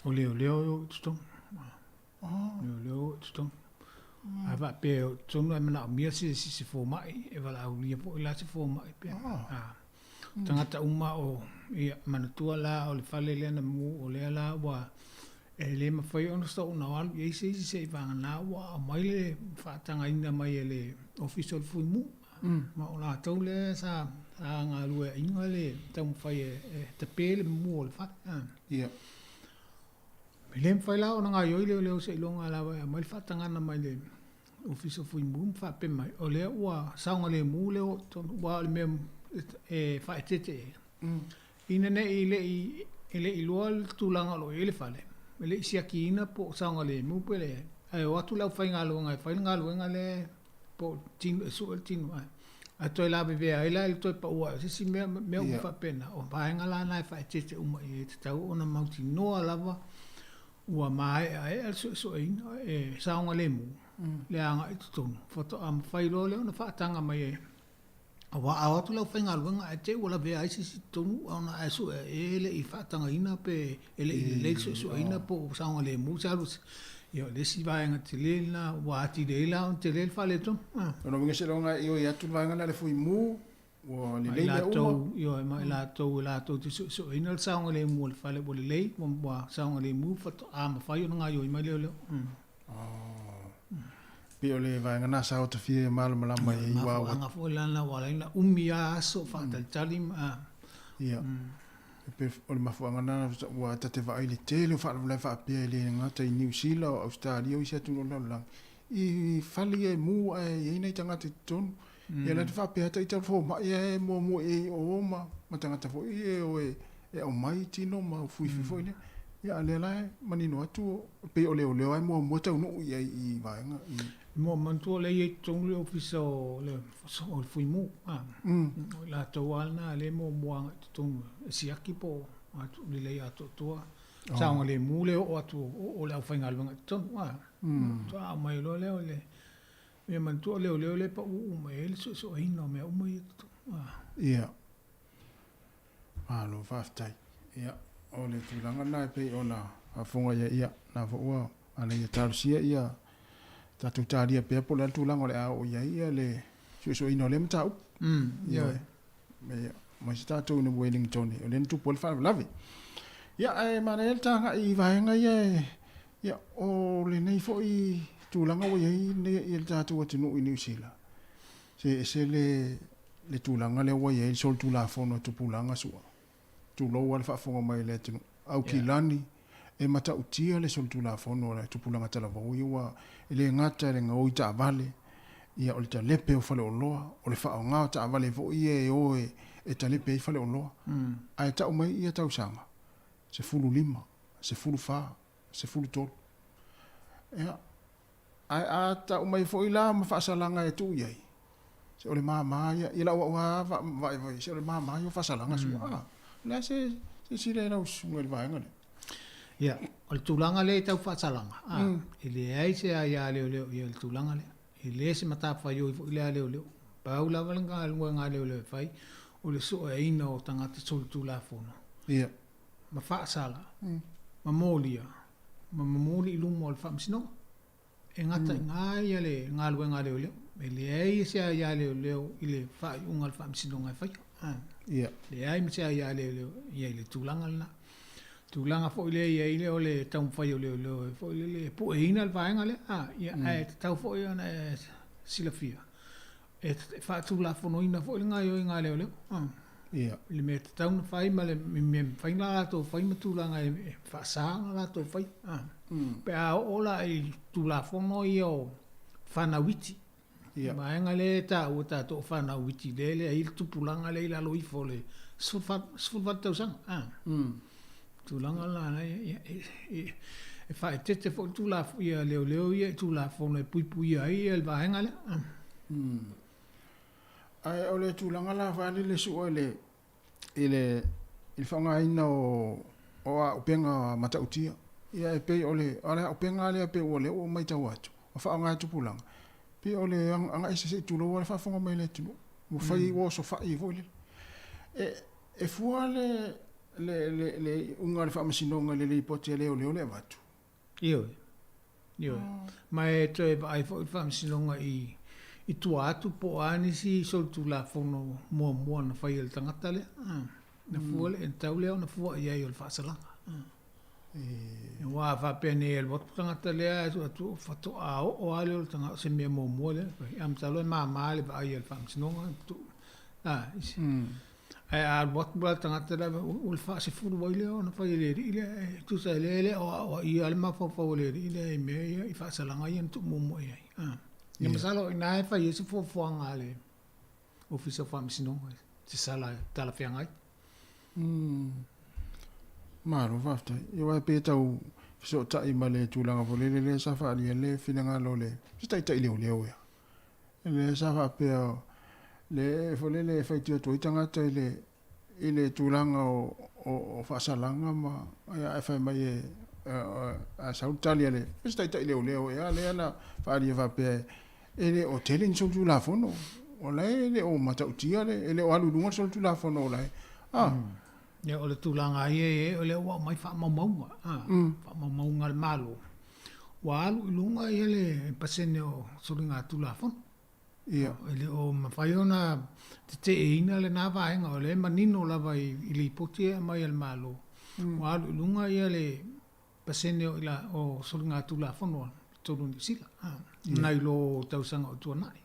O leoleo e o i totonu. Leoleo e o i totonu. A faapea e o i totonu ae manaomia se se fomai, e valaaulia foi la se fomai pe a. Tagata uma o ia manatua la o le fale lea na mu o lea la ua E le mafai ona soona o alu i ai se isi se'i vagana ua aumai le faatagaina mai e le Ofisa o le Fuimu. Ma o latou lea sa galueaiina le taumafai e tape le mumu o le fale. Ia. E le mafai la ona gaoioi leoleo seiloga lava e aumai le faatagana mai le Ofisa o Fuimu ma faapea mai, o lea ua saogalemu le o i totonu, aua o le mea e faaeteete i ai, Ina ne i le i, e le i iloa le tulaga o lo o i ai le fale, e le i siakiina po o saogalemu pe leai, ae o atu le aufaigaluega e fai le galuega lea po o tino, e sue le tino ae, ae toe lavevea ai la i le toe pau ae o se isi mea, mea uma faapena. O vaega la na e faaeteete uma i ai, e tatau ona mautinoa lava ua maeaea le suesueina e saogalemu le agai i totonu, faatoa mafai loa lea ona faataga mai e Aua a o atu le aufaigaluega ae te i ua lavea ai se isi i totonu ona ae sue e le i faatagaina pe e le i lelei le suesueina po o saogalemu se alu ia o le isi vaega tele lena ua atili ai la ona tele le faaletonu. O lona uiga seiloga e ioe atu le vaega lea a le Fuimu ua lelei mea uma. Ioe, ma i latou e latou te suesueina le saogalemu o le fale ua lelei ua saogalemu faatoa mafai ona gaoioi mai leoleo. Pei o le vaega na sa otafia ia malamalama i ai aua ua. Mafuaaga foi la na ua ala ai ona umi a aso o faatalitali ma. Ia. E pei o le mafuaaga na ua ta te vaai i le tele o faalavelave faapea e le gata i Niu Sila o Ausetalia o isi atunuu o le lalolagi i fale ia e mu ae i ai nai tagata i totonu. Ia la te faapea ata ita fomai ae muamua i ai i o ma ma tagata foi ia e o e e aumai tino ma fuifui foi lea. Ia a lea la e manino atu e pei o leoleo lava e muamua taunuu i ai i vaega i. Mo manatua lea e i ai i totonu le ofisa o le o le Fuimu a. O i latou lava lena lea e muamua agai i totonu e siaki po o lelei atoatoa saogalemu le oo atu o le aufaigaluega i totonu a. Faatoa aumai loa lea o le Ia manatua o leoleo lea e pauu mai ai le suesueina o mea uma ia i totonu. Ia. Malo faafetai. Ia, o le tulaga lena e pei ona faafofoga i ai, ia, na foi ua ala ia talosia ia tatou talia pea po o le a le tulaga o le a oo i ai ia le suesueina o lea mataupu. Ioe. Ia, aemaise tatou i Wellington, o lea na tupu ai le faalavelave. Ia, ae manaia le tagai i vaega ia e Ia, o lenei foi tulaga ua i ai nei le tatou atunuu i Niu Sila, se ese le, le tulaga lea ua i ai le solitulafono a tupulaga sua. Tulou lava le faafofoga mai a le atunuu. Aukilani, e matautia le solitulafono a tupulaga talavou ia ua e le gata i le gaoi taavale, ia o le talepe o faleoloa, o le faaaoga o taavale foi ia e o e talepe ai faleoloa. Ae tau mai ia tausaga, 15, 14. 13. Ia, ae a tau mai foi la ma faasalaga e tuu i ai, se o le māmā ia, i lau au lava vaivai, se o le māmā ia o faasalaga sua. A, o le a se silasila i lau susuga i le vaega lea? Ia, o le tulaga lea i tau faasalaga, a, e leai se aia leoleo i ai i le tulaga lea. E le se matafaioi foi lea a leoleo. Pau lava le galuega a leoleo e fai, o le sueina o tagata solitulafono. Ia. Ma faasala, ma molia, ma momoli i luma o le Faamasinoga. E gata i ina ia le galuega a leoleo. E leai se aia leoleo i le faaiuga a le Faamasinoga e faia. Ia. Leai ma se aia leoleo i ai i le tulaga lena. Tulaga foi lea e i ai lea o le taumafai o leoleo e foi lele e pueina le vaega lea, a, ia, ae tatau foi ona e silafia, e faatulafonoina foi le gaoioiga a leoleo, a, Ia. i le mea e tatau ona fai ma le mea e mafai ona latou fai ma tulaga e faasa ona latou faia, a. Pe a oo la i Tulafono ia o fanau iti, Ia. Vaega lea e taua tatou o fanau iti lea e leai le tupulaga lea i lalo ifo o le 18 tausaga. A. Tulaga la na ia, e faaeteete foi le Tulafono, ia leoleo ia i Tulafono e puipuia ai le vaega lea. Ae o le tulaga la foi lele sua i le i le i le faaaogaina o o auupega matautia. Ia e pei o le o le auupega lea pei ua lea ua ou matau atu, ua faaaoga e tupulaga, pei o le agai se i tulou lava le faafofoga mai a le atunuu, ua fai ua osofai foi lele. E e fua le le le le iuga a le Faamasinoga i le lipoti a leoleo lea e avatu? Ioe. Ioe. Ma e toe vaai foi le Faamasinoga i, i tua atu po o a nisi solitulafono muamua na fai e le tagata lea. Na fua le, e tatau lea ona fua i ai o le faasalaga. Aua a faapea nei e alu atu le tagata lea ae atu faatoa oo lava lea o le tagata, o se mea muamua lea na fai. Ae masalo e mama le vaai a le Faamasinoga, Ae a alu atu la le tagata lea, o le faasefulu ai lea ona fai e le alii lea, e tusa ai lea e le o aoaia lava le mafaufau o le alii lea i mea ia, i faasalaga ia na tuu muamua i ai. Ia masalo o i ina e fai ai se fuafuaga a le Ofisa o Faamasinoga, se sala e talafeagai. Malo faafetai. Ia aua e pei e tau fesootai ma le tulaga foi lele lea sa faaalia le finagalo o le se taitai leoleo ea. Lea sa faapea le foi lele e faitio atu ai tagata i le i le tulaga o o faasalaga ma ia ae fai mai e a sau le tali a le se taitai leoleo ea lea na faaalia faapea e le o tele ni solitulafono o la e le o matautia le e le o alu i luga le solitulafono o la e a Ia o le tulaga ia e i ai o lea ua aumai faamaumauga, faamaumauga a le Malo, ua alu i luga ia le pasene o soligatulafono. Ia. E le o mafai ona teteeina lena vaega, o lea e manino lava i lipoti ia e aumai a le Malo, ua alu i luga ia le pasene o ila o soligatulafono i totonu o Niu Sila, nai lo tausaga o tuanai.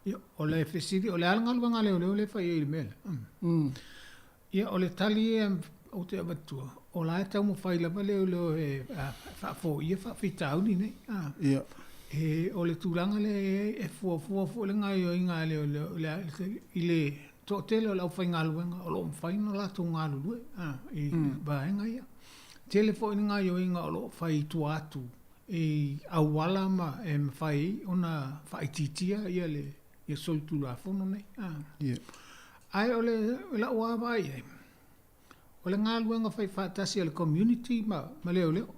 Ia, o le fesili, o le a le galuega a leoleo lea e fai ai i le mea lea? Ia, o le tali ia ou te avatua, o la e taumafai lava leoleo e faafoia faafitauli nei. Ia. E, o le tulaga lea e i ai, e fuafua foi le gaoioiga a leoleo i le toatele o le aufaigaluega o lo o mafai ona latou galulue i vaega ia. Tele foi ni gaoioiga o lo o fai i tua atu i auala ma e mafai ai ona faaitiitia ia le ia solitulafono nei. Ia. Ae o le lau lava vaai i ai, o le galuega faifaatasi a le community ma ma leoleo.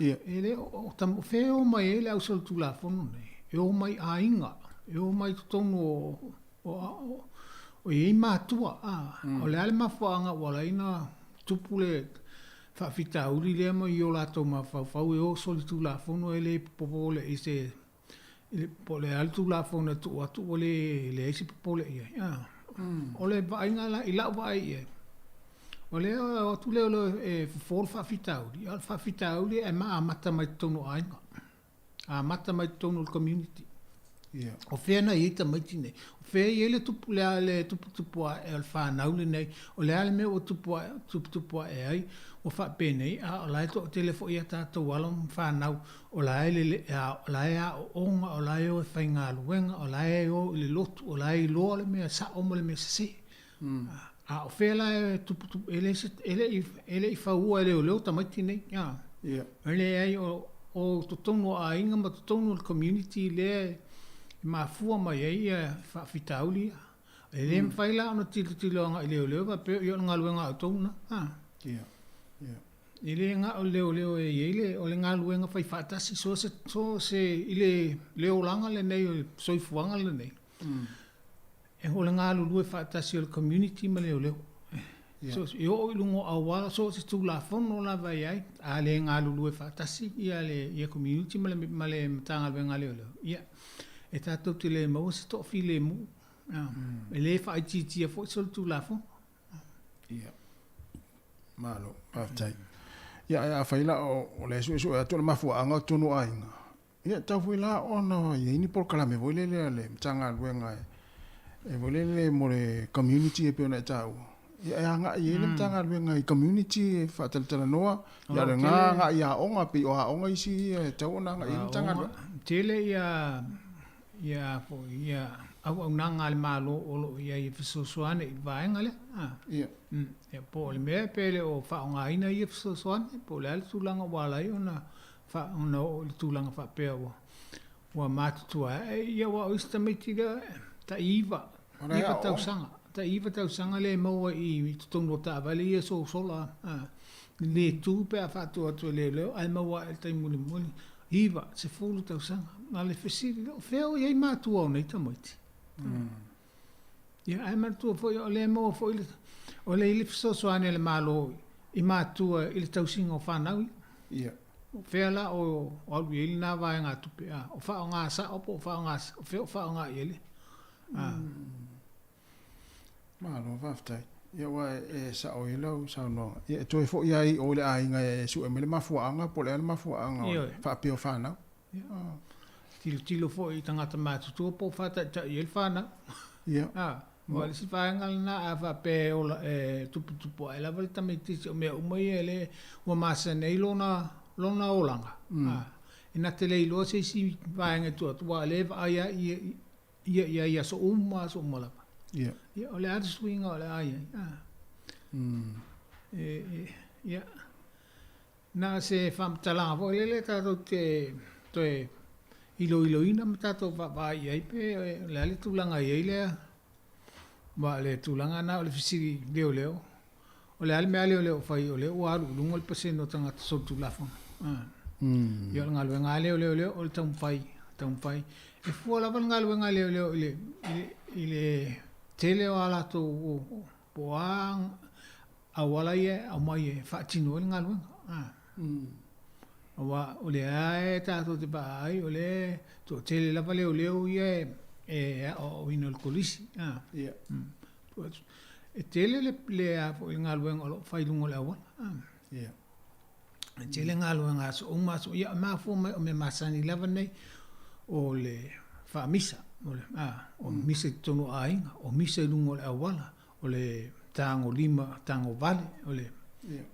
Ia. E le o o fea e o mai ai le au solitulafono nei? E o mai aiga, e o mai totonu o o o i ai matua. O le a le mafuaaga ua ala ai ona tupu le faafitauli lea ma i o latou mafaufau e o solitulafono e le popole i se po o le a le Tulafono e tuu atu ua le leai se popole i ai. O le vaaiga la, i lau vaai i ai, o lea e o atu leoleo e fofo le faafitauli, a o le faafitauli e amata mai totonu o aiga, amata mai totonu o le community. Yeah. O fea na i ai tamaiti nei? O fea e i ai le tupu, le, le tuputupu ae o le fanau lenei? O le a le mea ua tupu ae, tuputupu ae ai? Ua faapenei, a o la e toatele foi a tatou alo ma fanau O la e lele, o la e aooga, o la e o e faigaluega, o la e o i le lotu, o la e iloa le mea sao ma le mea sese. A o fea la e tuputupu, e le, e le i, e le i faua e leoleo tamaiti nei. Ia. E leai, o, o totonu o aiga ma totonu o le community lea e mafua mai ai ia faafitauli ia. E le mafai la ona tilotilo agai i leoleo faapea, ia o le galuega a outou lena. A. Ia. Ia. E le na o le leoleo e i ai le, o le galuega fai faatasi, so o se, so o se, i le, le olaga lenei o le soifuaga lenei, e o le galulue faatasi o le community ma leoleo. So, e oo i luga o auala, so o se Tulafono lava e i ai, a le galulue faatasi ia le ia community ma le, ma le Matagaluega a Leoleo, ia, e tatou te le maua se toafilemu. E le faaitiitia foi solitulafono. Ia. Malo, faafetai. Ia, ae afai la o lea e suesue atu o le mafuaaga o totonu o aiga, ia, e tatau foi la ona i ai ni polokalame foi lele a le Matagaluega e foi lele mo le community e pei ona e taua. Ia, e agai i ai le Matagaluega i community e faatalatalanoa, ia o lena agai i aoga, pei o aoga isi ia e tatau ona agai i ai le Matagaluega. Tele ia ia foi ia auaunaga a le Malo o lo o i ai e fesoasoani i le vaega lea. Ia. Ia, po o le mea pe le o faaaogaina ia fesoasoani, po o le a le tulaga ua ala ai ona ona oo i le tulaga faapea ua ua matutua ae, ia aua o isi tamaiti lea tai iva, iva tausaga, tai iva tausaga lea e maua i i totonu o taavale ia e sosola, le tu pe a faatu atu e leoleo ae maua ae i le taimi mulimuli, iva, sefulu tausaga. A o le fesili lea, o fea o i ai matua o nei tamaiti? Ia, ae manatua foi o lea e maua foi le, o lea e i ai le fesoasoani a le Malo i matua i le tausiga o fanau ia. Ia. O fea la o alu i ai lena vaegatupe? A, o faaaoga sao po o faaaoga, o fea o faaaoga i ai le, a. Malo faafetai. Ia aua e sao ai lau saunoaga. Ia e toe foi lava i o i le aiga e sue mai le mafuaaga po o le a le mafuaaga o le faapea o fanau. Ia. Tilotilo foi i tagata matutua po o faataitai i ai le fanau. Ia. A, aua o le isi vaega lena a faapea e ola e tuputupu ae lava le tamaitiiti o mea uma ia lea ua masani ai lona lona olaga. A, e na te le iloa se isi vaega i tua atu aua o lea e vaai lava i ia i ai i aso uma, aso uma lava. Ia. Ia, o le a le suiga o le a i ai? A. E, e, ia. Na o se faamatalaga foi lele tatou te toe iloiloina ma tatou vaavaai i ai pe o le a le tulaga e i ai lea, aua o le tulaga lena o le fesili leoleo, o le a le mea a leoleo o fai o lea ua alu i luga le pasene o tagata solitulafono. Ia o le galuega a leoleo o le taumafai, taumafai. E fua lava le galuega a leoleo i le, i le tele o a latou Po o a auala ia e aumai e faatino ai le galuega. Aua o lea lava e tatou te vaai o lea e toatele lava leoleo ia e aoaoina e le kolisi. E tele le galuega o lo o fai i luga o le auala. E tele galuega aso uma aso, ia e mafua mai o mea masani lava nei o le faamisa, o le, a, o misa i totonu o aiga, o misa i luga o le auala, o le tagolima, tagovale, o le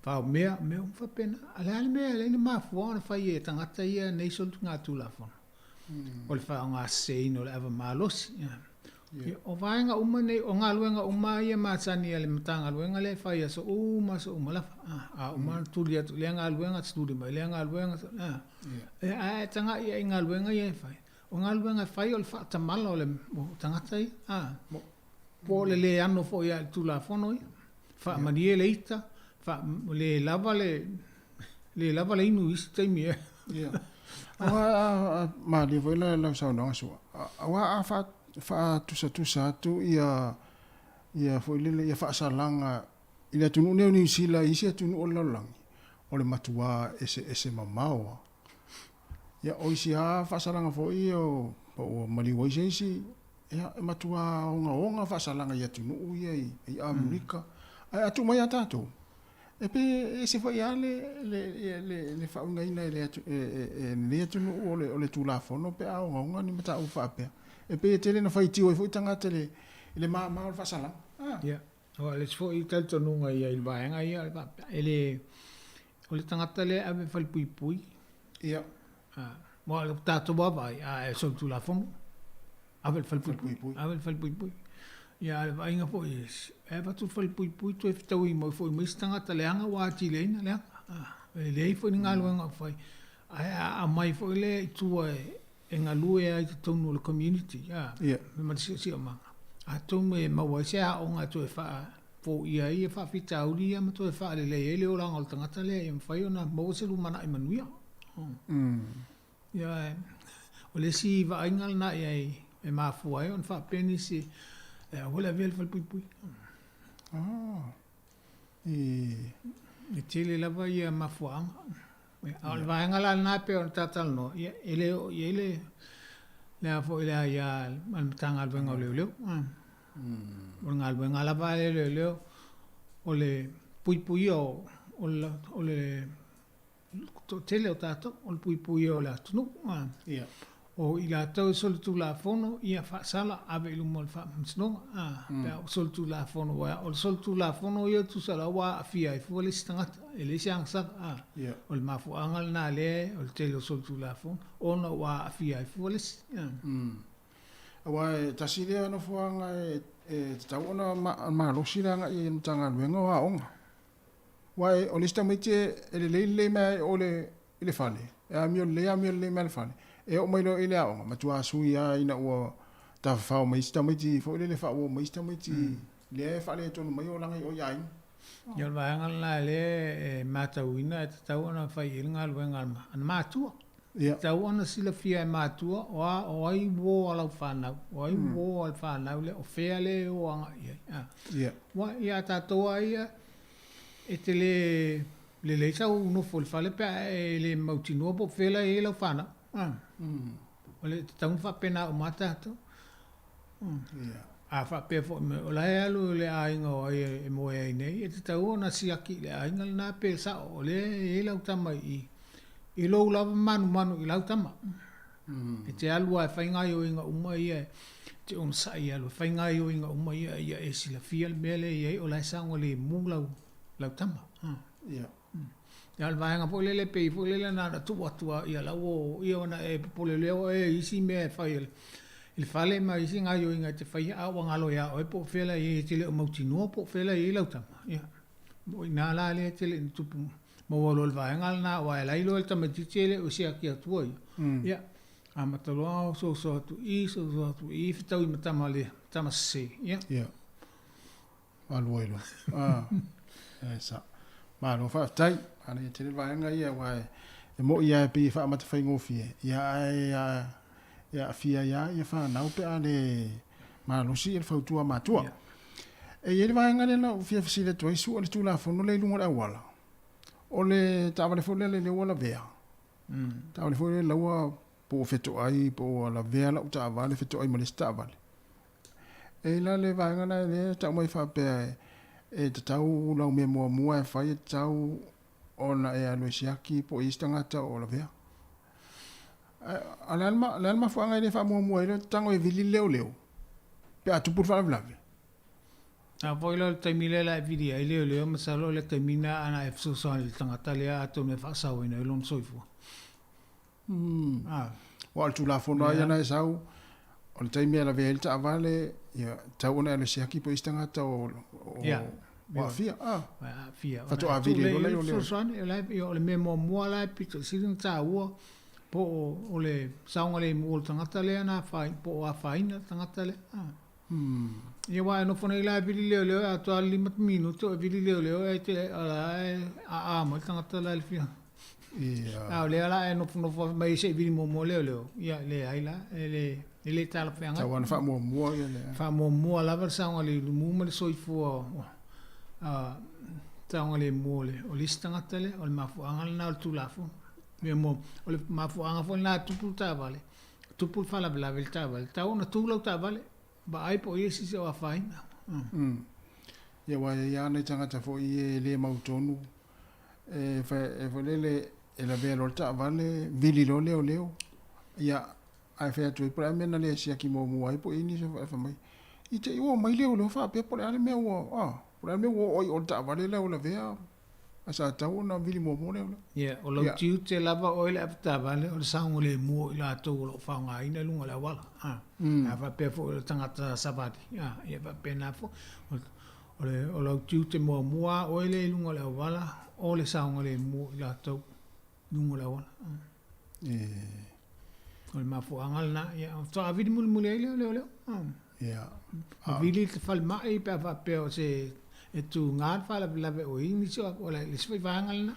faomea, mea uma faapena. A o le a le mea e ala ai ona mafua ona fai e tagata ia nei soligatulafono? O le faaaogaseseina o le ava malosi. Ia, o vaega uma nei, o galuega uma ia masani a le Matagaluega lea e fai i aso uma aso uma lava. A uma ona tuli atu i lea galuega, tuli mai i lea galuega, ae tagai i ai i galuega ia e fai. O galuega e fai o le faatamala o le tagata ia, po o le le ano foi lava i le Tulafono ia. Faamalie le ita, le lava le, le lava le inu i isi taimi e. Ia. Aua a malie foi lau saunoaga Su'a, aua a faatusatusa atu ia ia foi lele ia faasalaga i le atunuu nei o Niu Sila i isi atunuu o le lalolagi, o le matuā eseese mamao lava. Ia o isi lava faasalaga foi ia po ua maliu ai se isi, ia e matuā ogaoga faasalaga i atunuu ia i Amerika, ae a tuu mai ia tatou, E pei e ese foi lava le faauigaina e lenei atunuu o le Tulafono pe a ogaoga ni mataupu faapea. E pei e tele ina faitio ai foi tagata i le mama o le faasalaga. Ia, o le isi foi talitonuga i ai i le vaega ia, o le faapea, e le, o le tagata lea e ave i le falepuipui, Ia. Aua o le tatou lava vaai, a e solitulafono, Ave i le falepuipui. Ave i le falepuipui. Ia, a o le vaaiga foi e avatu i le falepuipui toe fetaui mai foi ma isi tagata leaga ua atili ai ona leaga. E leai foi ni galuega o fai, ae a aumai foi lea i tua e galue ai i totonu o le community, a, ma le siosiomaga, atonu e maua ai se aoga e toe faafoia ai faafitauli ia ma toe faalelei ai le olaga o le tagata lea ia mafai ona maua se lumanai manuia. Ia, o le isi vaaiga lena i ai e mafua ai ona faapea nisi e aua le avea i le falepuipui. E tele lava ia mafuaaga. A o le vaega la lena e pei ona ta talanoa, ia, e le oo i ai le, le a foi le aia a le Matagaluega o Leoleo. O le galuega lava a le leoleo, o le puipuia o le toatele o tatou, o le puipuia o le atunuu. O i latou e solitulafono, ia faasala, ave i luma o le Faamasinoga, pe a ua solitulafono, aua o le solitulafono ia tusa la ua aafia ai fua le isi tagata, e leai se agasala. O le mafuaaga lena lea o le tele o solitulafono, ona ua aafia ai fua le isi. Aua e tasi lea nofoaga e tatau ona malosi le agai i ai o le Matagaluega o Aoga. Aua o le isi tamaiti e lelei lelei mai lava i o i le fale, e amio lelei amio lelei mai le fale, e oo mai loa i le aoga, matua sui lava ina ua tafafao mai isi tamaiti foi lele faauo mai isi tamaiti lea e faaletonu mai olaga i o i aiga. Ia o le vaega lena lea e matauina e tatau ona fai i ai le galuega a matua. E tatau ona silafia e matua o a, o ai uo a lau fanau, o ai uo a le fanau lea, o fea lea e o agai i ai. Aua ia a tatou lava ia, e te le lelei sau nofo i le fale pe a e le mautinoa po o fea la e i ai lau fanau. O le tatau ona faapena uma lava tatou. A faapea foi o la e alu i le aiga o ai e moe ai nei, e tatau ona siaki i le aiga lena pe sao o lea e i ai lau tama i i, i lou lava manumanu i lau tama. E te alu lava e fai gaoioiga uma ia, e te onosai e alu e fai gaoioiga uma ia, ia e silafia le mea lea e i ai o la e saogalemu lau, lau tama. Ia o le vaega foi lele pei foi lele na ona tuu atu lava ia la ua ia ona e popole lea oe i isi mea e fai i le fale ma isi gaoioiga e te faia a ua galo ia oe po o fea la e i ai e te le o mautinoa po o fea la e i ai lau tama. Ia o i ina la lea e te le i tupu maua loa i le vaega lena aua e la e iloa e le tamaitiiti e le o siaki atua ia. Ia amata loa ona ososo atu i i soso atu i i fetaui ma tama le tama sese. Ia. Ia. Alu ai loa. Ah, e sa. Malo faafetai. Manaia tele vaega ia aua e mo'i lava e pei e faamata faigofie, ia ae e aafia ai lava ia fanau pe a le malosi le fautua a matua. E i ai le vaega lea na ou fia fesili atu ai, sua le Tulafono lea i luga o le auala. O le taavale foi lea lea ua lavea. Taavale foi lea la ua po ua fetoai po ua lavea lau taavale fetoai ma le isi taavale. E i ai la le vaega lena lea e tau mai faapea e tatau lau mea muamua e fai e tatau ona e alu e siaki po o i ai se tagata o lavea. A o le a le mafuaaga e le faamuamua ai le tago e vili le leoleo pe a tupu le faalavelave? A foi la o le taimi lea la e vili ai leoleo masalo o le taimi lena ana e fesoasoani i le tagata lea atonu e faasaoina ai lona soifua. Aua o le Tulafono lava ia na e sau, o le taimi e lavea ai le taavale, ia, tatau ona e alu e siaki po o i ai se tagata o aafia. Aafia. Faatoa vili ai loa lea o le... Fesoasoani, o le mea muamua la e pito sili ona taua, po o le saogalemu o le tagata lea na afaina, po o afaina le tagata lea. Ia aua e nofo nei la e vili leoleo e atoa le 5 minute o e vili leoleo e te o la e aa mai le tagata la i le fia. Ia. A o lea la e nofonofo mai se i vili muamua leoleo, ia leai la, e le e le talafeagai. Tatau lava ona faamuamua ia le. Faamuamua lava le saogalemu ma le soifua saogalemu o le o le isi tagata lea, o le mafuaaga lena o le Tulafono. Mea muamua, o le mafuaaga foi lena e tupu le taavale, Tupu le faalavelave i le taavale, tatau ona tu lau taavale, vaai po o i ai se isi o afaina. Ia aua e i ai lava nai tagata foi ia e le mautonu, e foi lele e lavea loa le taavale, vili loa leoleo, ia ae fai atu ai po o le a le mea na le siaki muamua ai po o i ai nisi e fai mai, i te i ua omai leoleo faapea po o le a le mea ua, po o le a le mea ua oo ai i o i le taavale la ua lavea. Ae sa tatau ona vili muamua leoleo. Ia, o lau tiute lava oe le avetaavale o le saogalemu o i latou o lo o faaaogaina i luga o le auala. A faapea foi o le tagata savali, ia, e faapena foi. O le, o lau tiute muamua a oe lea i luga o le auala, o le saogalemu o i latou i luga o le auala. O le mafuaaga lena, ia, ona faatoa vili mulimuli ai lea o leoleo. Ma vili le falemai pe a faapea o se e tuga le faalavelave o i ai nisi o, o le isi foi vaega lena.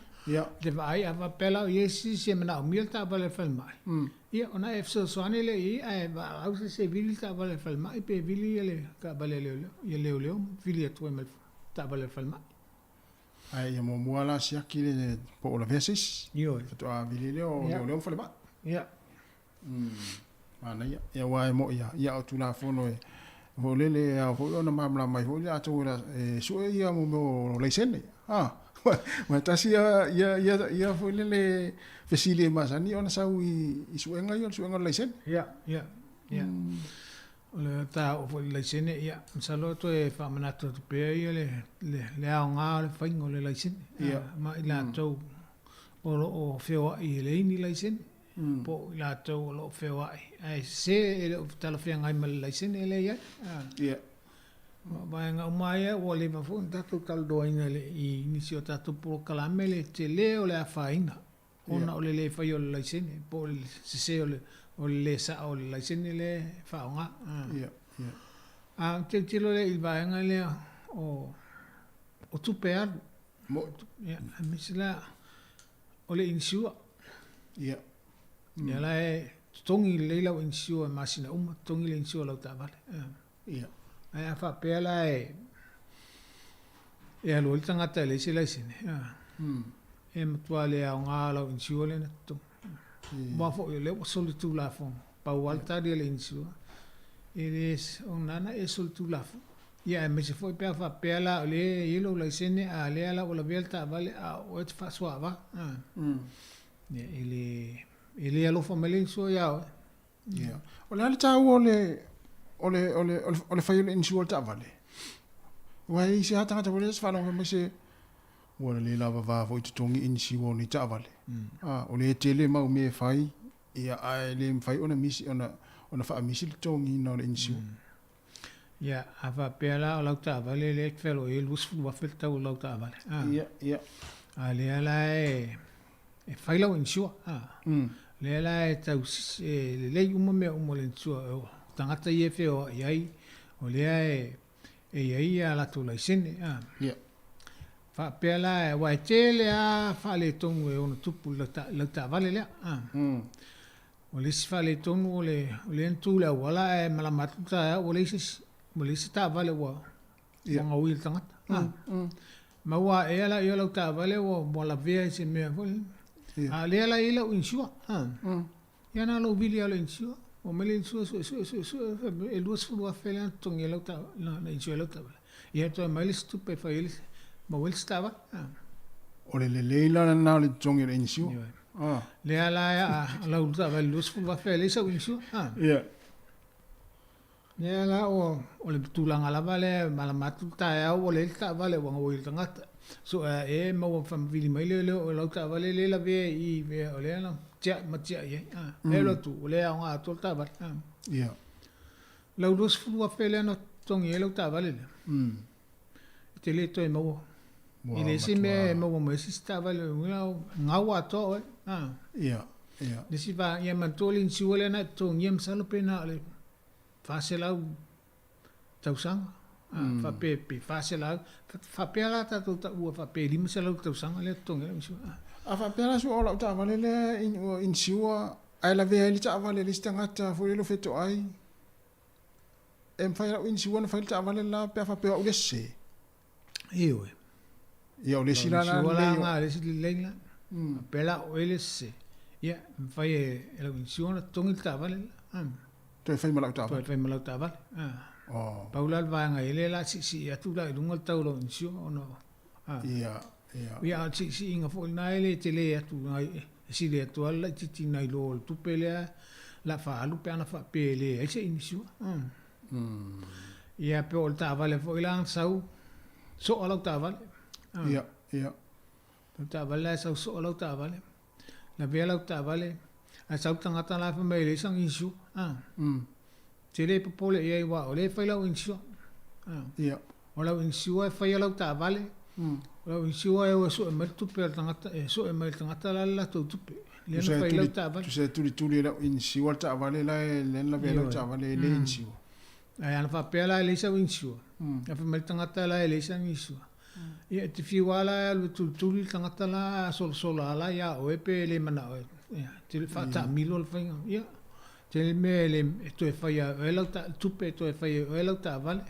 Te vaai a faapea la o i ai se isi e manaomia le taavale a le falemai, ia ona e fesoasoani lea i ai ae valaau se isi e vili le taavale a le falemai pe vili le taavale a leoleo, ia leoleo ma vili atu ai ma le taavale a le falemai. Ae ia muamua la siaki le po o lavea se isi. Ioe. Faatoa vili lea o leoleo ma falemai. Ia. Manaia. Ia aua e mo'i lava, ia o Tulafono e hoʻolele e ao foi ona malamalama ai foi latou e sue ia mea o laisene. A, aua e tasi ia, ia, ia, ia foi lele fesili e masani ona sau i, i suega ia, o le suega o le laisene. Ia, ia, ia. O le ta oo foi i le laisene, ia, masalo e toe faamanatu atu pea ia le, le, le aoga o le faiga o le laisene. Ia. Ma i latou o lo o feoai e leai ni laisene. Po o i latou o lo o feoai ae sese e le o talafeagai ma le laisene lea e i ai. Ia. O vaega uma lava ia ua leva foi ona tatou talanoaina i nisi o tatou polokalame le tele o le afaina ona o le le faia o le laisene po o le sese o le le sao o le laisene lea e faaaoga. Ia, ia. A ou tilotilo lea i le vaega lea o tupe alu. Ia, aemaise la o le insure. Ia. Ia la e totogi lelei lau insure i masina uma, totogi le insure o lau taavale. Ia. Ae a faapea la e e alu ai le tagata e leai se laisene, e matua le aoga lau insure lea na totogi. Aua foi o lea ua solitulafono, pau lava le tali a le insure, e le o lena na e solitulafono. Ia aemaise foi pe a faapea la o lea e i ai lou laisene a o lea la ua lavea le taavale a o oe e te faasoaava. Ia e le e le alofa mai le insure ia oe. Ia. O le a le taua o le o le o le o le fai o le insure o le taavale? Aua e i ai se tagata foi lea sa faalogo mai se ua le lava va foi totogi insure o nei taavale. A, o lea e tele mau mea e fai, ia ae le mafai ona misi ona ona faamisi le totogiina o le insure. Ia, a faapea la o lau taavale lea e te feloai ai $20,000 le tau o lau taavale. A. Ia, ia. A lea la e, e fai lau insure. A. Lea la e tau e lelei uma mea uma o le insure. O tagata ia e feoai ai, o lea e, e i ai a latou laisene. A. Ia. Faapea la, aua e tele lava faaletonu e ono tupu i lau taavale lea. A. O le isi faaletonu o le o lea na tu i le auala ae malama atu le taeao ua leai se isi, ua leai se taavale ua ua gaoia e le tagata. Maua ae lea o lau taavale ua ua lavea i se mea foi lele. A o lea la e i ai lau insure, ia na o lou vili lava o le insure. Omai le insure suesue suesue e $20,000 lea na totogi ai lau taavale, na insure ai lau taavale. Ia toe aumai le isi tupe e fai ai le maua ai le isi taavale. O le lelei la lena o le totogi o le insure. Ah. Lea la a lau taavale $20,000 e leai sau insure. Ah. Ia. Lea la o, o le tulaga lava lea e malama atu le taeao ua leai le taavale ua gaoi le tagata. So e maua vili mai le leo o lau taavale lea lavea i i o lea na tiai ma tiai ai. Ah. Lea alu atu ua le aoga atoa le taavale. Ah. Ia. Lau $20,000 lea na totogi ai lau taavale lea. E te le toe maua. E leai se mea e maua mai ai se isi taavale, o lona uiga e gau atoa oe. Ia, ia. Le isi vaega, ia manatua le insure lea na e totogia masalo pe na o le 400 tausaga. Faapea pe 400, faapea la tatou taua faapea e 500 i le tausaga lea e totogi ai lau insure. A faapea la su'a o lau taavale lea ua insure ae lavea ai le taavale a le isi tagata foi lele o fetoai, E mafai e lau inisiua ona fai le taavale le la pe a faapea o au le sese? Ioe. Ia o le isi la la lelei. O le isi lelei la. Faapea la o oe le sese, ia e mafai e lau inisiua ona totogi le taavale la. Toe fai ma lau taavale. Toe fai ma lau taavale. Oh. Pau la le vaega i lea la siisii atu la i luga le tau o lau inisiua ona Ia, ia. Ia a o le siisiiga foi lena e le tele atu e sili atu lava le laitiiti nai lo o le tupe lea o le a faaalu pe ana faapea e leai se inisiua. Ia pe o le taavale foi la na sau soa lau taavale. Ia, ia. O le taavale la e sau soa lau taavale. Lavea lau taavale, ae sau le tagata la e fai mai e leai sana insure. Te le popole i ai aua o lea e fai lau insure. Ia. O lau insure e faia lau taavale, o lau insure e o e sue mai le tupe a le tagata, e sue mai le tagata la le latou tupe, lea na fai ai lau taavale. Tusa e tulituli e lau insure le taavale la e lea na lavea ai lau taavale e le insure. Ae ana faapea la e leai sau insure, ae fai mai le tagata la e leai sana insure. Ia e te fiu lava la e alu e tulituli le tagata la a solasola lava la ia oe pe le manao e, ia, te faataamilo le faiga. Ia, tele mea e le e toe faia e oe lau ta, tupe e toe faia e oe lau taavale.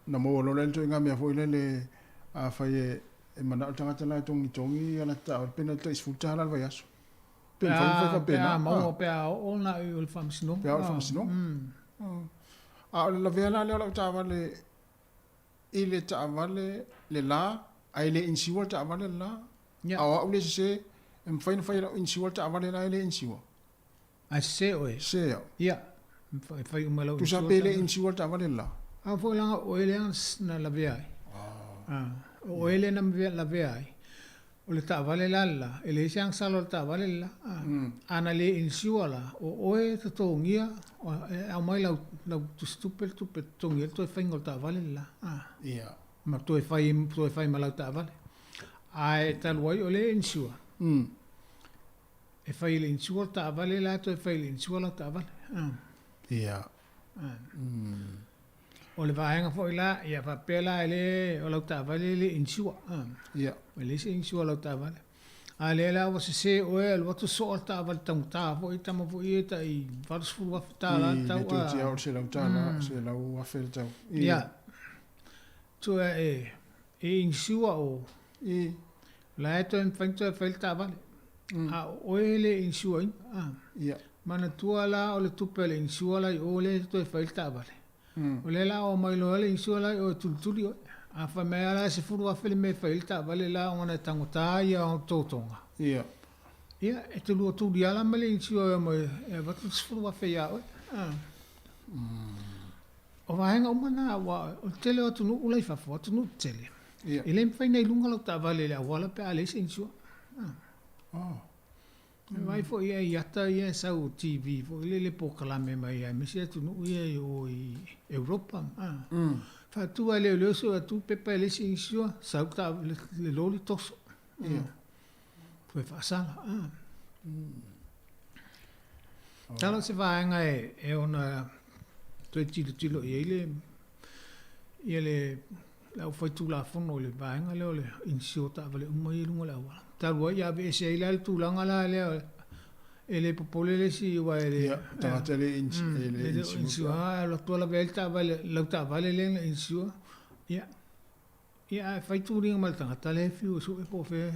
Na maua loa la le ituaiga mea foi lele, afai e manao le tagata la e togitogi ia lata taavale pe na o le tai $10 le vaiaso. Pe mafai ona fai faapena. Pe a maua, pe a oo na i o le faamasinoga. Pe a oo i le faamasinoga. A o le lavea la lea o lau taavale i le taavale le la, ae le insure le taavale le la. A o au le sese, e mafai ona fai e lau insure le taavale la e le insure. Ae sese oe. Sese au. Ia, e fai uma e lau Tusa pe le insure le taavale le la. A foi leaga o oe lea na lavea ai. O oe lea na lavea ai. O le taavale la le la, e leai se agasala o le taavale le la. A na le insure la, o oe e totogia, e aumai lau, lau tusitupe le tupe e totogi ai le toe faiga o le taavale le la. Ia. Ma toe fai, toe fai ma lau taavale. Ae talu ai o lea e insure, e fai e le insure le taavale la e toe fai e le insure lau taavale. Ia. O le vaega foi la, ia faapea la e le, o lau taavale e le insure. Ia. E leai se insure a lau taavale. A lea la ua sese oe e alu atu soa le taavale taugata foi, tama foi ia tai $80,000 le tau. I, le toeitiiti lava o le $100, $100,000 le tau. Ia. Tua e, e insure o. I. La e toe mafai ona toe fai le taavale. A o oe e le insure ina. Ia. Manatua la o le tupe a le insure la i o lea e toe fai le taavale. O lea la o aumai loa le insure la i o e tulituli oe. A fai mai lava la e $10,000 le mea e fai ai le taavale la ona e tagota ia totoga. Ia. Ia, e te lua tuli lava la ma le insure e omai e avatu le $10,000 ia oe. O vaega uma na, aua o le tele o atunuu la i fafo, atunuu tetele, e le mafai ona i luga lau taavale i le auala pe a leai se insure. E vaai foi ia i ata ia e sau i TV foi lele polokalame mai aemaise atunuu ia i o i Europa. Faatu lava e leoleo sue atu pepa e leai se insure, sau le loli toso. Toe faasala. Tala o se vaega e ona toe tilotilo i ai le ia le le aufaitulafono i le vaega lea o le insure taavale uma ia i luga o le auala. Talu ai ia aveese ai la le tulaga la lea e le popole le isi aua e le Ia, tagata e le insure. Ae alu atu lava lavea ai le taavale, lau taavale lea na insure, ia Ia, ae fai tuliga ma le tagata lea e fiu e sue po o fea.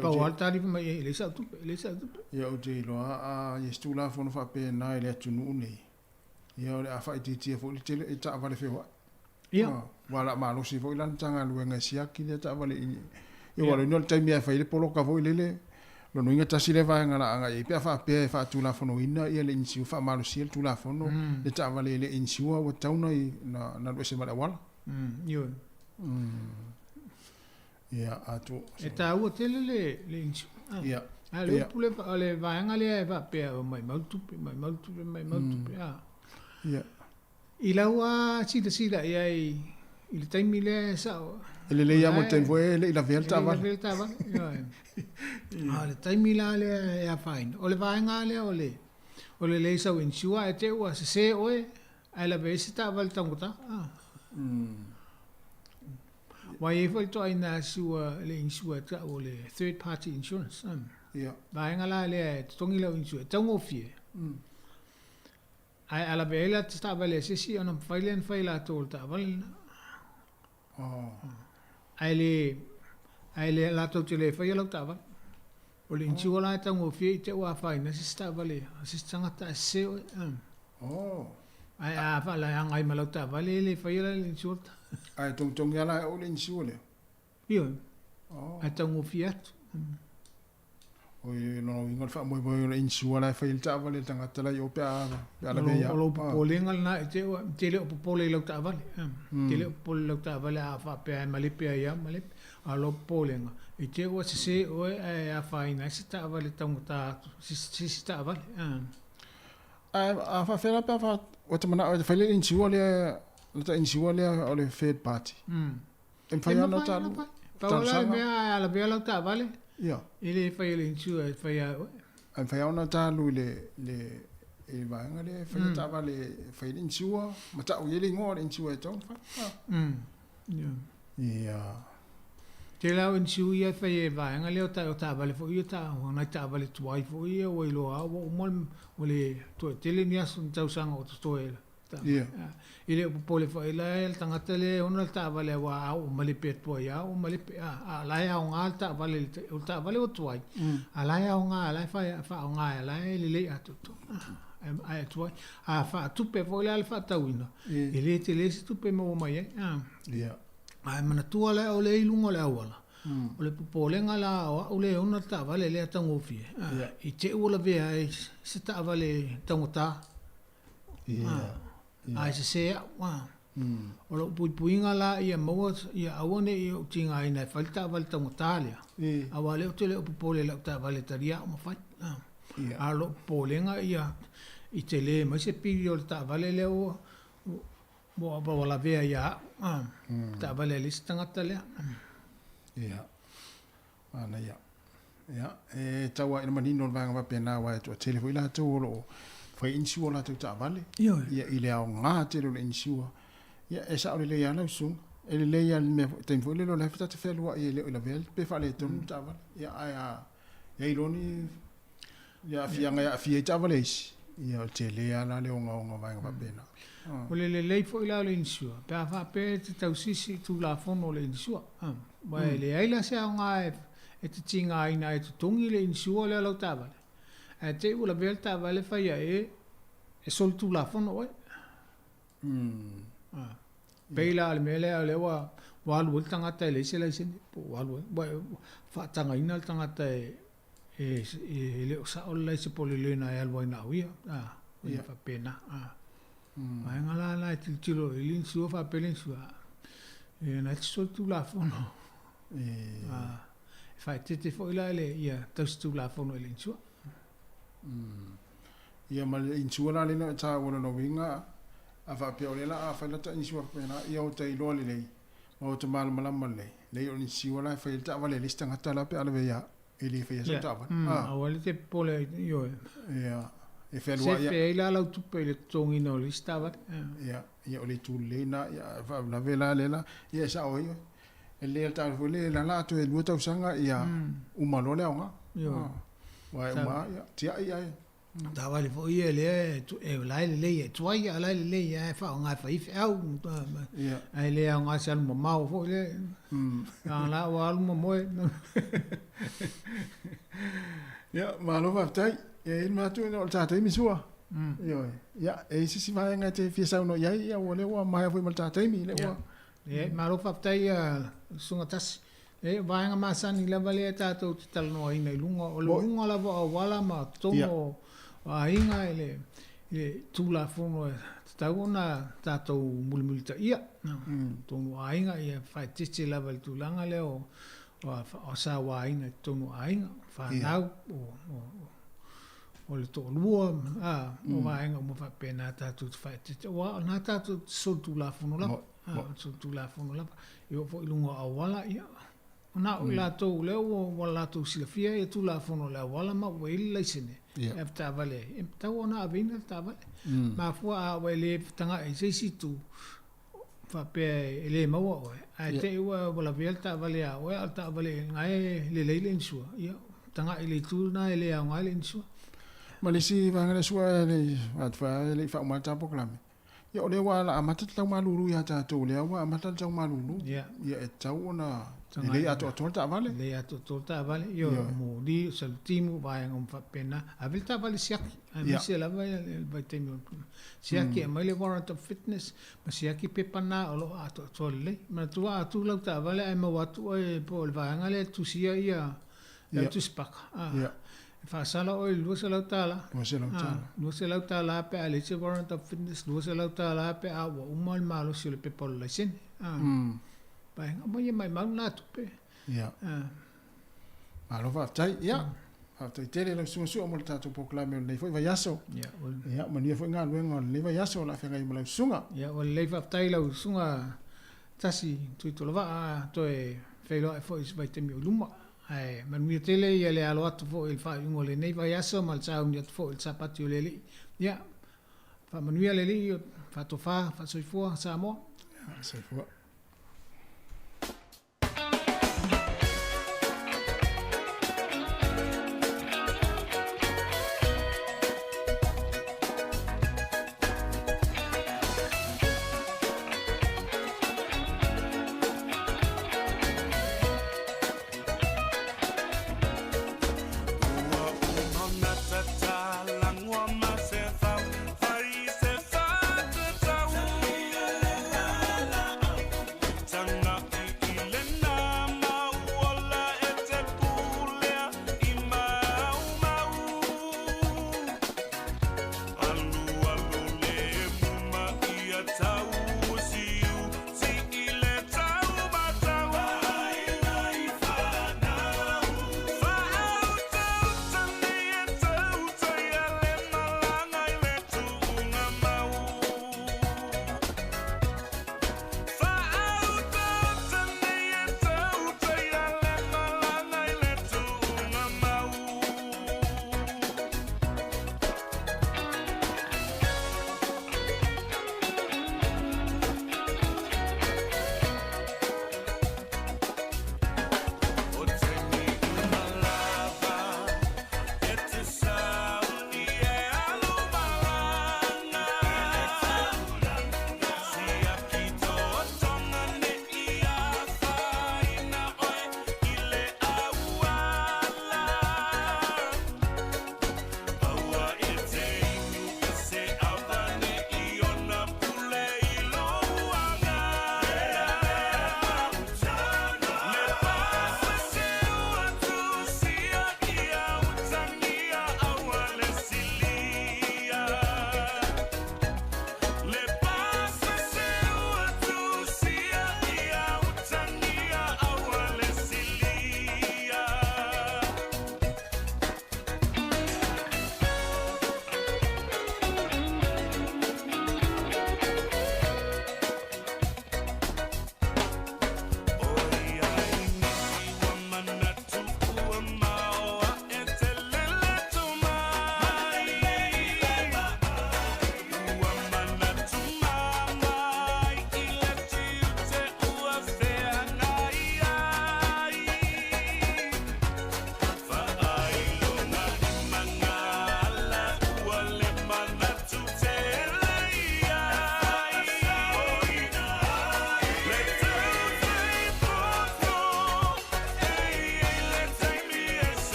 Pau lava le talifa mai e leai sau tupe, e leai sau tupe. Ia, ou te iloa a i ai se Tulafono faapena i le atunuu nei, ia o le a faaitiitia foi le tele i taavale feoai. Ia. Aua o le a malosi foi la le Matagaluega e siaki lea taavale i Ia, aua o lona uiga o le taimi lava e fai ai le poloka foi lele, lona uiga tasi lea vaega o le a agai i ai pe a faapea e faatulafonoina ia le insure, faamalosia le Tulafono, le taavale e le insure ua tatau ona alu ese ma le auala. Ioe. Ia, atu. E taua tele le, le insure. Ia. A le upu le, o le vaega lea e faapea, o maimau le tupe, maimau le tupe, maimau le tupe. A. Ia. I lau lava silasila i ai i le taimi lea e sao. E lelei lava mo le taimi foi e le i lavea le taavale. E le i lavea le taavale, ioe. A o le taimi la lea e afaina, o le vaega lea o le, o le leai sau insure ae te i ua sese oe Ae lavea ai se taavale taugata. Aua e i ai foi le toaina sua, le insure e tau o le third party insurance. Vaega la lea e totogi lau insure, e taugofie. Ae a lavea ai la se taavale a se isi ona mafai lea ona fai e latou o le taavale lena. Ae le, ae le, latou te le faia lau taavale. O le insure la e taugofie i te ua afaina se isi taavale a se isi tagata ae sese oe. Ae a faaleaga ai ma lau taavale e le faia la le insure. Ae togitogi lava la e ou le insure lea? Ioe. Ae taugofie atu. Oi, lona uiga o le faamoemoe o le insure la e fai ai le taavale a le tagata la i o pe a pe a lavea ia. O lou popolega lena i te ua, te le o popole i lau taavale. Te le o popole i lau taavale a faapea e malepe ai lava, malepe. A o lou popolega, i te ua sese oe ae afaina ai se taavale taugata atu, se isi taavale. Ae a faapefea la pe a ua e te manao e fai le insure lea lata insure lea o le third party. E mafai lava ona ta alu. Pau la le mea a lavea lau taavale. Ia. E le faia e le insure e fai lava e oe. Ae mafai lava ona ta alu i le le i le vaega lea e faia taavale e fai ai le insure ma tau i ai le igoa o le insure e tatau ona fai. Ia. Ia. Tele lava o insure ia e fai e vaega lea o taavale foi ia, o nai taavale tuai foi ia ua iloa lava ua uma ua le toe tele ni aso ni tausaga o totoe. Ia. E le o popole foi la le tagata lea e ona le taavale aua a oo malepe atu ai lava ua malepe, a o la e aoga le taavale i le o le taavale ua tuai, a o la e aoga o la e faaaoga o la e lelei atoatoa, ae tuai. A faatupe foi la le faatauina, e le tele se tupe e maua mai ai. Ae manatua la o lea i luga o le auala, o le popolega la o au lea e ona le taavale lea taugofie, i te i ua lavea ai se taavale taugata. Ae sese au. O lou puipuiga la ia maua, ia aua ne i ou tigaina e fai le taavale taugata lea, aua o lea ou te le o popole i lau taavale e talia au ma fai. A o lou popolega ia i tele mai se pili o le taavale lea ua ua lavea ia au, taavale a le isi tagata lea. Ia. Manaia. Ia, e tau lava ina manino le vaega faapena aua e toatele foi latou o lo o fai insure o latou taavale. Ioe. Ia, i le aoga tele o le insure. Ia, e sao lelei lava lau susuga. E lelei lava i le mea foi, taimi foi lele o la e ta te fealuai e le o i lavea pe faaletonu le taavale. Ia, ae a i ai loa ni aafiaga e aafia ai taavale a isi, ia o le tele lava la le ogaoga o vaega faapena. O le lelei foi la o le insure, pe a faapea e te tausisi i Tulafono o le insure, aua e leai la se aoga e te tigaina ai e totogi le insure lea o lau taavale, ae te i ua lavea le taavale fai ae e solitulafono oe. Pei la o le mea lea o lea ua alu ai le tagata e leai se laisene, po ua alu ai, ua faatagaina le tagata e e le o sao le laise po o le learner e alu ai na o ia, a, faapena, a. Vaega la la e tilotilo i le insure faapea le insure, e na e te solitulafono. A, e faaeteete foi la le ia tausitulafono i le insure. Ia ma le insure la lena e taua lona uiga, a faapea o lea la a fai lata insure faapena, ia ota iloa lelei, ma ota malamalama lelei, leai o le insure la e fai ai le taavale a le isi tagata la pe a lavea ia E le faia sau taavale. Ah. Aua le te popole ai, ioe. Ia, e fealuai. Sefe ai la lau tupe i le totogiina o le isi taavale. Ia, ia o le itu lelei na, ia faalavelave la lea la, ia e sao ai oe. E lelei lava le taavale foi lea e lala atu e lua tausaga ia uma loa le aoga. Ioe. Aua e uma lava, ia tiai ae. Taavale foi ia lea e la e lelei e tuai a o la e lelei lava e faaaoga e fai ai feau, ae le aoga se alu mamao foi lea. A la ua alu ma moe. Ia, malo faafetai. E i ai le manatu o le ta taimi sua. Ioe. Ia, e i ai se isi vaega e te fia saunoa i ai, ia ua lea ua maea foi ma le ta taimi, lea ua. Ia, malo faafetai Susuga Tasi. E o vaega masani lava lea tatou te talanoaina i luga, o le luga lava o auala ma totonu o aiga i le Tulafono e tatau ona tatou mulimulitaia. Totonu o aiga ia faaeteete lava i le tulaga lea o sauaina i totonu o aiga, fanau, o le toalua, o vaega uma faapena tatou te faaeteete. Aua o lena tatou te solitulafono lava. Solitulafono lava. E oo foi i luga o auala, ia, na o i latou lea ua latou silafia ia Tulafono o le auala ma ua i ai le laisene e avetaavale ai, e tatau ona aveina le taavale. Mafua a ua e le tagai i se isi itu faapea e le maua oe, ae te i ua lavea le taavale ia oe, a o le taavale na e lelei le insure, ia, tagai i le itu lena e le aoga ai le insure. Ma le isi vaega lea sua e le i faauma ai le ta polokalame, Ia o lea ua ala amata le tau malulu ia tatou, lea ua amata le tau malulu. Ia. Ia e tatau ona lelei atoatoa le taavale. Lelei atoatoa le taavale, ia o moli, o salutimu, vaega uma faapena. Ave le taavale siaki, aemaise lava le vaitaimi o siaki, aumai le warrant of fitness, ma siaki pepa na o lo o atoatoa lelei. Manatua a tu lau taavale ae maua atu oe po o le vaega lea e tusia ia lau tusipaka. Ia. E faasala oe i le $200. $200. $200 pe a leai se warrant of fitness, $200 pe a ua uma le malosi o le pepa o le laisene. Vaega uma ia maimau na tupe. Ia. Malo faafetai. Ia. Faafetai tele i lau susuga Su'a mo le tatou polokalame o lenei foi vaiaso. Ia, manuia foi galuega o lenei vaiaso o le a feagai ai ma lau susuga. Ia, ua lelei faafetai i lau susuga Tasi Tuitolovaa, toe feiloai foi i se vaitaimi o i luma. Ae manuia tele ia le alo atu foi i le faaiuga o lenei vaiaso ma le sauni atu foi i le Sapati o le Alii. Ia, faamanuia le Alii, faatofa, faasoifua Samoa. Ia, soifua.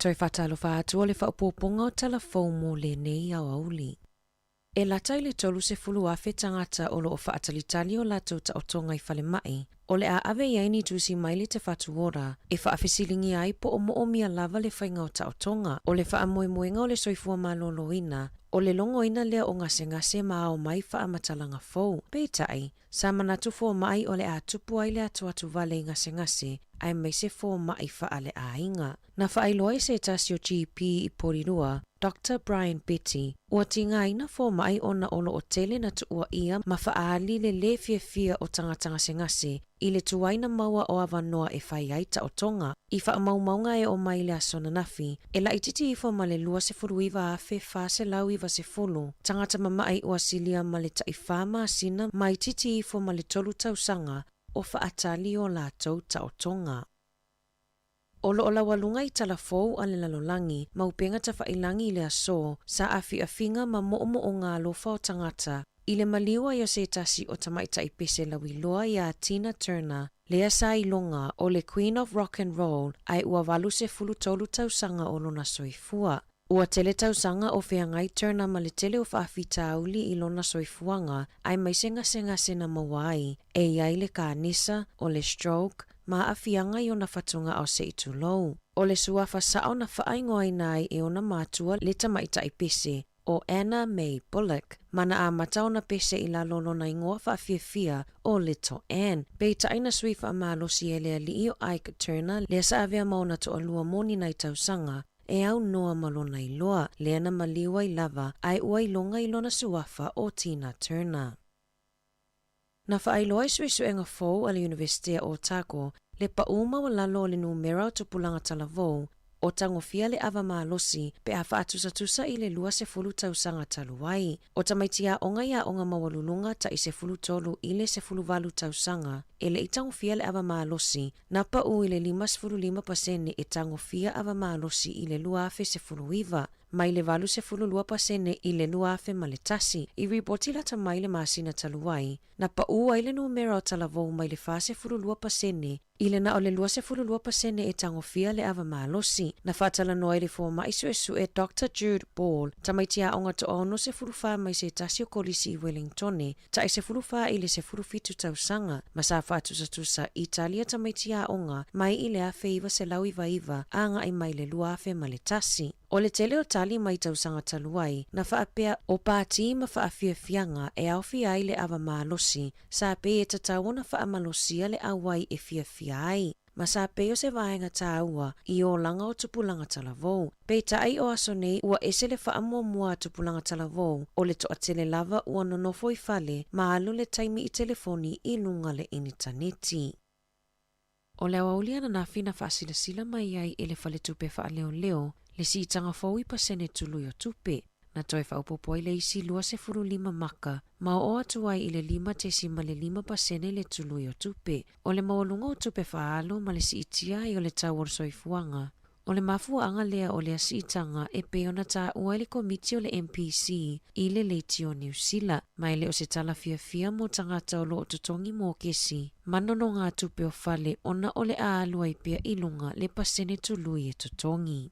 Toe faatalofa atu o le faaopoopoga o tala fou mo lenei aoauli. E lata i le 30,000 tagata o lo o faatalitali o latou taotoga i falemai, o le a ave i ai ni tusi mai le Te Whatu Ora e faafesiligia ai po o moomia lava le faiga o taotoga. O le faamoemoega o le soifua maloloina, o le logoina lea o gasegase ma ao mai faamatalaga fou. Peitai, sa manatu fomai o le a tupu ai le atuatu vale i gasegase aemaise fomai faaleaiga. Na faailoa e se tasi o GP i Porirua, Doctor Brian Betty, ua tigaina fomai ona o lo o tele na tuuaia ma faaali le lē fiafia o tagata gasegase i le tuai na maua o avanoa e fai ai taotoga. I faamaumauga e oo mai i le aso ananafi, e laitiiti ifo ma le 29,490 tagata mama'i ua silia ma le ta'ifā masina ma itiiti ifo ma le tolu tausaga o faatali o latou taotoga. O lo o laualuga i tala fou a le lalolagi ma upega tafailagi i le aso, sa aafiafiga ma moomooga alofa o tagata i le maliu ai o se tasi o tamaitai pese lauiloa iā Tina Turner, lea sa iloga o le Queen of Rock and Roll ae ua 83 tausaga o lona soifua. Ua tele tausaga o feagai Turner ma le tele o faafitauli i lona soifuaga aemaise gasegase na maua ai e i ai le kanesa, o le stroke, ma aafiaga i ona fatugao se'i tulou. O le suafa sa'o na faaigoaina ai e ona matua le tamaitai pese o Anna Mae Bullock, ma na amata ona pese i lalo o lona igoa faafiafia o Little Ann. Peitai na sui faamalosi e le alii o Ike Turner lea sa avea ma ona toalua moni nai tausaga e aunoa ma lona iloa, lea na maliu ai lava ae ua iloga i lona suafa o Tina Turner. Na faailoa i suesuega fou a le Iunivesite o Otago le paū maualalo o le numera o tupulaga talavou o tagofia le ava malosi pe a faatusatusa i le 20 tausaga talu ai. O tamaiti aoga i aoga maualuluga ta'i 13 i le 18 tausaga e le i tagofia le ava malosi, na paū i le 55% e tagofia ava malosi i le 2019, mai le 82% i le 2001. I ripoti lata mai le masina talu ai, na paū ai le numera o talavou mai le 42% i le na o le 22% e tagofia le ava malosi. Na faatalanoa ai le fomai suesue Doctor Jude Ball, tamaiti aoga toaono 14 mai se tasi o kolisi i Wellingtone, ta'i 14 i le 17 tausaga, ma sa faatusatusa i tali a tamaiti aoga mai i le 1999 agai mai le 2001. O le tele o tali mai tausaga talu ai, na faapea o pati ma faafiafiaga e aofia ai le ava malosi, sa pei e tatau ona faamalosia le auai e fiafia ai, ma sa pei o se vaega taua i olaga o tupulaga talavou. Peitai o aso nei ua ese le faamuamua a tupulaga talavou, o le toatele lava ua nonofo i fale ma alu le taimi i telefoni i luga le initaneti. O le aoauli ananafi na faasilasila mai ai e le Faletupe Faaleoleo le siitaga fou i pasene tului o tupe, na toe faaopoopo ai le isi 25 maka ma oo atu ai i le 5.5% le tului o tupe. O le maualuga o tupe faaalu ma le siitia ai o le tau o le soifuaga. O le mafuaaga lea o lea siitaga e pei ona taua e le Komiti o le MPC i le leitio o Niu Sila, ma e le o se tala fiafia mo tagata o lo o totogi mokesi ma nonogatupe o fale ona o le a alu ai pea i luga le pasene tului e totogi.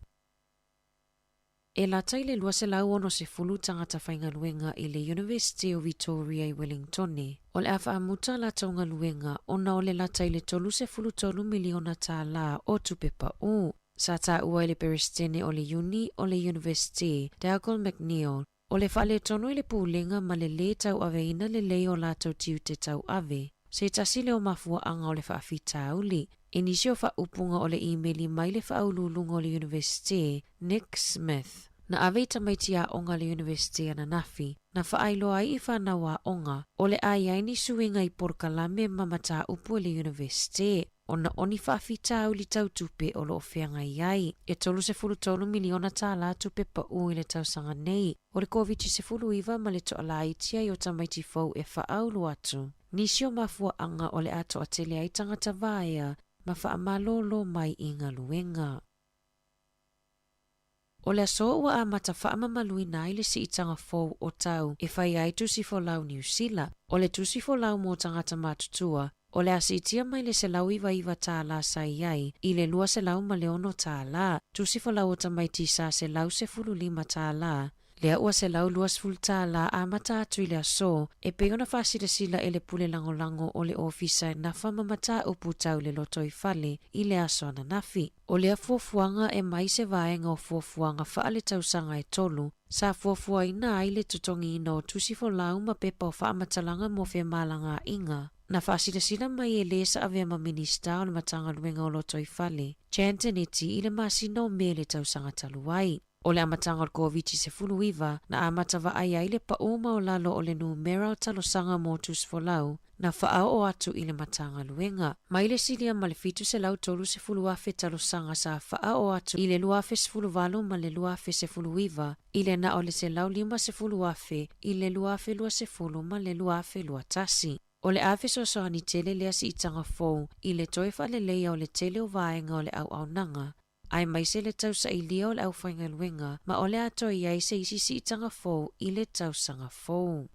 E lata i le 260 tagata faigaluega i le Iunivesite o Victoria i Wellingtone, o le a faamuta a latou galuega ona o le lata i le $33 miliona tālā o tupe paū. Sa taua e le Peresetene o le Iuni o le Iunivesite, Dougal McNeill, o le faaletonu i le pulega ma le lē tauaveina lelei o latou tiute tauave, se tasi lea o mafuaaga o le faafitauli. I nisi o faaupuga o le imeli mai le faauluuluga o le Iunivesite, Nick Smith, na ave i tamaiti aoga a le Iunivesite ananafi, na faailoa ai i fanau aoga, o le a i ai ni suiga i polokalame ma mataupu a le Iunivesite, ona o ni faafitauli tau tupe o lo o feagai ai. E $33 miliona tālā tupe paū i le tausaga nei o le Koviti-19 ma le toalaiti ai o tamaiti fou e faaulu atu. Nisi o mafuaaga o le a toatele ai tagata vaea ma faamalōlō mai i galuega. O le aso ua amata faamamaluina ai le siitaga fou o tau e fai ai tusi folau Niu Sila. O le tusi folau mo tagata matutua, O le a siitia mai le $199 sa i ai i le $206, tusi folau o tamaiti sa $115, lea ua $120 amata atu i le aso, e pei ona faasilasila e le Pule Lagolago o le Ofisa e nafa ma mataupu tau le lotoifale i le aso ananafi. O lea fuafuaga e mai se vaega o fuafuaga faaletausaga e tolu sa fuafuaina ai le totogiina o tusi folau ma pepa o faamatalaga mo femalagaaiga, na faasilasila mai e le sa avea ma Minisita o le Matagaluega o Lotoifale, Jan Tinetti i le masina o Me le tausaga talu ai. O le amataga o le Koviti-19 na amata vaai ai le pau maualalo o le numera o talosaga mo tusifolau na faaoo atu i le Matagaluega. Mai le silia ma le 730,000 talosaga sa faaoo atu i le 2018 ma le 2019 i le na o le 150,000 i le 2020 ma le 2021. O le a fesoasoani tele lea siitaga fou i le toe faaleleia o le tele o vaega o le auaunaga, aemaise le tausailia o le aufaigaluega ma o le a toe i ai se isi siitaga fou i le tausaga fou.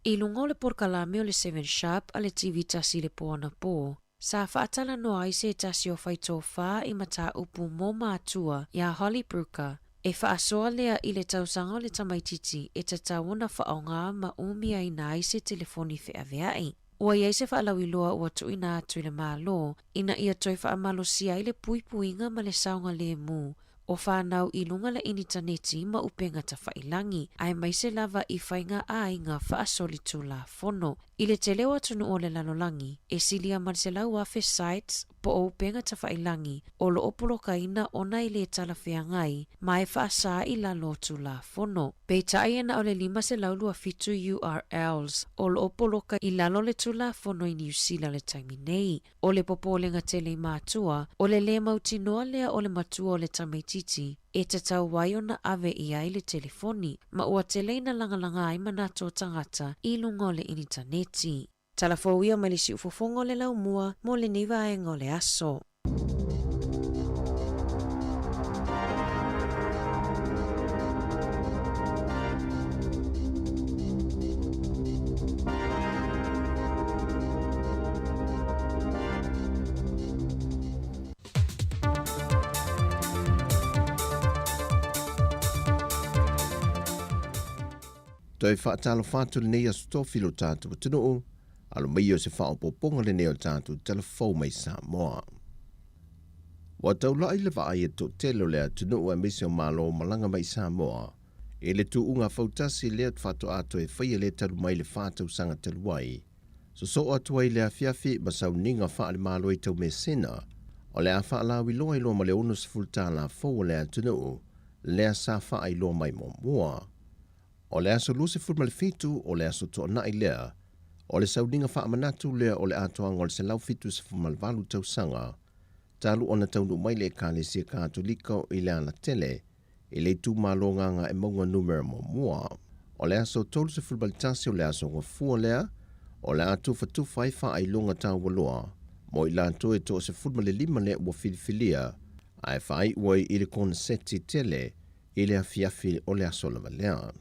I luga o le polokalame o le Seven Sharp a le TV Tasi i le po anapō, sa faatalanoa ai se tasi o faitofā i mataupu mō matua iā Holly Brooker, e faasoa lea i le tausaga o le tamaitiiti e tatau ona faaaoga ma umiaina ai se telefoni feaveai. Ua i ai se faalauiloa ua tuuina atu i le Malo ina ia toe faamalosia ai le puipuiga ma le saogalemu o fanau i luga le initaneti ma upega tafailangi, aemaise lava i faiga aiga faasolitulafono. I le tele o atunuu o le lalolagi, e silia ma le 100,000 sites po o upega tafailangi o lo o polokaina ona e lē talafeagai ma e faasā i lalo o Tulafono. Peitai e na o le 527 URLs o lo o poloka i lalo o le Tulafono i Niu Sila le taimi nei. O le popolega tele i matua, o le lē mautinoa lea o le matua o le tamaitiiti e tatau ai ona ave i ai le telefoni, ma ua tele ina lagalaga ai manatu o tagata i luga o le initaneti. Tala fou ia mai le siufofoga o le laumua mo lenei vaega o le aso. Toe faatalofa atu lenei Aso Tofi i lo tatou atunuu, alo mai o se faaopoopoga lenei o le tatou tala fou mai Samoa. Ua taulai le vaai a le toatele o le atunuu aemaise o Malo malaga mai i Samoa i le tuuga fautasi lea faatoa toe faia lea talu mai le fa tausaga talu ai. Sosoo atu ai le afiafi ma sauniga faale-Malo i Taumeasina, o le a faalauiloa i loa ma le $60 fou o le atunuu lea sa faailoa mai muamua. O le aso 27 o le aso Toonai lea, o le sauniga faamanatu lea o le atoaga o le 178 tausaga talu ona taunuu mai le Ekalesia Katoliko i le alatele i le itumalo Gagaemauga Numera Muamua. O le aso 31 o le aso Gafua lea, o le a tufatufa ai faailoga taualoa mo i latou e toa-15 lea ua filifilia ae faaiu ai i le koneseti tele i le afiafi o le aso lava lea.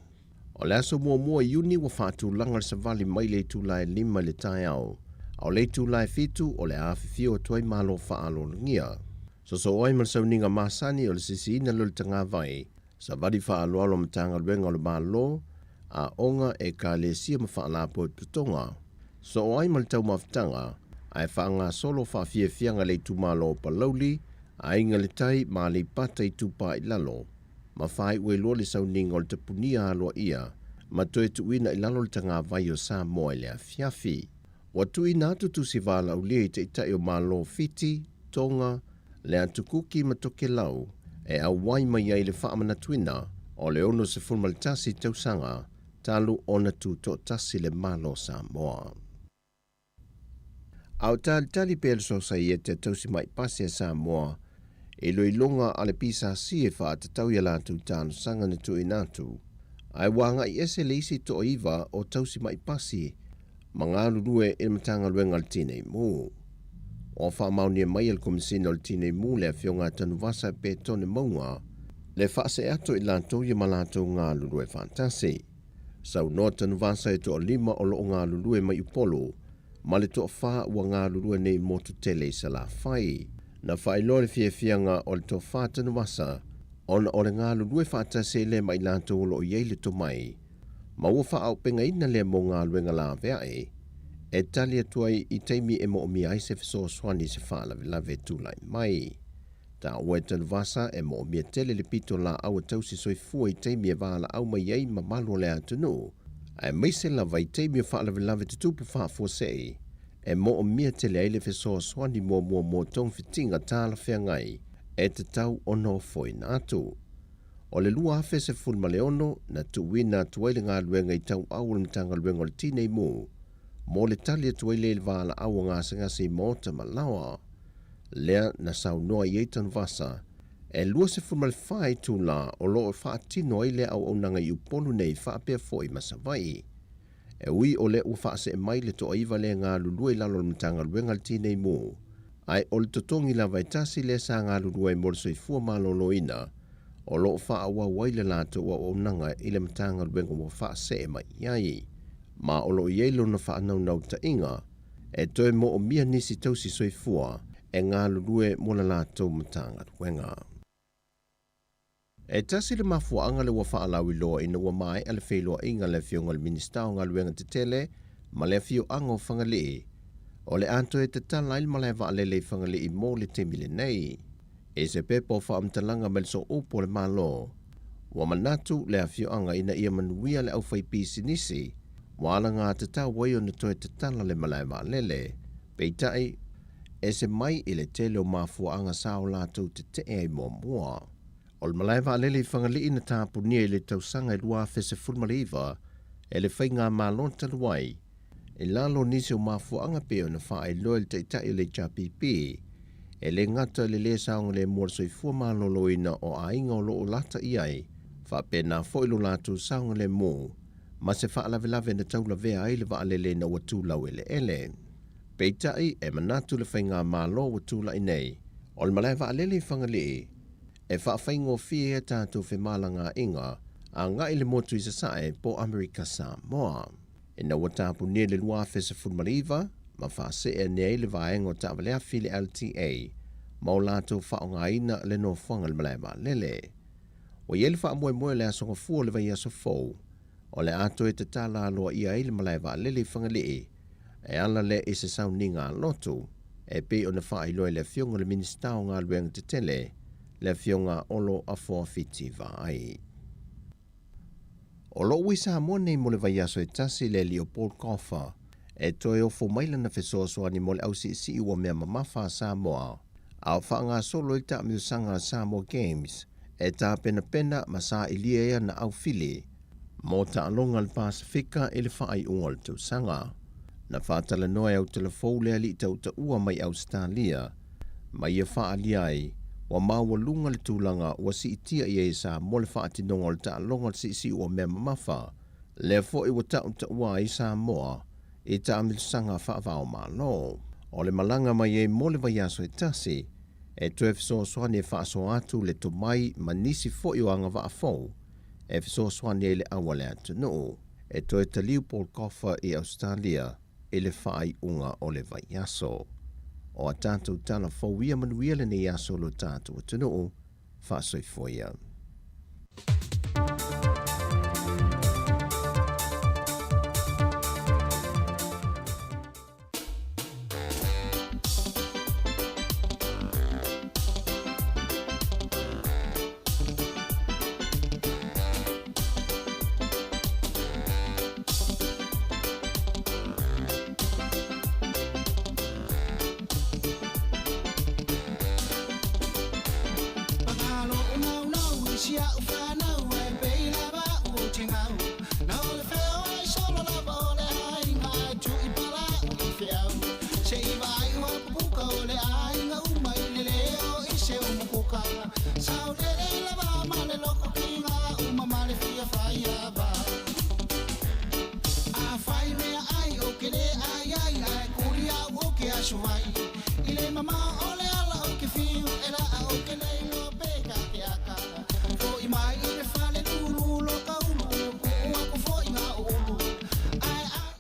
O le aso muamua Iuni ua faatulaga le savali mai le itula e 5 i le taeao, a o le itula e 7 o le a afifio atu ai Malo faaaloalogia. Sosoo ai ma le sauniga masani o le sisiina lea o le tagavai, savali faaaloalo a Matagaluega o le Malo, aoga, ekalesia ma faalapotopotoga. Soo ai ma le taumafataga, ae faagasolo faafiafiaga le itumalo o Palauli, Aiga i le Tai ma Aleipata Itupa i Lalo, ma faaiu ai loa le sauniga o le tapunia aloaia ma toe tuuina i lalo le tagavai o Samoa i le afiafi. Ua tuuina atu tusi valaaulia i Taitai o Malo o Fiti, Tonga, le Atu Kuki ma Tokelau e auai mai ai le faamanatuina o le 61 tausaga talu ona tutoatasi le Malo o Samoa. A o talitali pea le Sosaiete a Tausi Mai Pasi a Samoa i iloiloga a le PSC e faatatau i a latou talosaga na tuuina atu, ae ua agai ese le isi toaiva o Tausi Mai Pasi ma galulue i le Matagaluega o le Tinei Mu. Ua faamaonia mai e le Komesina o le Tinei Mu le Afioga a Tanuvasa Petone Mauga le faasee atu i latou ia ma latou galulue faatasi. Saunoa Tanuvasa e toalima o lo o galulue mai Upolu. ma le toafa ua galulue nei i le motu tele i Salafai. Na faailoa le fiafiaga o le Tofa Tanuvasa ona o le galulue faatasi ai lea ma i latou o lo o i ai le tomai, ma ua faaaupegaina lea mo galuega laveae e tali atu ai i taimi e moomia ai se fesoasoani i se faalavelave e tulai mai. Taua e Tanuvasa e moomia tele le pitolaau a tausi soifua i taimi e valaau mai ai mamalu o le atunuu, aemaise lava i taimi o faalavelave tutupu faafuasei e moomia tele ai le fesoasoani muamua mo togafitiga talafeagai e tatau ona ofoina atu. O le 2016 na tuuina atu ai le galuega i tauau o le Matagaluega o le Tinei Mu mo le tali atu ai lea i le valaau a gasegase i maota ma laoa. Lea na saunoa i ai Tanuvasa, e 24 itula o lo o faatino ai lea auaunaga i Upolu nei faapea foi ma Savaii. E ui o lea ua faasee mai le toaiva lea galulue i lalo o le Matagaluega a le Tinei Mu, ae o le totogi lava e tasi lea sa galulue ai mo le soifua maloloina o lo o faaauau ai le latou auaunaga i le Matagaluega ua faasee mai i ai. Ma o lo o i ai lona faanaunautaiga e toe moomia nisi tausi soifua e galulue mo le latou Matagaluega. E tasi le mafuaaga lea ua faalauiloa ina ua maea le feiloaiga a le Afioga i le Minisita o Galuega Tetele ma le afioaga o Fagalii, o le a toe tatala ai le malae vaalele i Fagalii mo le taimi lenei. I se pepa o faamatalaga mai le Sooupu o le Malo, ua manatu le afioaga ina ia manuia le aufaipisinisi ua alagatatau ai ona toe tatala le malae vaalele. Peitai, ese mai i le tele o mafuaaga sa o latou tetee ai muamua. O le malae vaalele i Fagalii na tapunia i le tausaga e 2019 e le faigamalo talu ai, i lalo o nisi o mafuaaga pei ona faailoa e le Taitai o le HRPP, e le gata i le lē saogalemu o le soifua maloloina o aiga o lo o lata i ai, faapena foi lo latou saogalemu ma se faalavelave na taulavea ai le vaalele ina ua tu laueleele. Peitai, e manatu le faigamalo ua tulai nei, o le malae vaalele i Fagalii e faafaigofie ai a tatou femalagaaiga agai i le motu i Sasae po o Amerika Samoa. Ina ua tapunia i le 2019 ma faasee ane ai le vaega o taavaleafi i le LTA ma o latou faaaogaina le nofoaga i le malae vaalele. Ua i ai le faamoemoe o le Aso Gafua o le vaiaso fou o le a toe tatala aloaia ai le malae vaalele i Fagalii e ala lea i se sauniga a lotu e pei ona faailoa e le Afioga i le Minisita o Galuega Tetele, le Afioga a Olo Afoa Fiti Vaai. O lo o ua i Samoa nei mo le vaiaso e tasi le alii o Paul Coffer e toe ofo mai lana fesoasoani mo le ausiisii ua mea mamafa a Samoa a o faagasolo ai le taamilosaga a Samoa Games e tapenapena ma sailia ai ana aufili mo taaloga a le Pasefika i le faaiuga o le tausaga. Na faatalanoa e Autalafou le alii tautaua mai Ausetalia ma ia faaalia ai ua maualuga le tulaga ua siitia i ai e Samoa le faatinoga o le taaloga o le siisiu o mea mamafa, lea foi ua tautaua ai Samoa i taamilosaga faava-o-Malo. O le malaga mai ai mo le vaiaso e tasi, e toe fesoasoani e faasoa atu le tomai ma nisi foi o agavaa fou e fesoasoani ai le au a le atunuu e toe taliu Paul Coffer i Ausetalia i le faaiuga o le vaiaso. O a tatou tala fou ia manuia lenei aso lo tatou atunuu, faasoifua ia.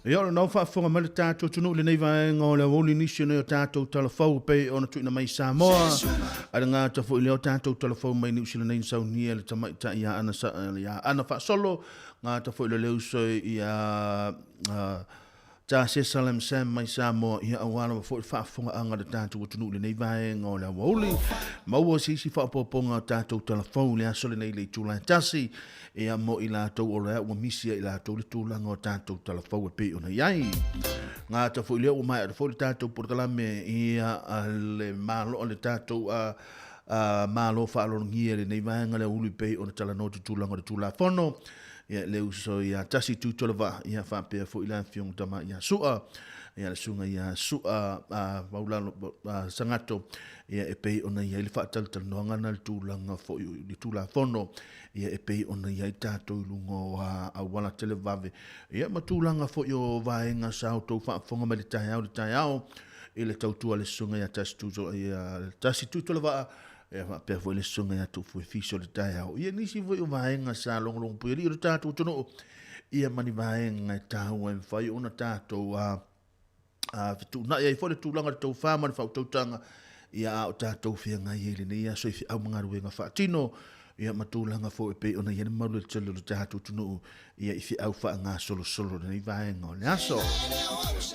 Ia, o lena ua faafofoga mai le tatou atunuu i lenei vaega o le aoauli nisi o nei o tatou tala fou e pei ona tuuina mai i Samoa. Ae le gata foi i lea o tatou tala fou mai Niu Sila nei na saunia e le tamaitai ia Ana, ia Ana Faasolo, gata foi le le uso ia Ta Sesalem Sam mai Samoa, ia aua lava foi le faafofogaaga a le tatou atunuu i lenei vaega o le aoauli. Maua se isi faaopoopoga o tatou tala fou i le aso lenei i le itula e tasi, ia mo i latou o lea ua misi ia i latou le tulaga o tatou tala fou e pei ona i ai. Gata foi lea ua maea foi le tatou polokalame ia le malo le tatou a Malo faaaloalogia i lenei vaega le aoauli pei ona talanoa i tulaga o le Tulafono. Ia le uso ia Tasi Tuitolovaa, ia faapea foi le afioga tama ia Sua, ia le susuga ia Sua Vaulalo Sagato, ia e pei ona i ai le faatalatalanoaga na le tulaga foi o le Tulafono, ia e pei ona i ai tatou i luga o auala televave, ia ma tulaga foi o vaega sa outou faafofoga mai le taeao i le taeao i le tautua a le susuga ia Tasi Tuitolovaa, Ia faapea foi le susuga ia Tuufuefisi o le taeao. Ia nisi foi o vaega sa logologo puialii o le tatou atunuu, ia ma ni vaega e taua e mafai ona tatou fetuunai ai foi le tulaga o le tofa ma le faautautaga, ia a o tatou feagai ai i lenei aso i feau ma galuega faatino, ia ma tulaga foi e pei ona i ai le malu e tele o le tatou atunuu ia i feau faagasolosolo i lenei vaega o le aso.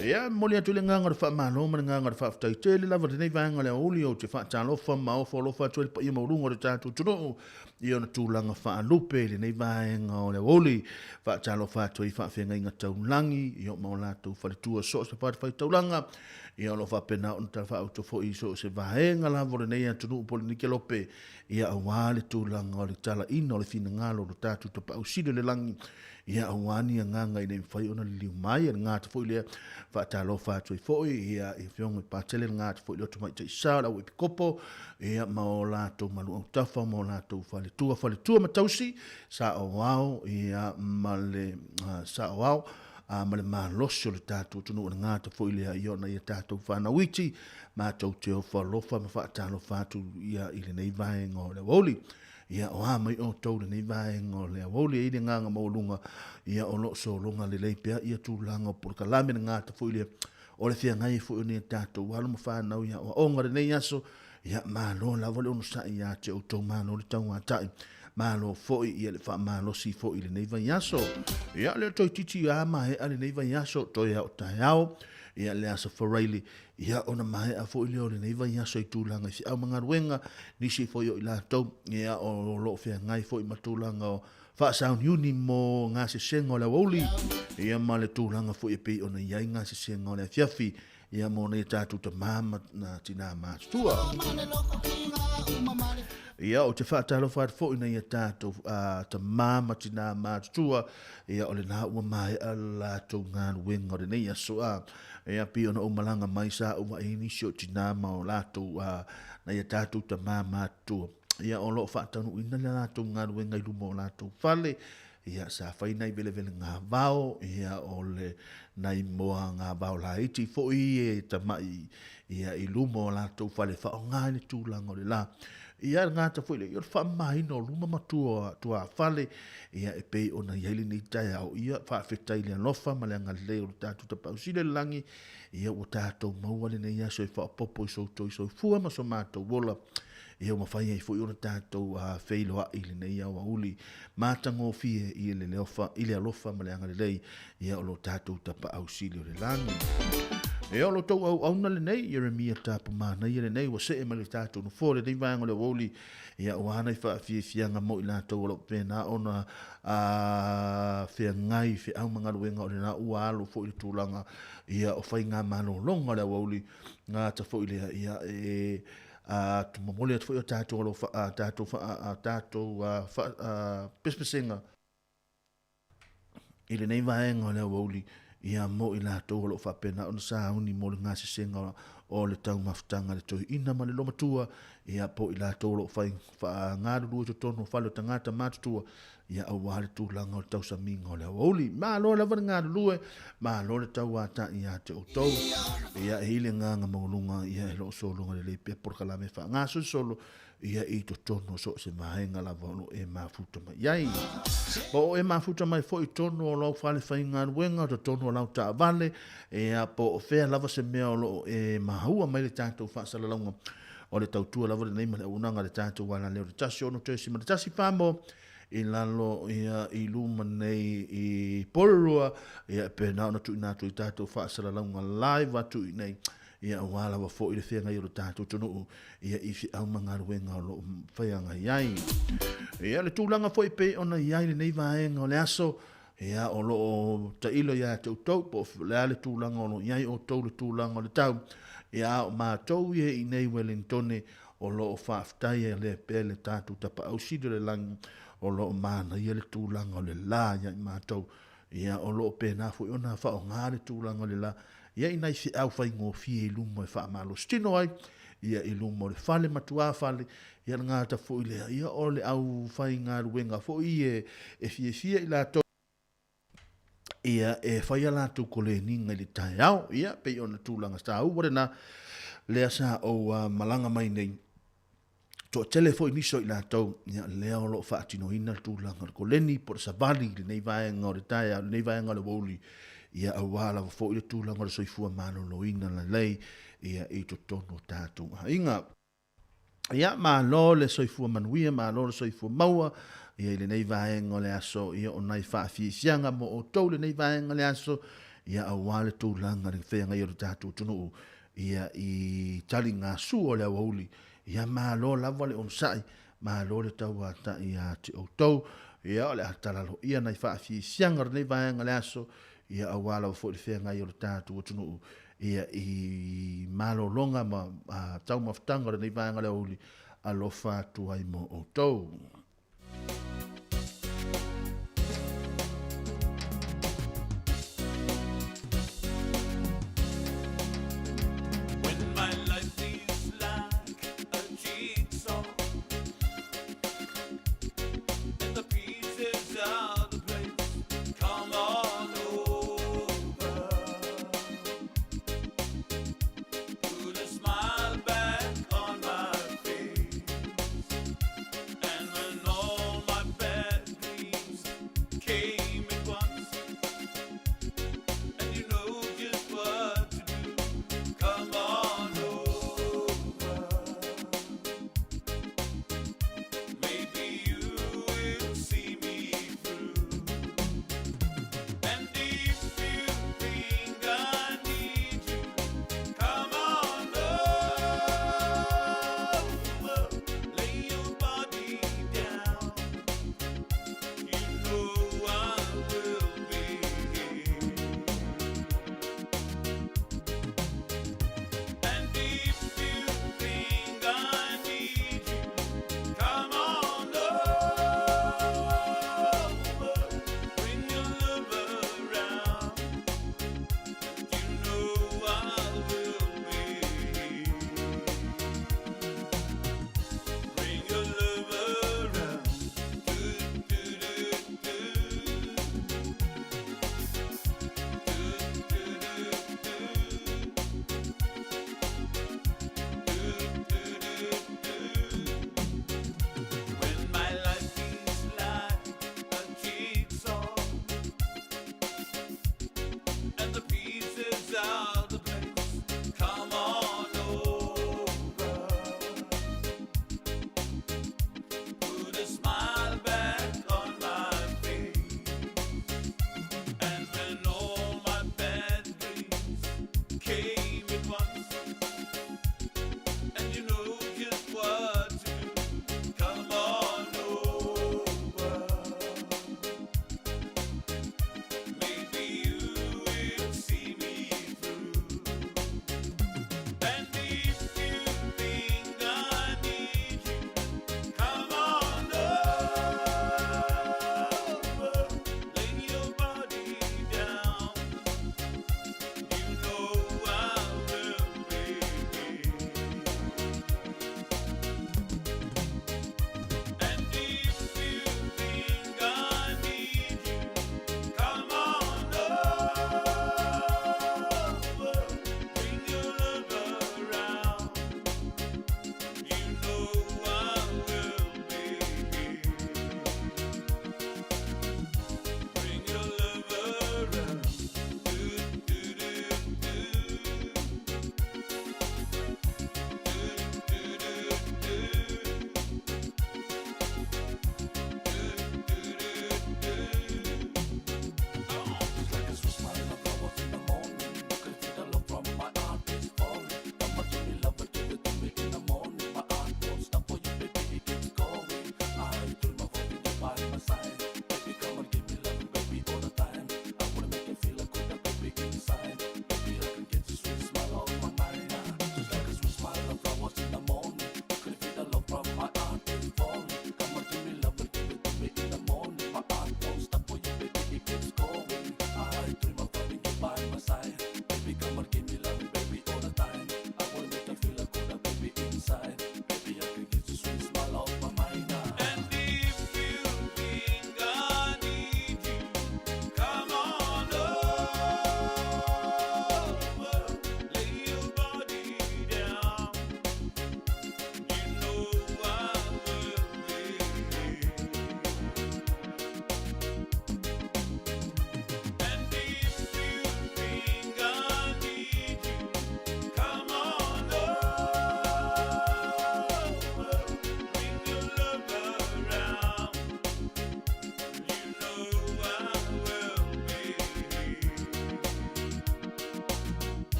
Ia, momoli atu le agaga o le faamalo ma le agaga o le faafetai tele lava i lenei vaega o le aoauli ou te faatalofa ma ofo alofa atu ai le paia maualuga o le tatou atunuu i ona tulaga faalupe i lenei vaega o le aoauli. Faatalofa atu ai i faafeagaiga taulagi ia ma o latou faletua so o se fatafaitaulaga ia o lo o faapena ona talafaauto foi i so o se vaega lava o lenei atunuu po o lenei kelope Ia aua le tulaga o le talaina o le finagalo o lo tatou Tapaau Sili o le lagi, ia aua ni agaga ina ia mafai ona liliu mai. E le gata foi lea, faatalofa atu ai foi ia i Afioga i Patele, le gata foi lea o Tamaitai Sa o le Au Epikopo, ia ma o latou malu autafa ma o latou faletua, faletua ma tausi, saoao, ia ma le saoao ma le malosi o le tatou atunuu. E le gata foi lea, ia ona ia tatou fanau iti, Matou te ofo alofa ma faatalofa atu ia i lenei vaega o le aoauli. Ia, o a mai outou i lenei vaega o le aoauli, e i ai le agaga maualuga, ia o lo o sologa lelei pea ia tulaga o polokalame, le gata foi lea o le feagai ai foi o ni a tatou alo ma fanau i aoaoga i lenei aso. Ia, malo lava le onosai ia te outou, malo le tauatai, malo foi ia le faamalosi foi i lenei vaiaso. Ia, lea toeitiiti a maea lenei vaiaso, toe a o taeao, ia le aso Faraili, Ia, ona maea foi lea o lenei vaiaso i tulaga i feau ma galuega, nisi foi o i latou, ia, o lo o feagai foi ma tulaga o faasauniuni mo gasesega o le aoauli, ia, ma le tulaga foi e pei ona i ai gasesega o le afiafi, ia, mo nai a tatou tamā ma tinā matutua. Ia, ou te faatalofa atu foi i nai a tatou tamā ma tinā matutua, ia, o lena ua maea le latou galuega o lenei aso, a. Ia pei ona ou malaga mai sa ou vaai ai nisi o tinā ma o latou nai a tatou tamā matutua ia o lo o faataunuuina le latou galuega i luma o latou fale ia sa fai nai velevelega vao ia o le nai moa gavao laiti foi e tamai ia i luma o latou fale faaaoga i le tulaga o le la ia le gata foi lea ia o le faamamaina o luma ma tua tuafale Ia, e pei ona i ai lenei taeao, ia, faafetai i le alofa ma le agalelei o le tatou Tapaau Sili o le Lagi, ia, ua tatou maua lenei aso e faaopoopo i so outou soifua ma so matou ola, ia, ua mafai ai foi ona tatou feiloai i lenei aoauli matagofie i le i le alofa ma le agalelei, ia, o lo tatou Tapaau Sili o le Lagi. Ia, o lo outou auauna lenei, Ieremia Tapu Manaia lenei, ua see mai le tatou nofoa i lenei vaega o le aoauli, Ia, ua ana i faafiafiaga mo i latou o lo o pena ona feagai i feau ma galuega o lena ua alo foi i le tulaga ia o faigamalologa o le aoauli gata foi lea ia e momoli atu foi o tatou alofa a tatou a tatou pesepesega i lenei vaega o le aoauli ia mo i latou o lo o faapena ona sauni mo le gasesega o le taumafataga a le toeaina ma le lomatua, ia po o i latou o lo o fai faagalulue i totonu o fale o tagata matutua, ia aua le tulaga o le tausamiga o le aoauli. Malo lava le galulue, malo le tauatai ia te outou. Ia e i ai le agaga maualuga, ia e lo o sologa lelei pea polokalame faagasolosolo. ia i totonu o so o se vaega lava o lo o e mafuta mai i ai. Po o e mafuta mai foi i totonu o lau fale faigaluega, totonu o lau taavale, ia po o fea lava se mea o lo o e maua mai le tatou faasalalauga o le tautua lava lenei ma le auaunaga a le tatou alaleo le 16.1 Famo i lalo ia i luma nei i Porirua ia e pena ona tuuina atu i tatou faasalalauga live atu i nei ia aua lava foi le feagai o le tatou atunuu ia i feau ma galuega o lo o feagai ai. Ia le tulaga foi pei ona i ai lenei vaega o le aso, ia o lo o tailo ia te outou po o le a le tulaga o lo o i ai outou le tulaga o le tau, ia a o matou ia i nei Wellingtone o lo o faafetai lea pea le tatou Tapaau Sili o le Lagi o lo o manaia le tulaga o le la ia i matou. Ia, o lo o pēnā foi ona faaaoga le tulaga o le la ia i nai feau faigofie i luma e faamalositino ai, ia i luma o le fale ma tuafale, ia le gata foi lea, ia o le aufaigaluega foi e, e fiafia i latou, ia e fai a latou koleniga i le taeao, ia pei ona tulaga taua lena, lea sa ou malaga mai nei. Toatele foi nisi o i latou, ia, lea o lo o faatinoina le tulaga o le koleni po o le savali i lenei vaega o le taeao, lenei vaega o le aoauli, ia, aua lava foi le tulaga o le soifua maloloina lelei, ia, i totonu o tatou aiga. Ia, malo le soifua manuia, malo le soifua maua, ia, i lenei vaega o le aso, ia, o nai faafiafiaga mo outou lenei vaega o le aso, ia, aua le tulaga i le feagai o le tatou atunuu, ia i taligasu o le aoauli, ia malo lava le onosai, malo le tauatai ia te outou, ia o le a talaloia nai faafiafiaga o lenei vaega o le aso, ia aua lava foi le feagai o le tatou atunuu, ia i malologa ma taumafataga o lenei vaega o le aoauli, alofa atu ai mo outou.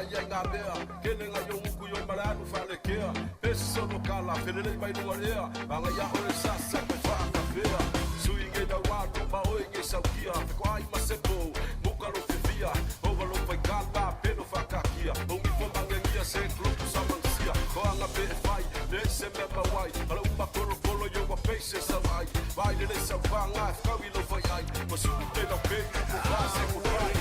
mai ai ngā mea Kele ngai o muku i oi male anu whalekea Pesi sono kala, felelei mai lunga ea Manga ia oe sasa koe whakawhea Sui ngei nau anu ma oe ngei saukia Feko ai ma sepo, muka lo fefia Ova lo whaikala, peno whakakia Ongi fo mangengia se klopu samangsia Koanga pe e whai, ne se mea mawai Ala uma kolo kolo yo wa face sa vai Vai le le sa whanga, whakawi lo whai ai Masu te lau pe, ko whase ko whai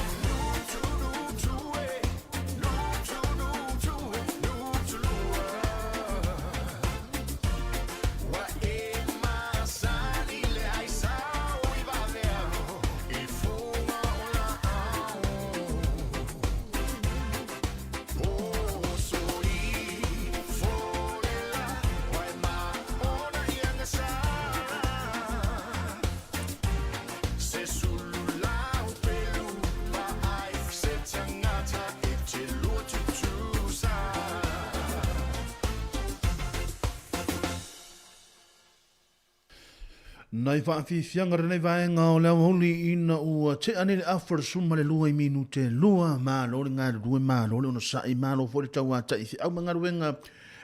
Nai faafiafiaga lenei vaega o le aoauli ina ua tea nei le afa o le 12 i minute lua. Malo le galulue, malo le onosai, malo foi le tauata'i feau ma galuega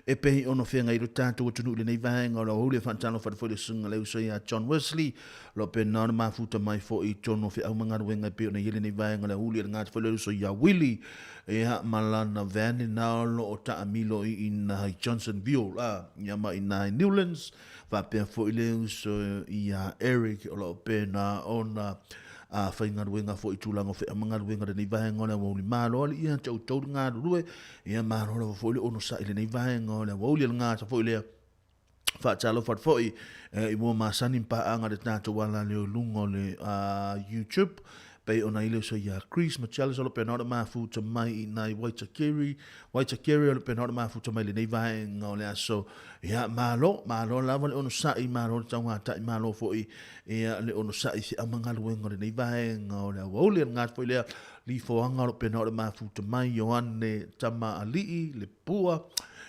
e pei ona feagai lo tatou atunuu i lenei vaega o le aoauli. E faatalofa atu foi le susuga le uso ia John Wesley, o lo o pena ona mafuta mai foi i totonu o feau ma galuega e pei ona i ai lenei vaega o le aoauli. E le gata foi le uso ia Willie ia ma lana van lena o lo o taamilo i ina i Johnsonville, ia ma ina i Newlands, faapea foi le uso ia Eric o lo o pena ona a faigaluega foi i tulaga o feau ma galuega lenei vaega o le aoauli. Malo alii ia te outou le galulue, ia malo lava foi le onosai lenei vaega o le aoauli. E le gata foi lea, faatalofa atu foi i mua masani ma paaga le tatou ala lea i luga o le YouTube, pei ona i le uso ia Chris Machalis o lo pena o le mafuta mai i nai Waitakere, Waitakere o lo pena o le mafuta mai lenei vaega o le aso. Ia malo, malo lava le onosai, malo le tauatai, malo foi ia le onosai i feau ma galuega o lenei vaega o le aoauli. E le gata foi lea, lifoaga o lo pena o le mafuta mai Ioane Tama Alii le Pua,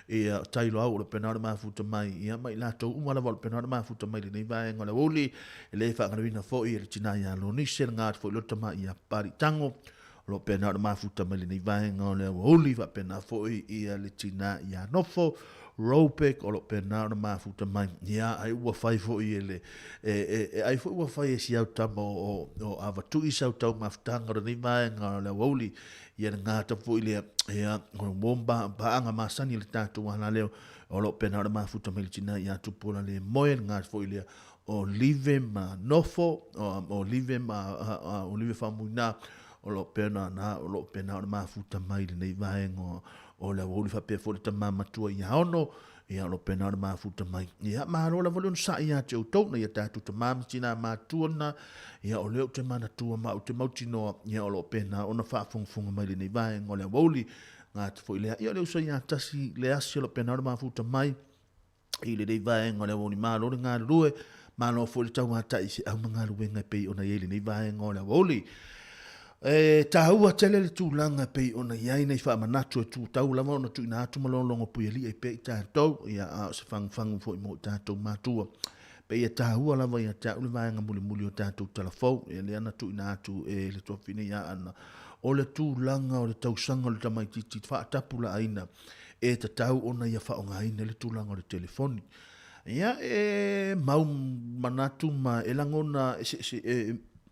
ia Tailoau o lo pena o le mafuta mai, ia ma i latou uma lava o lo pena o le mafuta mai lenei vaega o le aoauli. E le faagaluina foi e le tina ia Lonise, le gata foi lo tama ia Palitango o lo pena o le mafuta mai lenei vaega o le aoauli, faapena foi ia le tina ia Nofo Ropek o lo pena o le mafuta mai. Ia ai ua fai foi e le e ai foi ua fai e si au tama o Avatui sau tau mafutaga o lenei vaega o le aoauli. Ia le gata foi lea, ia o le uomba paaga masani le tatou ala leo o lo pena o le mafuta mai le tina ia Tupuola le moe, le gata foi lea o Live ma Nofo, o Live ma o Live Faumuina o lo pena na o lo pena o le mafuta mai lenei vaega o le aoauli, faapea foi le tama matua ia Ono, ia o lo pena o le mafuta mai. Ia malo lava le onosai ia te outou na ia tatou tama ma tina matua na, ia o lea ou te manatua ma ou te mautinoa, ia o lo pena ona faafogafoga mai lenei vaega o le aoauli. Gata foi lea, ia o le uso ia tasi le asi o lo pena o le mafuta mai i lenei vaega o le aoauli. Malo le galulue, malo foi le tauatai i feau ma galuega e pei ona i ai lenei vaega o le aoauli. E taua tele le tulaga e pei ona i ai nei faamanatu e tutau lava ona tuuina atu ma lologo puialii ai pea i tatou, ia a o se fagufagu foi mo i tatou matua. Pei e taua lava ia te au le vaega mulimuli o tatou tala fou, ia lea na tuuina atu e le tuafafine ia Ana, o le tulaga o le tausaga o le tamaitiiti faatapulaaina e tatau ona ia faaaogaina le tulaga o le telefoni. Ia e mau manatu ma e lagona eseese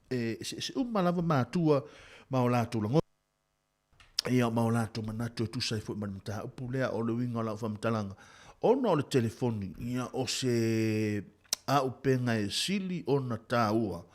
e eseese uma lava matua ma o latou lagona, ia ma o latou manatu e tusa ai foi ma le mataupu lea. O le uiga o lau faamatalaga, ona o le telefoni, ia o se auupega e sili ona taua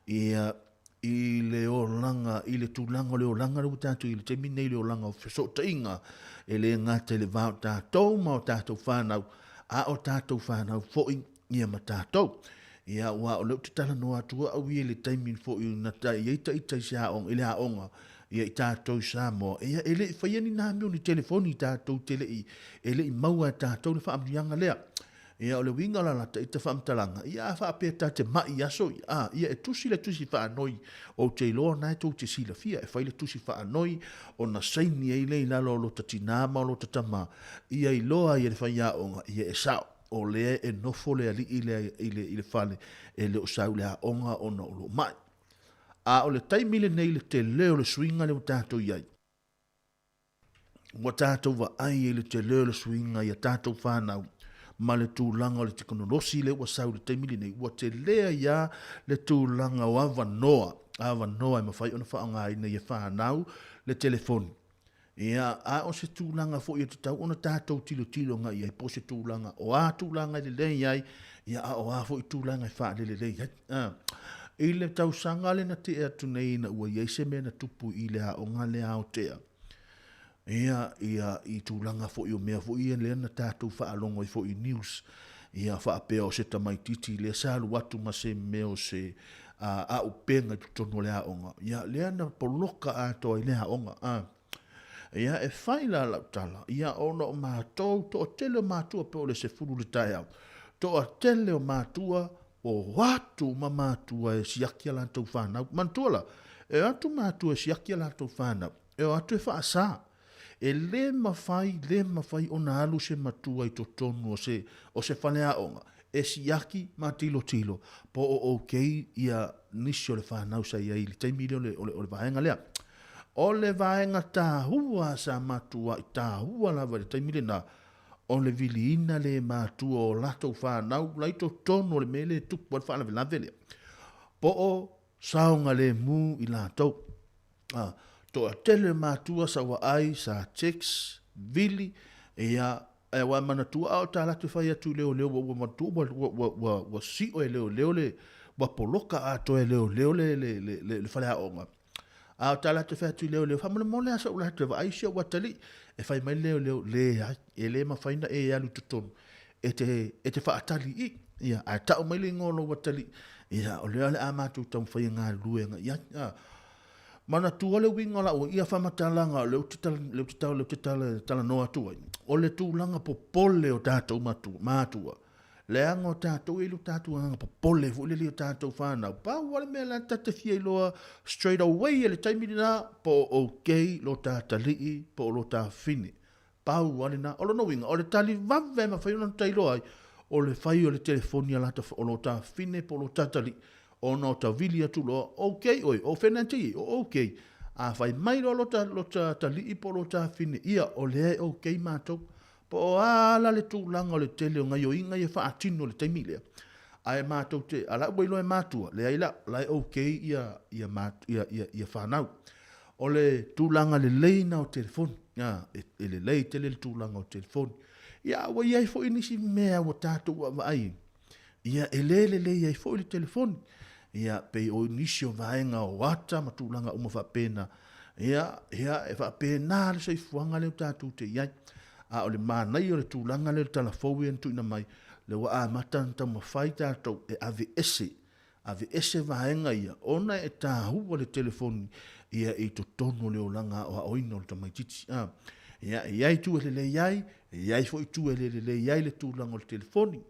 ia i le olaga, i le tulaga o le olaga lea ua tatou i le taimi nei, le olaga o fesootaiga, e le gata i le va o tatou ma o tatou fanau, a o tatou fanau foi ia ma tatou. Ia, aua o lea ou te talanoa atu au ia i le taimi foi na i ai ita i se aoga, i le aoga, ia i tatou i Samoa, ia e le i faia ni nā mea o ni telefoni tatou te le i, e le i maua e tatou le faamanuiaga lea. Ia, o le uiga la la ita faamatalaga, ia a faapea ta te ma'i i aso ia, a, ia e tusi le tusi faanoi, ou te iloa na e tou te silafia, e fai le tusi faanoi ona saini ai lea i lalo o lota tinā ma o lota tamā, ia iloa ai e le faiaoga, ia e sao, o lea e nofo le alii lea i le, i le fale, e le o sau i le aoga ona o loo ma'i. A o le taimi lenei le tele o le suiga lea ua tatou i ai. Ua tatou vaai i le tele o le suiga i a tatou fanau ma le tulaga o le tekonolosi lea ua sau i le taimi lenei, ua tele ai lava le tulaga o avanoa, avanoa e mafai ona faaaogaina i e fanau le telefoni. Ia, a o se tulaga foi e tatau ona tatou tilotilo agai i ai, po o se tulaga o a tulaga e lelei ai, ia a o a foi tulaga e faalelelei ai. A. I le tausaga lea na tea atu nei ina ua i ai se mea na tupu i le aoga lea Aotea, ia, ia, i tulaga foi o mea foi ia lea na tatou faalogo ai foi i news, ia faapea o se tamaitiiti lea sa alu atu ma se mea o se auupega i totonu o le aoga, ia, lea na poloka atoa ai le aoga. A. Ia, e fai la lau tala, ia, ona o matou, toatele o matua pe o le 10 i le taeao, toatele o matua o atu uma matua e siaki a latou fanau. Manatua la, e o atu matua e siaki a latou fanau, e o atu e faasa. E le mafai, le mafai ona alu se matua i totonu o se, o se faleaoga e siaki ma tilotilo po o okay ia nisi o le fanau sa i ai i le taimi lea o le, o le, o le vaega lea. O le vaega tahua sa matuai tahua lava i le taimi lena, o le viliina le matua o latou fanau la i totonu o le mea lea e tupu ai le faalavelave lea, po o saogalemu i latou. A, toatele matua sa vaai, sa text, vili, ia, aua e manatua a o ta latou fai atu i leoleo ua ua manatua ua ua ua ua ua sio e leoleo le ua poloka atoa e leoleo le le le le, le faleaoga. A o ta latou fai atu i leoleo, faamolemole lava sou latou e vaai si ou atalii. E fai mai le leoleo, leai, e le mafai ona e alu i totonu e te, e te faatali i i. Ia, ae tau mai le igoa o lou atalii, ia, o lea o le a matou taumafai e galulue agai i ai. A. Manatua le uiga o lau ia faamatalaga o lea ou te, lea ou te, lea ou te talanoa atu ai, o le tulaga popole o tatou matua. Leaga o tatou e i lo tatou agaga popole foi lele i o tatou fanau. Pau lava le mea la ta te fia iloa straight away i le taimi lena po o okay lo ta atalii po o lo ta fine. Pau lava lena. O lona uiga, o le tali vave e mafai ona ta iloa ai, o le fai o le telefoni a lata, o lo ta fine po o lo ta atalii, ona o ta vili atu loa, okay oe, o fea na te i ai, o okay. A fai mai loa lo ta, lo ta atalii po o lo ta fine, ia, o lea e okay matou. Po o a la le tulaga o le tele o gaioiga ia faatino i le taimi lea, ae matou te, a la ua iloa e matua, leai la, la e okay ia, ia, ia, ia, ia fanau. O le tulaga lelei na o telefoni, a, e, e lelei tele le tulaga o telefoni. Ia, ua i ai foi nisi mea ua tatou vaavaai, ia, e le lelei ai foi le telefoni. Ia, pei o nisi o vaega o ata ma tulaga uma faapena, ia, ia, e faapena le soifuaga lea ua tatou te i ai. A o le manaia o le tulaga lea o le tala fou ia na tuuina mai, lea ua amata ona taumafai tatou e aveese Aveese vaega ia ona e tāua le telefoni ia i totonu o le olaga aoaoina o le tamaitiiti. A, ia, e i ai itu e lelei ai, e i ai foi itu e le lelei ai le tulaga o le telefoni.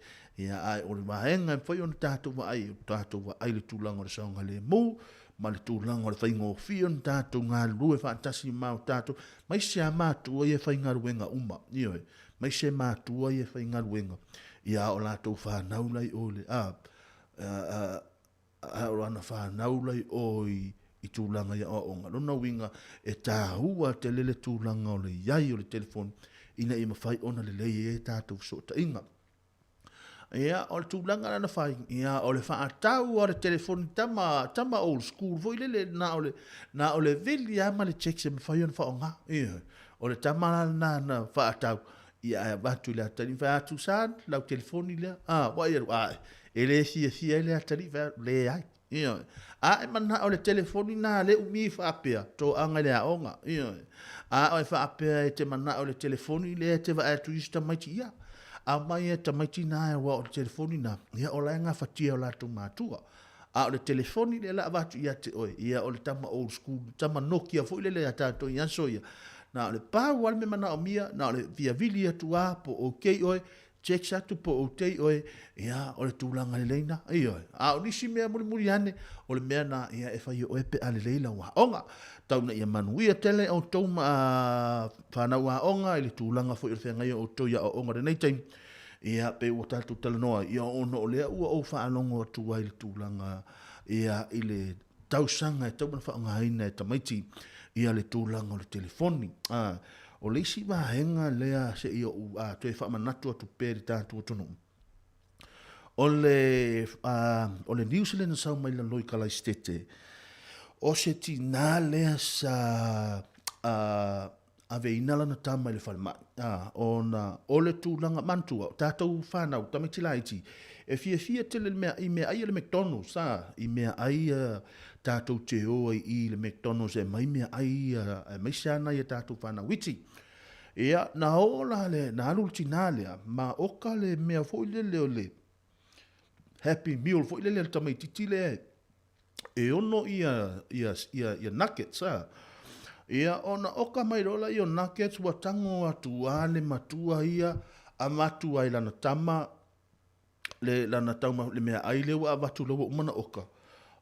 Ia, ae o le vaega e mafai ona tatou vaai, o tatou vaai i le tulaga o le saogalemu, ma le tulaga o le faigofie ona tatou galulue faatasi ma o tatou, maise lava matua ia e faigaluega uma, ioe, maise matua ia e faigaluega, ia a o latou fanau la i o i le, a, a o ana whanau lai o i, i tulaga i aoaoga. Lona uiga, e tāua tele le tulaga o le iai o le telefoni, ina ia mawhai ona lelei ai tātou fesootaiga. Ia, o le tulaga la na fai, ia, o le whaatau o le telefoni tama, tama old school foi lele, na o le, na o le vili lava ma le text e mawhai ona whaonga. Ia, o le tama la na na whaatau, Ia ae avatu i le atalii, fai atu, Son, lau telefoni lea. Ah, ua ia, ah, e le fiafia ai le atalii, fai atu, leai. Ioe. A e manao le telefoni na le umi faapea, toaga i le aoga. Ioe. A oe faapea e te manao le telefoni lea e te vaai atu i isi tamaiti, ia, aumai e tamaiti na aua o le telefoni na, ia o la e gafatia e o latou matua. A o le telefoni lea la avatu ia te oe, ia o le tama old school, tama Nokia foi lele a tatou i aso ia. Na o le pau lava le mea manaomia, na o le fia vili atu lava po o okay oe, text atu po o okay oe, ia o le tulaga lelei lena. Ioe. A o nisi mea mulimuli ane, o le mea lena ia e fai e oe pe a lelei lau aoga. Tau ina ia manuia tele outou ma fanau aoga i le tulaga foi o le feagai o outou i aoaoga i lenei taimi. Ia, pei ua tatou talanoa ai, ia ona o lea ua ou faalogo atu ai i le tulaga, ia, i le tausaga e tatau ona faaaogaina e tamaiti, ia, le tulaga o le telefoni. A, O le isi vaega lea se i ou toe faamanatu atu pea i le tatou atunuu, o le, o le news lea na sau mai lalo i Kalaisitete, o se tinā lea sa aveina lana tama i le falemai, ona o le tulaga, manatua, o tatou fanau, tamaiti laiti, e fiafia tele i le mea, i meaai a le McDonald's, a, i meaai ia tatou te o ai i le McDonald's e aumai meaai ia, aemaise lava nai a tatou fanau iti. Ia, na oo la le, na alu le tinā lea, ma oka le mea foi lele o le Happy Meal foi lele a le tamaitiiti lea e ono ia, ia, ia, ia nuggets, a. Ia, ona oka mai loa lea o nuggets, ua tago atu lava le matua ia, avatu ai lana tama, le, lana tauma, le meaai lea ua avatu lea ua uma ona oka,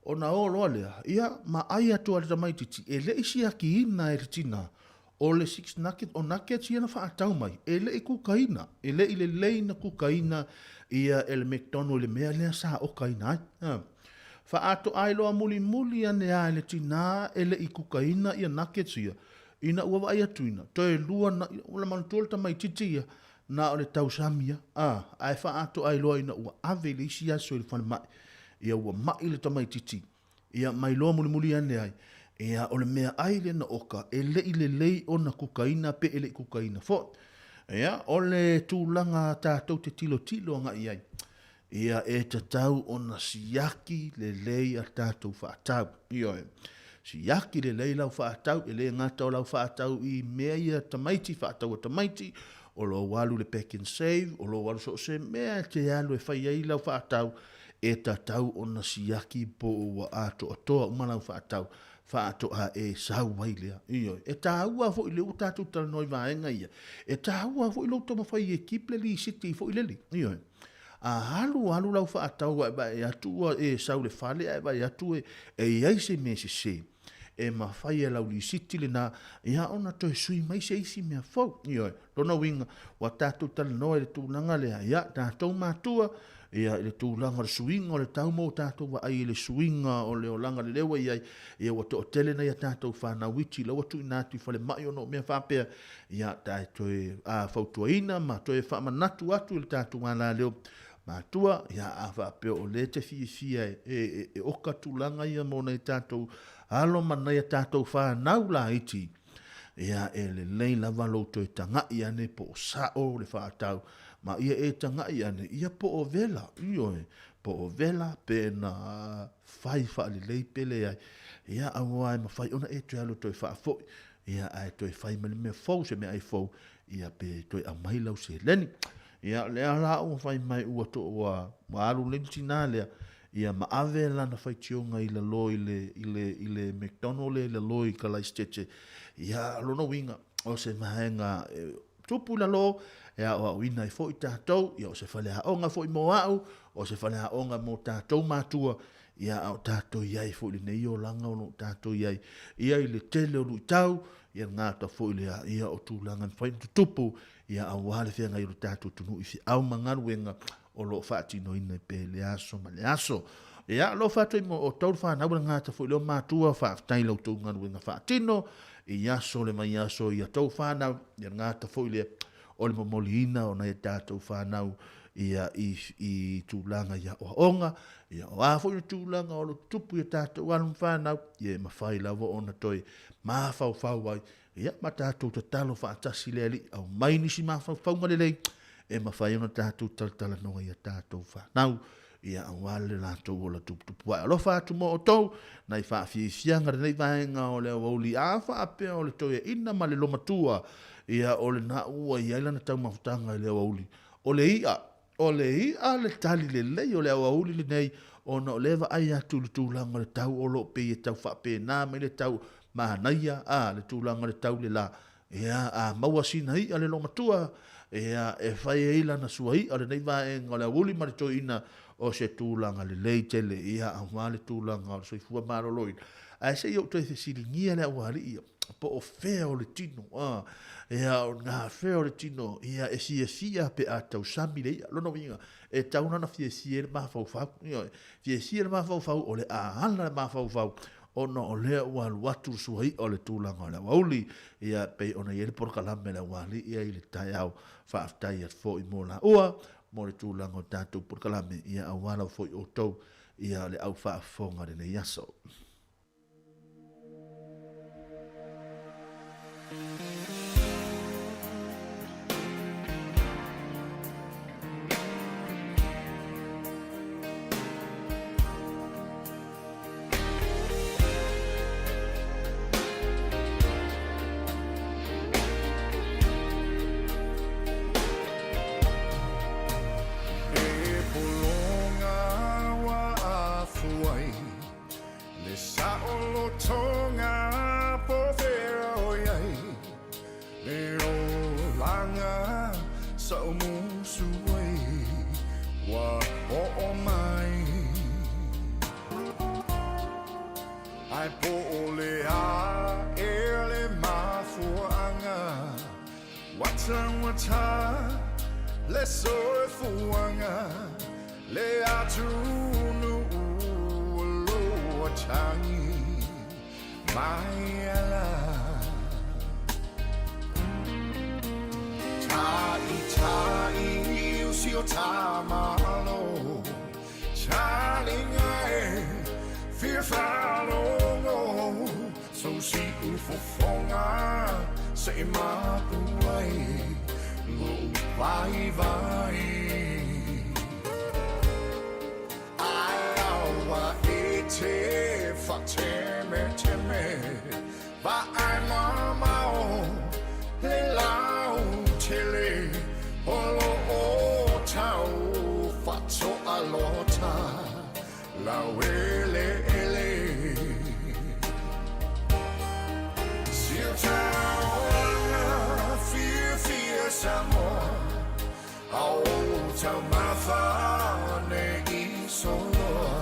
ona o loa lea, ia, ma ai atu lava le tamaitiiti, e le i siakiina e le tinā, o le six nugget, o nuggets ia na faatau mai, e le i kukaina, e le i lelei na kukaina ia e le McDonald i le mea lea sa okaina ai. A. Faaatoai loa mulimuli ane lava e le tinā e le i kukaina ia nuggets ia, ina ua vaai atu ina, toe lua na, ua manatua le tamaitiiti ia, Na o le tausami a, a, ae faaatoai loa ina ua ave i le isi aso i le falemai, ia ua ma'i le tamaitiiti, ia mai loa mulimuli ane ai, ia o le meaai lea na oka, e le i lelei ona kukaina pe e le i kukaina foi. Ia, o le tulaga tatou te tilotilo agai i ai, Ia, e tatau ona siaki lelei a tatou faatau. Ioe. Siaki lelei lau faatau, e le gata o lau faatau i mea ia tamaiti, faatau a tamaiti, o lou alu i le pack and save, o lou alu so o se mea e te alu e fai ai lau faatau, e tatau ona siaki po o ua atoatoa uma lau faatau, faatoa e sau ai lea. Ioe. E taua foi lea ua tatou talanoa i vaega ia, e taua foi lou taumafai e keep le lisiti foi lele. Ioe. A alu alu lau faatau ae vaai atu ua e sau i le fale ae vaai atu e i ai se mea sese, e mafai e lau lisiti lena ia ona toe sui mai se isi mea fou. Ioe, lona uiga, ua tatou talanoa i le tulaga lea, ia, tatou matua, ia, i le tulaga o le suiga o le tau ma ua tatou vaai i le suiga o le olaga lelei ua i ai, ia ua toatele nai a tatou fanau iti la ua tuuina atu i falemai ona o mea faapea, Ia, tae toe fautuaina ma toe faamanatu atu i le tatou alaleo matua, ia, a faapea o lea e te fiafia e oka tulaga ia mo nai tatou alo ma nai a tatou fanau laiti, ia, e lelei lava lou toe taga'i ane po o sa'o le faatau, ma ia e taga'i ane, ia po o vela, ioe, po o vela pe na fai faalelei pe leai, ia, aua e mafai ona e toe alu e toe faafo'i, Ia, ae toe fai mai le mea fou, se meaai fou, ia pe toe aumai lau seleni. Ia, o lea la ua fai mai ua to, ua, ua alu nei le tinā lea, ia ma ave lana faitioga i lalo i le, i le, i le McDonald lea i lalo i Kalaisitete. Ia, o lona uiga, o se vaega e tupu i lalo, e aoaoina ai foi tatou, ia o se faleaoga foi mo au, o se faleaoga mo tatou matua, Ia, a o tatou i ai foi i lenei olaga o lo o tatou i ai, ia i le tele o luitau, ia le gata foi lea, ia o tulaga e mafai ona tutupu, ia aua le feagai o le tatou atunuu i feau ma galuega o lo o faatinoina pea i le aso ma le aso. Ia, alofa atu i mo outou le fanau le gata foi lea o matua, faafetai i la outou galuega faatino i aso o le vaiaso i a outou fanau, ia le gata foi lea o le momoliina o nai a tatou fanau ia i, i tulaga i aoaoga, ia o a foi le tulaga o lo tutupu i a tatou alo ma fanau, ia e mafai lava ona toe mafaufau ai, ia ma tatou tatalo faatasi le Alii, aumai nisi mafaufauga lelei e mafai ona tatou talatalanoa i a tatou fanau, ia aua le latou ola tuputupu ae. Alofa atu mo outou, nai faafiafiaga lenei vaega o le aoauli a faapea o le toeaina ma le lomatua, ia o lena ua i ai lana taumafataga i le aoauli. O le i'a, o le i'a le tali lelei o le aoauli lenei, ona o lea e vaai atu i le tulaga o le tau o lo o pei e tau faapena mai le tau manaia, a, le tulaga o le tau le la. Ia, a maua sina i'a le loomatua, ia, e fai ai lana sua i'a o lenei vaega o le aoauli ma le toeaina o se tulaga lelei tele, ia, aua le tulaga o le soifua maloloina. Ae se i ou toe fesiligia le aualii ia, po o fea o le tino, a, ia, o ngā fea o le tino, ia, e fiafia pe a tausami le i'a. Lona uiga, e tatau ona fiafia ai le mafaufau, ioe, fiafia le mafaufau, o le a ala le mafaufau. ona o lea ua alu atu le suai'a o le tulaga o le aoauli, ia, pei ona i ai le polokalame a le aualii ia i le taeao. Faafetai atu foi mo laua, mo le tulaga o tatou polokalame, ia, aua lava foi outou, ia, le au faafofoga i lenei aso. E pologa ua afu ai Le saolotoga po fea o i ai Le olaga sa ou musu ai Ua oo mai Ae po o le a ea le mafuaaga Ua taugata le soifuaga Le atunuu o lo o tagi mai ala Taʻitaʻi usi o tamalo Talinga e fia faalogo Sou siufofoga se i mapu ai lou vaivai. Ae aua e te faatemeteme, vaai mamao le lautele o lo o tau faatoalota Laueleele Siutaoga fiafia Samoa A o taumafa nei i soloa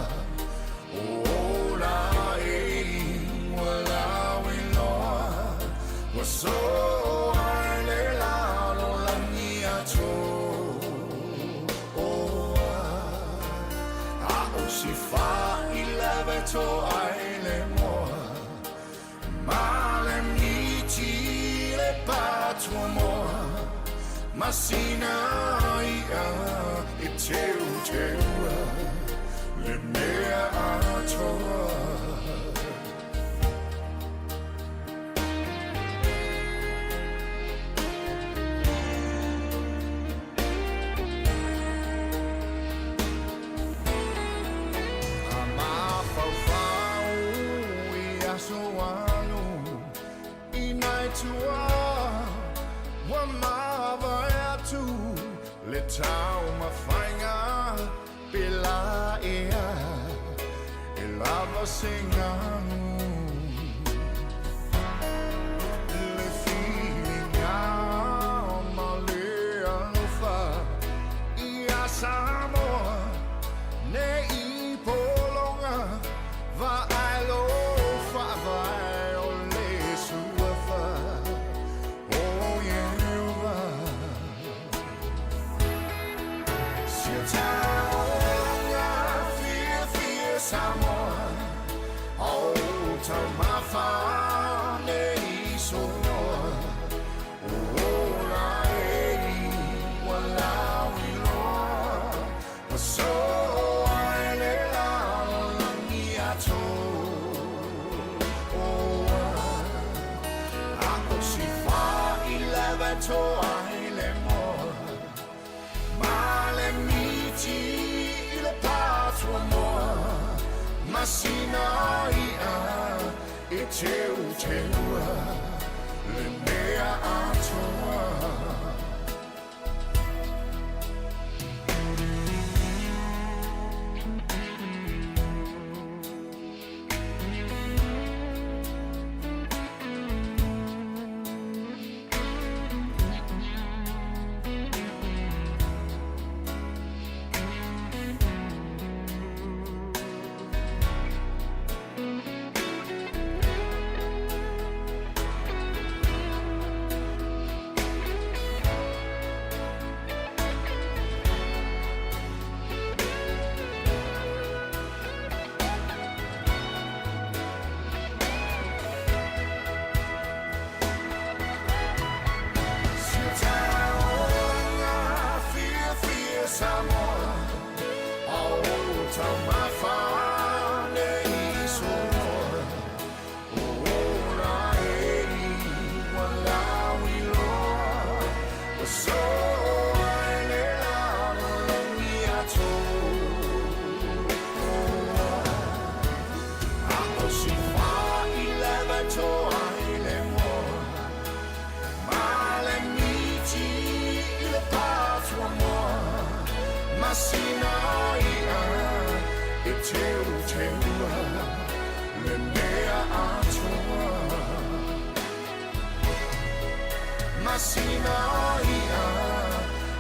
O ola e ua lauiloa Ua soa i le lalolagi atoa A o si fa i leve to ai le moa Ma le miti le patua moa Ma sina i'a e teuteua Le mea atoa. A mafaufau i aso alu i nai tua ua mavae atu le taumafaiga pela ea e lava se galu. Le filiga ma le alofa ia Samoa nei pologa vaai lo faavae o le suafa o Ieova. Siutaoga fiafia Samoa o taumafa nei soloa o ola e ua lauiloa ua soa i le lalolagi atoa. A o si fa i leve toa i le moa Ma le miti i le patua moa Ma sina i'a e teuteua le mea atoa. fuamoa Masina o i'a e teuteua Le mea atoa Masina o i'a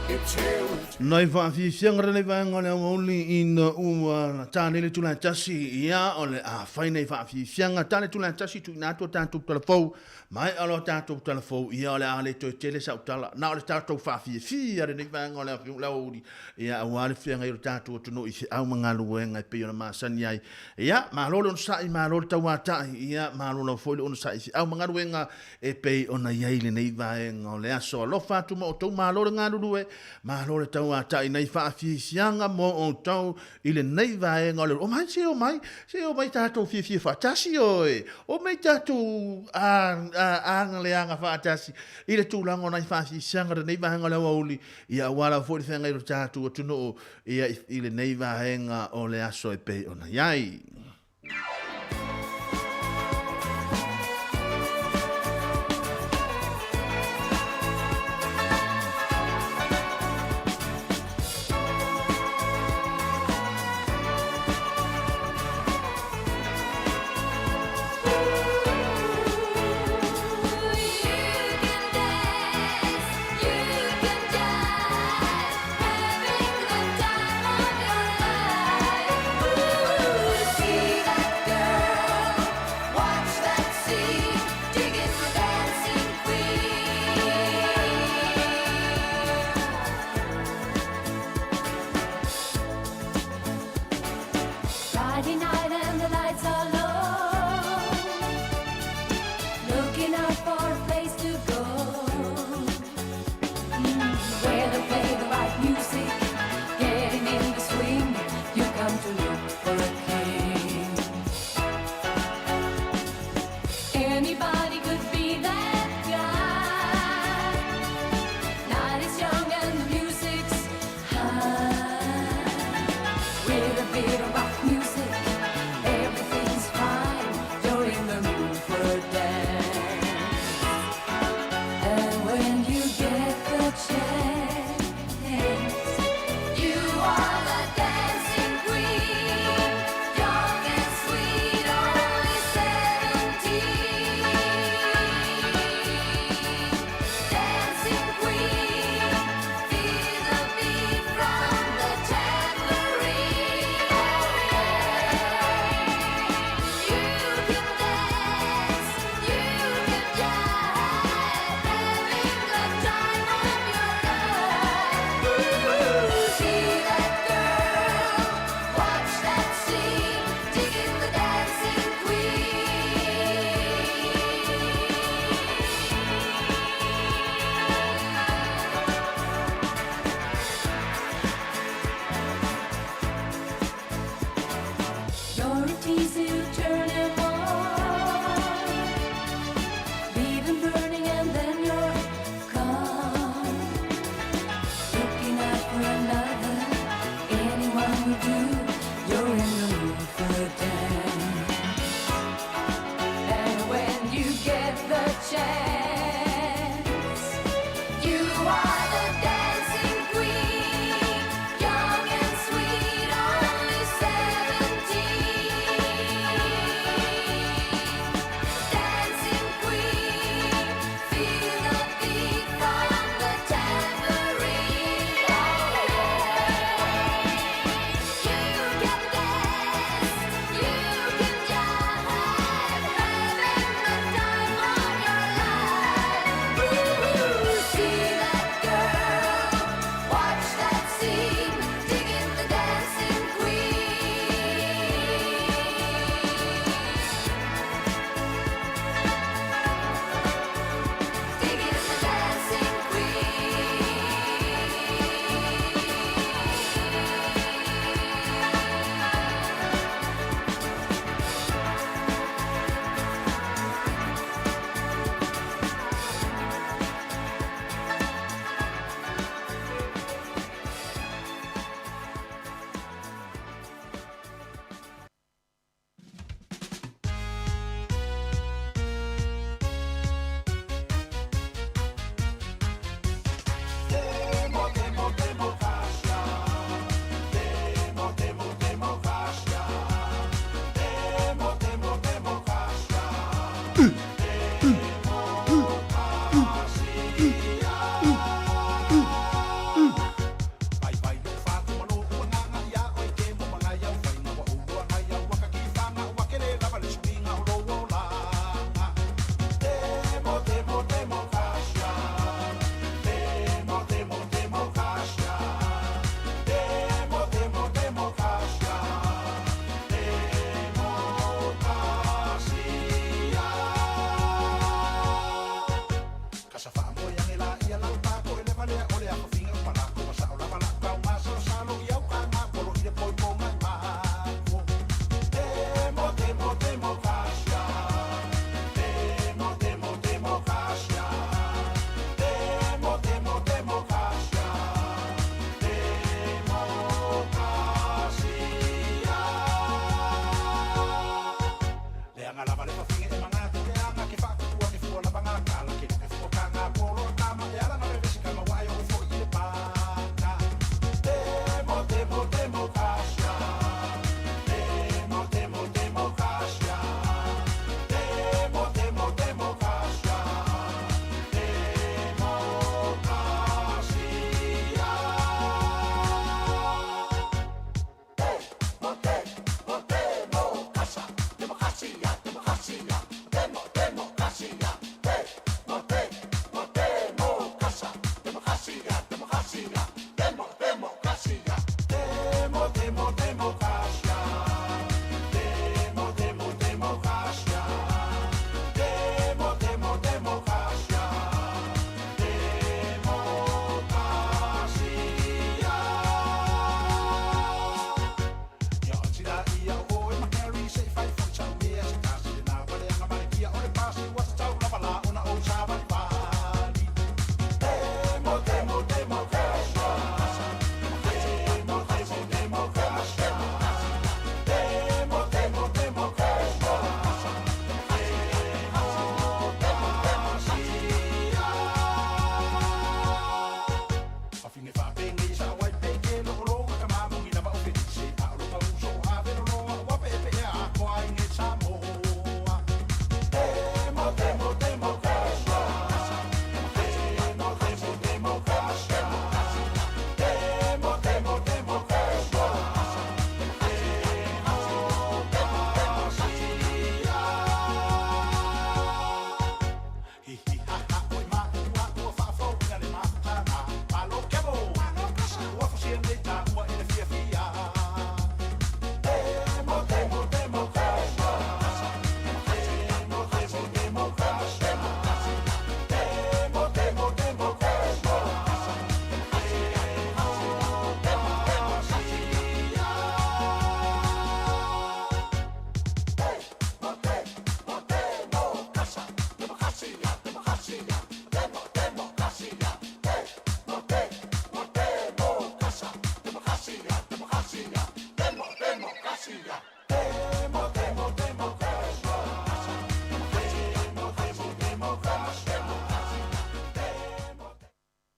e teu Nai faafiafiaga lenei vaega o le aoauli ina ua ta le itula e tasi, ia o le a fai nei faafiafiaga. Ta le itula e tasi tuuina atu a tatou tala fou, maea loa tatou tala fou, ia o le a le toe tele sau tala, na o le tatou faafiafia lenei vaega o le aoauli, ia aua le feagai o le tatou atunuu i feau ma galuega e pei ona masani ai. Ia, malo le onosai, malo le tauatai, ia malo lava foi le onosai i feau ma galuega e pei ona i ai lenei vaega o le aso. Alofa atu ma outou, malo le galulue, malo le tauatai nai faafiafiaga mo outou i lenei vaega o le Omai, se omai, se omai tatou fiafia faatasi oe, omai tatou agaleaga faatasi i le tulaga o nai faafiafiaga o lenei vaega o le aoauli, ia aua lava foi le feagai o le tatou atunuu ia i lenei vaega o le aso e pei ona i ai. Friday night and the lights are low. Looking out for a place to go. Where they play the right music, getting in the swing. You come to look for a king. Anybody could be that guy. Night is young and the music's high. With a bit of rock music, everything's fine. You're in the mood for a dance. And when you get the chance, you are the dancing queen, young and sweet, only 17. Dancing queen, feel the beat from the tambourine.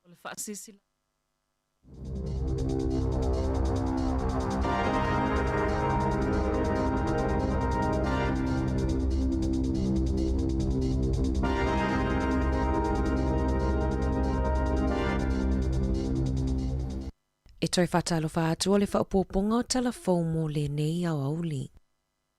O le faasilasila. E toe faatalofa atu o le faaopoopoga o tala fou mo lenei aoauli.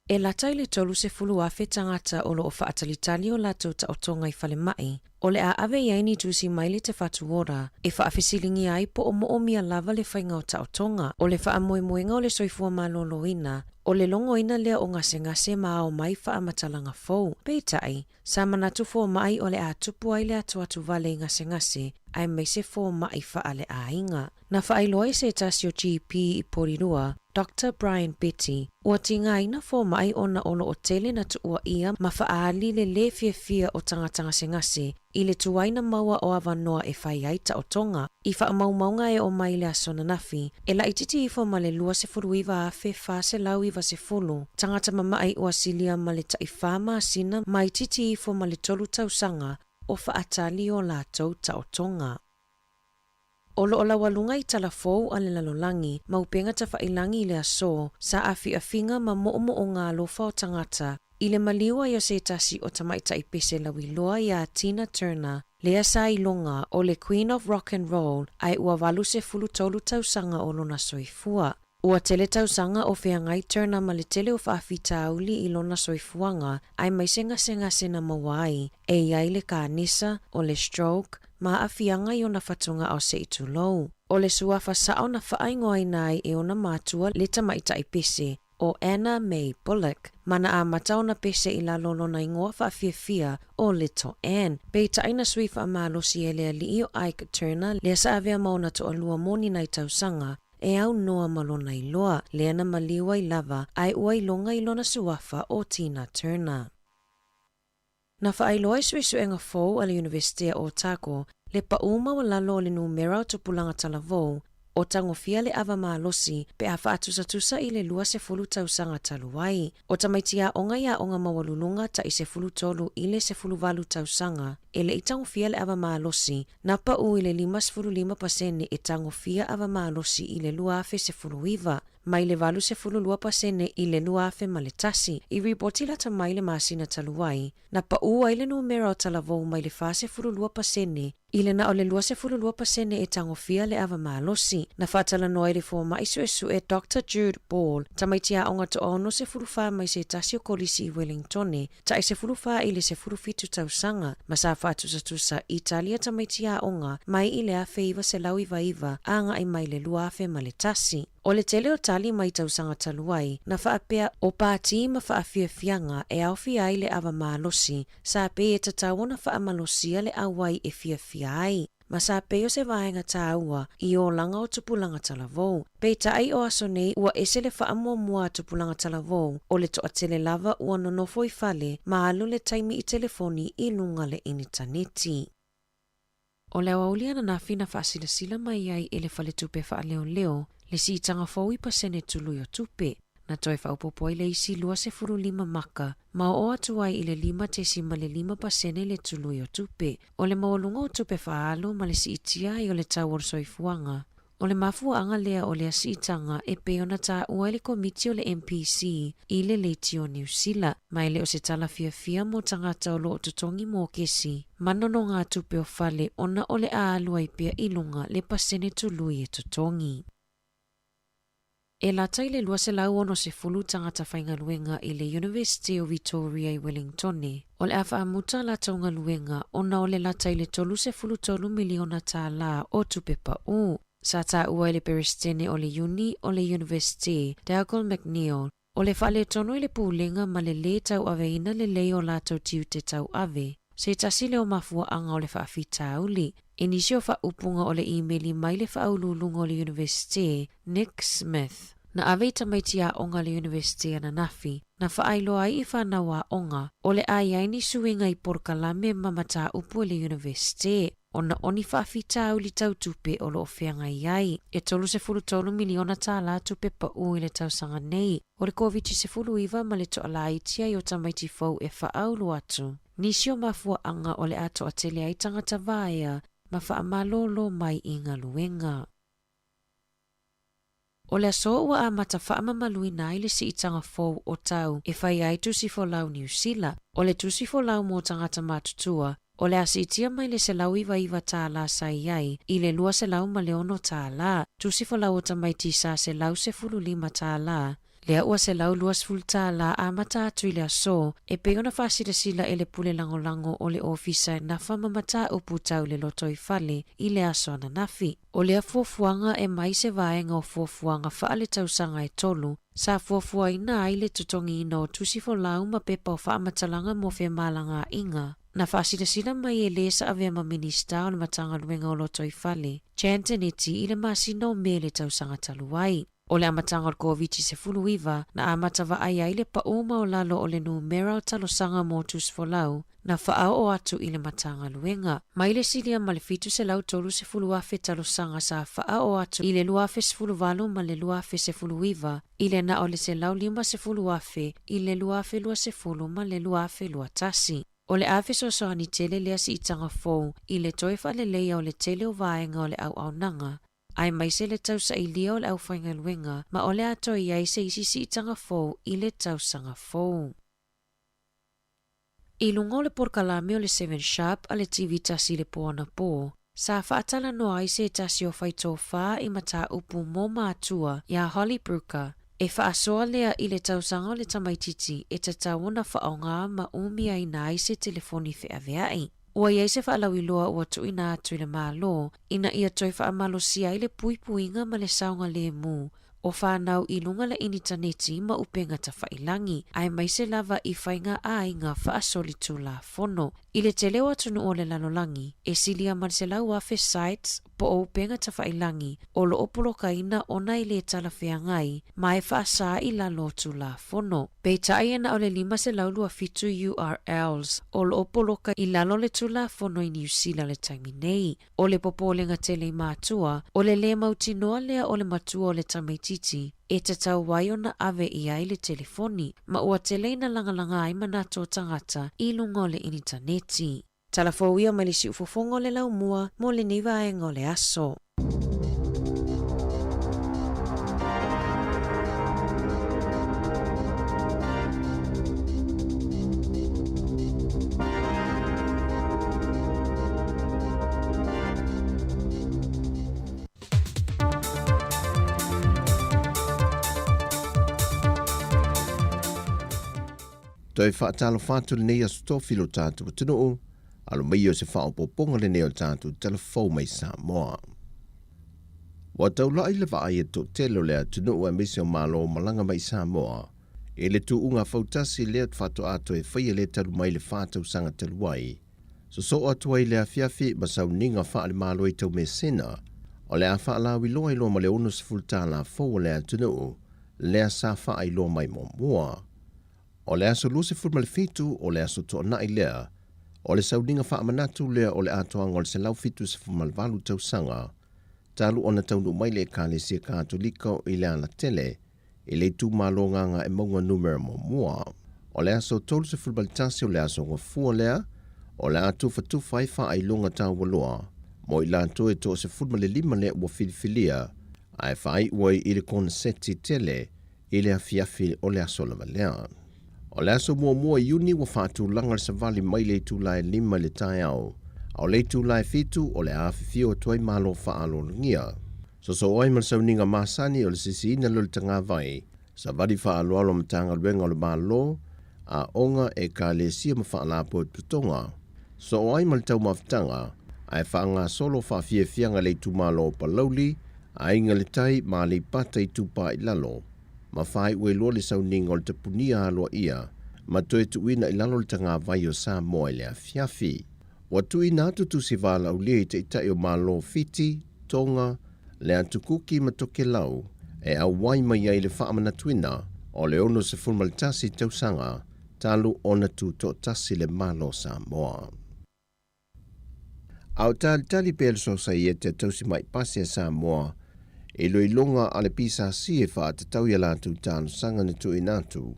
E lata i le 30,000 tagata o lo o faatalitali o latou taotoga i falemai, o le a ave i ai ni tusi mai le Te Whatu Ora e faafesiligia ai po o moomia lava le faiga o taotoga. O le faamoemoega o le soifua maloloina, o le logoina lea o gasegase ma ao mai faamatalaga fou. Peitai, sa manatu fomai o le a tupu ai le atuatu vale i gasegase aemaise fomai faaleaiga. Na faailoa e se tasi o GP i Porirua, Doctor Brian Betty, ua tigaina fomai ona o lo o tele na tuuaia ma faaali le lē fiafia o tagata gasegase i le tuai na maua o avanoa e fai ai taotoga. I faamaumauga e oo mai i le aso ananafi, e laitiiti ifo ma le 29,490 tagata mama'i ua silia ma le ta'ifā masina ma itiiti ifo ma le tolu tausaga o faatali o latou taotoga. O lo o laualuga i tala fou a le lalolagi ma upega tafailagi i le aso sa aafiafiga ma moomooga alofa o tagata i le maliu ai o se tasi o tamaitai pese lauiloa iā Tina Turner, lea sa iloga o le Queen of Rock and Roll ae ua 83 tausaga o lona soifua. Ua tele tausaga o feagai Turner ma le tele o faafitauli i lona soifuaga aemaise gasegase na maua ai e i ai le kanesa, o le stroke, ma aafiaga i ona fatugao se'i tulou. O le suafa sa'o na faaigoaina ai e ona matua le tamaitai pese o Anna Mae Bullock, ma na amata ona pese i lalo o lona igoa faafiafia o Little Ann. Peitai na sui faamalosi e le alii o Ike Turner lea sa avea ma ona toalua moni nai tausaga e aunoa ma lona iloa, lea na maliu ai lava ae ua iloga i lona suafa o Tina Turner. Na faailoa i suesuega fou a le Iunivesite o Otago le paʻū maualalo o le numera o tupulaga talavou o tagofia le ava malosi pe a faatusatusa i le 20 tausaga talu ai. O tamaiti aoga i aoga maualuluga ta'i 13 i le 18 tausaga e le i tagofia le ava malosi, na paʻū i le 55% e tagofia ava malosi i le 2019, mai le 82% i le 2001. I ripoti lata mai le masina talu ai, na paʻū ai le numera o talavou mai le 42% i le na o le 22% e tagofia le ava malosi. Na faatalanoa ai le fomai suesue Doctor Jude Ball, tamaiti aoga toa 64 mai se tasi o kolisi i Wellingtone, ta'i 14 i le 17 tausaga, ma sa faatusatusa i tali a tamaiti aoga mai i le 1999 agaʻi mai le 2001. O le tele o tali mai tausaga talu ai, na faapea o pātī ma faafiafiaga e aofia ai le ava malosi, sa pei e tatau ona faamalosia le auai e fiafia ai, ma sa pei o se vaega tāua i olaga o tupulaga talavou. Peitai o aso nei ua ese le faamuamua a tupulaga talavou, o le toatele lava ua nonofo i fale ma alu le taimi i telefoni i luga le initaneti. O le aoauli ananafi na faasilasila mai ai e le Faletupe Faaleoleo le siitaga fou i pasene tului o tupe. Na toe faaopoopo ai le isi 25 maka ma oo atu ai i le 5.5 pasene le tului o tupe. O le maualuga o tupe faaalu ma le siitia ai o le tau o le soifuaga. O le mafuaaga lea o lea siitaga e pei ona taua e le Komiti o le MPC i le Leiti o Niu Sila, ma e le o se tala fiafia mo tagata o lo o totogi mokesi ma nonogatupe o fale ona o le a alu ai pea i luga le pasene tului e totogi. E lata i le 260 tagata faigaluega i le University o Victoria i Wellingtone, o le a faamuta a latou galuega ona o le lata i le $33 miliona tālā o tupe paʻū. Sa taua e le Peresetene o le Uni o le University, Dougal McNeil, o le faaletonu i le pulega ma le lē tauaveina lelei o latou tiute tauave, se tasi lea o mafuaaga o le faafitauli. I nisi o faaupuga o le imeli mai le faauluuluga o le University, Nick Smith, na ave i tamaiti aoga a le University ananafi, na faailoa ai i fanau aoga, o le a i ai ni suiga i polokalame ma mataupu a le University, ona o ni faafitauli tau tupe o lo o feagai ai. E $33 miliona tālā tupe paʻū i le tausaga nei, o le Koviti-19 ma le toalaiti ai o tamaiti fou e faaulu atu. Nisi o mafuaaga o le a toatele ai tagata vaea ma faamalōlō mai i galuega. O le aso ua amata faamamaluina ai le siitaga fou o tau e fai ai tusi folau Niu Sila. O le tusi folau mo tagata matutua, o le a siitia mai le $199 tālā sa i ai i le $206 tālā. Tusi folau o tamaiti sa $115 tālā, lea ua $120 tālā amata atu i le aso, e pei ona faasilasila e le pule lagolago o le ofisa e nafa ma mataupu tau le lotoifale i le aso ananafi. O lea fuafuaga e mai se vaega o fuafuaga faaletausaga e tolu, sa fuafuaina ai le totogiina o tusi folau ma pepa o faamatalaga mo femalagaaiga. Na faasilasila mai e le sa avea ma Minisita o le Matagaluega o Lotoifale, Jan Tinetti i le masina o Me le tausaga talu ai. O le amataga o le Koviti-19 na amata vaai ai le paʻū maualalo o le numera o talosaga mo tusi folau na faaoo atu i le Matagaluega. Mai le silia ma le 730,000 talosaga sa faaoo atu i le 2018 ma le 2019 i le na o le 150,000 i le 2020 ma le 2021. O le a fesoasoani tele lea siitaga fou i le toe faaleleia o le tele o vaega o le auaunaga, aemaise le tausailia o le aufaigaluega ma o le a toe i ai se isi siitaga fou i le tausaga fou. I luga o le polokalame o le Seven Sharp a le TV tasi i le po anapō, sa faatalanoa ai se tasi o faitofā i mataupu mo matua iā Holly Brooker, e faasoa lea i le tausaga o le tamaitiiti e tatau ona faaaogā ma umiaina ai se telefoni feaveai. Ua i ai se faalauiloa ua tuuina atu i le Malo ina ia toe faamalosia ai le puipuiga ma le saogalēmū o fanau i luga le initaneti ma upega tafailagi, aemaise lava i faiga aiga faasolitulafono. I le tele o atunuu o le lalolagi, e silia ma le 100,000 sites po o upega tafailagi o lo o polokaina ona e lē talafeagai ma e faasā i lalo o Tulafono. Peitai e na o le 527 URLs o lo o poloka i lalo o le Tulafono i Niu Sila le taimi nei. O le popolega tele i matua, o le lē mautinoa lea o le matua o le tamaitiiti e tatau ai ona ave i ai le telefoni, ma ua tele ina lagalaga ai manatu o tagata i luga o le initaneti. Tala fou ia mai le siufofoga o le laumua mo lenei vaega o le aso. Toe faatalofa atu lenei Aso Tofi i lo tatou atunuu, alo mai o se faaopoopoga lenei o le tatou tala fou mai Samoa. Ua taulai le vaai a le toatele o le atunuu aemaise o Malo malaga mai i Samoa i le tuuga fautasi lea faatoa toe faia lea talu mai le fa tausaga talu ai. Sosoo atu ai le afiafi ma sauniga faale-Malo i Taumeasina, o le a faalauiloa i loa ma le 60 tala fou o le atunuu lea sa faailoa mai muamua. O le aso 27 o le aso Toonai lea, o le sauniga faamanatu lea o le atoaga o le 178 tausaga talu ona taunuu mai le Ekalesia Katoliko i le alatele i le itumalo Gagaemauga Numera Muamua. O le aso 31 o le aso Gafua lea, o le a tufatufa ai faailoga taualoa mo i latou e 15 lea ua filifilia, ae faaiu ai i le koneseti tele i le afiafi o le aso lava lea. O le aso muamua o Iuni ua faatulaga le savali mai le itula e 5 i le taeao, a o le itula e 7 o le a afifio atu ai malo faaaloalogia. Sosoo ai ma le sauniga masani o le sisiina lea o le tagavai, savali faaaloalo a Matagaluega o le Malo, aoga, ekalesia ma faalapotopotoga. Soo ai ma le taumafataga, ae faagasolo faafiafiaga i le itumalo o Palauli, Aiga i le Tai ma Aleipata Itupa i Lalo, ma faaiu ai loa le sauniga o le tapunia aloaia ma toe tuuina i lalo le tagavai o Samoa i le afiafi. Ua tuuina atu tusi valaaulia i Taitai o Malo o Fiti, Tonga, le Atu Kuki ma Tokelau e auai mai ai le faamanatuina o le 61 tausaga talu ona tutoatasi le Malo o Samoa. A o talitali pea le Sosaiete a Tausi Mai Pasi a Samoa i iloiloga a le PSC e faatatau i a latou talosaga na tuuina atu,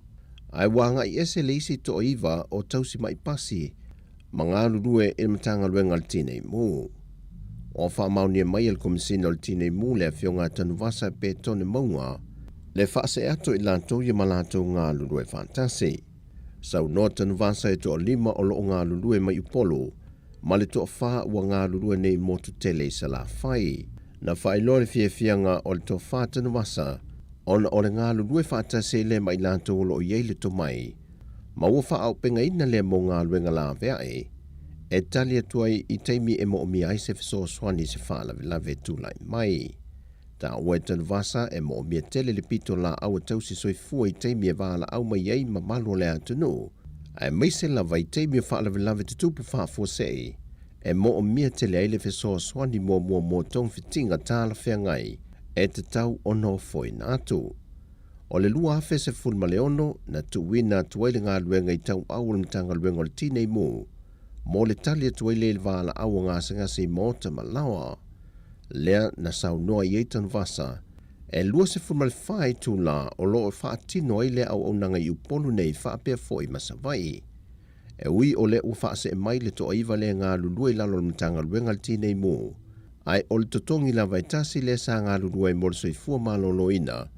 ae ua agai ese le isi toaiva o Tausi Mai Pasi ma galulue i le Matagaluega a le Tinei Mu. Ua faamaonia mai e le Komesina o le Tinei Mu le Afioga a Tanuvasa Petone Mauga le faasee atu i latou ia ma latou galulue faatasi. Saunoa Tanuvasa e toalima o lo o galulue mai Upolu ma le toafa ua galulue nei i motu tele i Salafai. Na faailoa le fiafiaga o le tofa Tanuvasa ona o le galulue faatasi ai lea ma i latou o lo o i ai le tomai ma ua faaaupegaina lea mo galuega laveai e tali atu ai i taimi e moomia ai se fesoasoani i se faalavelave e tulai mai. Taua e Tanuvasa e moomia tele le pito laau a tausi soifua i taimi e valaau mai ai mamalu o le atunuu, aemaise lava i taimi o faalavelave tutupu faafuasei e moomia tele ai le fesoasoani muamua mo togafitiga talafeagai e tatau ona ofoina atu. O le 2016 na tuuina atu ai le galuega i tauau o le Matagaluega o le Tinei Mu mo le tali atu ai lea i le valaau a gasegase i maota ma laoa. Lea na saunoa i ai Tanuvasa, e 24 itula o lo o faatino ai lea auaunaga i Upolu nei faapea foi ma Savaii. E ui o lea ua faasee mai le toaiva lea galulue i lalo o le Matagaluega a le Tinei Mu, ae o le totogi lava e tasi lea sa galulue ai mo le soifua maloloina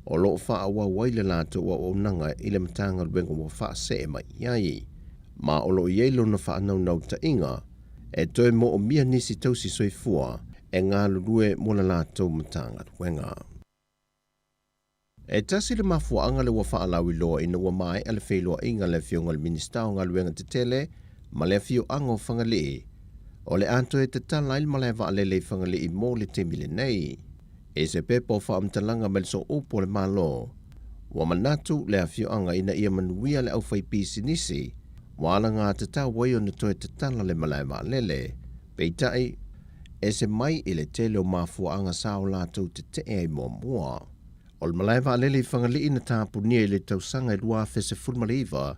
o lo o faaauau ai le latou auaunaga i le Matagaluega ua faasee mai i ai. Ma o lo o i ai lona faanaunautaiga e toe moomia nisi tausi soifua e galulue mo le latou Matagaluega. E tasi le mafuaaga lea ua faalauiloa ina ua maea le feiloaiga a le Afioga i le Minisita o Galuega Tetele ma le afioaga o Fagalii, o le a toe tatala ai le malae vaalele i Fagalii mo le taimi lenei. I se pepa o faamatalaga mai le Sooupu o le Malo, ua manatu le afioaga ina ia manuia le aufaipisinisi ua alagatatau ai ona toe tatala le malae vaalele. Peitai, ese mai i le tele o mafuaaga sa o latou tetee ai muamua. O le malae vaalele i Fagalii na tapunia i le tausaga e 2019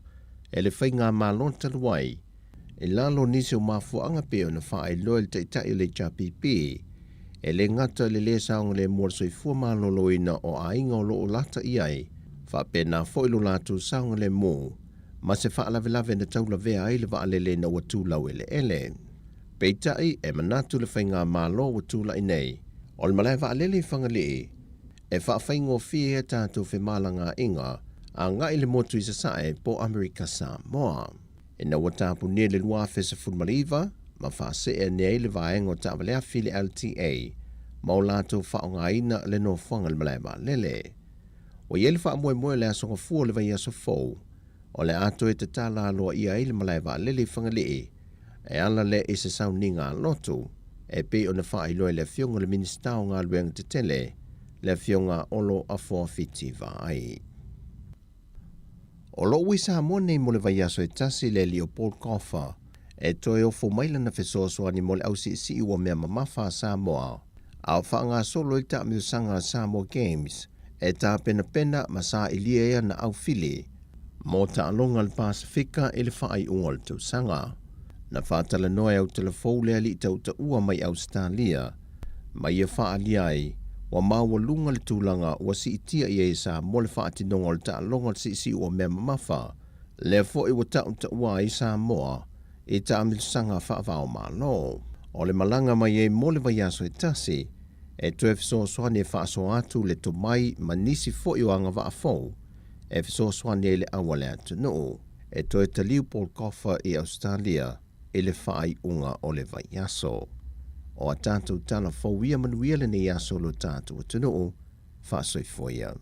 e le faigamalo talu ai, i lalo o nisi o mafuaaga pei ona faailoa e le Taitai o le HRPP, e le gata i le lē saogalemu o le soifua maloloina o aiga o lo o lata i ai, faapena foi lo latou saogalemu ma se faalavelave na taulavea ai le vaalele ina ua tu laueleele. Peitai, e manatu le faigamalo ua tulai nei, o le malae vaalele i Fagalii e faafaigofie ai a tatou femalagaaiga agai i le motu i Sasae po o Amerika Samoa. Ina ua tapunia i le 2019 ma faasee ane ai le vaega o taavaleafi i le LTA ma o latou faaaogaina le nofoaga i le malae vaalele. Ua i ai le faamoemoe o le aso Gafua o le vaiaso fou o le a toe tatala aloaia ai le malae vaalele i Fagalii e ala lea i se sauniga a lotu e pei ona faailoa e le Afioga i le Minisita o Galuega Tetele, le Afioga a Olo Afoafiti Vaai. O lo o ua i Samoa nei mo le vaiaso e tasi le alii o Paul Coffer e toe ofo mai lana fesoasoani mo le ausiisii ua mea mamafa a Samoa a o faagasolo ai le taamilosaga a Samoa Games e tapenapena ma sailia ai ana aufili mo taaloga a le Pasefika i le faaiuga o le tausaga. Na faatalanoa e Autalafou le alii tautaua mai Ausetalia ma ia faaalia ai Ua maualuga le tulaga ua siitia i ai e Samoa le faatinoga o le taaloga o le siisiu o mea mamafa, lea foi ua tautaua ai Samoa i taamilosaga faava-o-Malo. O le malaga mai ai mo le vaiaso e tasi, e toe fesoasoani e faasoa atu le tomai ma nisi foi o agavaa fou e fesoasoani ai le au a le atunuu e toe taliu Paul Coffer i Ausetalia i le faaiuga o le vaiaso. O a tatou tala fou ia manuia lenei aso lo tatou atunuu, faasoifua ia.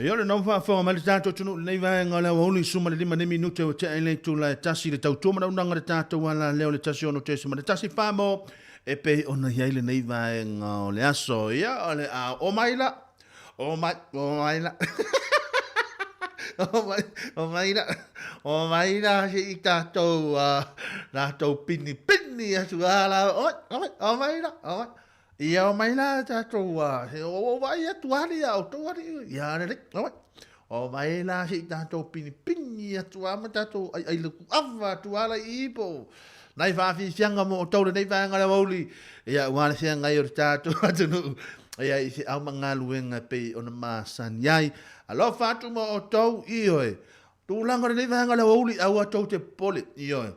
Ia o lena ua faafofoga mai le tatou atunuu i lenei vaega o le aoauli 15 nei minute ua tea i le itula e tasi le tautua manaunaga le tatou alaleo le 16.1 famo e pei ona i ai lenei vaega o le aso. Ia o le a oo mai la o mai, o mai la. O mai, o mai la. O mai la se i tatou, tatou pini pini atu a la. O mai, o mai, o mai la, o mai. Ia o mai la tatou, se o o vai atu ali a o tou ali. Ia lelei, o mai. O mai la se i tatou pini pini atu a ma tatou ai ai le kuava atu a la i po. Nai faafiafiaga mo outou lenei vaega o le aoauli, ia aua le feagai o le tatou atunuu, ia i feau ma galuega e pei ona masani ai. Alofa atu mo outou, ioe, tulaga o lenei vaega o le aoauli, aua tou te popole, ioe.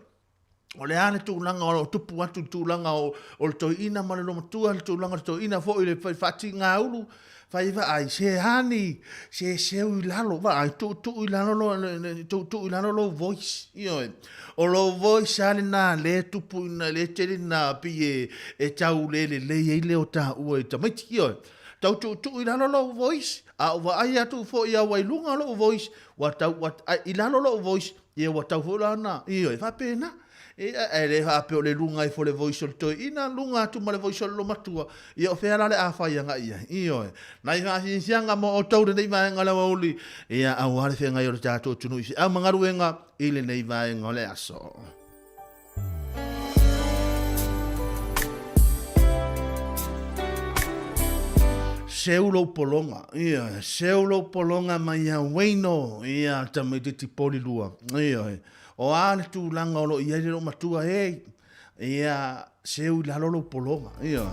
O le a le tulaga o lo o tupu atu i le tulaga o, o le toeaina ma le loomatua, le tulaga o le toeaina foi i le faatigaulu, Fai vaai, se ani, se seu i lalo, vaai, tuutuu i lalo lo, tuutuu i lalo lou voice, ioe. O lou voice lava lena lea e tupu ina, lea e tele ina pei e, e tau le lelei ai le o taua i tamaiti, ioe. Tau tuutuu i lalo lou voice, a ou vaai atu foi au ai luga lou voice, ua tau, ua, i lalo lou voice, ia ua tau foi la ona, ioe, faapena. Ia, e le faapea o le luga ifo o le voice o le toeaina, luga atu ma le voice o le loomatua. Ia, o fea la le a fai agai i ai? Ioe. Nai faafiafiaga mo outou lenei vaega o le aoauli, ia, aua le feagai o le tatou atunuu i feau ma galuega i lenei vaega o le aso. Seu lou pologa, ioe, seu lou pologa mai ia Wayno, ia, tamaitiiti poli lua, ioe. O a le tulaga o lo o i ai le loomatua e, ia seu i lalo lou pologa. Ioe.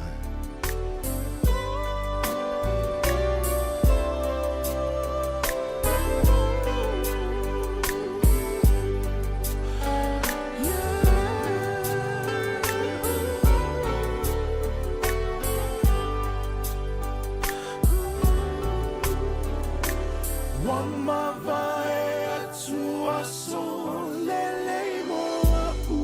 Ua mavae atu aso lelei mo a'u.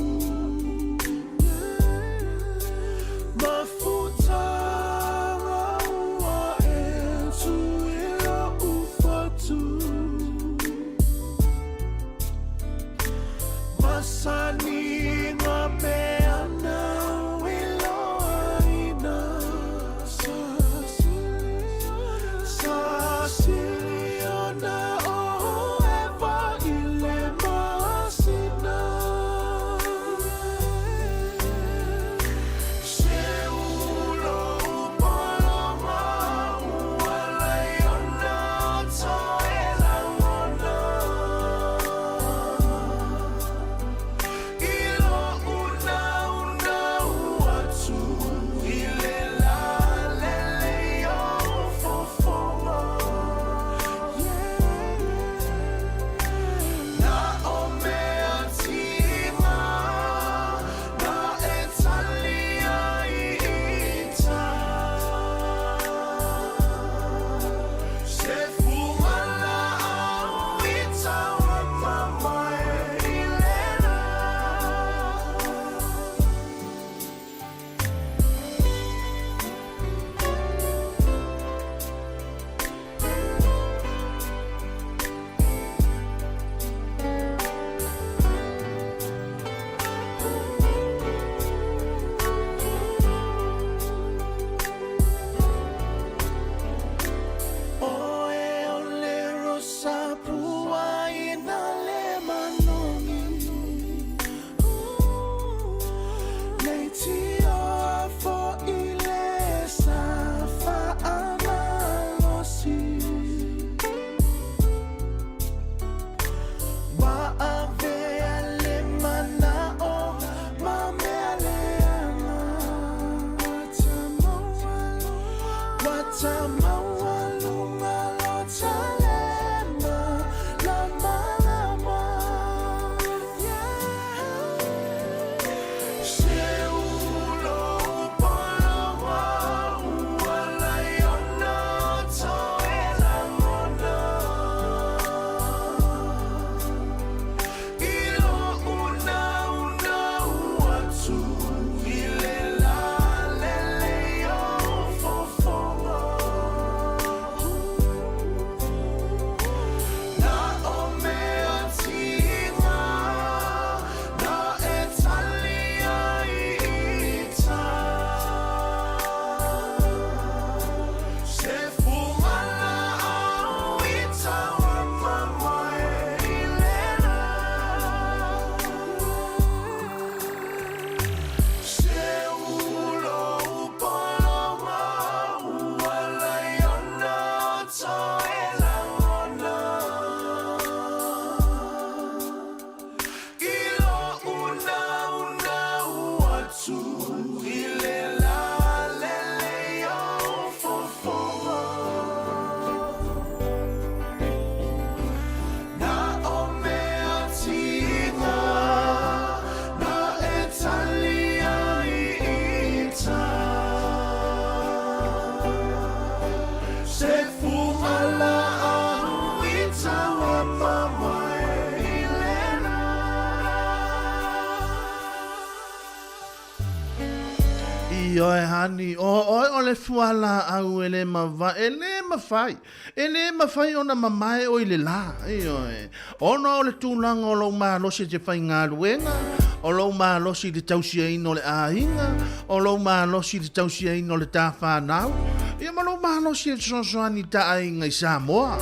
Ioe hani, o oe o le fualaau e le mava, e le mafai, e le mafai ona mamae oe i le la, ioe, ona o le tulaga o lou malosi e te faigaluega, o lou malosi i le tausiaina o le aiga, o lou malosi i le tausiaina o le ta fanau, ia ma lou malosi e fesoasoani i ta aiga i Samoa.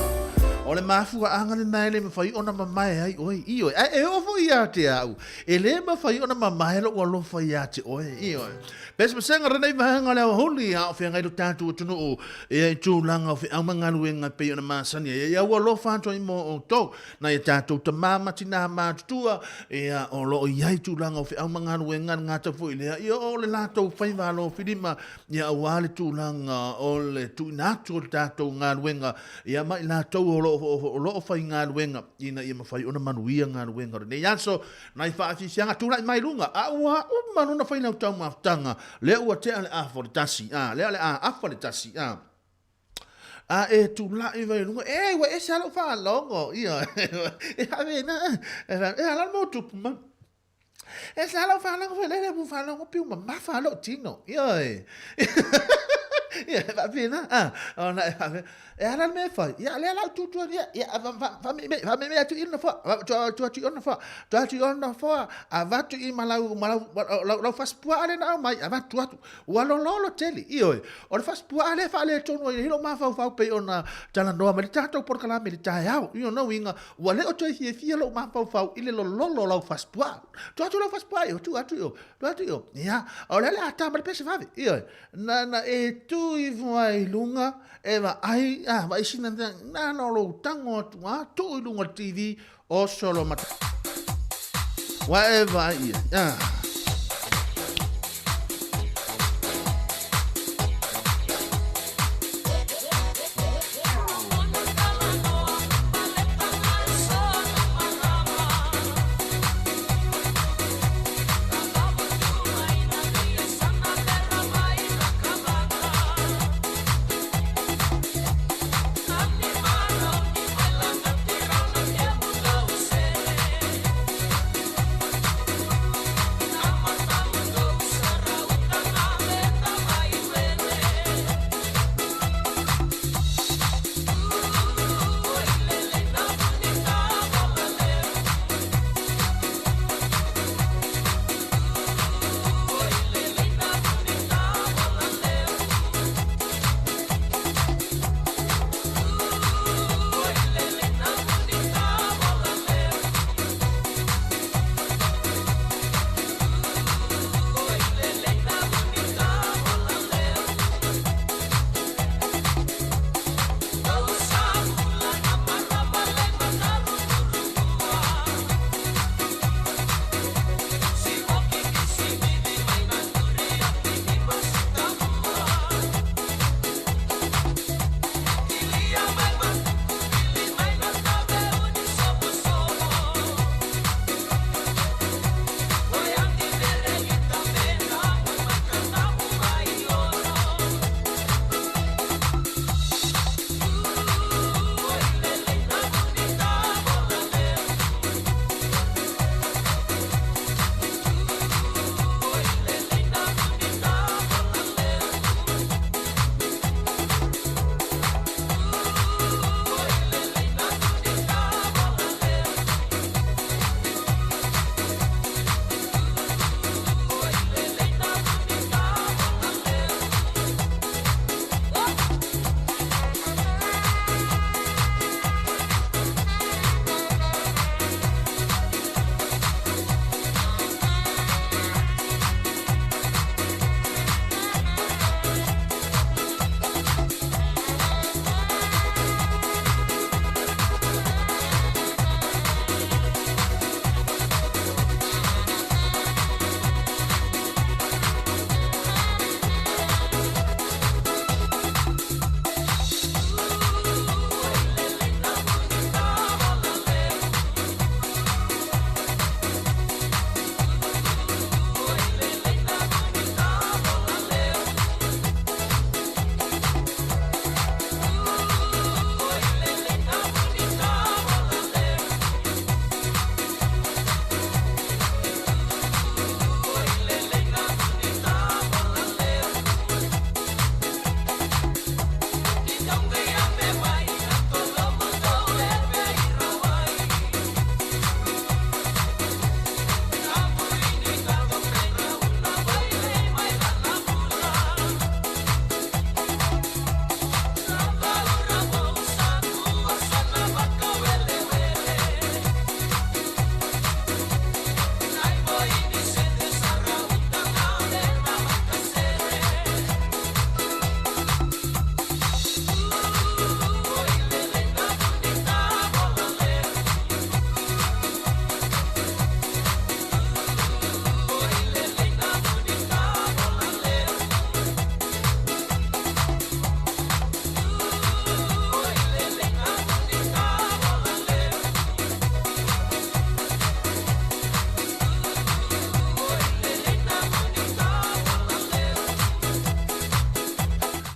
O le mafuaaga lena e le mafai ona mamae ai oe, ioe, ae e oo foi ia te au, e le mafai ona mamae lou alofa ia te oe, ioe. Pesepesega lenei vaega o le aoauli a o feagai lo tatou atunuu ia i tulaga o feau ma galuega e pei ona masani ai. Ia ua alofa atu ai mo outou, nai a tatou tamā ma tinā matutua, ia o lo o i ai tulaga o feau ma galuega, le gata foi lea, ia o le latou faiva alofilima, ia aua le tulaga o le tuuina atu o le tatou galuega, ia ma i latou o lo o faigaluega, ina ia mafai ona manuia galuega o lenei aso. Nai faafiafiaga tulai mai luga, a ua uma lona failau taumafataga, lea ua tea le afa o le tasi, a, lea o le a afa le tasi, a. A e tulai mai luga, e, ua ese lava lou faalogo, ia, e ave na, e ala le mau tupu mai. E sa lou faalogo foi lele, ua faalogo piu mamafa lou tino, ia, ia, e faapena, a, ona e faapena. E ala le mea e fai, ia lea la u tutu ia, ia faameme atu i le nofoa, tu atu i ona nofoa, tu atu i ona nofoa, avatu i malau, malau, lau, lau fasipuaa lea na aumai, avatu atu, ua lololo tele, ioe, o le fasipuaa lea e faaletonu ai lou mafaufau pei ona talanoa mai le tatou polokalame i le taeao, i lona uiga, ua le o toe fiafia lou mafaufau i le lololo o lau fasipuaa. Tu atu lau fasipuaa i o, tu atu i o, tu atu i o, ia, o lea o le a ta ma le pese vave, ioe, na, na e tu ifo ai i luga, E vaai, a, vaai sina na na o lou tago atu a, tuu i luga o le TV, oso lo mata. Ua e vaai i ai, a.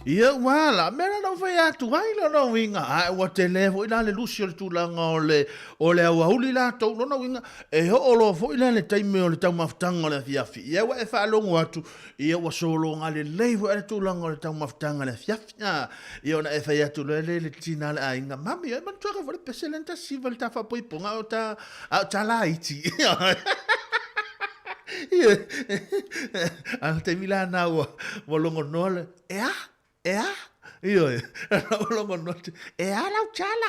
Ia ua ala, mea la na ou fai atu ai lona uiga, ae ua tele foi la le lusi o le tulaga o le, o le aoauli latou, lona uiga, e oo loa foi la le taimi o le taumafataga o le afiafi, ia ua e faalogo atu, ia ua sologa lelei foi le tulaga o le taumafataga i le afiafi, a, ia ona e fai atu loa lea i le tina o le aiga, mami, e manatua foi le pese lea na ta siva i le ta faapoipoga a o ta, a o ta laiti. Ia, a o le taimi la lena ua, ua logonoa le, e a? E a? Ioe, ua logonoa te, e a lau tala?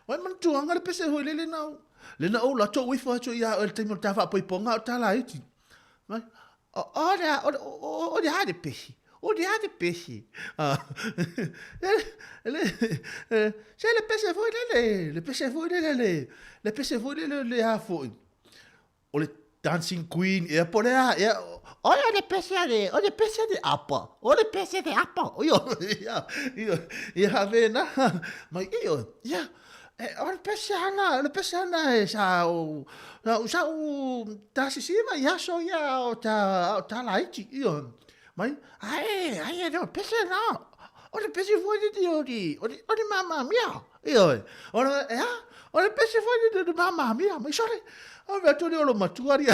Ua e manatuaga le pese foi lele na ou, le na ou latou ifo atu ia oe i le taimi o le ta faapoipoga a o ta laiti. Mai, o, o le a, o, o, o le a le pese? O le a le pese? Ah, le, se le pese foi lele, le pese foi lele, le, le pese foi lele, le a foi. O le Dancing Queen, ea po o le a, ea, oi o le pese a le, o le pese a le apa, o le pese a le apa, io, ia, ia, ia hape na, mai, io, ia, e, o le pese ana, o le pese ana e sa o, sa, sa u tasisi mai aso ia o ta, o ta laiti, io, mai, ai, ai, e o pese na, o le pese foi le o le, o le, o le mamma mia, Ioe, o le, e a, o le pese foi le le mamma mia, mai sore, o mea tuli o lo matua ria.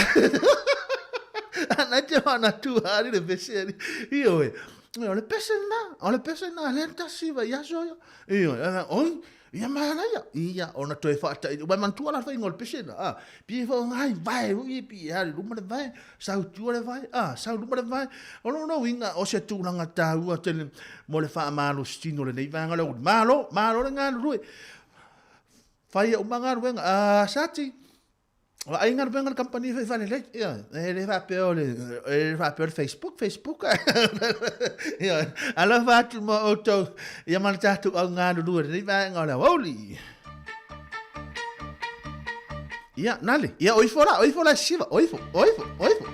Ana te wana tua ari le pese ari. Ioe, o le pese na, o le pese na, le tasi vai aso ia. Ioe, ana, oi, ia manaia, ia, ona toe whaatai, wai mantua la whainga o le pese na, a, pie wha ngai, vai, ui, pie, hari, luma le vai, sau tua le vai, a, sau luma le vai, o lona uiga, o se tulaga taua tele mo le faamalositino o lenei vaega o le aoauli. Malo, malo le galulue. Fai uma galuega. A, Sati, vaai galuega le kamupani e fai faalelei. Ia, e le faapea o le, e le faapea o le Facebook, Facebook. Ia, alofa atu mo outou, ia ma le tatou au galulue lenei vaega o le aoauli. Ia, nale. Ia, o ifo la, o ifo la e siva. O ifo, o ifo, o ifo.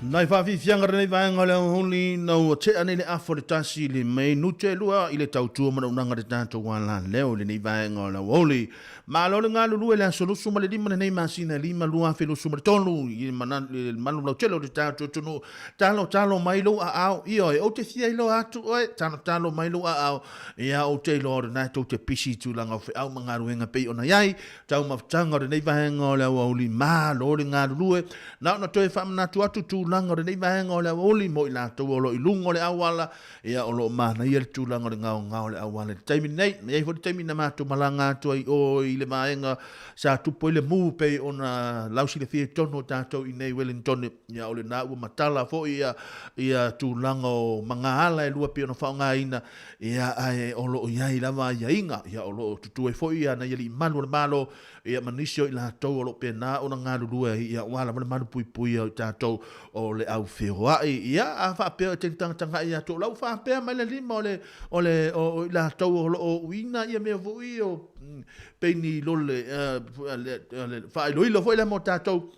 Nai faafiafiaga lenei vaega o le aoauli na ua tea nei le afa o le tasi i le minute e lua i le tautua manaonaga le tatou alaleo i lenei vaega o le aoauli. Malo le galulue i le aso 25 lenei masina e 5 2023 i le malu lautele o le tatou atunuu. Talo talo mai lou aao, ioe, ou te fia iloa atu oe, talo talo mai lou aao, ia ou te iloa o lena e tou te pisi i tulaga o feau ma galuega pei ona i ai. Taumafataga o lenei vaega o le aoauli, malo le galulue. Na ona toe faamanatu atu tulaga o lenei vaega o le aoauli mo i latou o lo o i luga o le auala, ia o lo o manaia le tulaga o le gaogao o le auala i le taimi lenei. E i ai foi le taimi na matou malaga atu ai i o i le vaega sa tupu ai le mu pei ona lausilafia i totonu o tatou i inei i Wellington, ia o lena ua matala foi ia, ia tulaga o magaala e lua pei ona faaaogaina, ia ae o lo o i ai lava aiaiga, ia o lo o tutu ai foi ia nai alii malu o le Malo, ia ma nisi o i latou o lo o pena ona galulue ai, ia aua lava le malupuipuia o i tatou o le au feoai. Ia, a faapea e te tagatagai atu, o la ua faapea mai le lima o le, o le, o, o i latou o lo o uina ia mea foi o peini lole, faailoilo foi lea mo tatou,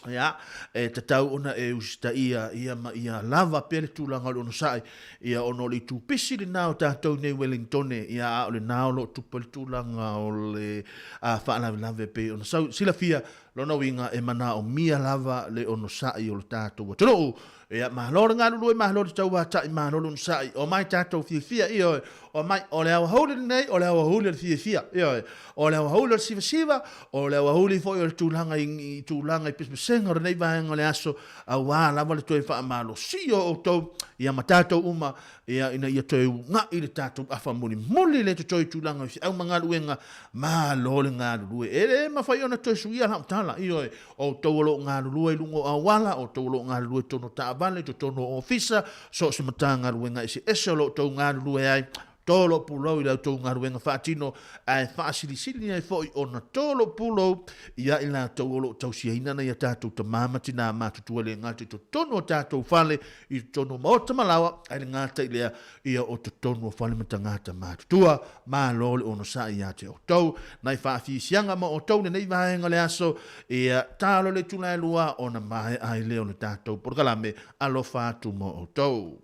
Ia, e tatau ona e usitaia ia ma ia lava pea le tulaga o le onosai, ia ona o le itu pisi lena o tatou nei Wellingtone, ia a o lena o lo o tupu ai le tulaga o le faalavelave pei ona sau, silafia, lona uiga e manaomia lava le onosai o le tatou atunuu. Ia, malo le galulue, malo le tauatai, malo le onosai, omai tatou fiafia, ioe, omai, o le aoauli lenei, o le aoauli o le fiafia, ioe, o le aoauli o le sivasiva, o le aoauli foi o le tulaga i, i tulaga i pesepesega o lenei vaega o le aso, auā lava le toe faamalosia o outou, ia ma tatou uma, ia, ina ia toe uga'i le tatou afa mulimuli le totoe i tulaga i feau ma galuega, malo le galulue. E le mafai ona toe suia lau tala, ioe, O outou o lo o galulue i luga o auala, o outou o lo o galulue i totonu o taavale, i totonu o ofisa, so o se Matagaluega eseese o lo o outou galulue ai, tolo pulou i la outou galuega faatino, ae faasilisili ai foi ona tolo pulou ia i latou o lo o tausiaina nai a tatou tama ma tinā matutua e le gata i totonu o tatou fale, i totonu o maota ma laoa, ae le gata i lea, ia o totonu o fale ma tagata matutua. Malo le onosai ia te outou. Nai faafiafiaga ma outou lenei vaega o le aso, ia talo le itula e lua ona maea ai lea o le tatou polokalame. Alofa atu mo outou.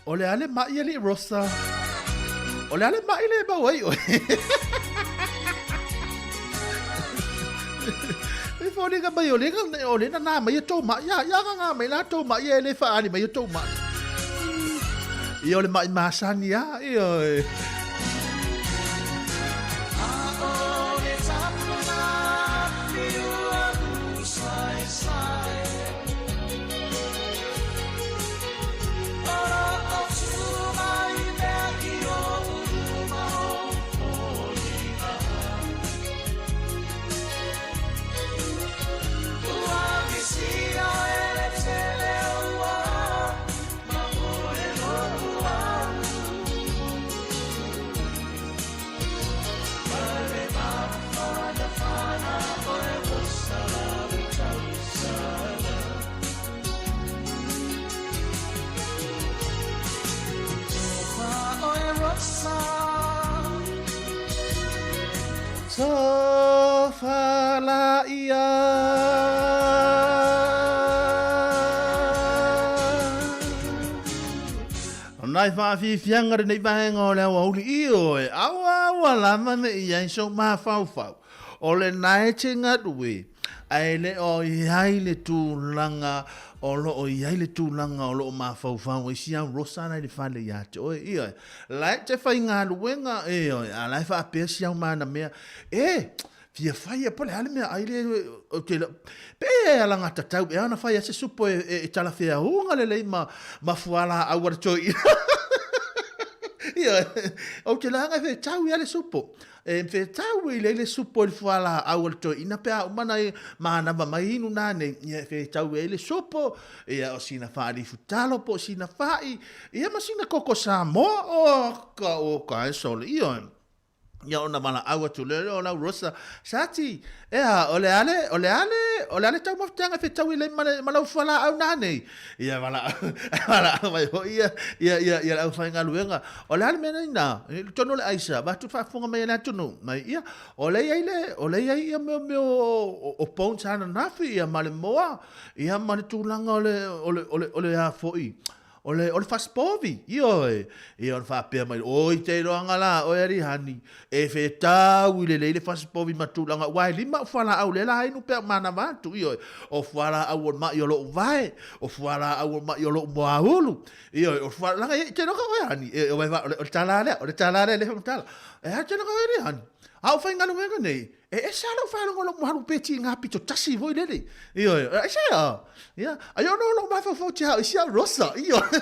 O le a le maʻi alii Rosa? O le a le maʻi lea e maua ai ʻoe? E foliga mai o le o le nana mai e tou maʻi. Ia, ia ngā mai la tou maʻi e le whaali mai e tou maʻi. Ia o le maʻi masani a, ia e. Sofa la ia. Nai whaafiafiaga lenei vaega o le aoauli ioe, aua aua lava ne i ai sou mafaufau o lena e te galue ae le o i ai le tulaga o lo o i ai le tulaga o lo o mafaufau ai si au Rosa la i le fale ia te oe. Ioe, la e te faigaluega, ioe, a la e faapea si au manamea, e, fia fai e po le a le mea ai le o te pe e alagatatau ea ona fai a se supo e, e, e talafeauga lelei ma, ma fualaau a le toeaina. Ioe, ou te laga e fetau ia le supo. E fetau i le supo i le fualaau a le toeaina pe a uma na manava mai inu na nei, ia e fetau ai le supo, ia o sina faalifu talo po o sina fa'i, ia ma sina koko Samoa, o ka o ka e sole, ioe. Ia ona valaau atu lea o lau Rosa, Sati, ea, o le a le, o le a le, o le a le taumafataga e fetaui lelei ma, le, ma lau fualaau nanei? Ia valaau, valaau mai foi ia, ia, ia, ia le aufaigaluega. O le a le mea nei na? I totonu o le aisa, avatu le faafofoga mai a le atunuu. Mai, ia, o lea i ai le, o lea i ai ia mea, mea o, o, o bones ananafi, ia ma le moa, ia ma le tulaga o le, o le, o le, o le a foi, O le, o le fasipovi, ioe. Ia ona faapea mai, oi te iloaga la oe alii hani, e fetaui lelei le fasipovi ma tulaga, aua e lima au fualaau lea la inu pea manava atu, ioe. O fualaau o le ma'i o lo'u vae, o fualaau o le ma'i o lo'u moaulu, ioe, o fualaau, leaga e te iloaga oe hani, e, o, o le tala lea, o le tala lea le faamatala. E a te iloaga oe alii hani, a o faigaluega nei, E ese lava lou faalogo i lou malu pe tiga pito tasi foi lele. Ioe, aisea? Ia, ai ona o lou mafaufau te hao i si au Rosa. Ioe.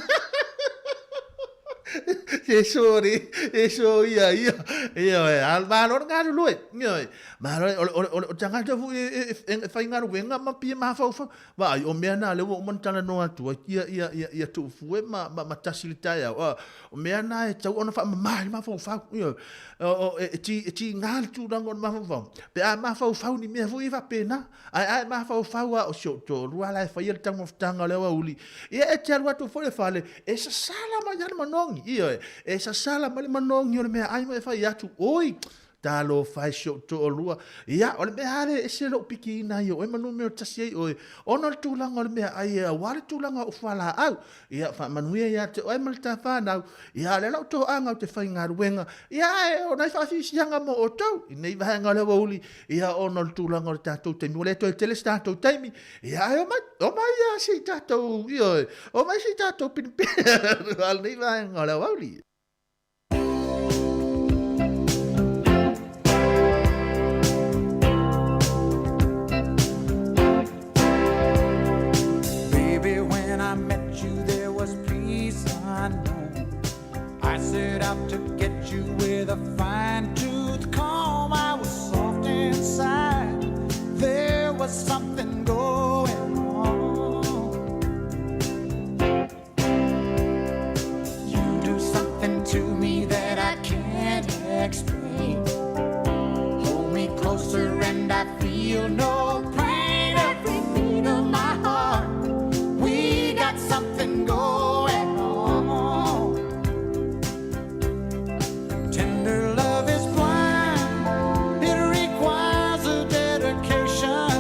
E sorry, e so ia ia. Ioe, a malo le galulue. Ioe, malo o o o o tagata foi e e faigaluega ma pia mafaufau. Vaai, o mea na lea ua uma ona talanoa atu ai, ia, ia, ia, ia tuufue ma, ma, ma tasi le taeao. A, o mea na e tatau ona faamama i le mafaufau. Ioe. O, o, e, e, ti, e tiga le tulaga o le mafaufau. Pe a mafaufau ni mea foi e faapena. Ae a e mafaufau a o si ou toalua la e faia le taumafataga o le aoauli, ia e te alu atu foi i le fale, e sasala mai lava le manogi. Ioe. E sasala mai le manogi o le meaai ma e fai atu, oi, Talofa e si ou toalua. Ia, o le mea lava lea e ese lou pikiina ai o oe ma numera tasi ai oe, ona o le tulaga o le meaai aua le tulaga o fualaau. Ia, faamanuia ia te oe ma le ta fanau. Ia, o lea la ou toaga ou te faigaluega. Ia, ae o nai faafiafiaga mo outou i nei vaega o le aoauli, ia, ona o le tulaga o le tatou taimi, ua le toe tele se tatou taimi. Ia, ae omai, omai lava se i tatou, ioe, omai se i tatou pinipini a lenei vaega o le aoauli. Baby, when I met you, there was peace unknown. I set out to get you with a fine tooth comb. I was soft inside. There was something going on. You do something to me that I can't explain. Hold me closer and I feel no pain. Every beat of my heart, we got something going on. Tender love is blind, it requires a dedication.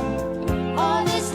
All this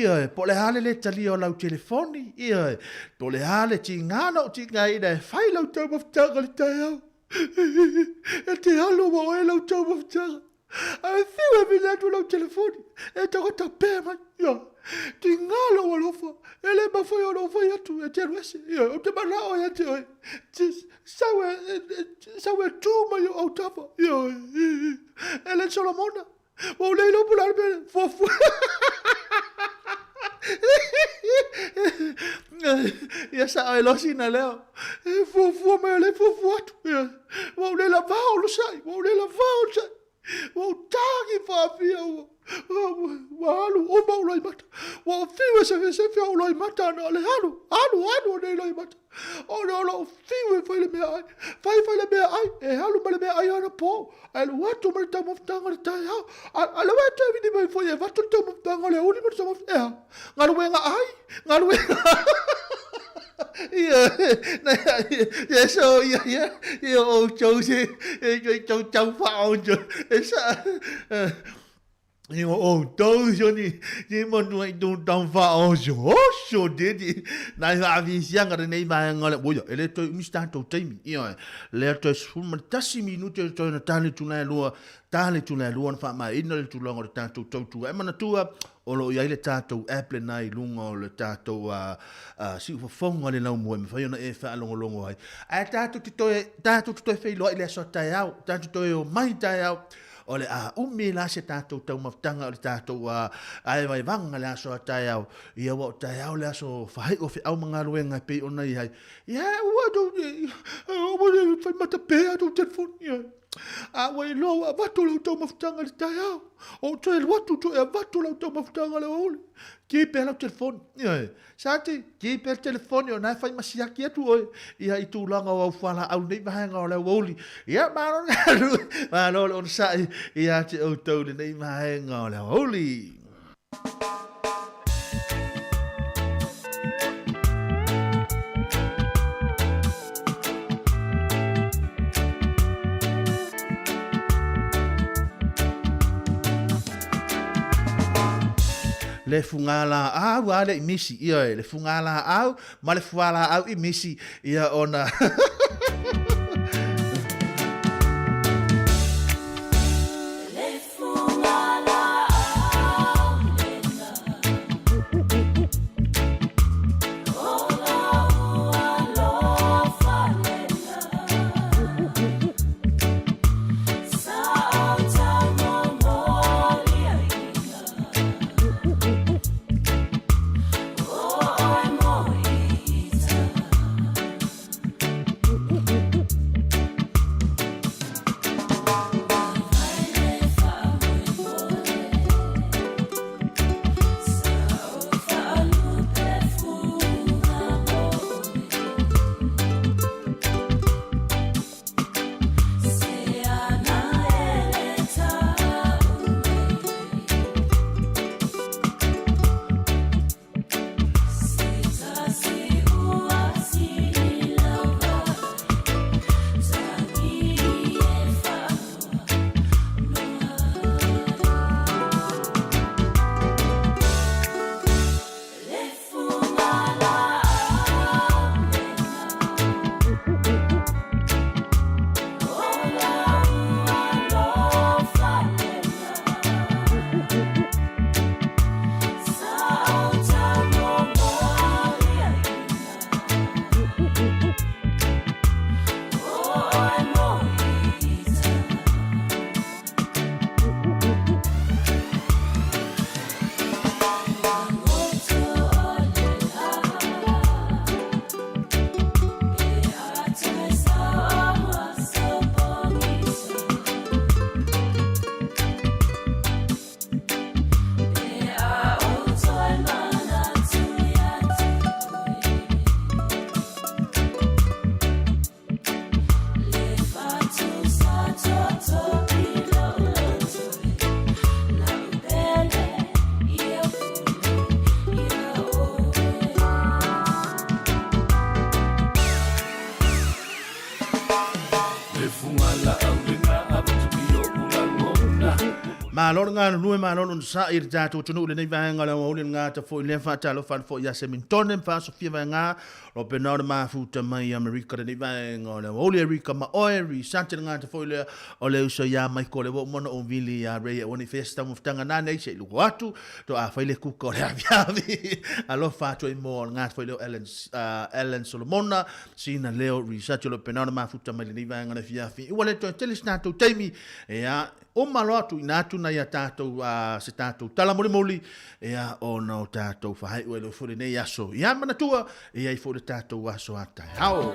Ioe, po o le a le lē talia o lau telefoni, ioe, po o le a le tiga na ou tigaina e fai lau taumafataga i le taeao. E te alo ma oe lau taumafataga. Ae fiu e vili atu lau telefoni, e tagata pea mai, ioe. Tiga lou alofa, e le mafai ona ou fai atu e te alu ese, ioe, ou te manao ia te oe. Sau e, sau e tu mai i ou autafa, ioe. E le Solomona, Ua ou le iloa po o le a le mea fuafua. Ia sao e losi na leo. E fuafua mai o lea e fuafua atu. Ua ou le lavā o losai, ua ou le lavā o losai. Ua ou tagi faafia ua, ua alu uma ou loimata. Ua ou fiu e sefesefe ou loimata ana o le alu, alu, alu o nei loimata. Ona o lou fiu e fai le meaai, fai fai le meaai, e alu ma le meaai anapo, ae alu atu ma le taumafataga o le taeao. A, a lea ua e toe vili mai foi e avatu le taumafataga o le aoauli ma le taumafataga, e a? Galuega ai, galuega Ia, na ia, so ia, ia, ia outou se, e tou tau faaojo, e sa, Io outou soni ni manu ai tu tau wha oso oso dedi nai whaafisianga lenei vaega le oia e le toe umi se tatou taimi ioe lea toe 11 minute toe na tale tulae lua tale tulae lua na faamaeina le tulaga o le tatou tautua e manatua o lo o i ai le tatou app lena i luga o le tatou siufofoga le laumua e mafai ona e faalogologo ai ae tatou te toe tatou te toe feiloai i le aso a taeao tatou toe omai taeao O le a umi la se tatou taumafataga o le tatou aevaevaga le aso a taeao, ia ua o taeao le aso faaiu o feau ma galuega e pei ona i ai. Ia ua tou ua fai matapea tou telefoni. Ia a ua iloa ua avatu lau taumafataga i le taeao, ou toe alu atu toe avatu lau taumafataga i le aoauli. Ki pea lau telefoni. Ioe. Sati, ki pea le telefoni o na e fai ma siaki atu oe ia i tulaga o au fualaau nei vaega o le aoauli. Ia, malo le galulue, malo le onosai ia te outou i lenei vaega o le aoauli. Le fugalaau a le i misi, ioe, le fugalaau ma le fualaau i misi, ia ona Malo le galulue, malo le onosai i le tatou atunuu i lenei vaega o le aoauli o le gata foi lea. Faatalofa atu foi ia Semintone ma Faasofia Vaega, o pena o le mafuta mai i Amerika lenei vaega o le aoauli. Erika ma oe, Risate le gata foi lea o le uso ia Michael le ua uma ona ou vili ia Ray aua ne i faia se taumafataga nanei se i lugo atu to a fai le kuka o le aviavi. Alofa atu ai mo le gata foi lea o Ellen, Ellen Solomona, Sina Leo Risate o lo pena o le mafuta mai lenei vaega o le afiafi. Ua le toe tele se tatou taimi, ea, Uma loa tuuina atu nai a tatou a se tatou tala molimoli ia ona o tatou faaiu ai loa foi lenei aso. Ia manatua e i ai foi le tatou aso a taeao.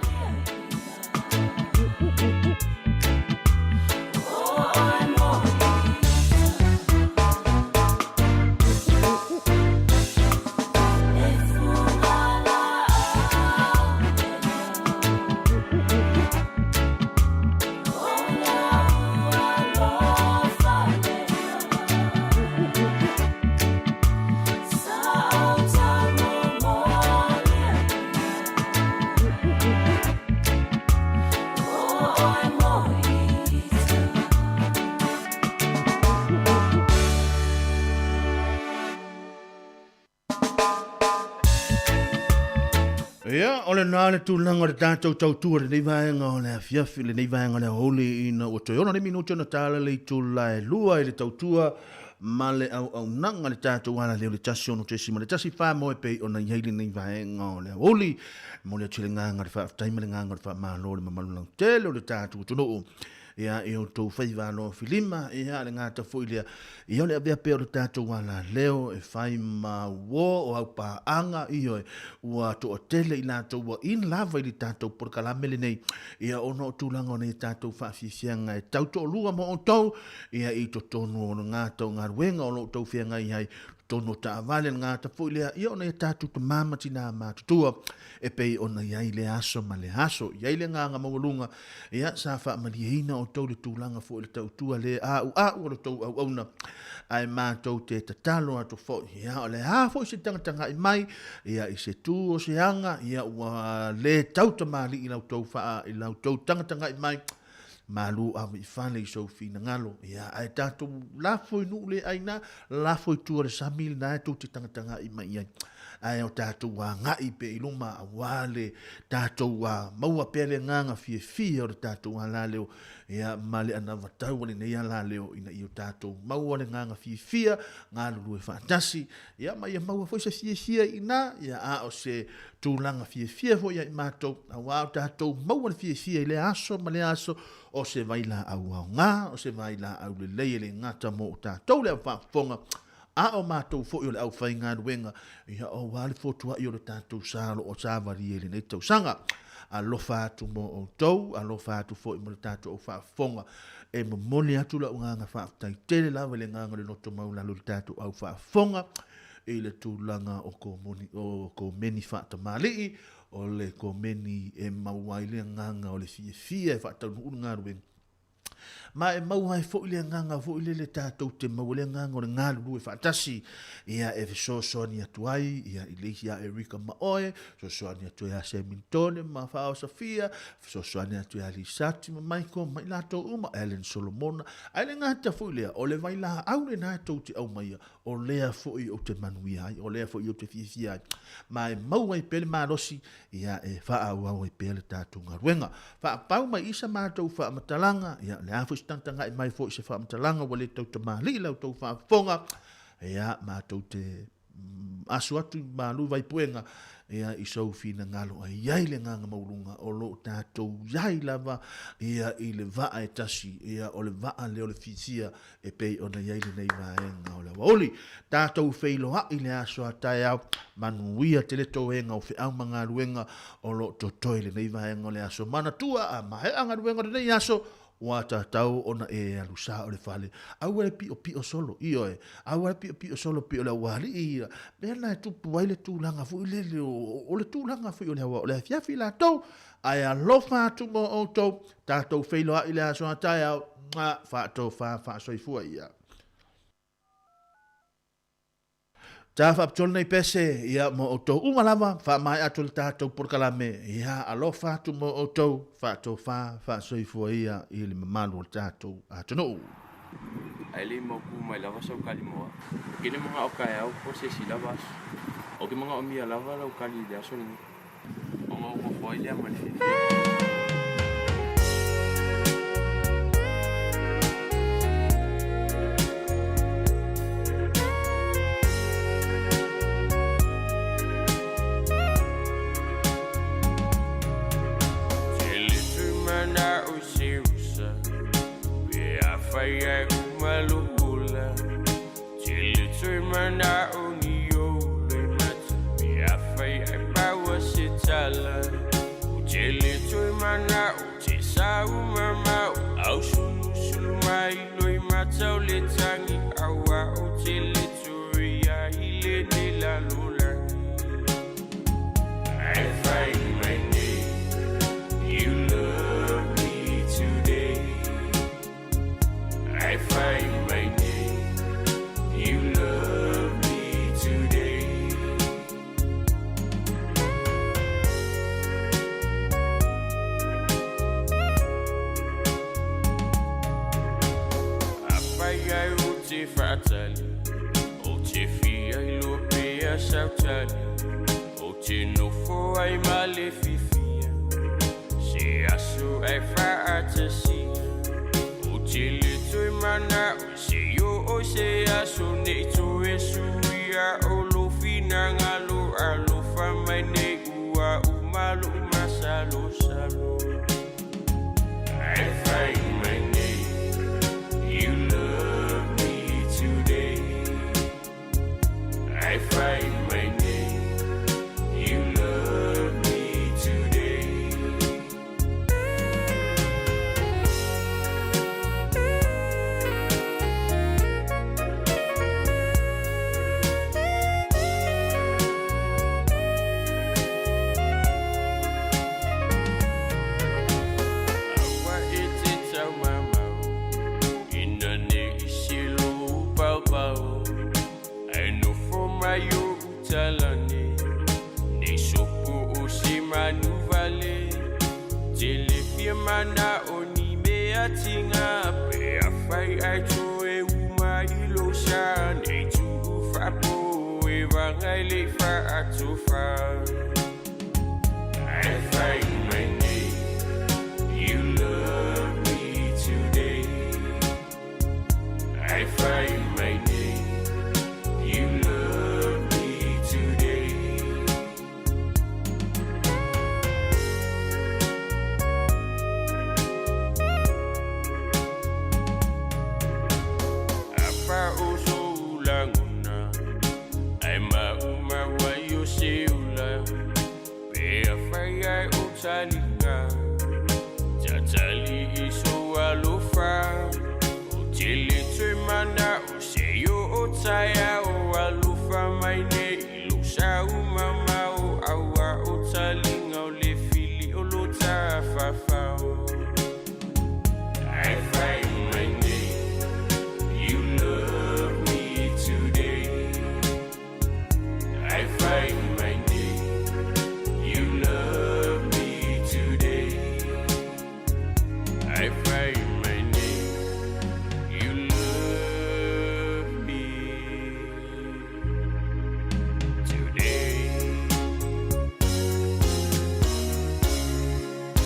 Ia, o lena le tulaga o le tatou tautua i lenei vaega o le afiafi, lenei vaega o le aoauli ina ua toe 6 minute ona tala le itula e 2 i le tautua ma le auaunaga le tatou alaleo le 1 6.1 moe pei ona i ai lenei vaega o le aoauli. Momoli atu le agaga o le faafetai ma le agaga o le faamalo i le mamalu lautele o le tatou atunuu. Ia, i outou faiva alofilima, ia, le gata foi lea, ia, o le avea pea o le tatou alaleo e fai ma uo o aupaaga, ioe, ua toatele i latou ua in lava i le tatou polokalame lenei, ia, ona o tulaga o nei tatou faafiafiaga e tau toalua mo outou, ia, i totonu o le gata o galuega o lo o outou feagai ai, totonu o taavale, le gata foi lea, ia, o nai a tatou tama ma tina matutua, e pei ona i ai lea aso ma lea aso. I ai le agaga maualuga, ia, sa faamalieina outou i le tulaga foi o le tautua le a'ua'u o le tou auauna, ae matou te tatalo atu foi, ia, o le a foi se tagatagai mai, ia, i se tu o se aga, ia, ua le tau tamalii i la outou faa, i la outou tagatagai mai, malu ave i fale i sou finagalo, ia, ae tatou lafo i nuu le aina, lafo i tua o le sami lena e tou te tagatagai mai i ai. Ae o tatou agai pea i luma aua le tatou maua pea le agaga fiafia o le tatou alaleo, ia, ma le anavatau a lenei alaleo ina ia o tatou maua le agaga fiafia, galulue faatasi, ia, ma ia maua foi se fiafia i ina, ia, a o se tulaga fiafia foi ia i matou, aua o tatou maua le fiafia i lea aso ma lea aso, o se vailaau aoga, o se vailaau lelei e le gata mo tatou le au faafofoga, A o matou foi o le aufaigaluega, ia aua le fotuai o le tatou sa o lo o savalia i lenei tausaga. Alofa atu mo outou, alofa atu foi mo le tatou au faafofoga. E momoli atu lau agaga faafetai tele lava i le agaga o le loto maualalo i le tatou au faafofoga i le tulaga o komoni, o komeni faatamalii, o le komeni e maua ai le agaga o le fiafia e faataunuu le galuega. Ma e maua ai foi le agaga foi lele tatou te maua le agaga o le galulue faatasi, ia e fesoasoani atu ai ia i le isi ia Erika ma oe, fesoasoani atu ai ia Semintone ma Faaosafia, fesoasoani atu ia Lisati ma Michael ma i latou uma, Ellen Solomona. Ae le gata foi lea, o le vailaau lena e tou te aumaia, o lea foi ou te manuia ai, o lea foi ou te fiafia ai. Ma e maua ai pea le malosi ia e faaauau ai pea le tatou galuega. Faapau mai i sa matou faamatalaga, ia le a foi se tagatagai mai foi se faamatalaga ua le tautamalii la outou faafofoga, ia matou te asu atu i malu vaipuega ia i sou finagalo ai i ai le agaga maualuga o lo o tatou i ai lava ia i le vaa e tasi, ia o le vaa lea o le fiafia e pei ona i ai lenei vaega o le aoauli. Tatou feiloai i le aso a taeao, manuia tele toega o feau ma galuega o lo o totoe i lenei vaega o le aso. Manatua, a maea galuega o lenei aso, ua tatau ona e alu sa o le fale. Aua le piopio solo, ioe, aua le piopio solo pei o le aualii ia. Mea na e tupu ai le tulaga foi lele o le tulaga foi o le o le afiafi latou, ae alofa atu mo outou, tatou feiloai i le aso a taeao, mwah, faatofa faasoifua ia. Ta faapitoa lenei pese, ia, mo outou uma lava, faamaea atu le tatou polokalame, ia, alofa atu mo outou, faatofa faasoifua ia i le mamalu o le tatou atunuu. Ae le i mautū mai lava sau tali mo au. Ou te le manao taeao po o se isi lava aso. Ou te manaomia lava lau tali i le aso lenei, ona ou nofo ai lea ma le fiafia. I find